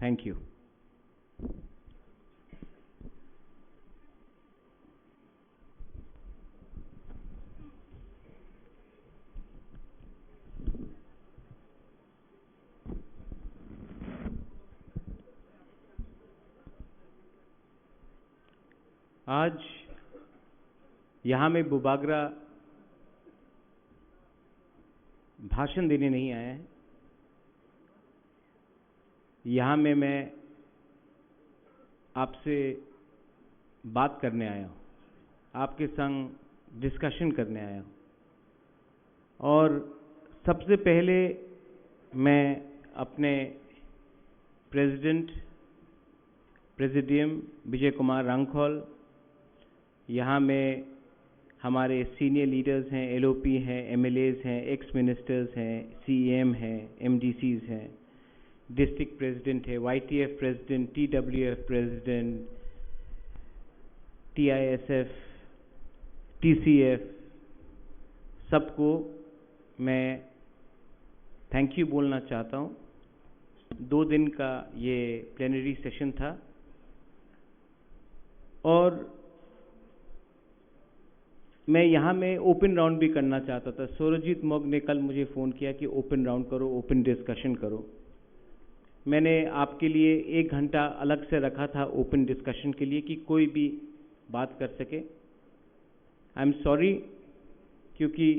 Thank you. आज यहाँ मैं बुबागरा भाषण देने नहीं आया है। यहाँ में मैं आपसे बात करने आया हूँ, आपके संग डिस्कशन करने आया हूँ। और सबसे पहले मैं अपने प्रेसिडेंट प्रेसिडियम विजय कुमार रांखल, यहाँ में हमारे सीनियर लीडर्स हैं, एलओपी हैं, एमएलएज हैं, एक्स मिनिस्टर्स हैं, सीएम हैं, एमडीसीज हैं, डिस्ट्रिक्ट प्रेसिडेंट है, वाईटीएफ प्रेसिडेंट, टीडब्ल्यूएफ प्रेसिडेंट, टीआईएसएफ, टीसीएफ, सबको मैं थैंक यू बोलना चाहता हूँ। दो दिन का ये प्लेनरी सेशन था और मैं यहाँ में ओपन राउंड भी करना चाहता था। सुरजीत मग ने कल मुझे फ़ोन किया कि ओपन राउंड करो, ओपन डिस्कशन करो। मैंने आपके लिए एक घंटा अलग से रखा था ओपन डिस्कशन के लिए कि कोई भी बात कर सके। आई एम सॉरी, क्योंकि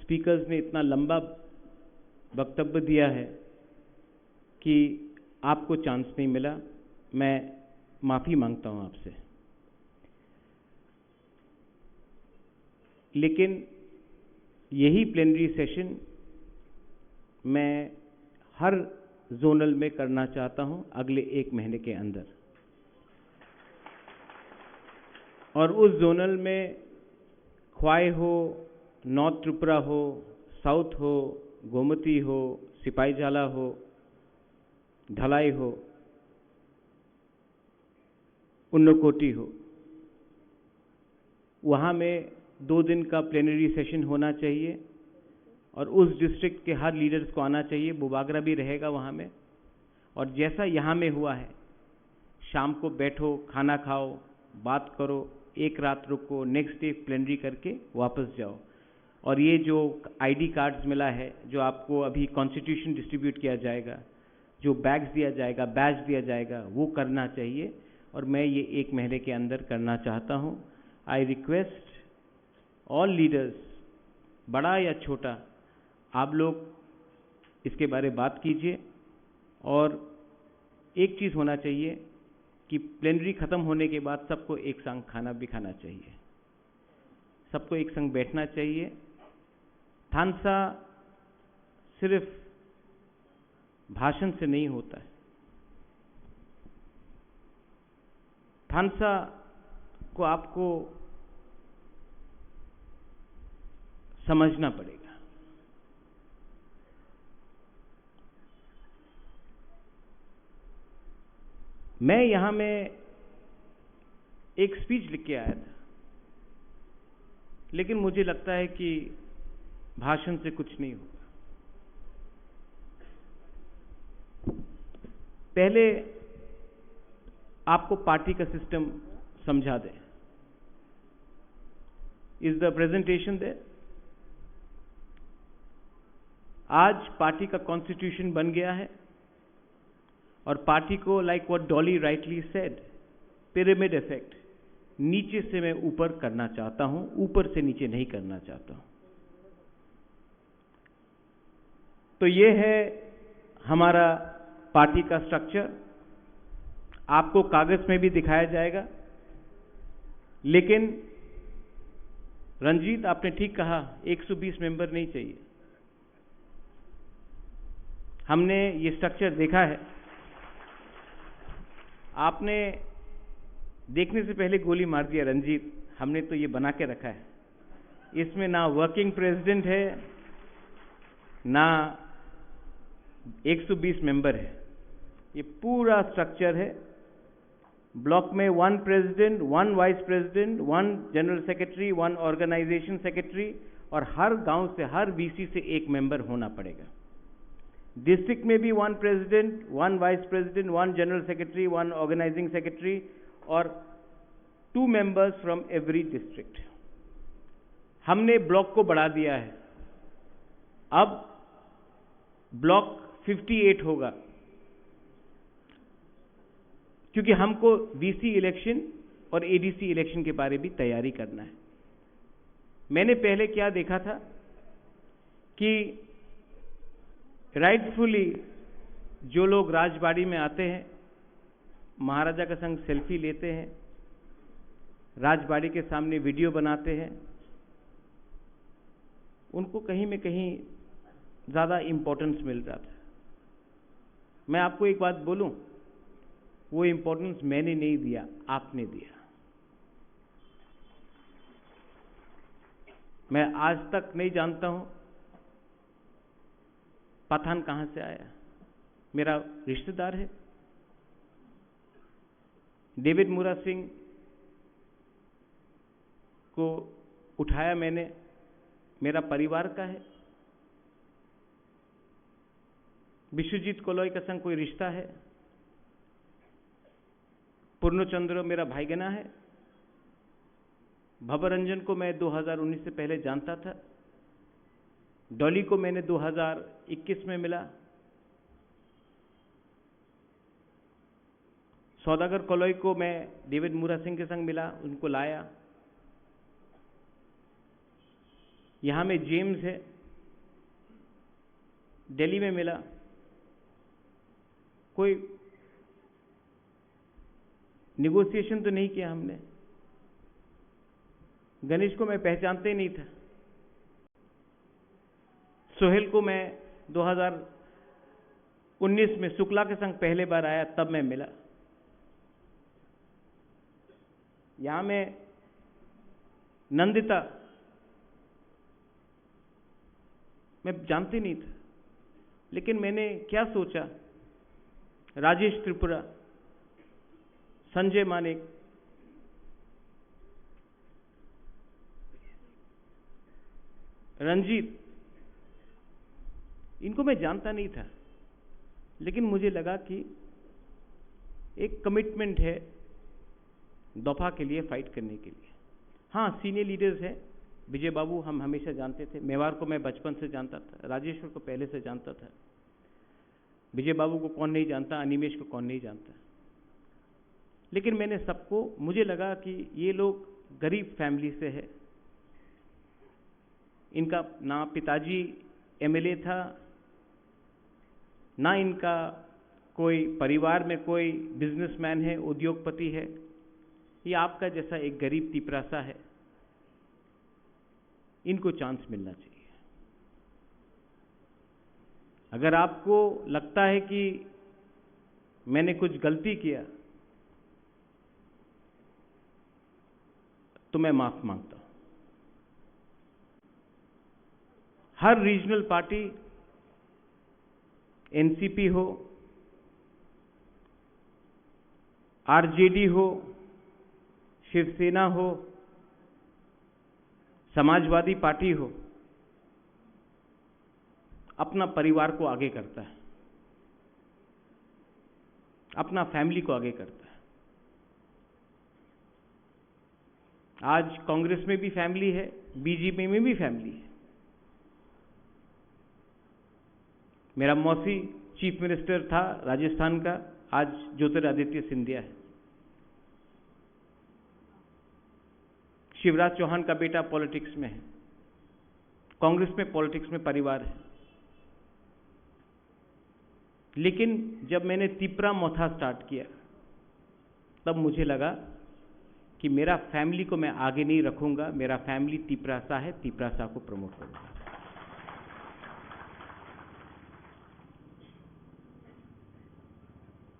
स्पीकर्स ने इतना लंबा वक्तव्य दिया है कि आपको चांस नहीं मिला। मैं माफ़ी मांगता हूँ आपसे। लेकिन यही प्लेनरी सेशन मैं हर जोनल में करना चाहता हूं अगले एक महीने के अंदर। और उस जोनल में ख्वाई हो, नॉर्थ त्रिपुरा हो, साउथ हो, गोमती हो, सिपाहीजाला हो, धलाई हो, उन्नकोटी हो, वहाँ में दो दिन का प्लेनरी सेशन होना चाहिए और उस डिस्ट्रिक्ट के हर लीडर्स को आना चाहिए। बुबागरा भी रहेगा वहाँ में। और जैसा यहाँ में हुआ है, शाम को बैठो, खाना खाओ, बात करो, एक रात रुको, नेक्स्ट डे प्लेनरी करके वापस जाओ। और ये जो आईडी कार्ड्स मिला है, जो आपको अभी कॉन्स्टिट्यूशन डिस्ट्रीब्यूट किया जाएगा, जो बैग्स दिया जाएगा, बैज दिया जाएगा, वो करना चाहिए। और मैं ये एक महीने के अंदर करना चाहता हूँ। आई रिक्वेस्ट ऑल लीडर्स, बड़ा या छोटा, आप लोग इसके बारे बात कीजिए। और एक चीज़ होना चाहिए कि प्लेनरी ख़त्म होने के बाद सबको एक संग खाना भी खाना चाहिए, सबको एक संग बैठना चाहिए। थानसा सिर्फ भाषण से नहीं होता है। थानसा को आपको समझना पड़ेगा। मैं यहाँ में एक स्पीच लिख के आया था, लेकिन मुझे लगता है कि भाषण से कुछ नहीं होगा। पहले आपको पार्टी का सिस्टम समझा दें। Is the presentation there? आज पार्टी का कॉन्स्टिट्यूशन बन गया है और पार्टी को, like what Dolly rightly said, pyramid effect, नीचे से मैं ऊपर करना चाहता हूं, ऊपर से नीचे नहीं करना चाहता हूं। तो ये है हमारा पार्टी का स्ट्रक्चर। आपको कागज में भी दिखाया जाएगा, लेकिन रंजीत, आपने ठीक कहा, एक सौ बीस मेंबर नहीं चाहिए। हमने ये स्ट्रक्चर देखा है। आपने देखने से पहले गोली मार दिया रंजीत, हमने तो ये बना के रखा है। इसमें ना वर्किंग प्रेसिडेंट है, ना एक सौ बीस मेंबर है, ये पूरा स्ट्रक्चर है। ब्लॉक में one president, one vice president, one general secretary, one organisation secretary, और हर गांव से, हर वीसी से एक मेंबर होना पड़ेगा। डिस्ट्रिक्ट में भी one president, one vice president, one general secretary, one organising secretary और two members from every district. हमने ब्लॉक को बढ़ा दिया है, अब ब्लॉक फिफ्टी एट होगा, क्योंकि हमको वीसी इलेक्शन और एडीसी इलेक्शन के बारे भी तैयारी करना है। मैंने पहले क्या देखा था कि राइटफुली जो लोग राजबाड़ी में आते हैं, महाराजा के संग सेल्फी लेते हैं, राजबाड़ी के सामने वीडियो बनाते हैं, उनको कहीं में कहीं ज़्यादा इम्पोर्टेंस मिल रहा था। मैं आपको एक बात बोलूं, वो इम्पोर्टेंस मैंने नहीं दिया, आपने दिया। मैं आज तक नहीं जानता हूं पठान कहां से आया, मेरा रिश्तेदार है। डेविड मुरा सिंह को उठाया मैंने, मेरा परिवार का है। विश्वजीत कोलोई का संग कोई रिश्ता है। पूर्णचंद्र मेरा भाईगना है। भवरंजन को मैं दो हज़ार उन्नीस से पहले जानता था। डॉली को मैंने दो हज़ार इक्कीस में मिला। सौदागर कोलोई को मैं डेविड मुरा सिंह के संग मिला, उनको लाया। यहाँ में जेम्स है, दिल्ली में मिला। कोई नेगोशिएशन तो नहीं किया हमने। गणेश को मैं पहचानते ही नहीं था। सोहेल को मैं दो हज़ार उन्नीस में शुक्ला के संग पहले बार आया, तब मैं मिला। यहाँ मैं नंदिता, मैं जानती नहीं था, लेकिन मैंने क्या सोचा, राजेश त्रिपुरा, संजय मानिक, रंजीत, इनको मैं जानता नहीं था, लेकिन मुझे लगा कि एक कमिटमेंट है दफा के लिए, फाइट करने के लिए। हाँ, सीनियर लीडर्स हैं, विजय बाबू हम हमेशा जानते थे, मेवार को मैं बचपन से जानता था, राजेश्वर को पहले से जानता था। विजय बाबू को कौन नहीं जानता, अनिमेश को कौन नहीं जानता। लेकिन मैंने सबको, मुझे लगा कि ये लोग गरीब फैमिली से है, इनका ना पिताजी एमएलए था, ना इनका कोई परिवार में कोई बिजनेसमैन है, उद्योगपति है। ये आपका जैसा एक गरीब तिपरासा है, इनको चांस मिलना चाहिए। अगर आपको लगता है कि मैंने कुछ गलती किया, तो मैं माफ मांगता हूं। हर रीजनल पार्टी, एनसीपी हो, आरजेडी हो, शिवसेना हो, समाजवादी पार्टी हो, अपना परिवार को आगे करता है, अपना फैमिली को आगे करता है। आज कांग्रेस में भी फैमिली है, बीजेपी में भी फैमिली है। मेरा मौसी चीफ मिनिस्टर था राजस्थान का, आज ज्योतिरादित्य सिंधिया है। शिवराज चौहान का बेटा पॉलिटिक्स में है, कांग्रेस में, पॉलिटिक्स में परिवार है। लेकिन जब मैंने तिपरा मोथा स्टार्ट किया, तब मुझे लगा कि मेरा फैमिली को मैं आगे नहीं रखूंगा, मेरा फैमिली तिपरासा है, तिपरासा को प्रमोट करूंगा।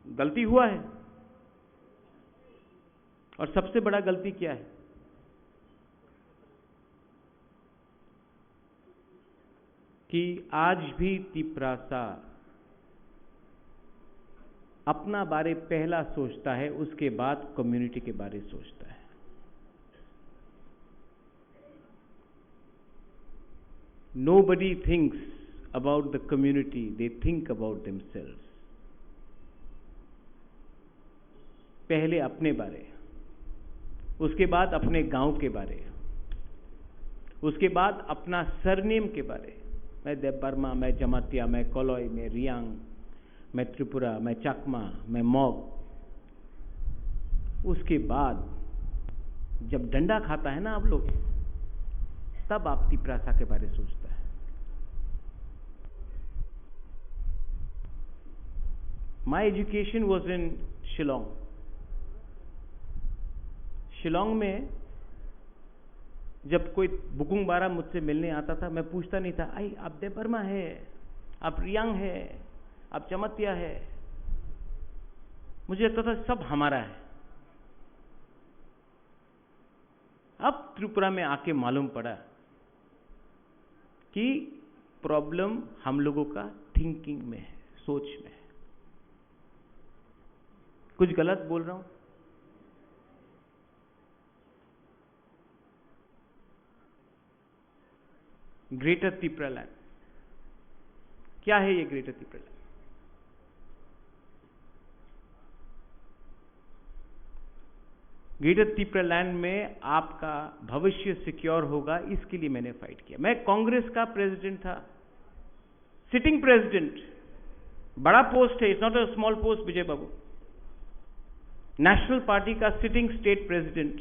गलती हुआ है, और सबसे बड़ा गलती क्या है कि आज भी तिपरासा अपना बारे पहला सोचता है, उसके बाद कम्युनिटी के बारे सोचता है। Nobody thinks about the community, they think about themselves. पहले अपने बारे, उसके बाद अपने गांव के बारे, उसके बाद अपना सरनेम के बारे। मैं देबबर्मा, मैं जमातिया, मैं कोलोई, मैं रियांग, मैं त्रिपुरा, मैं चकमा, मैं मॉग। उसके बाद जब डंडा खाता है ना आप लोग, तब आप तिपरासा के बारे सोचता है। My education was in Shillong. Shillong में जब कोई बुकुंग बारा मुझसे मिलने आता था, मैं पूछता नहीं था, आई, आप देबर्मा है, आप रियांग है, आप चमतिया है। मुझे लगता था सब हमारा है। अब त्रिपुरा में आके मालूम पड़ा कि प्रॉब्लम हम लोगों का थिंकिंग में है, सोच में है। कुछ गलत बोल रहा हूं? ग्रेटर तिप्रालैंड, क्या है ये ग्रेटर तिप्रालैंड? ग्रेटर तिप्रालैंड में आपका भविष्य सिक्योर होगा, इसके लिए मैंने फाइट किया। मैं कांग्रेस का प्रेसिडेंट था, सिटिंग प्रेसिडेंट, बड़ा पोस्ट है, it's not a small post, Vijay Babu. National party का sitting state president,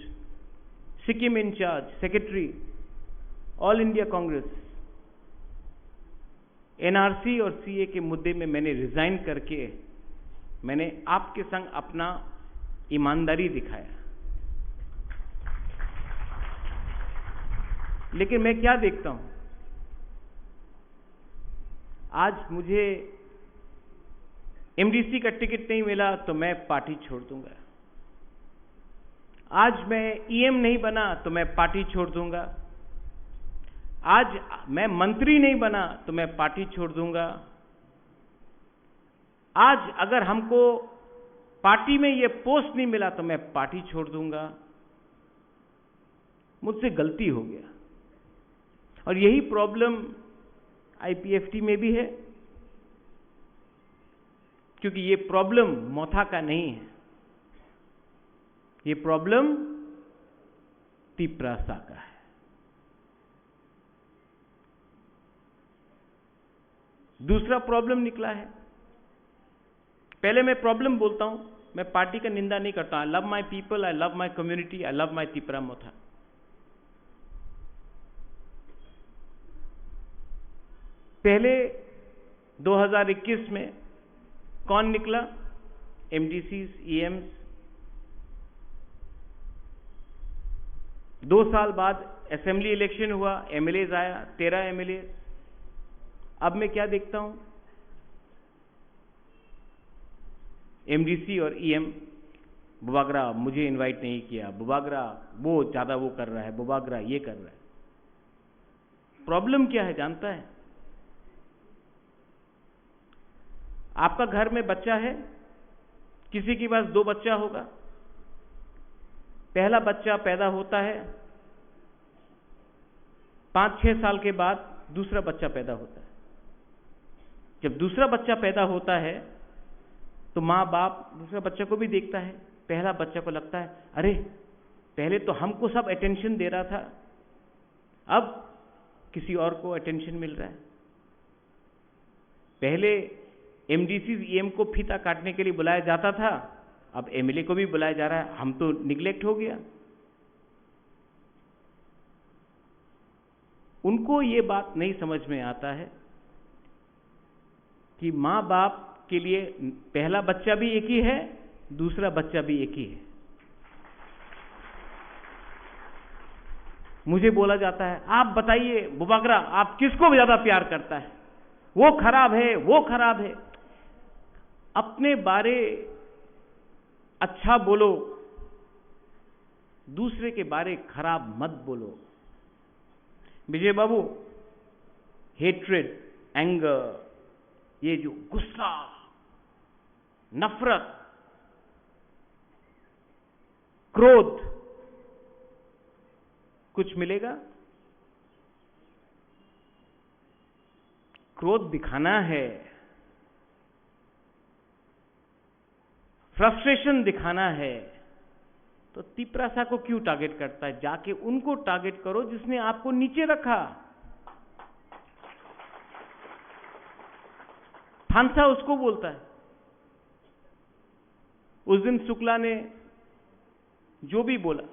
Sikkim incharge, secretary, all India Congress. NRC और सीए के मुद्दे में मैंने रिजाइन करके मैंने आपके संग अपना ईमानदारी दिखाया। लेकिन मैं क्या देखता हूं, आज मुझे एमडीसी का टिकट नहीं मिला तो मैं पार्टी छोड़ दूंगा। आज मैं ईएम नहीं बना तो मैं पार्टी छोड़ दूंगा। आज मैं मंत्री नहीं बना तो मैं पार्टी छोड़ दूंगा। आज अगर हमको पार्टी में ये पोस्ट नहीं मिला तो मैं पार्टी छोड़ दूंगा। मुझसे गलती हो गया। और यही प्रॉब्लम आईपीएफटी में भी है, क्योंकि ये प्रॉब्लम मोथा का नहीं है, ये प्रॉब्लम तिप्रासा का है। दूसरा प्रॉब्लम निकला है। पहले मैं प्रॉब्लम बोलता हूं, मैं पार्टी का निंदा नहीं करता। I love my people, I love my community, I love my Tipra मोथा। पहले दो हज़ार इक्कीस में कौन निकला? एमडीसी, ईएम्स। दो साल बाद असेंबली इलेक्शन हुआ, एमएलएज आया, तेरह एमएलए। अब मैं क्या देखता हूं, एमडीसी और ईएम, बुबागरा मुझे इनवाइट नहीं किया, बुबागरा वो ज्यादा वो कर रहा है, बुबागरा ये कर रहा है। प्रॉब्लम क्या है जानता है? आपका घर में बच्चा है, किसी के पास दो बच्चा होगा, पहला बच्चा पैदा होता है, पाँच छह साल के बाद दूसरा बच्चा पैदा होता है। जब दूसरा बच्चा पैदा होता है तो माँ बाप दूसरा बच्चा को भी देखता है। पहला बच्चा को लगता है, अरे, पहले तो हमको सब अटेंशन दे रहा था, अब किसी और को अटेंशन मिल रहा है। पहले एमडीसी ईएम को फीता काटने के लिए बुलाया जाता था, अब एमएलए को भी बुलाया जा रहा है। हम तो निग्लेक्ट हो गया। उनको ये बात नहीं समझ में आता है कि माँ बाप के लिए पहला बच्चा भी एक ही है, दूसरा बच्चा भी एक ही है। मुझे बोला जाता है, आप बताइए बुबागरा, आप किसको ज्यादा प्यार करता है? वो खराब है, वो खराब है। अपने बारे अच्छा बोलो, दूसरे के बारे खराब मत बोलो। विजय बाबू, हेट्रेड, एंगर, ये जो गुस्सा, नफरत, क्रोध, कुछ मिलेगा? क्रोध दिखाना है, फ्रस्ट्रेशन दिखाना है, तो तिपरासा को क्यों टारगेट करता है? जाके उनको टारगेट करो जिसने आपको नीचे रखा। थानसा उसको बोलता है। उस दिन शुक्ला ने जो भी बोला,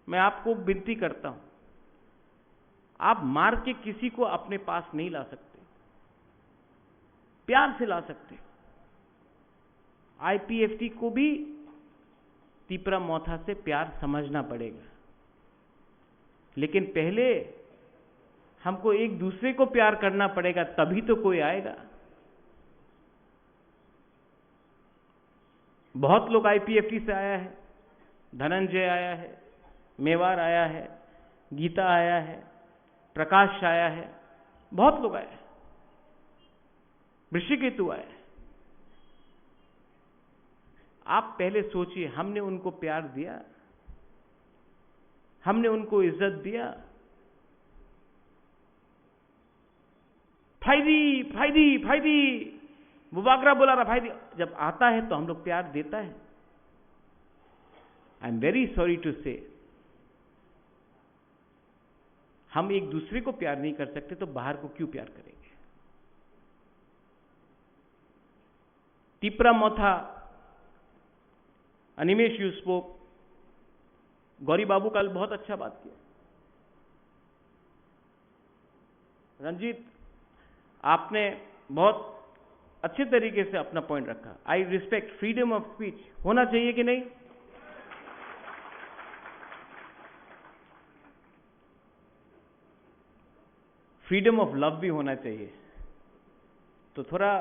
मैं आपको विनती करता हूं, आप मार के किसी को अपने पास नहीं ला सकते, प्यार से ला सकते हो। आईपीएफटी को भी तिपरा मोथा से प्यार समझना पड़ेगा, लेकिन पहले हमको एक दूसरे को प्यार करना पड़ेगा, तभी तो कोई आएगा। बहुत लोग आईपीएफटी से आया है, धनंजय आया है, मेवार आया है, गीता आया है, प्रकाश आया है, बहुत लोग आए हैं, ऋषिकेतु आए हैं। आप पहले सोचिए, हमने उनको प्यार दिया? हमने उनको इज्जत दिया? फाइदी, फाइदी, फाइदी, बुबागरा बोला रहा फाइदी। जब आता है तो हम लोग प्यार देता है। I am very sorry to say, हम एक दूसरे को प्यार नहीं कर सकते तो बाहर को क्यों प्यार करेंगे? तिपरा मोथा, अनिमेश, you spoke। गौरी बाबू कल बहुत अच्छा बात किया। रंजीत, आपने बहुत अच्छे तरीके से अपना पॉइंट रखा। I respect freedom of speech, होना चाहिए कि नहीं? फ्रीडम ऑफ लव भी होना चाहिए। तो थोड़ा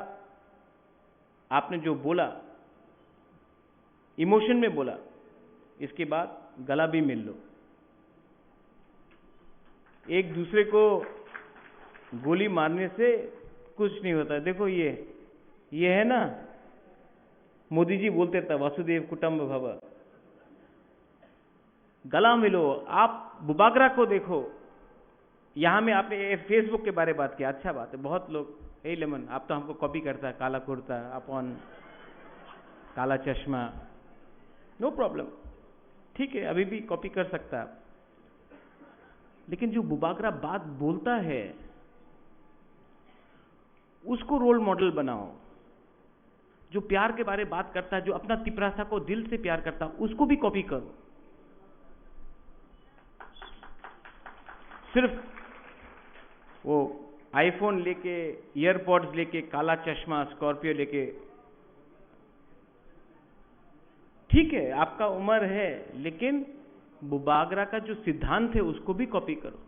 आपने जो बोला, इमोशन में बोला, इसके बाद गला भी मिल लो। एक दूसरे को गोली मारने से कुछ नहीं होता है। देखो, ये ये है ना, मोदी जी बोलते था, वसुदेव कुटुंब भव। गला मिलो। आप बुबागरा को देखो, यहाँ में आपने ये फेसबुक के बारे में बात किया, अच्छा बात है। बहुत लोग, हे लेमन, आप तो हमको कॉपी करता है, काला कुर्ता, अपन काला चश्मा, नो प्रॉब्लम, ठीक है, अभी भी कॉपी कर सकता है। लेकिन जो बुबागरा बात बोलता है, उसको रोल मॉडल बनाओ। जो प्यार के बारे बात करता है, जो अपना तिपरासा को दिल से प्यार करता है, उसको भी कॉपी करो। सिर्फ वो आईफोन लेके, ईयरपॉड्स लेके, काला चश्मा, स्कॉर्पियो लेके, ठीक है, आपका उम्र है, लेकिन बुबागरा का जो सिद्धांत है, उसको भी कॉपी करो।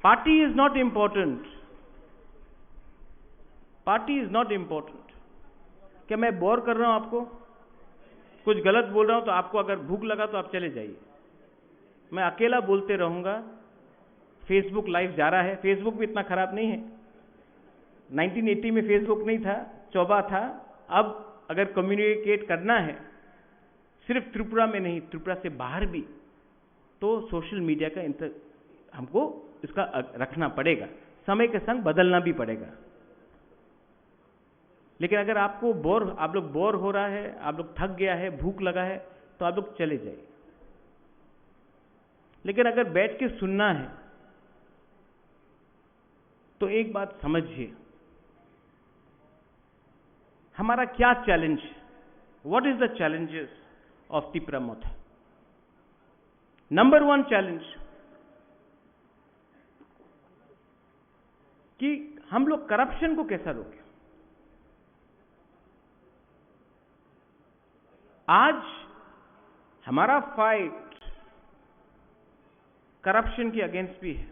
Party is not important, party is not important. क्या मैं बोर कर रहा हूं आपको? कुछ गलत बोल रहा हूं तो आपको अगर भूख लगा तो आप चले जाइए, मैं अकेला बोलते रहूंगा। फेसबुक लाइव जा रहा है, फेसबुक भी इतना खराब नहीं है। नाइनटीन एटी में फेसबुक नहीं था, चौबा था। अब अगर कम्युनिकेट करना है सिर्फ त्रिपुरा में नहीं, त्रिपुरा से बाहर भी, तो सोशल मीडिया का इंत-, हमको इसका अ-, रखना पड़ेगा, समय के संग बदलना भी पड़ेगा। लेकिन अगर आपको बोर, आप लोग बोर हो रहा है, आप लोग थक गया है, भूख लगा है, तो आप लोग चले जाइए। लेकिन अगर बैठ के सुनना है, तो एक बात समझिए, हमारा क्या चैलेंज है? What is the challenges of Tipra Motha? Number one challenge कि हम लोग करप्शन को कैसा रोकें। आज हमारा फाइट करप्शन के अगेंस्ट भी है,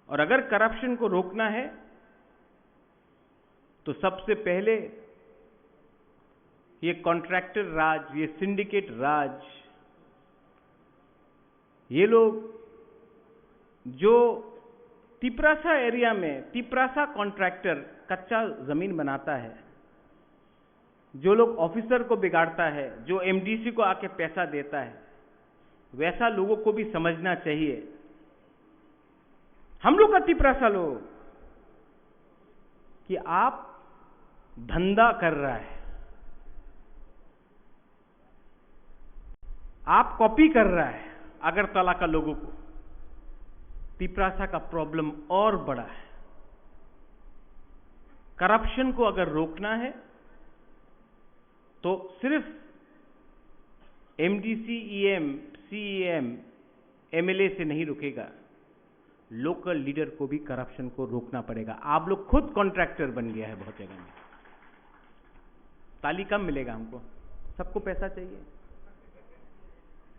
और अगर करप्शन को रोकना है तो सबसे पहले ये कॉन्ट्रैक्टर राज, ये सिंडिकेट राज, ये लोग जो तिपरासा एरिया में तिपरासा कॉन्ट्रैक्टर कच्चा जमीन बनाता है, जो लोग ऑफिसर को बिगाड़ता है, जो एमडीसी को आके पैसा देता है, वैसा लोगों को भी समझना चाहिए। हम लोग का तिपरासा लोग कि आप धंधा कर रहा है, आप कॉपी कर रहा है अगरतला का लोगों को। तिपरासा का प्रॉब्लम और बड़ा है। करप्शन को अगर रोकना है तो सिर्फ एमडीसी, ईएम, सीईएम, एमएलए से नहीं रुकेगा। लोकल लीडर को भी करप्शन को रोकना पड़ेगा। आप लोग खुद कॉन्ट्रैक्टर बन गया है बहुत जगह में। ताली कम मिलेगा हमको, सबको पैसा चाहिए।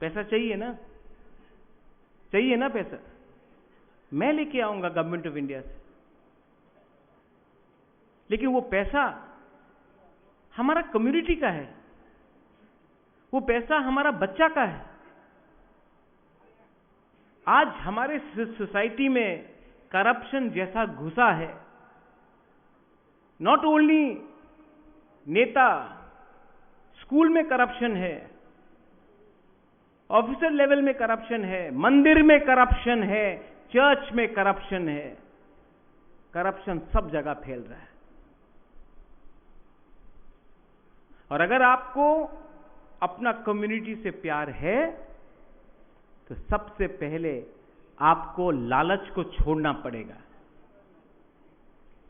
पैसा चाहिए ना, चाहिए ना पैसा। मैं लेके आऊंगा गवर्नमेंट ऑफ इंडिया से, लेकिन वो पैसा हमारा कम्युनिटी का है, वो पैसा हमारा बच्चा का है। आज हमारे सोसाइटी में करप्शन जैसा घुसा है। नॉट ओनली नेता, स्कूल में करप्शन है, ऑफिसर लेवल में करप्शन है, मंदिर में करप्शन है, चर्च में करप्शन है। करप्शन सब जगह फैल रहा है। और अगर आपको अपना कम्युनिटी से प्यार है, तो सबसे पहले आपको लालच को छोड़ना पड़ेगा।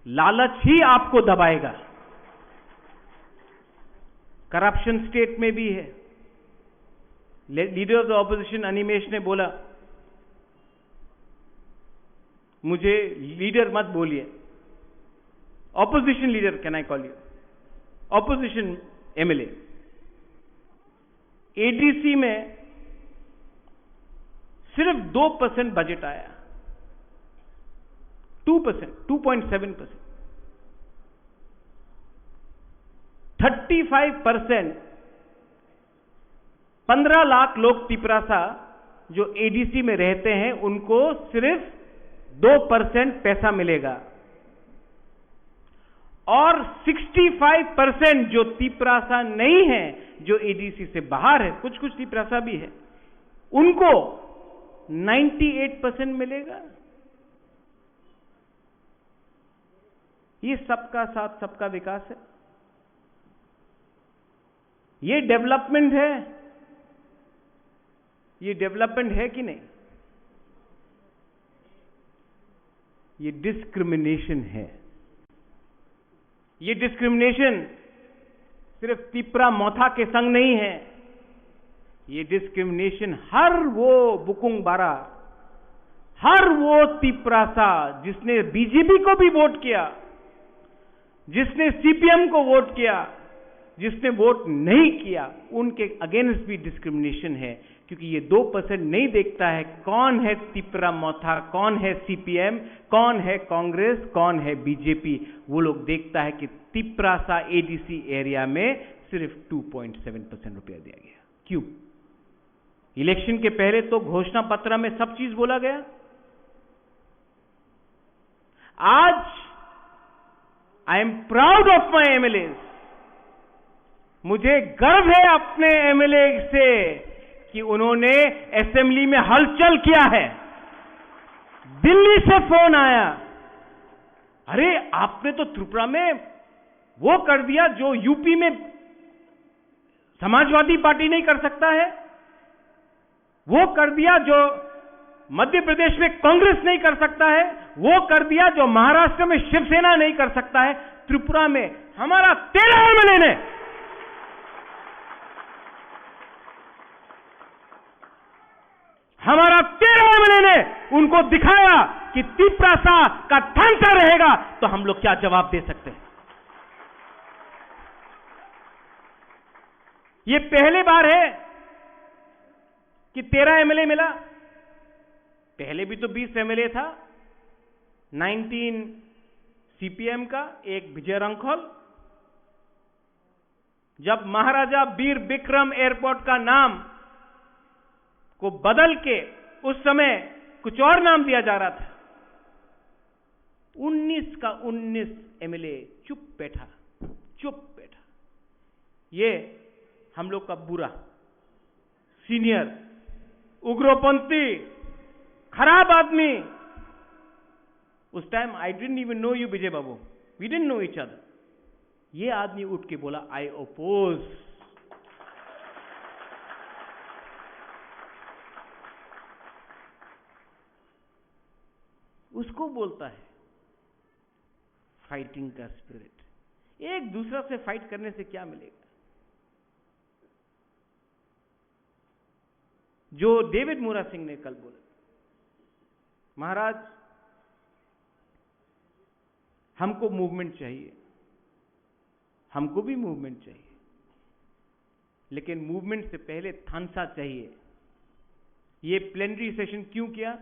लालच ही आपको दबाएगा। करप्शन स्टेट में भी है। Leader of the opposition Animesh ने बोला, मुझे लीडर मत बोलिए, opposition leader can I call you, opposition MLA. ADC में सिर्फ दो परसेंट बजट आया, two percent, two point seven percent. Thirty five percent, पन्द्रह लाख लोग तिपरासा जो एडीसी में रहते हैं, उनको सिर्फ दो परसेंट पैसा मिलेगा। और सिक्सटी फाइव परसेंट जो तिपरासा नहीं है, जो एडीसी से बाहर है, कुछ कुछ तिपरासा भी है, उनको नाइंटी एट परसेंट मिलेगा। ये सबका साथ, सबका विकास है। ये डेवलपमेंट है। ये डेवलपमेंट है कि नहीं? ये डिस्क्रिमिनेशन है। ये डिस्क्रिमिनेशन सिर्फ तिपरा मोथा के संग नहीं है। ये डिस्क्रिमिनेशन हर वो बुकुंग बारा, हर वो तिपरासा जिसने बीजेपी को भी वोट किया, जिसने सीपीएम को वोट किया, जिसने वोट नहीं किया, उनके अगेंस्ट भी डिस्क्रिमिनेशन है, क्योंकि ये दो परसेंट नहीं देखता है कौन है तिपरा मोथा, कौन है सीपीएम, कौन है कांग्रेस, कौन है बीजेपी। वो लोग देखता है कि तिपरासा एडीसी एरिया में सिर्फ टू पॉइंट सेवन परसेंट रुपया दिया गया। क्यों? इलेक्शन के पहले तो घोषणा पत्र में सब चीज बोला गया। आज I am proud of my MLA. मुझे गर्व है अपने एमएलए से कि उन्होंने असेंबली में हलचल किया है। दिल्ली से फोन आया, "अरे, आपने तो त्रिपुरा में वो कर दिया जो यूपी में समाजवादी पार्टी नहीं कर सकता है, वो कर दिया जो मध्य प्रदेश में कांग्रेस नहीं कर सकता है, वो कर दिया जो महाराष्ट्र में शिवसेना नहीं कर सकता है, त्रिपुरा में हमारा तेरह एमएलए ने, हमारा तेरह एमएलए ने उनको दिखाया कि तिपरासा का ढांचा रहेगा तो हम लोग क्या जवाब दे सकते हैं।" ये पहली बार है कि तेरह एमएलए मिला। पहले भी तो बीस एमएलए था, नाइनटीन सीपीएम का, एक विजय रंखल। जब महाराजा वीर विक्रम एयरपोर्ट का नाम को बदल के उस समय कुछ और नाम दिया जा रहा था, उन्नीस का उन्नीस एमएलए चुप बैठा, चुप बैठा। ये हम लोग का बुरा, सीनियर, उग्रपंथी, खराब आदमी। उस time I didn't even know you, Vijay Babu, we didn't know each other। ये आदमी उठ के बोला, "I oppose।" उसको बोलता है फाइटिंग का स्पिरिट। एक दूसरा से फाइट करने से क्या मिलेगा? जो डेविड मुरा सिंह ने कल बोला, महाराज, हमको मूवमेंट चाहिए, हमको भी मूवमेंट चाहिए, लेकिन मूवमेंट से पहले थानसा चाहिए। ये प्लेनरी सेशन क्यों किया?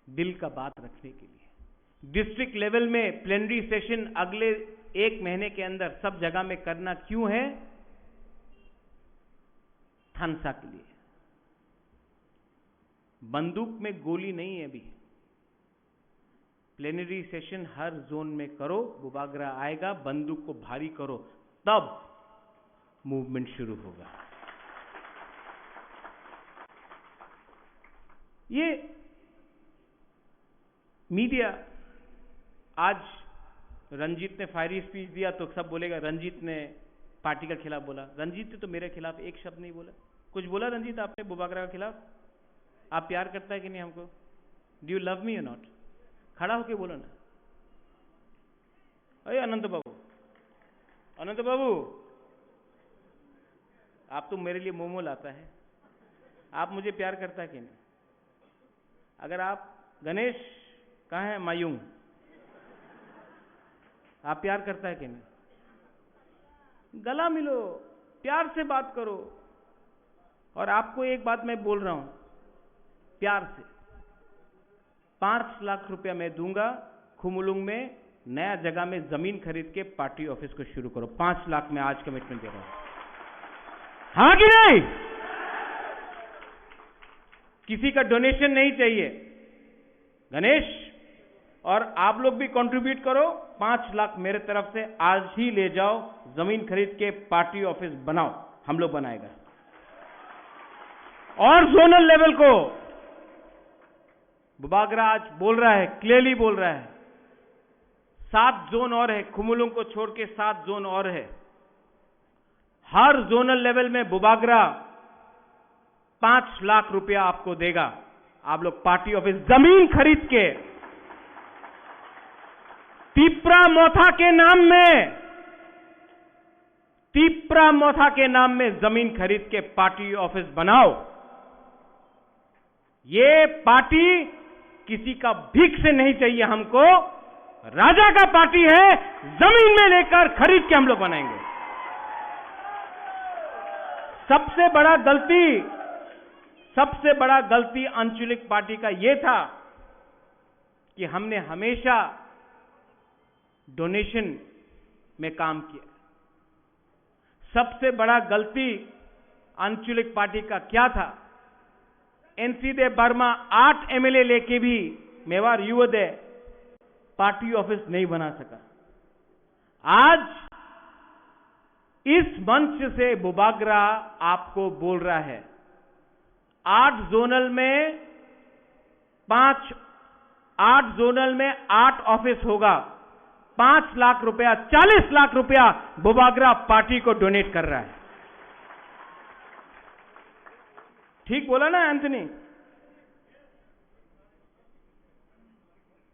दिल का बात रखने के लिए। डिस्ट्रिक्ट लेवल में प्लेनरी सेशन अगले एक महीने के अंदर सब जगह में करना क्यों है? थानसा के लिए। बंदूक में गोली नहीं है अभी। प्लेनरी सेशन हर जोन में करो, बुबागरा आएगा, बंदूक को भारी करो, तब मूवमेंट शुरू होगा। ये मीडिया, आज रंजीत ने फायरी स्पीच दिया तो सब बोलेगा रंजीत ने पार्टी का खिलाफ बोला। रंजीत ने तो मेरे खिलाफ एक शब्द नहीं बोला। कुछ बोला रंजीत आपने बुबागरा के खिलाफ? आप प्यार करता है कि नहीं हमको? Do you love me or not? खड़ा होके बोलो ना। अरे अनंत बाबू, अनंत बाबू, आप तो मेरे लिए मोमो लाता है, आप मुझे प्यार करता है कि नहीं? अगर आप, गणेश कहाँ है? मायूं। आप प्यार करता है कि नहीं? गला मिलो, प्यार से बात करो। और आपको एक बात मैं बोल रहा हूं, प्यार से, पांच लाख रुपया मैं दूंगा, खुमुलुंग में नया जगह में जमीन खरीद के पार्टी ऑफिस को शुरू करो। पांच लाख मैं आज कमिटमेंट दे रहा हूं। हाँ कि नहीं? किसी का डोनेशन नहीं चाहिए। गणेश, और आप लोग भी कंट्रीब्यूट करो, पांच लाख मेरे तरफ से आज ही ले जाओ, जमीन खरीद के पार्टी ऑफिस बनाओ, हम लोग बनाएगा। और जोनल लेवल को बुबागरा आज बोल रहा है, क्लियरली बोल रहा है, सात जोन और है, खुमुलुंग को छोड़ के सात जोन और है। हर जोनल लेवल में बुबागरा पांच लाख रुपया आपको देगा। आप लोग पार्टी ऑफिस जमीन खरीद के तिप्रा मोथा के नाम में, तिप्रा मोथा के नाम में जमीन खरीद के पार्टी ऑफिस बनाओ। ये पार्टी किसी का भीख से नहीं चाहिए हमको, राजा का पार्टी है, जमीन में लेकर खरीद के हम लोग बनाएंगे। सबसे बड़ा गलती, सबसे बड़ा गलती आंचलिक पार्टी का ये था कि हमने हमेशा डोनेशन में काम किया। सबसे बड़ा गलती आंचलिक पार्टी का क्या था? एनसी देव वर्मा आठ एमएलए लेके भी मेवाड़ युवदय पार्टी ऑफिस नहीं बना सका। आज इस मंच से बुबागरा आपको बोल रहा है, आठ जोनल में पांच, आठ जोनल में आठ ऑफिस होगा, पांच लाख रुपया, चालीस लाख रुपया बुबागरा पार्टी को डोनेट कर रहा है। ठीक बोला ना एंथनी?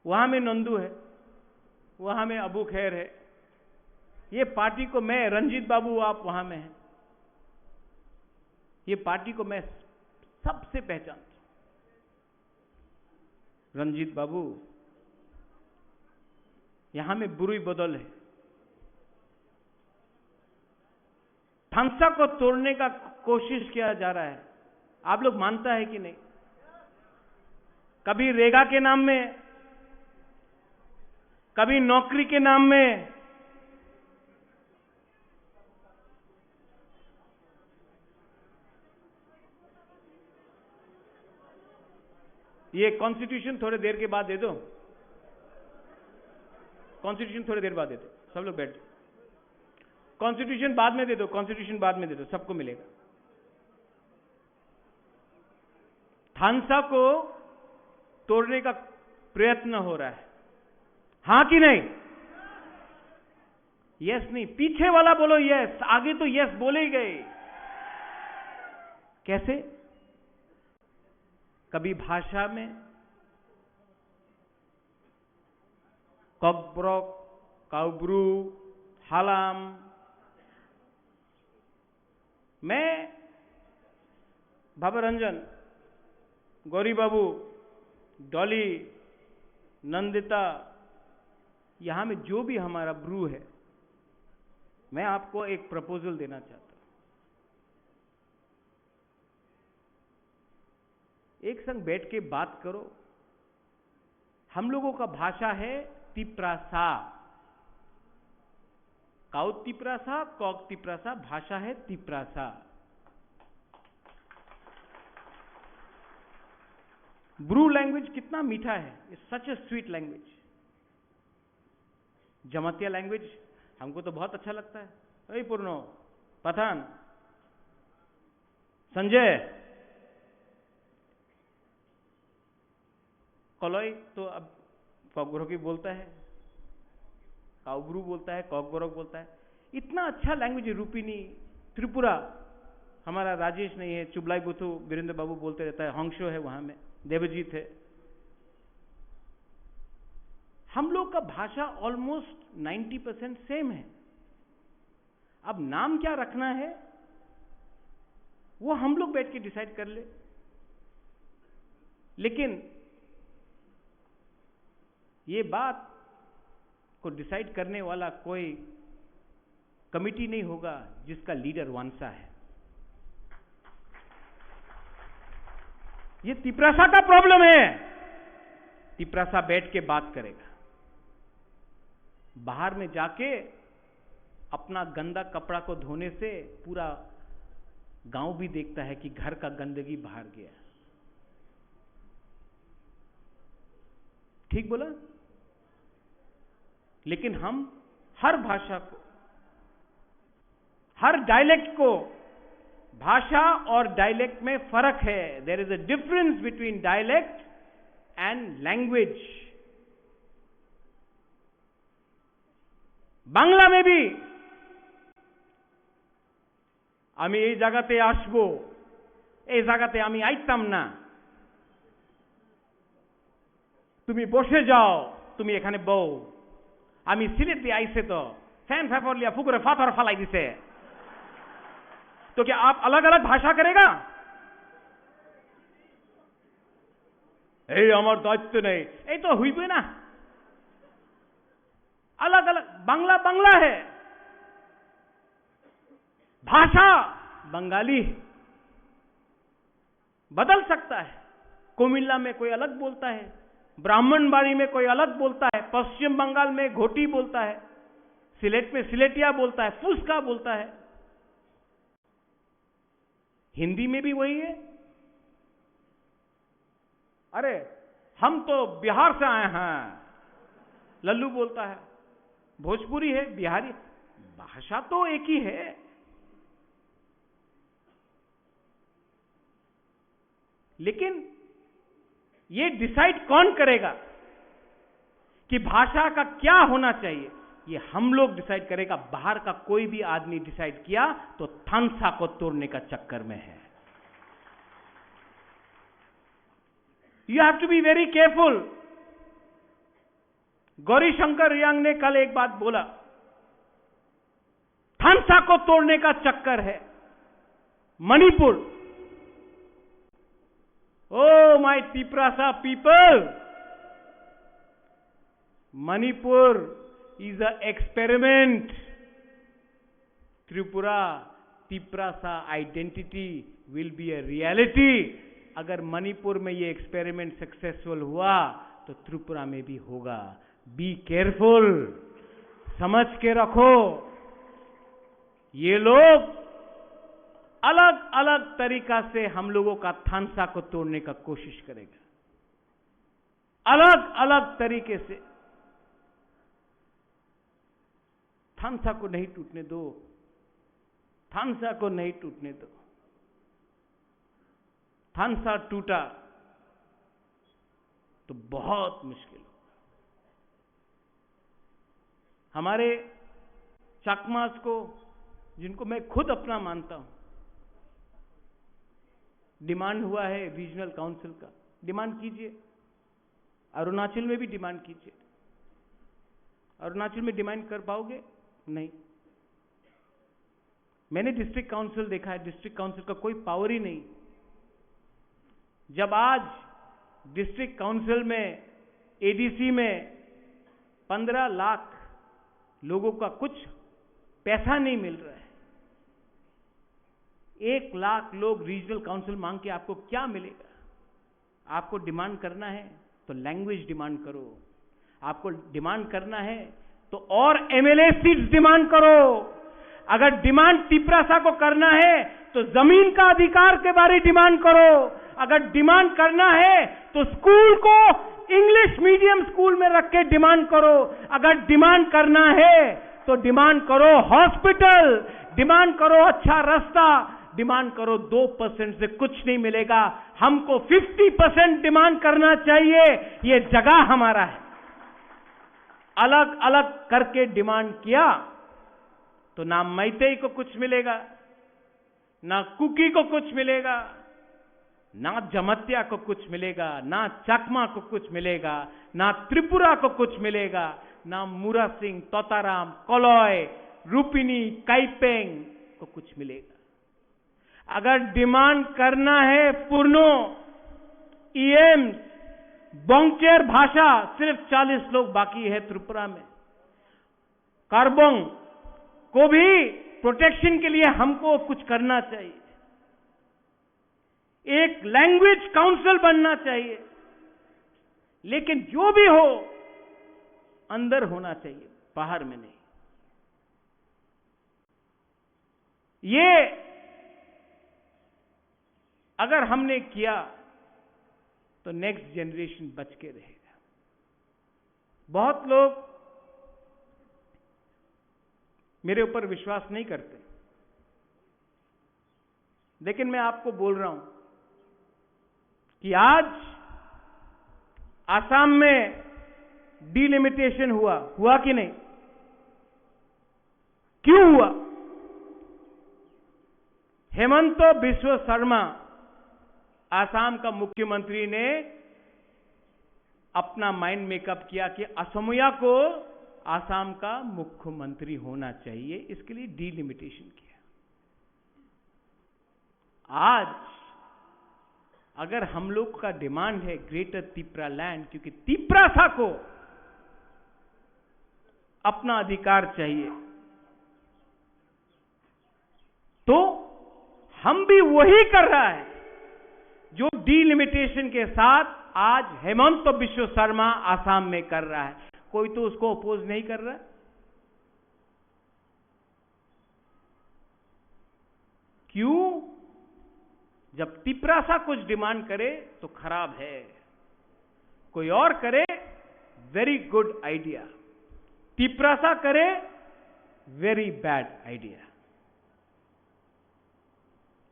वहां में नंदू है, वहां में अबू खैर है। ये पार्टी को मैं, रंजीत बाबू आप वहां में हैं, ये पार्टी को मैं सबसे पहचानता हूं। रंजीत बाबू, यहां में बुरी बदल है। थानसा को तोड़ने का कोशिश किया जा रहा है, आप लोग मानता है कि नहीं? कभी रेगा के नाम में, कभी नौकरी के नाम में, ये कॉन्स्टिट्यूशन थोड़े देर के बाद दे दो, कॉन्स्टिट्यूशन थोड़े देर बाद दे दो, सब लोग बैठ जाओ। कॉन्स्टिट्यूशन बाद में दे दो, कॉन्स्टिट्यूशन बाद में दे दो, सबको मिलेगा। थानसा को तोड़ने का प्रयत्न हो रहा है, हाँ कि नहीं? यस नहीं, पीछे वाला बोलो यस, आगे तो यस बोले ही गए। कैसे? कभी भाषा में ककब्रक, काउब्रू, हालाम। मैं, बाबा रंजन, गौरी बाबू, डॉली, नंदिता, यहाँ में जो भी हमारा ब्रू है, मैं आपको एक प्रपोजल देना चाहता हूँ। एक संग बैठ के बात करो। हम लोगों का भाषा है तिप्रासा। काउ तिप्रासा, कक तिप्रासा, भाषा है तिप्रासा। ब्रू लैंग्वेज कितना मीठा है, it's such a sweet language। Jamatia language हमको तो बहुत अच्छा लगता है। ए पूर्णो, पठान, संजय, कलई तो अब ककबरकी बोलता है, काउब्रू बोलता है, ककबरक बोलता है। इतना अच्छा लैंग्वेज है, रूपिनी, त्रिपुरा, हमारा राजेश नहीं है, चुबलाई बुथु, वीरेंद्र बाबू बोलते रहता है, हंसो है वहाँ में, देवजीत है। हम लोग का भाषा ऑलमोस्ट नाइन्टी परसेंट सेम है। अब नाम क्या रखना है, वो हम लोग बैठ के डिसाइड कर ले। लेकिन ये बात को डिसाइड करने वाला कोई कमेटी नहीं होगा जिसका लीडर वंशा है। ये तिपरासा का प्रॉब्लम है। तिपरासा बैठ के बात करेगा। बाहर में जाके अपना गंदा कपड़ा को धोने से पूरा गांव भी देखता है कि घर का गंदगी बाहर गया। ठीक बोला? लेकिन हम हर भाषा को, हर डायलेक्ट को, भाषा और डायलेक्ट में फर्क है। There is a difference between dialect and language। Bangla में भी আমি এই জায়গাতে আসবো, এই জায়গাতে আমি আইতাম না। তুমি বসে যাও, তুমি এখানে বউ। আমি সিলেট দিয়ে আইছে তো, ফ্যান ফ্যাফর লিয়া পুকুরে পাথর ফালাই দিছে। তো কি আপ আলাদা আলাদা ভাষা করেগা? এই আমার দায়িত্ব নেই, এই তো হইবে না। अलग अलग, बांग्ला बांग्ला है, भाषा बंगाली है, बदल सकता है। कुमिल्ला में कोई अलग बोलता है, ब्राह्मणबाड़ी में कोई अलग बोलता है, पश्चिम बंगाल में घोटी बोलता है, सिलेट में सिलेटिया बोलता है, फुसका बोलता है। हिंदी में भी वही है। अरे, हम तो बिहार से आए हैं, लल्लू बोलता है। भोजपुरी है, बिहारी, भाषा तो एक ही है। लेकिन ये डिसाइड कौन करेगा कि भाषा का क्या होना चाहिए? ये हम लोग डिसाइड करेगा। बाहर का कोई भी आदमी डिसाइड किया तो थानसा को तोड़ने का चक्कर में है। You have to be very careful। Gauri शंकर रियांग ने कल एक बात बोला, थानसा को तोड़ने का चक्कर है Manipur. Oh my Tiprasa people, Manipur is a experiment। Tripura, Tiprasa identity will be a reality। अगर मणिपुर में ये एक्सपेरिमेंट सक्सेसफुल हुआ तो त्रिपुरा में भी होगा। बी केयरफुल, समझ के रखो। ये लोग अलग अलग तरीका से हम लोगों का थानसा को तोड़ने का कोशिश करेगा, अलग अलग तरीके से। थानसा को नहीं टूटने दो, थानसा को नहीं टूटने दो। थानसा टूटा तो बहुत मुश्किल होगा। हमारे चकमास को, जिनको मैं खुद अपना मानता हूं, डिमांड हुआ है रीजनल काउंसिल का, डिमांड कीजिए। अरुणाचल में भी डिमांड कीजिए। अरुणाचल में डिमांड कर पाओगे? नहीं। मैंने डिस्ट्रिक्ट काउंसिल देखा है, डिस्ट्रिक्ट काउंसिल का कोई पावर ही नहीं। जब आज डिस्ट्रिक्ट काउंसिल में, एडीसी में पन्द्रह लाख लोगों का कुछ पैसा नहीं मिल रहा है, एक लाख लोग रीजनल काउंसिल मांग के आपको क्या मिलेगा? आपको डिमांड करना है तो लैंग्वेज डिमांड करो। आपको डिमांड करना है तो और एमएलए सीट्स डिमांड करो। अगर डिमांड तिपरासा को करना है तो जमीन का अधिकार के बारे डिमांड करो। अगर डिमांड करना है तो स्कूल को इंग्लिश मीडियम स्कूल में रख के डिमांड करो। अगर डिमांड करना है तो डिमांड करो हॉस्पिटल, डिमांड करो अच्छा रास्ता, डिमांड करो। दो परसेंट से कुछ नहीं मिलेगा। हमको फिफ्टी परसेंट डिमांड करना चाहिए। ये जगह हमारा है। अलग अलग करके डिमांड किया तो ना मैतेई को कुछ मिलेगा, ना कुकी को कुछ मिलेगा, ना जमतिया को कुछ मिलेगा, ना चकमा को कुछ मिलेगा, ना त्रिपुरा को कुछ मिलेगा, ना मुरासिंग, तोताराम, कलय, रूपिनी, काइपेंग को कुछ मिलेगा। अगर डिमांड करना है पूर्णो, ईएम, बंगचेर भाषा, सिर्फ चालीस लोग बाकी है त्रिपुरा में। कार्बोंग को भी प्रोटेक्शन के लिए हमको कुछ करना चाहिए। एक लैंग्वेज काउंसिल बनना चाहिए, लेकिन जो भी हो, अंदर होना चाहिए, बाहर में नहीं। ये अगर हमने किया तो नेक्स्ट जनरेशन बच के रहेगा। बहुत लोग मेरे ऊपर विश्वास नहीं करते, लेकिन मैं आपको बोल रहा हूं कि आज आसाम में डिलिमिटेशन हुआ, हुआ कि नहीं? क्यों हुआ? हेमंत बिश्व शर्मा, आसाम का मुख्यमंत्री, ने अपना माइंड मेकअप किया कि असमिया को आसाम का मुख्यमंत्री होना चाहिए, इसके लिए डिलिमिटेशन किया। आज अगर हम लोग का डिमांड है ग्रेटर तिपरा लैंड, क्योंकि तिपरासा को अपना अधिकार चाहिए, तो हम भी वही कर रहा है जो डिलिमिटेशन के साथ आज हेमंत बिश्व शर्मा आसाम में कर रहा है। कोई तो उसको अपोज नहीं कर रहा। क्यों? जब तिपरासा कुछ डिमांड करे तो खराब है, कोई और करे, वेरी गुड आइडिया। तिपरासा करे, वेरी बैड आइडिया।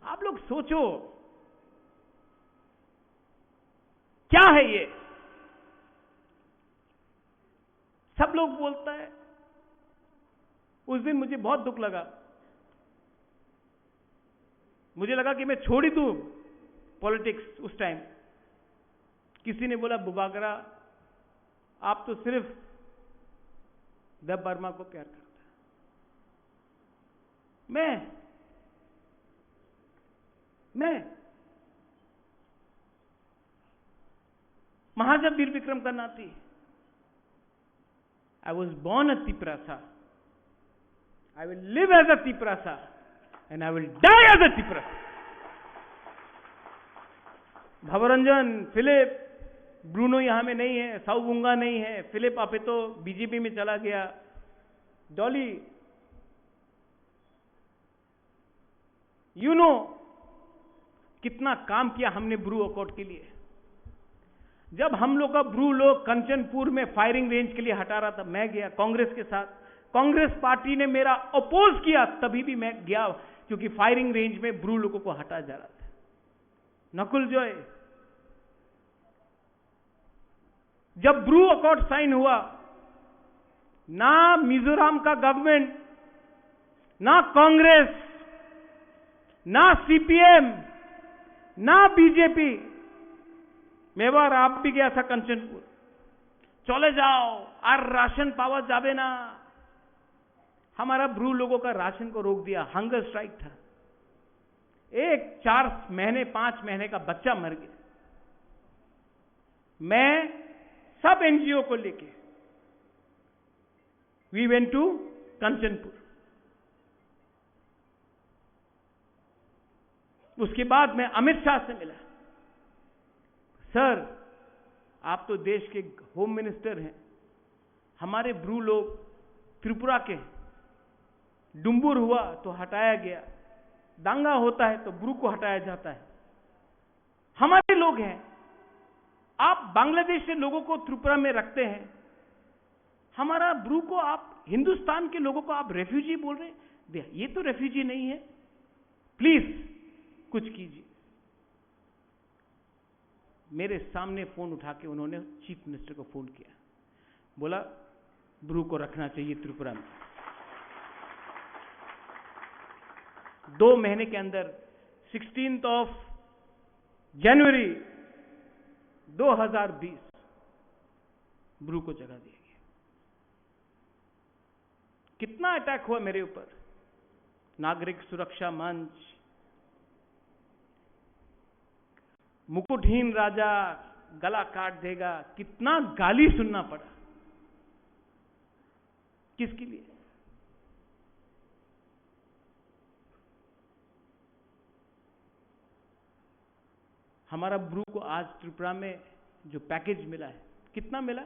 आप लोग सोचो, क्या है ये? सब लोग बोलता है। उस दिन मुझे बहुत दुख लगा, मुझे लगा कि मैं छोड़ ही दूं पॉलिटिक्स। उस टाइम किसी ने बोला, "बुबागरा, आप तो सिर्फ देब वर्मा को प्यार करता है।" मैं, मैं महाराजा वीर विक्रम का नाती, I was born a Tiprasa. I will live as a Tiprasa and I will die as a Tiprasa. भवरंजन, फिलिप, ब्रूनो यहाँ में नहीं है, साउबुंगा नहीं है, फिलिप आपेतो बीजेपी में चला गया, डॉली, यू नो कितना काम किया हमने ब्रू अकॉर्ड के लिए। जब हम लोग का ब्रू लोग कंचनपुर में फायरिंग रेंज के लिए हटा रहा था, मैं गया कांग्रेस के साथ। कांग्रेस पार्टी ने मेरा अपोज किया, तभी भी मैं गया, क्योंकि फायरिंग रेंज में ब्रू लोगों को हटा जा रहा था। नकुल जॉय, जब ब्रू अकॉर्ड साइन हुआ, ना मिजोरम का गवर्नमेंट, ना कांग्रेस, ना सीपीएम, ना बीजेपी, मैं बार आप भी गया था कंचनपुर, चले जाओ, और राशन पावा जाबे ना। हमारा ब्रू लोगों का राशन को रोक दिया, हंगर स्ट्राइक था। एक चार महीने, पांच महीने का बच्चा मर गया। मैं सब एनजीओ को लेके we went to कंचनपुर। उसके बाद मैं अमित शाह से मिला। सर, आप तो देश के होम मिनिस्टर हैं, हमारे ब्रू लोग त्रिपुरा के हैं, डुम्बुर हुआ तो हटाया गया, दंगा होता है तो ब्रू को हटाया जाता है। हमारे लोग हैं, आप बांग्लादेश से लोगों को त्रिपुरा में रखते हैं, हमारा ब्रू को आप, हिंदुस्तान के लोगों को आप रेफ्यूजी बोल रहे हैं। ये तो रेफ्यूजी नहीं है। प्लीज कुछ कीजिए। मेरे सामने फोन उठा के उन्होंने चीफ मिनिस्टर को फोन किया, बोला, ब्रू को रखना चाहिए त्रिपुरा में। दो महीने के अंदर, सिक्सटीन्थ ऑफ जनवरी दो हज़ार बीस, ब्रू को जगह दिया गया। कितना अटैक हुआ मेरे ऊपर। नागरिक सुरक्षा मंच, मुकुटहीन राजा गला काट देगा, कितना गाली सुनना पड़ा। किसके लिए? हमारा ब्रू को आज त्रिपुरा में जो पैकेज मिला है, कितना मिला?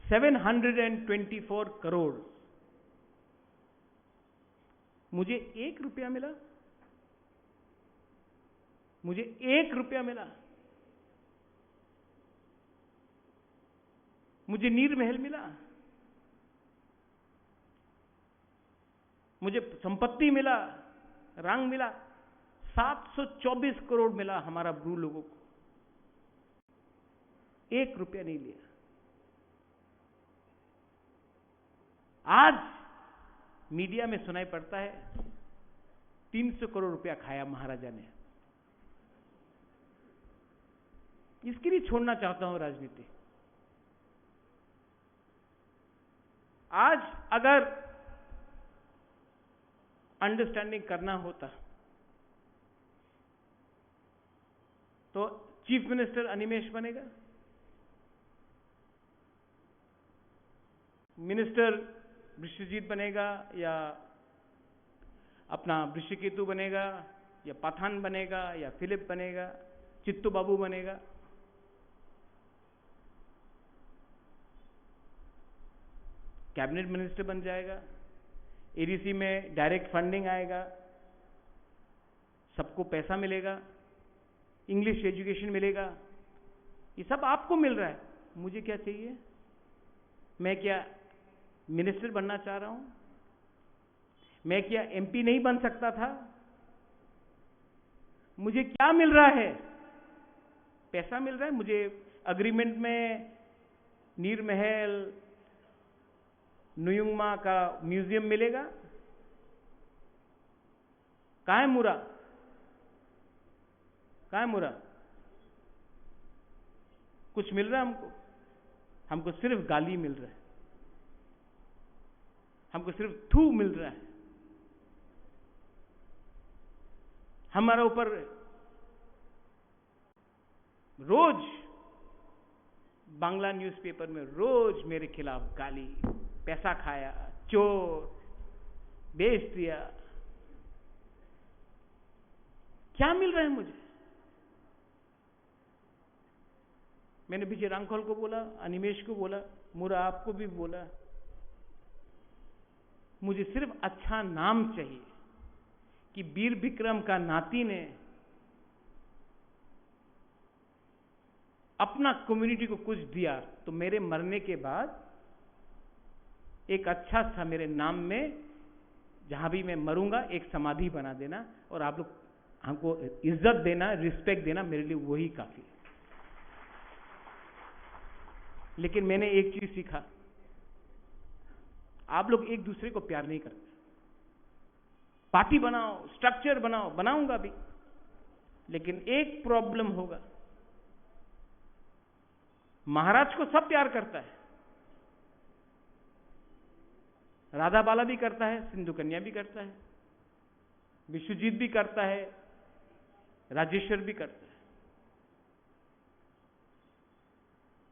Seven hundred and twenty four crore. मुझे एक रुपया मिला, मुझे एक रुपया मिला, मुझे नीर महल मिला, मुझे संपत्ति मिला, रंग मिला, सात सौ चौबीस करोड़ मिला हमारा ब्रू लोगों को, एक रुपया नहीं लिया। आज मीडिया में सुनाई पड़ता है, तीन सौ करोड़ रुपया खाया महाराजा ने। इसके लिए छोड़ना चाहता हूं राजनीति। आज अगर अंडरस्टैंडिंग करना होता तो चीफ मिनिस्टर अनिमेश बनेगा, मिनिस्टर विश्वजीत बनेगा, या अपना वृषिकेतु बनेगा, या पठान बनेगा, या फिलिप बनेगा, चित्तू बाबू बनेगा, कैबिनेट मिनिस्टर बन जाएगा, एडीसी में डायरेक्ट फंडिंग आएगा, सबको पैसा मिलेगा, इंग्लिश एजुकेशन मिलेगा, ये सब आपको मिल रहा है। मुझे क्या चाहिए? मैं क्या मिनिस्टर बनना चाह रहा हूं? मैं क्या एमपी नहीं बन सकता था? मुझे क्या मिल रहा है? पैसा मिल रहा है मुझे। एग्रीमेंट में नीर महल, नुयुंगमा का म्यूजियम मिलेगा। कहाँ है मुरा? कहाँ है मुरा? कुछ मिल रहा है हमको? हमको सिर्फ गाली मिल रहा है, हमको सिर्फ थू मिल रहा है। हमारे ऊपर रोज बांग्ला न्यूज़पेपर में रोज मेरे खिलाफ गाली, पैसा खाया, चोर, बेच दिया। क्या मिल रहा है मुझे? मैंने विजय रांखल को बोला, अनिमेश को बोला, मुरा आपको भी बोला, मुझे सिर्फ अच्छा नाम चाहिए कि वीर विक्रम का नाती ने अपना कम्युनिटी को कुछ दिया, तो मेरे मरने के बाद एक अच्छा सा मेरे नाम में, जहां भी मैं मरूंगा, एक समाधि बना देना, और आप लोग हमको इज्जत देना, रिस्पेक्ट देना, मेरे लिए वही काफी है। लेकिन मैंने एक चीज सीखा, आप लोग एक दूसरे को प्यार नहीं करते। पार्टी बनाओ, स्ट्रक्चर बनाओ, बनाऊंगा भी, लेकिन एक प्रॉब्लम होगा। महाराज को सब प्यार करता है, राधा बाला भी करता है, सिंधु कन्या भी करता है, विश्वजीत भी करता है, राजेश्वर भी करता है।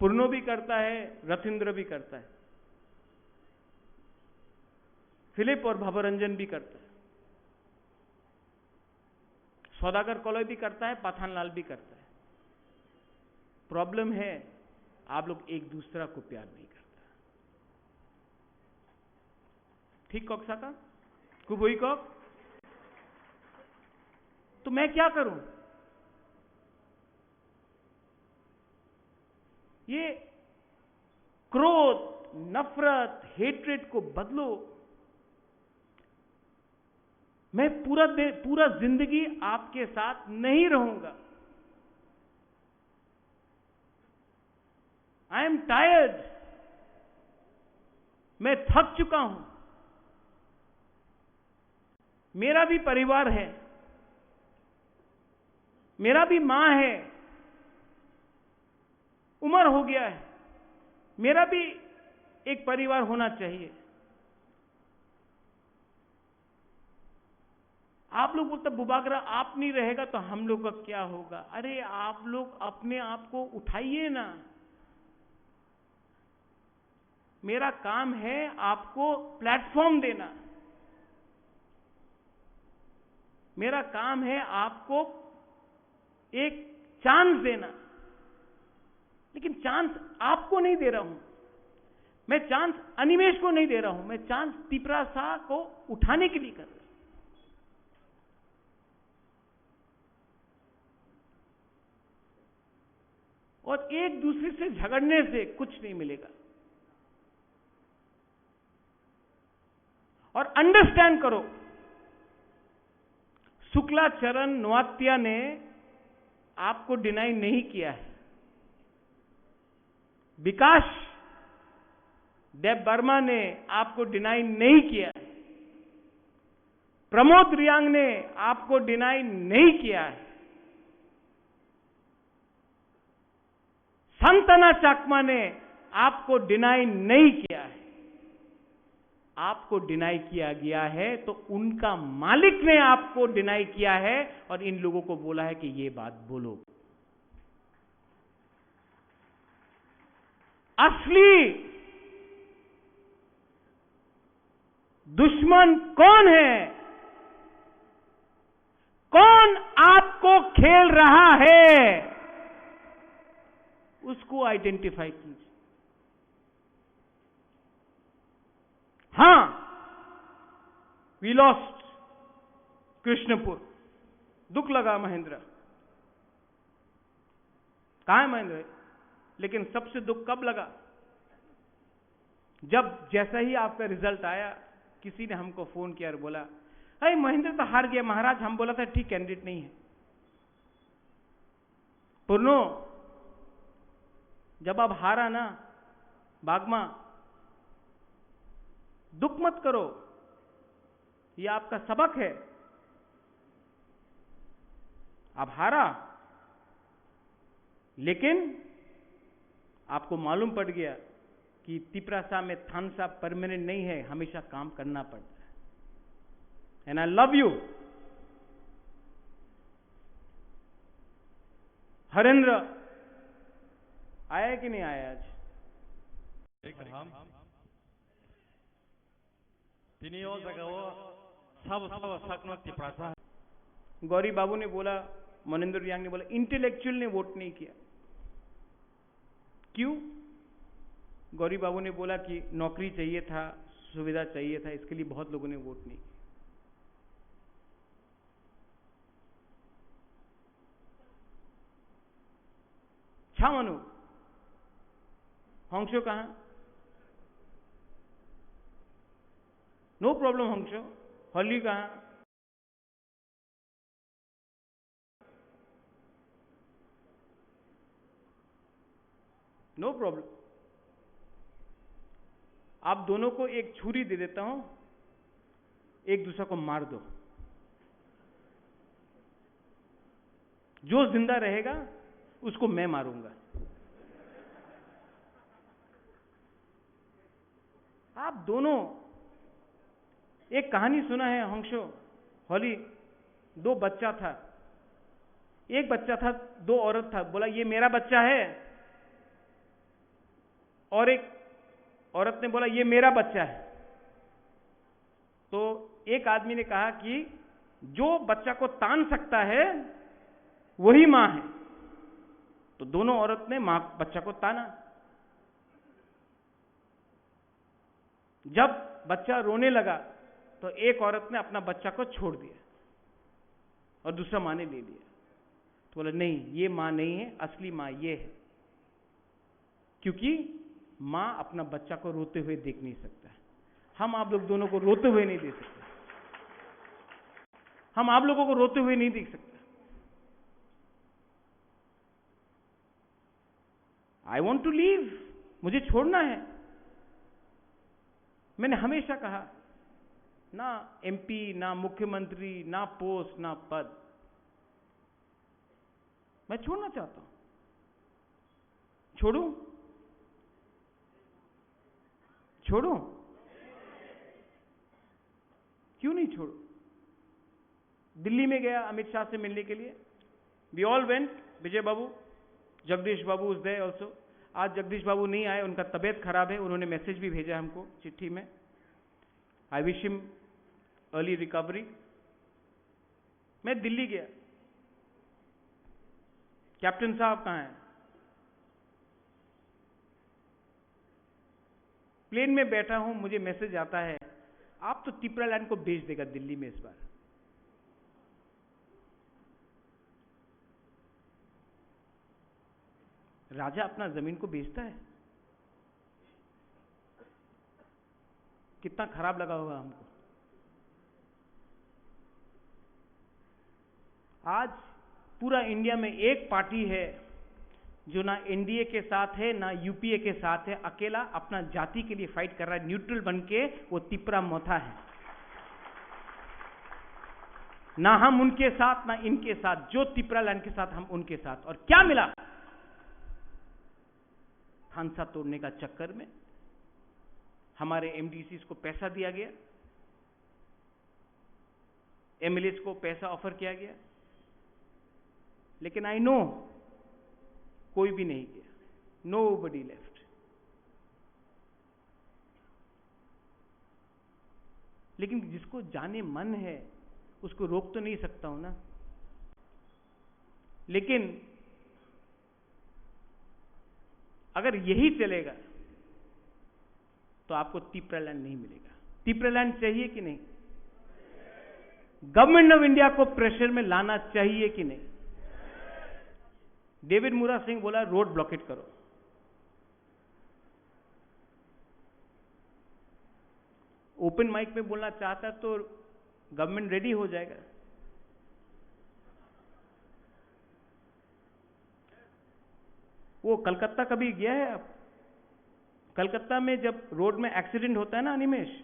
पूर्णो भी करता है, रथिंद्र भी करता है, फिलिप और भवरंजन भी करता है, सौदागर कलई भी करता है, पाथानलाल भी करता है। प्रॉब्लम है, आप लोग एक दूसरा को प्यार नहीं करता। ठीक कॉक साका? कुबुई कॉक? तो मैं क्या करूं? ये क्रोध, नफरत, हेट्रेड को बदलो। मैं पूरा दे-, पूरा जिंदगी आपके साथ नहीं रहूंगा। I am tired, मैं थक चुका हूं। मेरा भी परिवार है, मेरा भी मां है, उम्र हो गया है, मेरा भी एक परिवार होना चाहिए। आप लोग बोलते, "बुबागरा आप नहीं रहेगा तो हम लोग का क्या होगा?" अरे, आप लोग अपने आप को उठाइए ना। मेरा काम है आपको प्लेटफॉर्म देना, मेरा काम है आपको एक चांस देना, लेकिन चांस आपको नहीं दे रहा हूं मैं, चांस अनिमेश को नहीं दे रहा हूं मैं, चांस तिपरासा को उठाने के लिए कर रहा हूं। और एक दूसरे से झगड़ने से कुछ नहीं मिलेगा। और अंडरस्टैंड करो, शुक्लाचरण नोआत्या ने आपको डिनाई नहीं किया है, विकास देब वर्मा ने आपको डिनाई नहीं किया है, प्रमोद रियांग ने आपको डिनाई नहीं किया है, संतना चाकमा ने आपको डिनाई नहीं किया है। आपको डिनाई किया गया है तो उनका मालिक ने आपको डिनाई किया है और इन लोगों को बोला है कि ये बात बोलो। असली दुश्मन कौन है? कौन आपको खेल रहा है, उसको आइडेंटिफाई कीजिए। हां, वी लॉस्ट कृष्णपुर, दुख लगा महेंद्र। कहां है महेंद्र? लेकिन सबसे दुख कब लगा? जब जैसा ही आपका रिजल्ट आया, किसी ने हमको फोन किया और बोला, "अरे, महेंद्र तो हार गया महाराज, हम बोला था ठीक कैंडिडेट नहीं है।" पूर्णो, जब आप हारा ना, बागमा, दुख मत करो, ये आपका सबक है। आप हारा, लेकिन आपको मालूम पड़ गया कि तिपरासा में थानसा परमानेंट नहीं है, हमेशा काम करना पड़ता है। And I love you। Harendra आया है कि नहीं आया आज? Tini o jaga o sabo sabo sakno Tiprasa. Gauri बाबू ने बोला, मनिंदर रियांग ने बोला, इंटेलेक्चुअल ने वोट नहीं किया। क्यों? गौरी बाबू ने बोला कि नौकरी चाहिए था, सुविधा चाहिए था, इसके लिए बहुत लोगों ने वोट नहीं किया। छा मनु? हंसो कहाँ? नो प्रॉब्लम हंसो। हली कहाँ? No problem. आप दोनों को एक छुरी दे देता हूं, एक दूसरा को मार दो। जो जिंदा रहेगा, उसको मैं मारूंगा। आप दोनों, एक कहानी सुना है हंसो, होली, दो बच्चा था, एक बच्चा था, दो औरत था, बोला, "ये मेरा बच्चा है, और एक औरत ने बोला, "ये मेरा बच्चा है।" तो एक आदमी ने कहा कि जो बच्चा को तान सकता है, वही माँ है। तो दोनों औरत ने माँ, बच्चा को ताना। जब बच्चा रोने लगा, तो एक औरत ने अपना बच्चा को छोड़ दिया और दूसरा माँ ने ले लिया। तो बोला, "नहीं, ये माँ नहीं है, असली माँ ये है।" क्योंकि माँ अपना बच्चा को रोते हुए देख नहीं सकता। हम आप लोग दोनों को रोते हुए नहीं देख सकते। हम आप लोगों को रोते हुए नहीं देख सकते। I want to leave, मुझे छोड़ना है। मैंने हमेशा कहा, ना एमपी, ना मुख्यमंत्री, ना पोस्ट, ना पद, मैं छोड़ना चाहता हूं। छोड़ूं? छोड़ूं? क्यों नहीं छोड़ूं? दिल्ली में गया अमित शाह से मिलने के लिए। We all went, Vijay Babu, जगदीश बाबू is there also। आज जगदीश बाबू नहीं आए, उनका तबीयत खराब है, उन्होंने मैसेज भी भेजा हमको चिट्ठी में। I wish him early recovery। मैं दिल्ली गया, कैप्टन साहब कहाँ हैं? प्लेन में बैठा हूं, मुझे मैसेज आता है, आप तो तिपरा लैंड को बेच देगा दिल्ली में इस बार। राजा अपना जमीन को बेचता है। कितना खराब लगा होगा हमको। आज पूरा इंडिया में एक पार्टी है जो ना एनडीए के साथ है, ना यूपीए के साथ है, अकेला अपना जाति के लिए फाइट कर रहा है, न्यूट्रल बन के वो तिपरा मोथा है। ना हम उनके साथ, ना इनके साथ, जो तिपरा लैंड के साथ, हम उनके साथ। और क्या मिला? थानसा तोड़ने का चक्कर में हमारे एमडीसीज को पैसा दिया गया, एमएलएज को पैसा ऑफर किया गया, लेकिन आई नो, कोई भी नहीं गया, nobody left। लेकिन जिसको जाने मन है, उसको रोक तो नहीं सकता हूं ना। लेकिन अगर यही चलेगा, तो आपको तिपरा लैंड नहीं मिलेगा। तिपरा लैंड चाहिए कि नहीं? गवर्नमेंट ऑफ इंडिया को प्रेशर में लाना चाहिए कि नहीं? डेविड मुरा सिंह बोला, "रोड ब्लॉकेट करो।" ओपन माइक में बोलना चाहता तो गवर्नमेंट रेडी हो जाएगा। वो कलकत्ता कभी गया है आप? कलकत्ता में जब रोड में एक्सीडेंट होता है ना अनिमेश,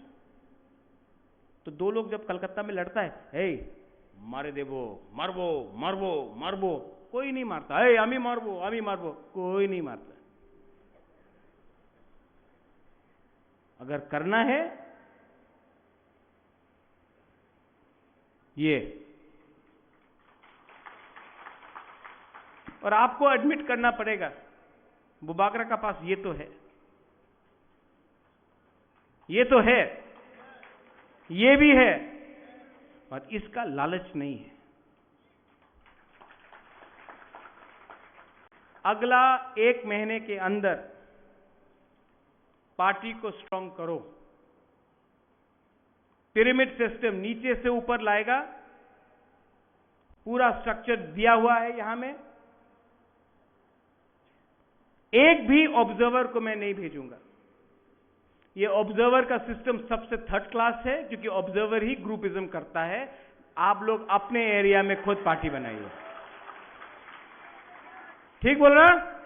तो दो लोग जब कलकत्ता में लड़ता है, "हे, मारे देबो, मारबो, मारबो, मारबो।" कोई नहीं मारता। "हे, आमी मारबो, आमी मारबो।" कोई नहीं मारता। अगर करना है, ये, और आपको एडमिट करना पड़ेगा, बुबागरा का पास ये तो है, ये तो है, ये भी है, और इसका लालच नहीं है। अगला एक महीने के अंदर पार्टी को स्ट्रांग करो। पिरामिड सिस्टम नीचे से ऊपर लाएगा, पूरा स्ट्रक्चर दिया हुआ है यहां में। एक भी ऑब्जर्वर को मैं नहीं भेजूंगा। ये ऑब्जर्वर का सिस्टम सबसे थर्ड क्लास है, क्योंकि ऑब्जर्वर ही ग्रुपिज्म करता है। आप लोग अपने एरिया में खुद पार्टी बनाइए। ठीक बोल रहा?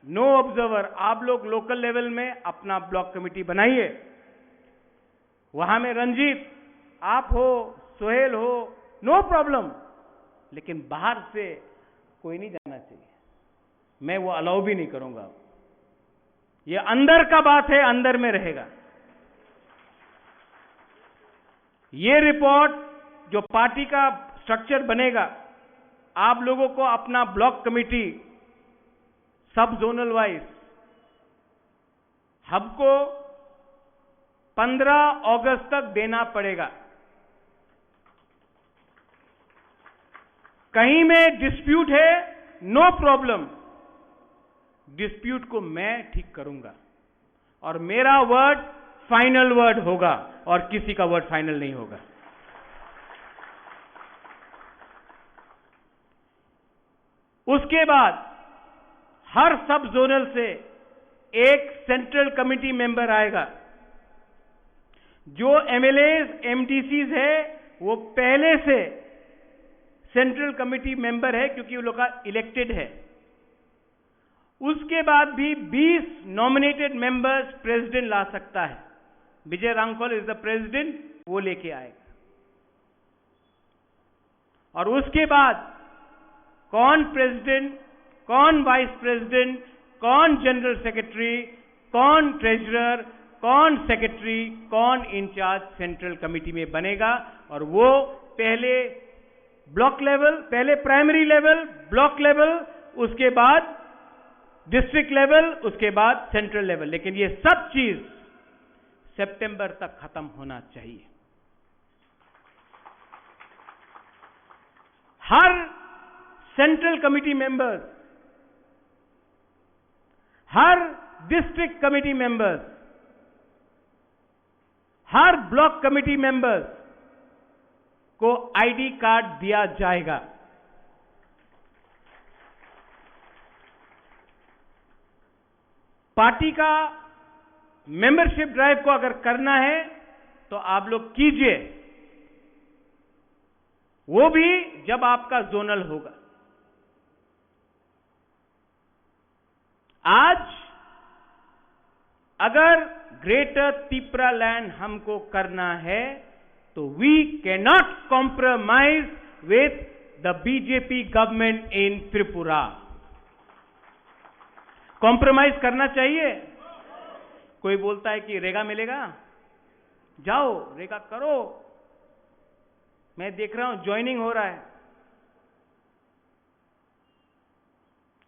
No observer. आप लोग लोकल लेवल में अपना ब्लॉक कमेटी बनाइए। वहां में रंजीत, आप हो, सोहेल हो, नो प्रॉब्लम, लेकिन बाहर से कोई नहीं जाना चाहिए। मैं वो अलाउ भी नहीं करूंगा। ये अंदर का बात है, अंदर में रहेगा। ये रिपोर्ट, जो पार्टी का स्ट्रक्चर बनेगा, आप लोगों को अपना ब्लॉक कमेटी, सब जोनल वाइज, हमको पन्द्रह अगस्त तक देना पड़ेगा। कहीं में डिस्प्यूट है, नो प्रॉब्लम, डिस्प्यूट को मैं ठीक करूंगा और मेरा वर्ड फाइनल वर्ड होगा और किसी का वर्ड फाइनल नहीं होगा। उसके बाद हर सब जोनल से एक सेंट्रल कमेटी मेंबर आएगा। जो एमएलएज, एमडीसीज है, वो पहले से सेंट्रल कमेटी मेंबर है, क्योंकि वो लोग का इलेक्टेड है। उसके बाद भी बीस नॉमिनेटेड मेंबर्स प्रेसिडेंट ला सकता है। विजय रांगफल इज द प्रेसिडेंट, वो लेके आएगा। और उसके बाद कौन प्रेसिडेंट, कौन वाइस प्रेसिडेंट, कौन जनरल सेक्रेटरी, कौन ट्रेजरर, कौन सेक्रेटरी, कौन इंचार्ज सेंट्रल कमेटी में बनेगा, और वो पहले ब्लॉक लेवल, पहले प्राइमरी लेवल, ब्लॉक लेवल, उसके बाद डिस्ट्रिक्ट लेवल, उसके बाद सेंट्रल लेवल। लेकिन ये सब चीज सितंबर तक खत्म होना चाहिए। हर सेंट्रल कमेटी मेंबर्स, हर डिस्ट्रिक्ट कमेटी मेंबर्स, हर ब्लॉक कमेटी मेंबर्स को आईडी कार्ड दिया जाएगा। पार्टी का मेंबरशिप ड्राइव को अगर करना है तो आप लोग कीजिए, वो भी जब आपका जोनल होगा। आज अगर ग्रेटर तिप्रा लैंड हमको करना है तो we cannot compromise with the B J P government in Tripura। Compromise करना चाहिए? कोई बोलता है कि रेगा मिलेगा, जाओ रेगा करो। मैं देख रहा हूं ज्वाइनिंग हो रहा है,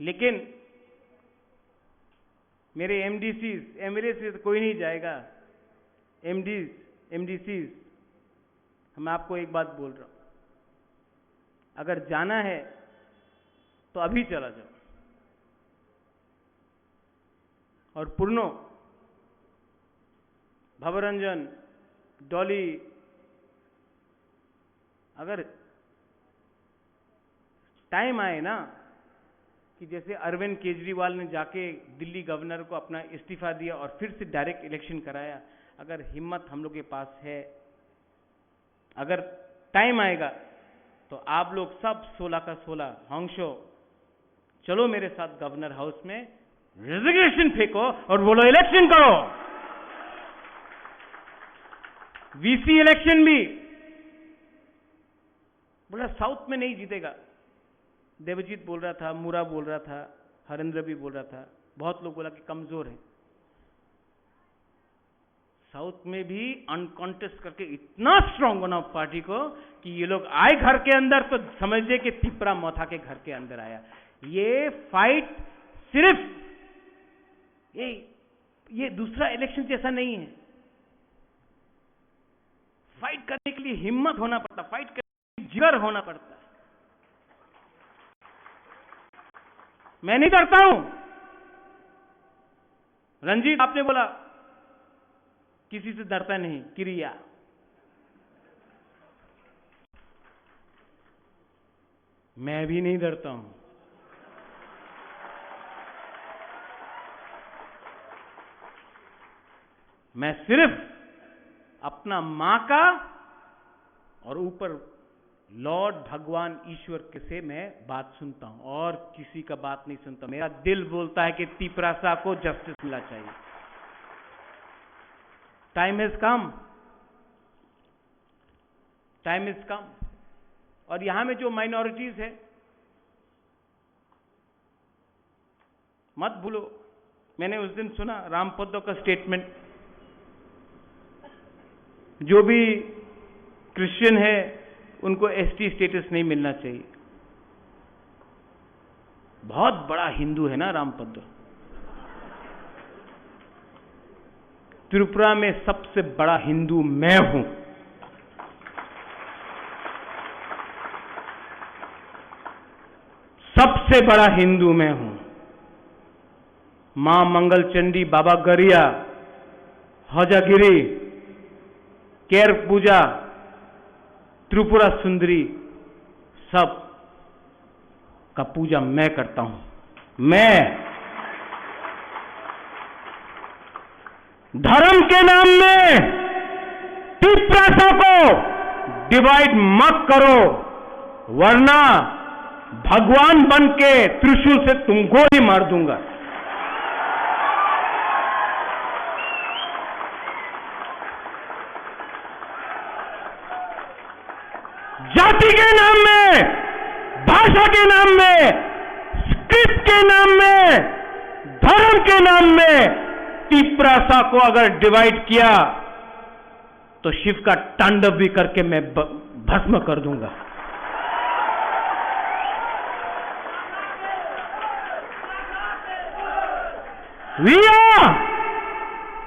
लेकिन मेरे एमडीसीज, एमएलए से तो कोई नहीं जाएगा। एमडीज, एमडीसीज, मैं आपको एक बात बोल रहा हूं, अगर जाना है तो अभी चला जाओ। और पूर्णो, भवरंजन, डॉली, अगर टाइम आए ना कि जैसे अरविंद केजरीवाल ने जाके दिल्ली गवर्नर को अपना इस्तीफा दिया और फिर से डायरेक्ट इलेक्शन कराया, अगर हिम्मत हम लोग के पास है, अगर टाइम आएगा तो आप लोग सब सोलह का सोलह हॉन्गशो, चलो मेरे साथ गवर्नर हाउस में, रेजिग्नेशन फेंको और बोलो इलेक्शन करो। वीसी इलेक्शन भी बोला साउथ में नहीं जीतेगा। देवजीत बोल रहा था, मुरा बोल रहा था, हरेंद्र भी बोल रहा था, बहुत लोग बोला कि कमजोर है। साउथ में भी अनकॉन्टेस्ट करके इतना स्ट्रांग बनाओ पार्टी को कि ये लोग आए घर के अंदर तो समझिए कि तिपरा मथा के घर के अंदर आया। ये फाइट सिर्फ ये, ये दूसरा इलेक्शन जैसा नहीं है। फाइट करने के लिए हिम्मत होना पड़ता, फाइट करने के लिए जिगर होना पड़ता है। मैं नहीं डरता हूं। रंजीत, आपने बोला किसी से डरता नहीं, किरिया। मैं भी नहीं डरता हूं। मैं सिर्फ अपना मां का और ऊपर लॉर्ड भगवान ईश्वर के से मैं बात सुनता हूं और किसी का बात नहीं सुनता। मेरा दिल बोलता है कि तिपरासा को जस्टिस मिलना चाहिए। Time has come, time is come. और यहां में जो माइनॉरिटीज है, मत भूलो, मैंने उस दिन सुना रामपद्दो का स्टेटमेंट, जो भी क्रिश्चियन है उनको एसटी स्टेटस नहीं मिलना चाहिए। बहुत बड़ा हिंदू है ना रामपद्दो। त्रिपुरा में सबसे बड़ा हिंदू मैं हूं, सबसे बड़ा हिंदू मैं हूं। मां मंगल चंडी, बाबा गरिया, हजागिरी, केर पूजा, त्रिपुरा सुंदरी, सब का पूजा मैं करता हूं। मैं धर्म के नाम में तिपरासा को डिवाइड मत करो, वरना भगवान बन के त्रिशूल से तुमको ही मार दूंगा। जाति के नाम में, भाषा के नाम में, स्क्रिप्ट के नाम में, धर्म के नाम में तिपरासा को अगर डिवाइड किया तो शिव का तांडव भी करके मैं ब-, भस्म कर दूंगा। We are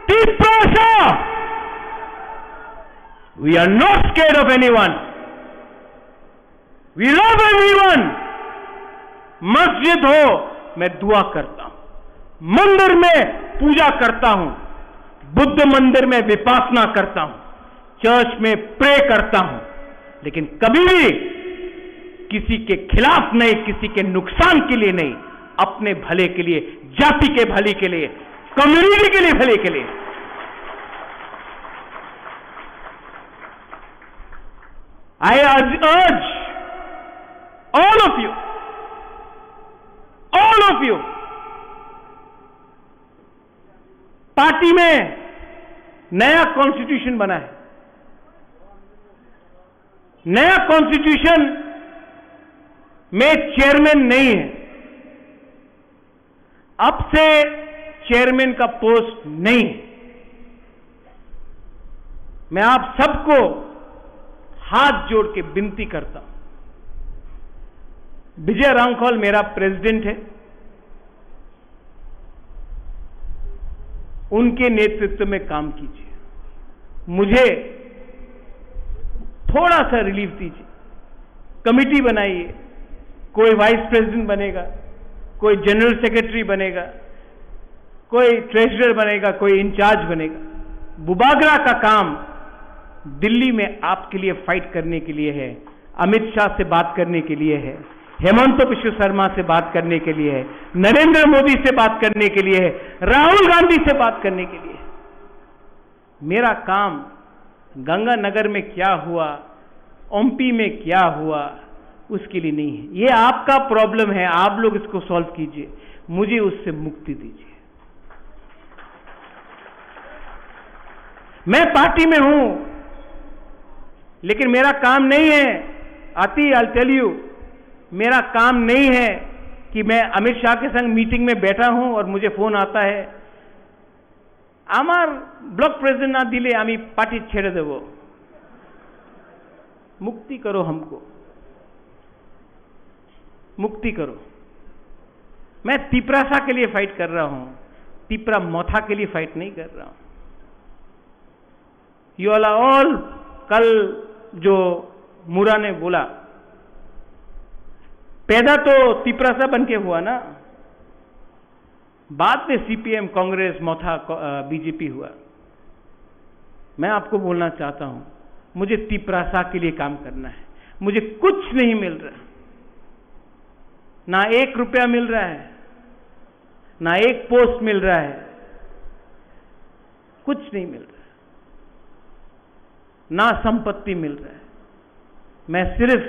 Tiprasa. We are not scared of anyone. We love everyone. मस्जिद हो, मैं दुआ करता हूं, मंदिर में पूजा करता हूं, बुद्ध मंदिर में विपासना करता हूं, चर्च में प्रे करता हूं, लेकिन कभी भी किसी के खिलाफ नहीं, किसी के नुकसान के लिए नहीं, अपने भले के लिए, जाति के भले के लिए, कम्युनिटी के लिए, भले के लिए। I urge, urge all of you, all of you, party में नया कॉन्स्टिट्यूशन बना है, नया कॉन्स्टिट्यूशन में चेयरमैन नहीं है, अब से चेयरमैन का पोस्ट नहीं। मैं आप सबको हाथ जोड़ के विनती करता हूं, विजय रांखल मेरा प्रेसिडेंट है, उनके नेतृत्व में काम कीजिए, मुझे थोड़ा सा रिलीफ दीजिए। कमेटी बनाइए, कोई वाइस प्रेसिडेंट बनेगा, कोई जनरल सेक्रेटरी बनेगा, कोई ट्रेजरर बनेगा, कोई इंचार्ज बनेगा। बुबागरा का काम दिल्ली में आपके लिए फाइट करने के लिए है, अमित शाह से बात करने के लिए है, हेमंत बिश्व शर्मा से बात करने के लिए है, नरेंद्र मोदी से बात करने के लिए है, राहुल गांधी से बात करने के लिए है। मेरा काम गंगानगर में क्या हुआ, ओम्पी में क्या हुआ, उसके लिए नहीं है। ये आपका प्रॉब्लम है, आप लोग इसको सॉल्व कीजिए, मुझे उससे मुक्ति दीजिए। मैं पार्टी में हूं, लेकिन मेरा काम नहीं है, आती, I'll tell you, मेरा काम नहीं है कि मैं अमित शाह के संग मीटिंग में बैठा हूं और मुझे फोन आता है, আমার ব্লক প্রেসিডেন্ট না দিলে আমি পার্টি ছেড়ে দেব। मुक्ति करो हमको, मुक्ति करो। मैं तिपरासा के लिए फाइट कर रहा हूं, तिपरा मोथा के लिए फाइट नहीं कर रहा हूं। You all are all, कल जो मुरा ने बोला, पैदा तो तिपरासा बन के हुआ ना, बाद में सीपीएम, कांग्रेस, मोथा, क-, अ, बीजेपी हुआ। मैं आपको बोलना चाहता हूं, मुझे तिपरासा के लिए काम करना है। मुझे कुछ नहीं मिल रहा, ना एक रुपया मिल रहा है, ना एक पोस्ट मिल रहा है, कुछ नहीं मिल रहा है, ना संपत्ति मिल रहा है। मैं सिर्फ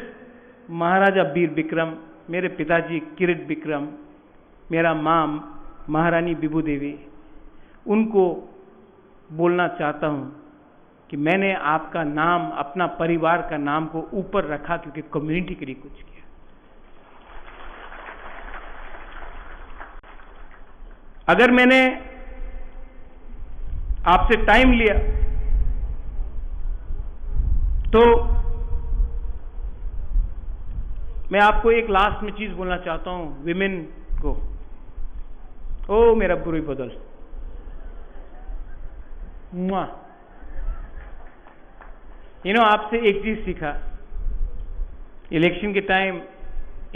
महाराजा वीर विक्रम, मेरे पिताजी किरीट विक्रम, मेरा माँ महारानी विभू देवी, उनको बोलना चाहता हूँ कि मैंने आपका नाम, अपना परिवार का नाम को ऊपर रखा क्योंकि कम्युनिटी के लिए कुछ किया। अगर मैंने आपसे टाइम लिया तो मैं आपको एक लास्ट में चीज बोलना चाहता हूं, विमेन को। ओ मेरा बुरी बदल, मुआ। You know, आपसे एक चीज सीखा, इलेक्शन के टाइम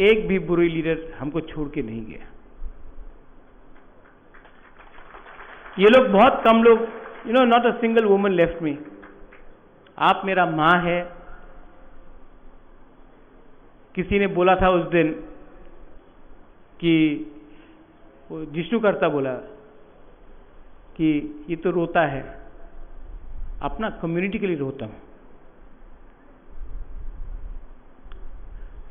एक भी बुरी लीडर हमको छोड़ के नहीं गया। ये लोग बहुत कम लोग, you know, not a single woman left me। आप मेरा माँ है। किसी ने बोला था उस दिन कि वो जिष्णु करता बोला कि ये तो रोता है, अपना कम्युनिटी के लिए रोता हूँ।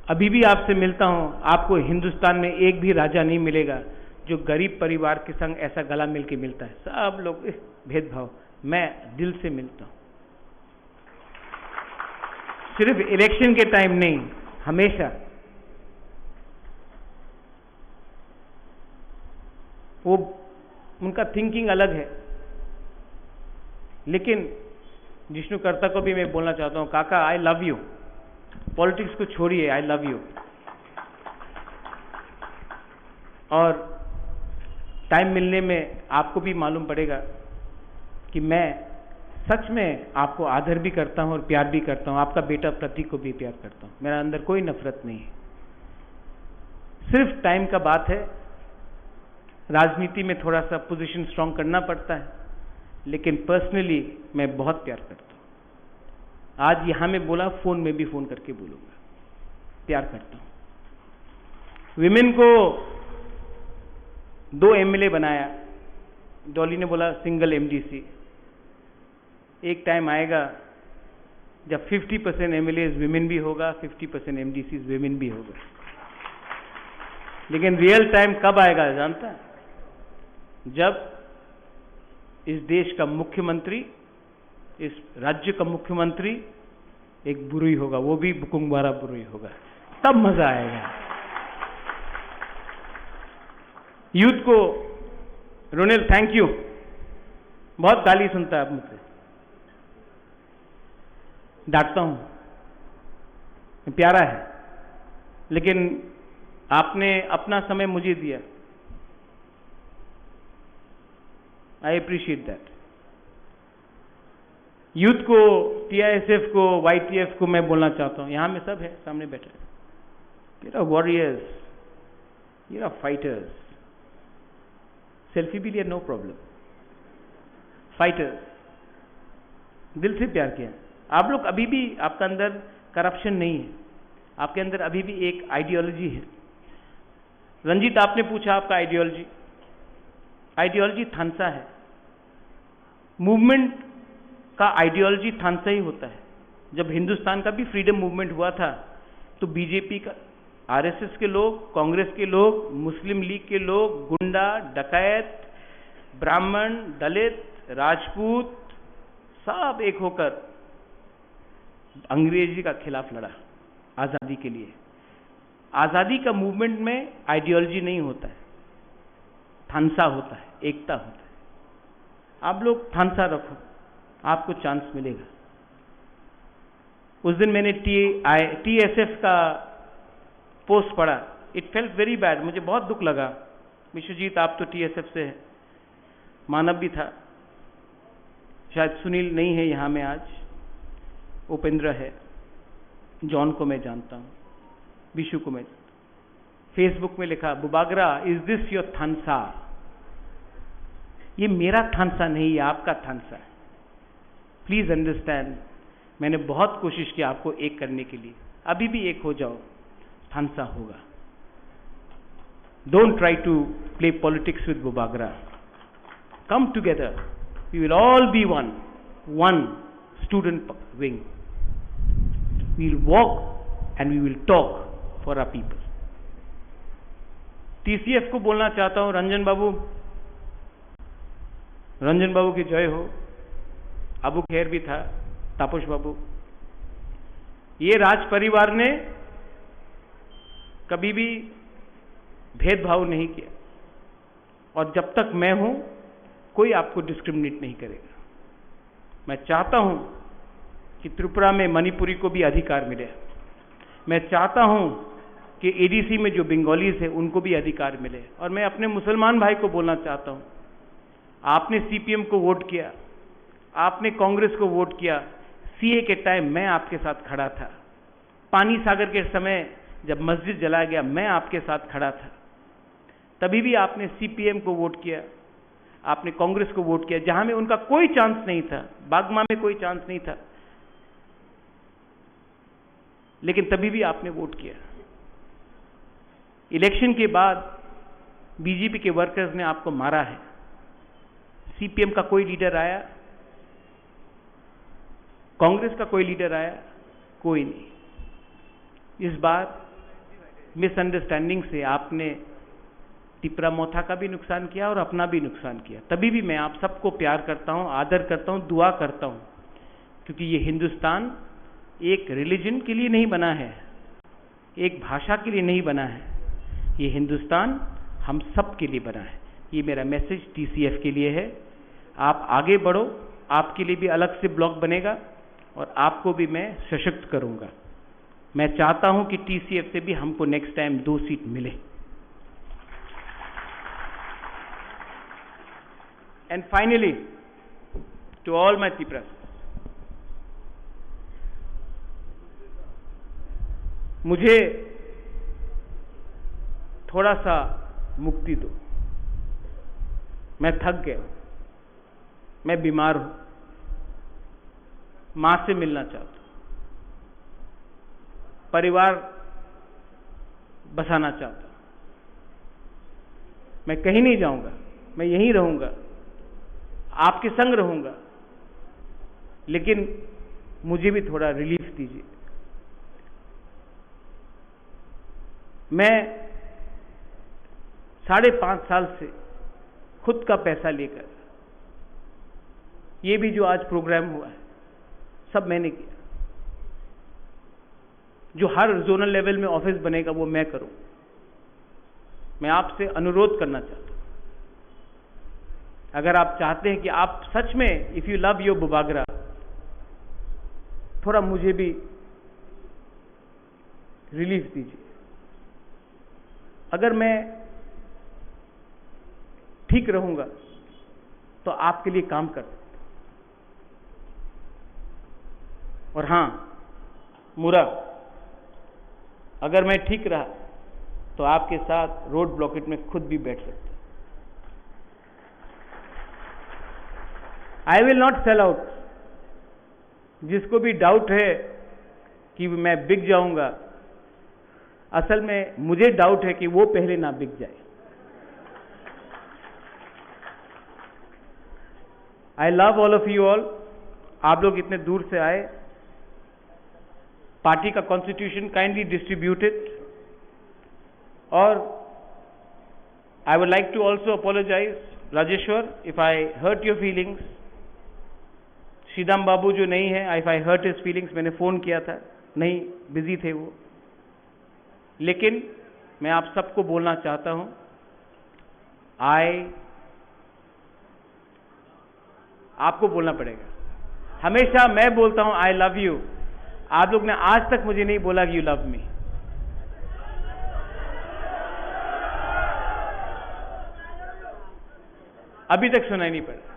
अभी भी आपसे मिलता हूँ, आपको हिंदुस्तान में एक भी राजा नहीं मिलेगा जो गरीब परिवार के संग ऐसा गला मिल के मिलता है। सब लोग, इह, भेदभाव। मैं दिल से मिलता हूँ, सिर्फ इलेक्शन के टाइम नहीं, हमेशा। वो, उनका थिंकिंग अलग है। लेकिन जिष्णु करता को भी मैं बोलना चाहता हूँ, काका, आई लव यू। पॉलिटिक्स को छोड़िए, आई लव यू। और टाइम मिलने में आपको भी मालूम पड़ेगा कि मैं सच में आपको आदर भी करता हूँ और प्यार भी करता हूँ। आपका बेटा प्रतीक को भी प्यार करता हूँ। मेरा अंदर कोई नफरत नहीं है, सिर्फ टाइम का बात है। राजनीति में थोड़ा सा पोजीशन स्ट्रांग करना पड़ता है, लेकिन पर्सनली मैं बहुत प्यार करता हूँ। आज यहाँ में बोला, फोन में भी फोन करके बोलूंगा, प्यार करता हूँ। विमेन को दो एमएलए बनाया, डॉली ने बोला सिंगल एमडीसी। एक टाइम आएगा जब फिफ्टी परसेंट एमएलए विमेन भी होगा, फिफ्टी परसेंट एमडीसी विमेन भी होगा। लेकिन रियल टाइम कब आएगा जानता है? जब इस देश का मुख्यमंत्री, इस राज्य का मुख्यमंत्री एक बुरुई होगा, वो भी बुकुंगबारा बुरुई होगा, तब मजा आएगा। यूथ को, रोनिल, थैंक यू। बहुत गाली सुनता है आप मुझसे, डांटता हूँ, प्यारा है, लेकिन आपने अपना समय मुझे दिया, आई अप्रिशिएट दैट। यूथ को, टीआईएसएफ को, वाईटीएफ को मैं बोलना चाहता हूँ, यहाँ में सब है, सामने बैठे, ये रहा वॉरियर्स, ये रहा फाइटर्स। सेल्फी भी लिया, नो प्रॉब्लम। फाइटर्स, दिल से प्यार किया। आप लोग अभी भी, आपका अंदर करप्शन नहीं है, आपके अंदर अभी भी एक आइडियोलॉजी है। रंजीत, आपने पूछा आपका आइडियोलॉजी, आइडियोलॉजी थानसा है। मूवमेंट का आइडियोलॉजी थानसा ही होता है। जब हिंदुस्तान का भी फ्रीडम मूवमेंट हुआ था, तो बीजेपी का, आरएसएस के लोग, कांग्रेस के लोग, मुस्लिम लीग के लोग, गुंडा, डकैत, ब्राह्मण, दलित, राजपूत, सब एक होकर अंग्रेजी का खिलाफ लड़ा आज़ादी के लिए। आज़ादी का मूवमेंट में आइडियोलॉजी नहीं होता है, थानसा होता है, एकता होता है। आप लोग थानसा रखो, आपको चांस मिलेगा। उस दिन मैंने टीआई, टीएसएफ का पोस्ट पढ़ा, इट फेल्ट वेरी बैड, मुझे बहुत दुख लगा। विश्वजीत, आप तो टीएसएफ से हैं, मानव भी था, शायद सुनील नहीं है यहाँ में आज, उपेंद्र है, जॉन को मैं जानता हूँ, विशु को मैं, फेसबुक में लिखा, "बुबागरा, is this your थानसा?" ये मेरा थानसा नहीं, ये आपका थानसा है। प्लीज अंडरस्टैंड, मैंने बहुत कोशिश की आपको एक करने के लिए, अभी भी एक हो जाओ, थानसा होगा। Don't try to play politics with Bubagra. Come together. We will all be one, one student p-, wing. We'll walk and we will talk for our people. TCF को बोलना चाहता हूँ, रंजन बाबू, रंजन बाबू की जय हो। अबू खेर भी था, तापस बाबू। ये राज परिवार ने कभी भी भेदभाव नहीं किया, और जब तक मैं हूं, कोई आपको डिस्क्रिमिनेट नहीं करेगा। मैं चाहता हूं कि त्रिपुरा में मणिपुरी को भी अधिकार मिले। मैं चाहता हूं कि एडीसी में जो बंगालीज हैं, उनको भी अधिकार मिले। और मैं अपने मुसलमान भाई को बोलना चाहता हूं, आपने सीपीएम को वोट किया, आपने कांग्रेस को वोट किया, सीए के टाइम मैं आपके साथ खड़ा था। पानी सागर के समय जब मस्जिद जलाया गया, मैं आपके साथ खड़ा था। तभी भी आपने सीपीएम को वोट किया, आपने कांग्रेस को वोट किया, जहां में उनका कोई चांस नहीं था, बागमा में कोई चांस नहीं था, लेकिन तभी भी आपने वोट किया। इलेक्शन के बाद बीजेपी के वर्कर्स ने आपको मारा है। सीपीएम का कोई लीडर आया, कांग्रेस का कोई लीडर आया, कोई नहीं। इस बार मिसअंडरस्टैंडिंग से आपने तिपरा मोथा का भी नुकसान किया और अपना भी नुकसान किया। तभी भी मैं आप सबको प्यार करता हूं, आदर करता हूं, दुआ करता हूं, क्योंकि ये हिंदुस्तान एक रिलीजन के लिए नहीं बना है, एक भाषा के लिए नहीं बना है। ये हिंदुस्तान हम सब के लिए बना है। ये मेरा मैसेज टीसीएफ के लिए है। आप आगे बढ़ो, आपके लिए भी अलग से ब्लॉक बनेगा और आपको भी मैं सशक्त करूंगा। मैं चाहता हूं कि टीसीएफ से भी हमको नेक्स्ट टाइम दो सीट मिले। And finally, to all my Tipras, मुझे थोड़ा सा मुक्ति दो, मैं थक गया हूं। मैं बीमार हूं, मां से मिलना चाहता हूं, परिवार बसाना चाहता हूं। मैं कहीं नहीं जाऊंगा, मैं यहीं रहूंगा, आपके संग रहूंगा, लेकिन मुझे भी थोड़ा रिलीफ दीजिए। मैं साढ़े पांच साल से खुद का पैसा लेकर, ये भी जो आज प्रोग्राम हुआ है, सब मैंने किया। जो हर जोनल लेवल में ऑफिस बनेगा, वो मैं करूं। मैं आपसे अनुरोध करना चाहता हूं, अगर आप चाहते हैं कि आप सच में, if you love your Bubagra, थोड़ा मुझे भी रिलीफ दीजिए। अगर मैं ठीक रहूंगा, तो आपके लिए काम कर सकता हूं। और हां, मुरा, अगर मैं ठीक रहा, तो आपके साथ रोड ब्लॉकेट में खुद भी बैठ सकता हूं। I will not sell out। जिसको भी डाउट है कि मैं बिक जाऊंगा, असल में मुझे डाउट है कि वो पहले ना बिक जाए। I love all of you all। आप लोग इतने दूर से आए, पार्टी का कॉन्स्टिट्यूशन काइंडली डिस्ट्रीब्यूटेड। और I would like to also apologize, Rajeshwar, if I hurt your feelings। Sridam Babu जो नहीं है, if I hurt his feelings, मैंने फोन किया था, नहीं, बिजी थे वो। लेकिन मैं आप सबको बोलना चाहता हूं, आई आपको बोलना पड़ेगा। हमेशा मैं बोलता हूं, "I love you।" आप लोग ने आज तक मुझे नहीं बोला कि "You love me।" अभी तक सुनाई नहीं पड़ा।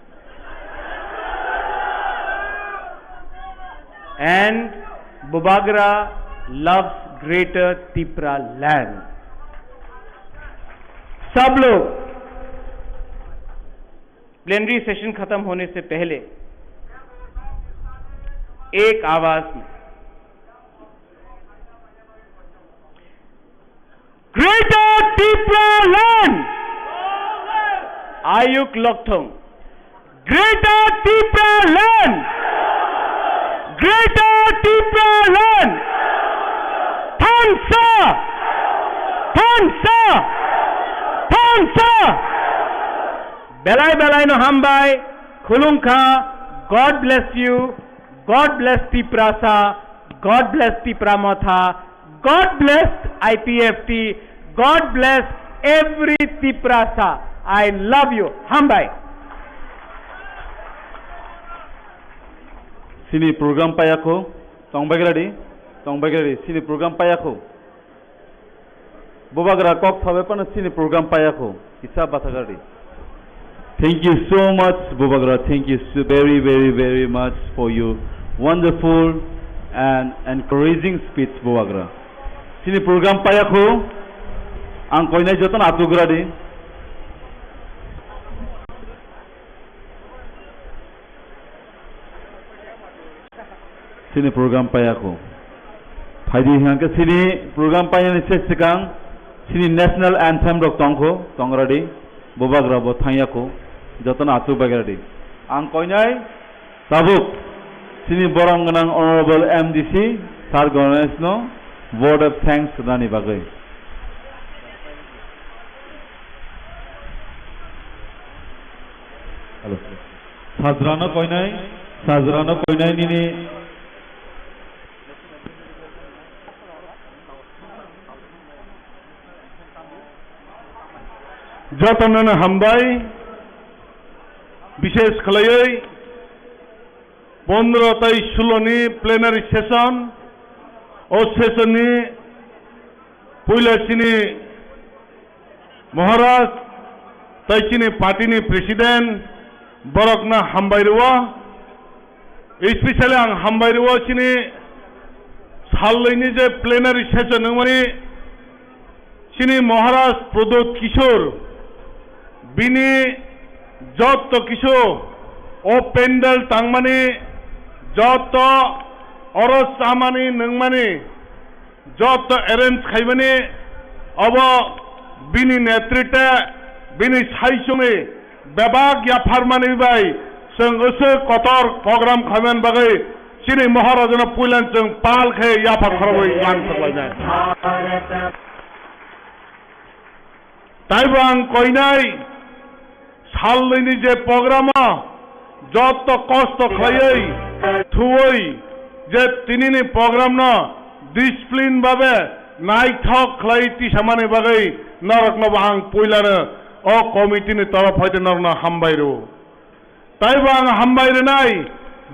And Bubagra loves Greater Tipra land। सब लोग प्लेनरी सेशन खत्म होने से पहले एक आवाज में, Greater Tipra land! Ayuk Lokthong. Greater Tipra land! Greater Tipra land! Thansa! Thansa! Thansa! Belai belai no hambai, khulungkha, God bless you, God bless Tiprasa, God bless Tipra Motha, God bless I P F T, God bless every Tiprasa. I love you. Hambai. Sini program payakho, tongbagradi, tongbagradi, sini program payakho. Bubagra kok sabai pano sini program payakho, kisa basagardi. Thank you so much, Bubagra. Thank you so very, very, very much for your wonderful and encouraging speech, Bubagra. Chini program payakho, ang koinai jotono atugra di. Chini program payakho. Phaidi hingke chini program painani se sikang chini national anthem rok tongkho, tongradi, Bubagra bo thangyakho, jotono achu bagradi. Ang koinai tabuk chini borom gwnang Honorable M D C Sir Ganesh no vote of thanks rwnani bagwi. Hello. Sajrano koinai, sajrano koinai nini. Jotono hambai, bishesh khlaiwi pondro tai sulo ni plenary session, o session ni puila chini Maharaj tai chini party ni president borokno hambai rwo, especially ang hambai rwo chini salnwini je plenary session wngmani chini Maharaj Pradyot Kishore bini jotto kisu o pandal tangmani jotto oro chamani nwngmani jotto arrange khaimani, obo bini netritwe, bini saichungni bebak yapharmani bai chwng aswk kotor program khaimani bagwi chini Maharajano puilan chwng pal khe yaphar khorobwi lang saklainai. Taibo ang koinai salnwini je program o jotto kosto khlaiwi thuwi je tinini program no discipline babe naithok khlai tisamani bagwi norokno bo ang puilano o committee ni torof hoite norokno hambai rwo. Taibo ang hambai rwnai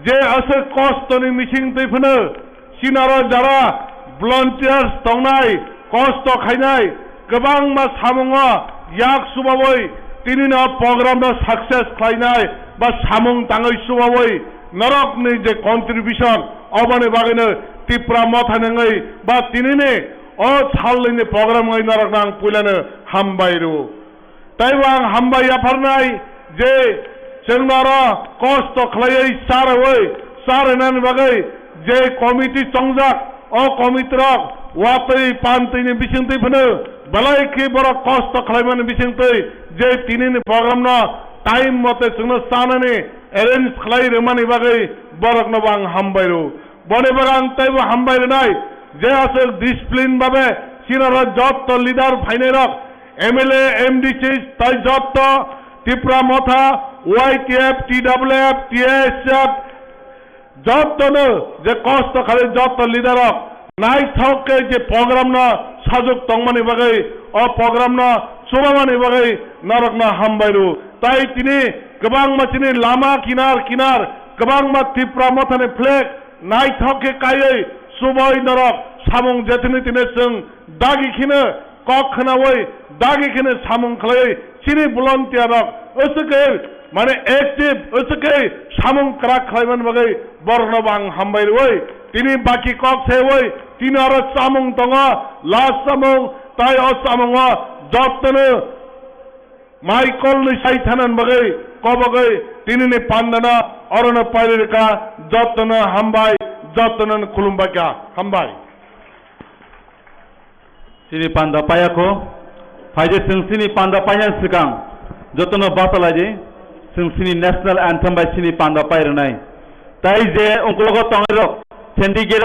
je aswk kostoni bising twi phano chini oro jara volunteers tongnai, kosto khainai, kwbangma samungo yak chubaui tinino program no success khlainai ba samung tangwi chubaui norokni je contribution, oboni bagwino Tipra Motha nangwi ba tinini o salnwini program wngwi norokno ang puilano hambai rwo. Taibo ang hambai yapharnai je chwng oro kosto khlaiwi charwi, charwnani bagwi je committee chongjak, o committee rok watwi pantwini bisingtwi phano belai khe borok kosto khlaimani bisingtwi je tinini program no time mote chwngno chanani arrange khlai rwmani bagwi borokno bo ang hambai rwo. Boni bagwi ang teibo hambai rwnai je aswk discipline babe chini oro jotto leader phainai rok, M L A, M D C tai jotto Tipra Motha, Y T F, T W F, T S F, jottono je kosto khlai jotto leader rok naithok khe je program no sajwk tongmani bagwi, o program no chubamani bagwi norokno hambai rwo. Tai tini kwbangma chini lama kinar kinar kwbangma Tipra Mothani flag naithok khe kaiwi chubaui norok samung je thwngwi tini chwng dagi kheno kok khnaui dagi kheno samung khlaiwi chini volunteer rok aswk khe mane active aswk khe samung kwrak khlaimani bagwi borokno bo ang hambai rwui tini baki kok seui tini oro chamung tongo last chamung tai o chamungo jottono Mai kolnwi sai thanani bagwi kobogwi tinini pandano orono pairwi rwkha, jottono hambai, jottono khulumbaikha, hambai. Chini panda payakho, phaide chwng chini panda painani swkang jottono bachalaidi, chwng chini national anthem bai chini panda pairwnai. Tai je ungkologo tongnai rok, syndicate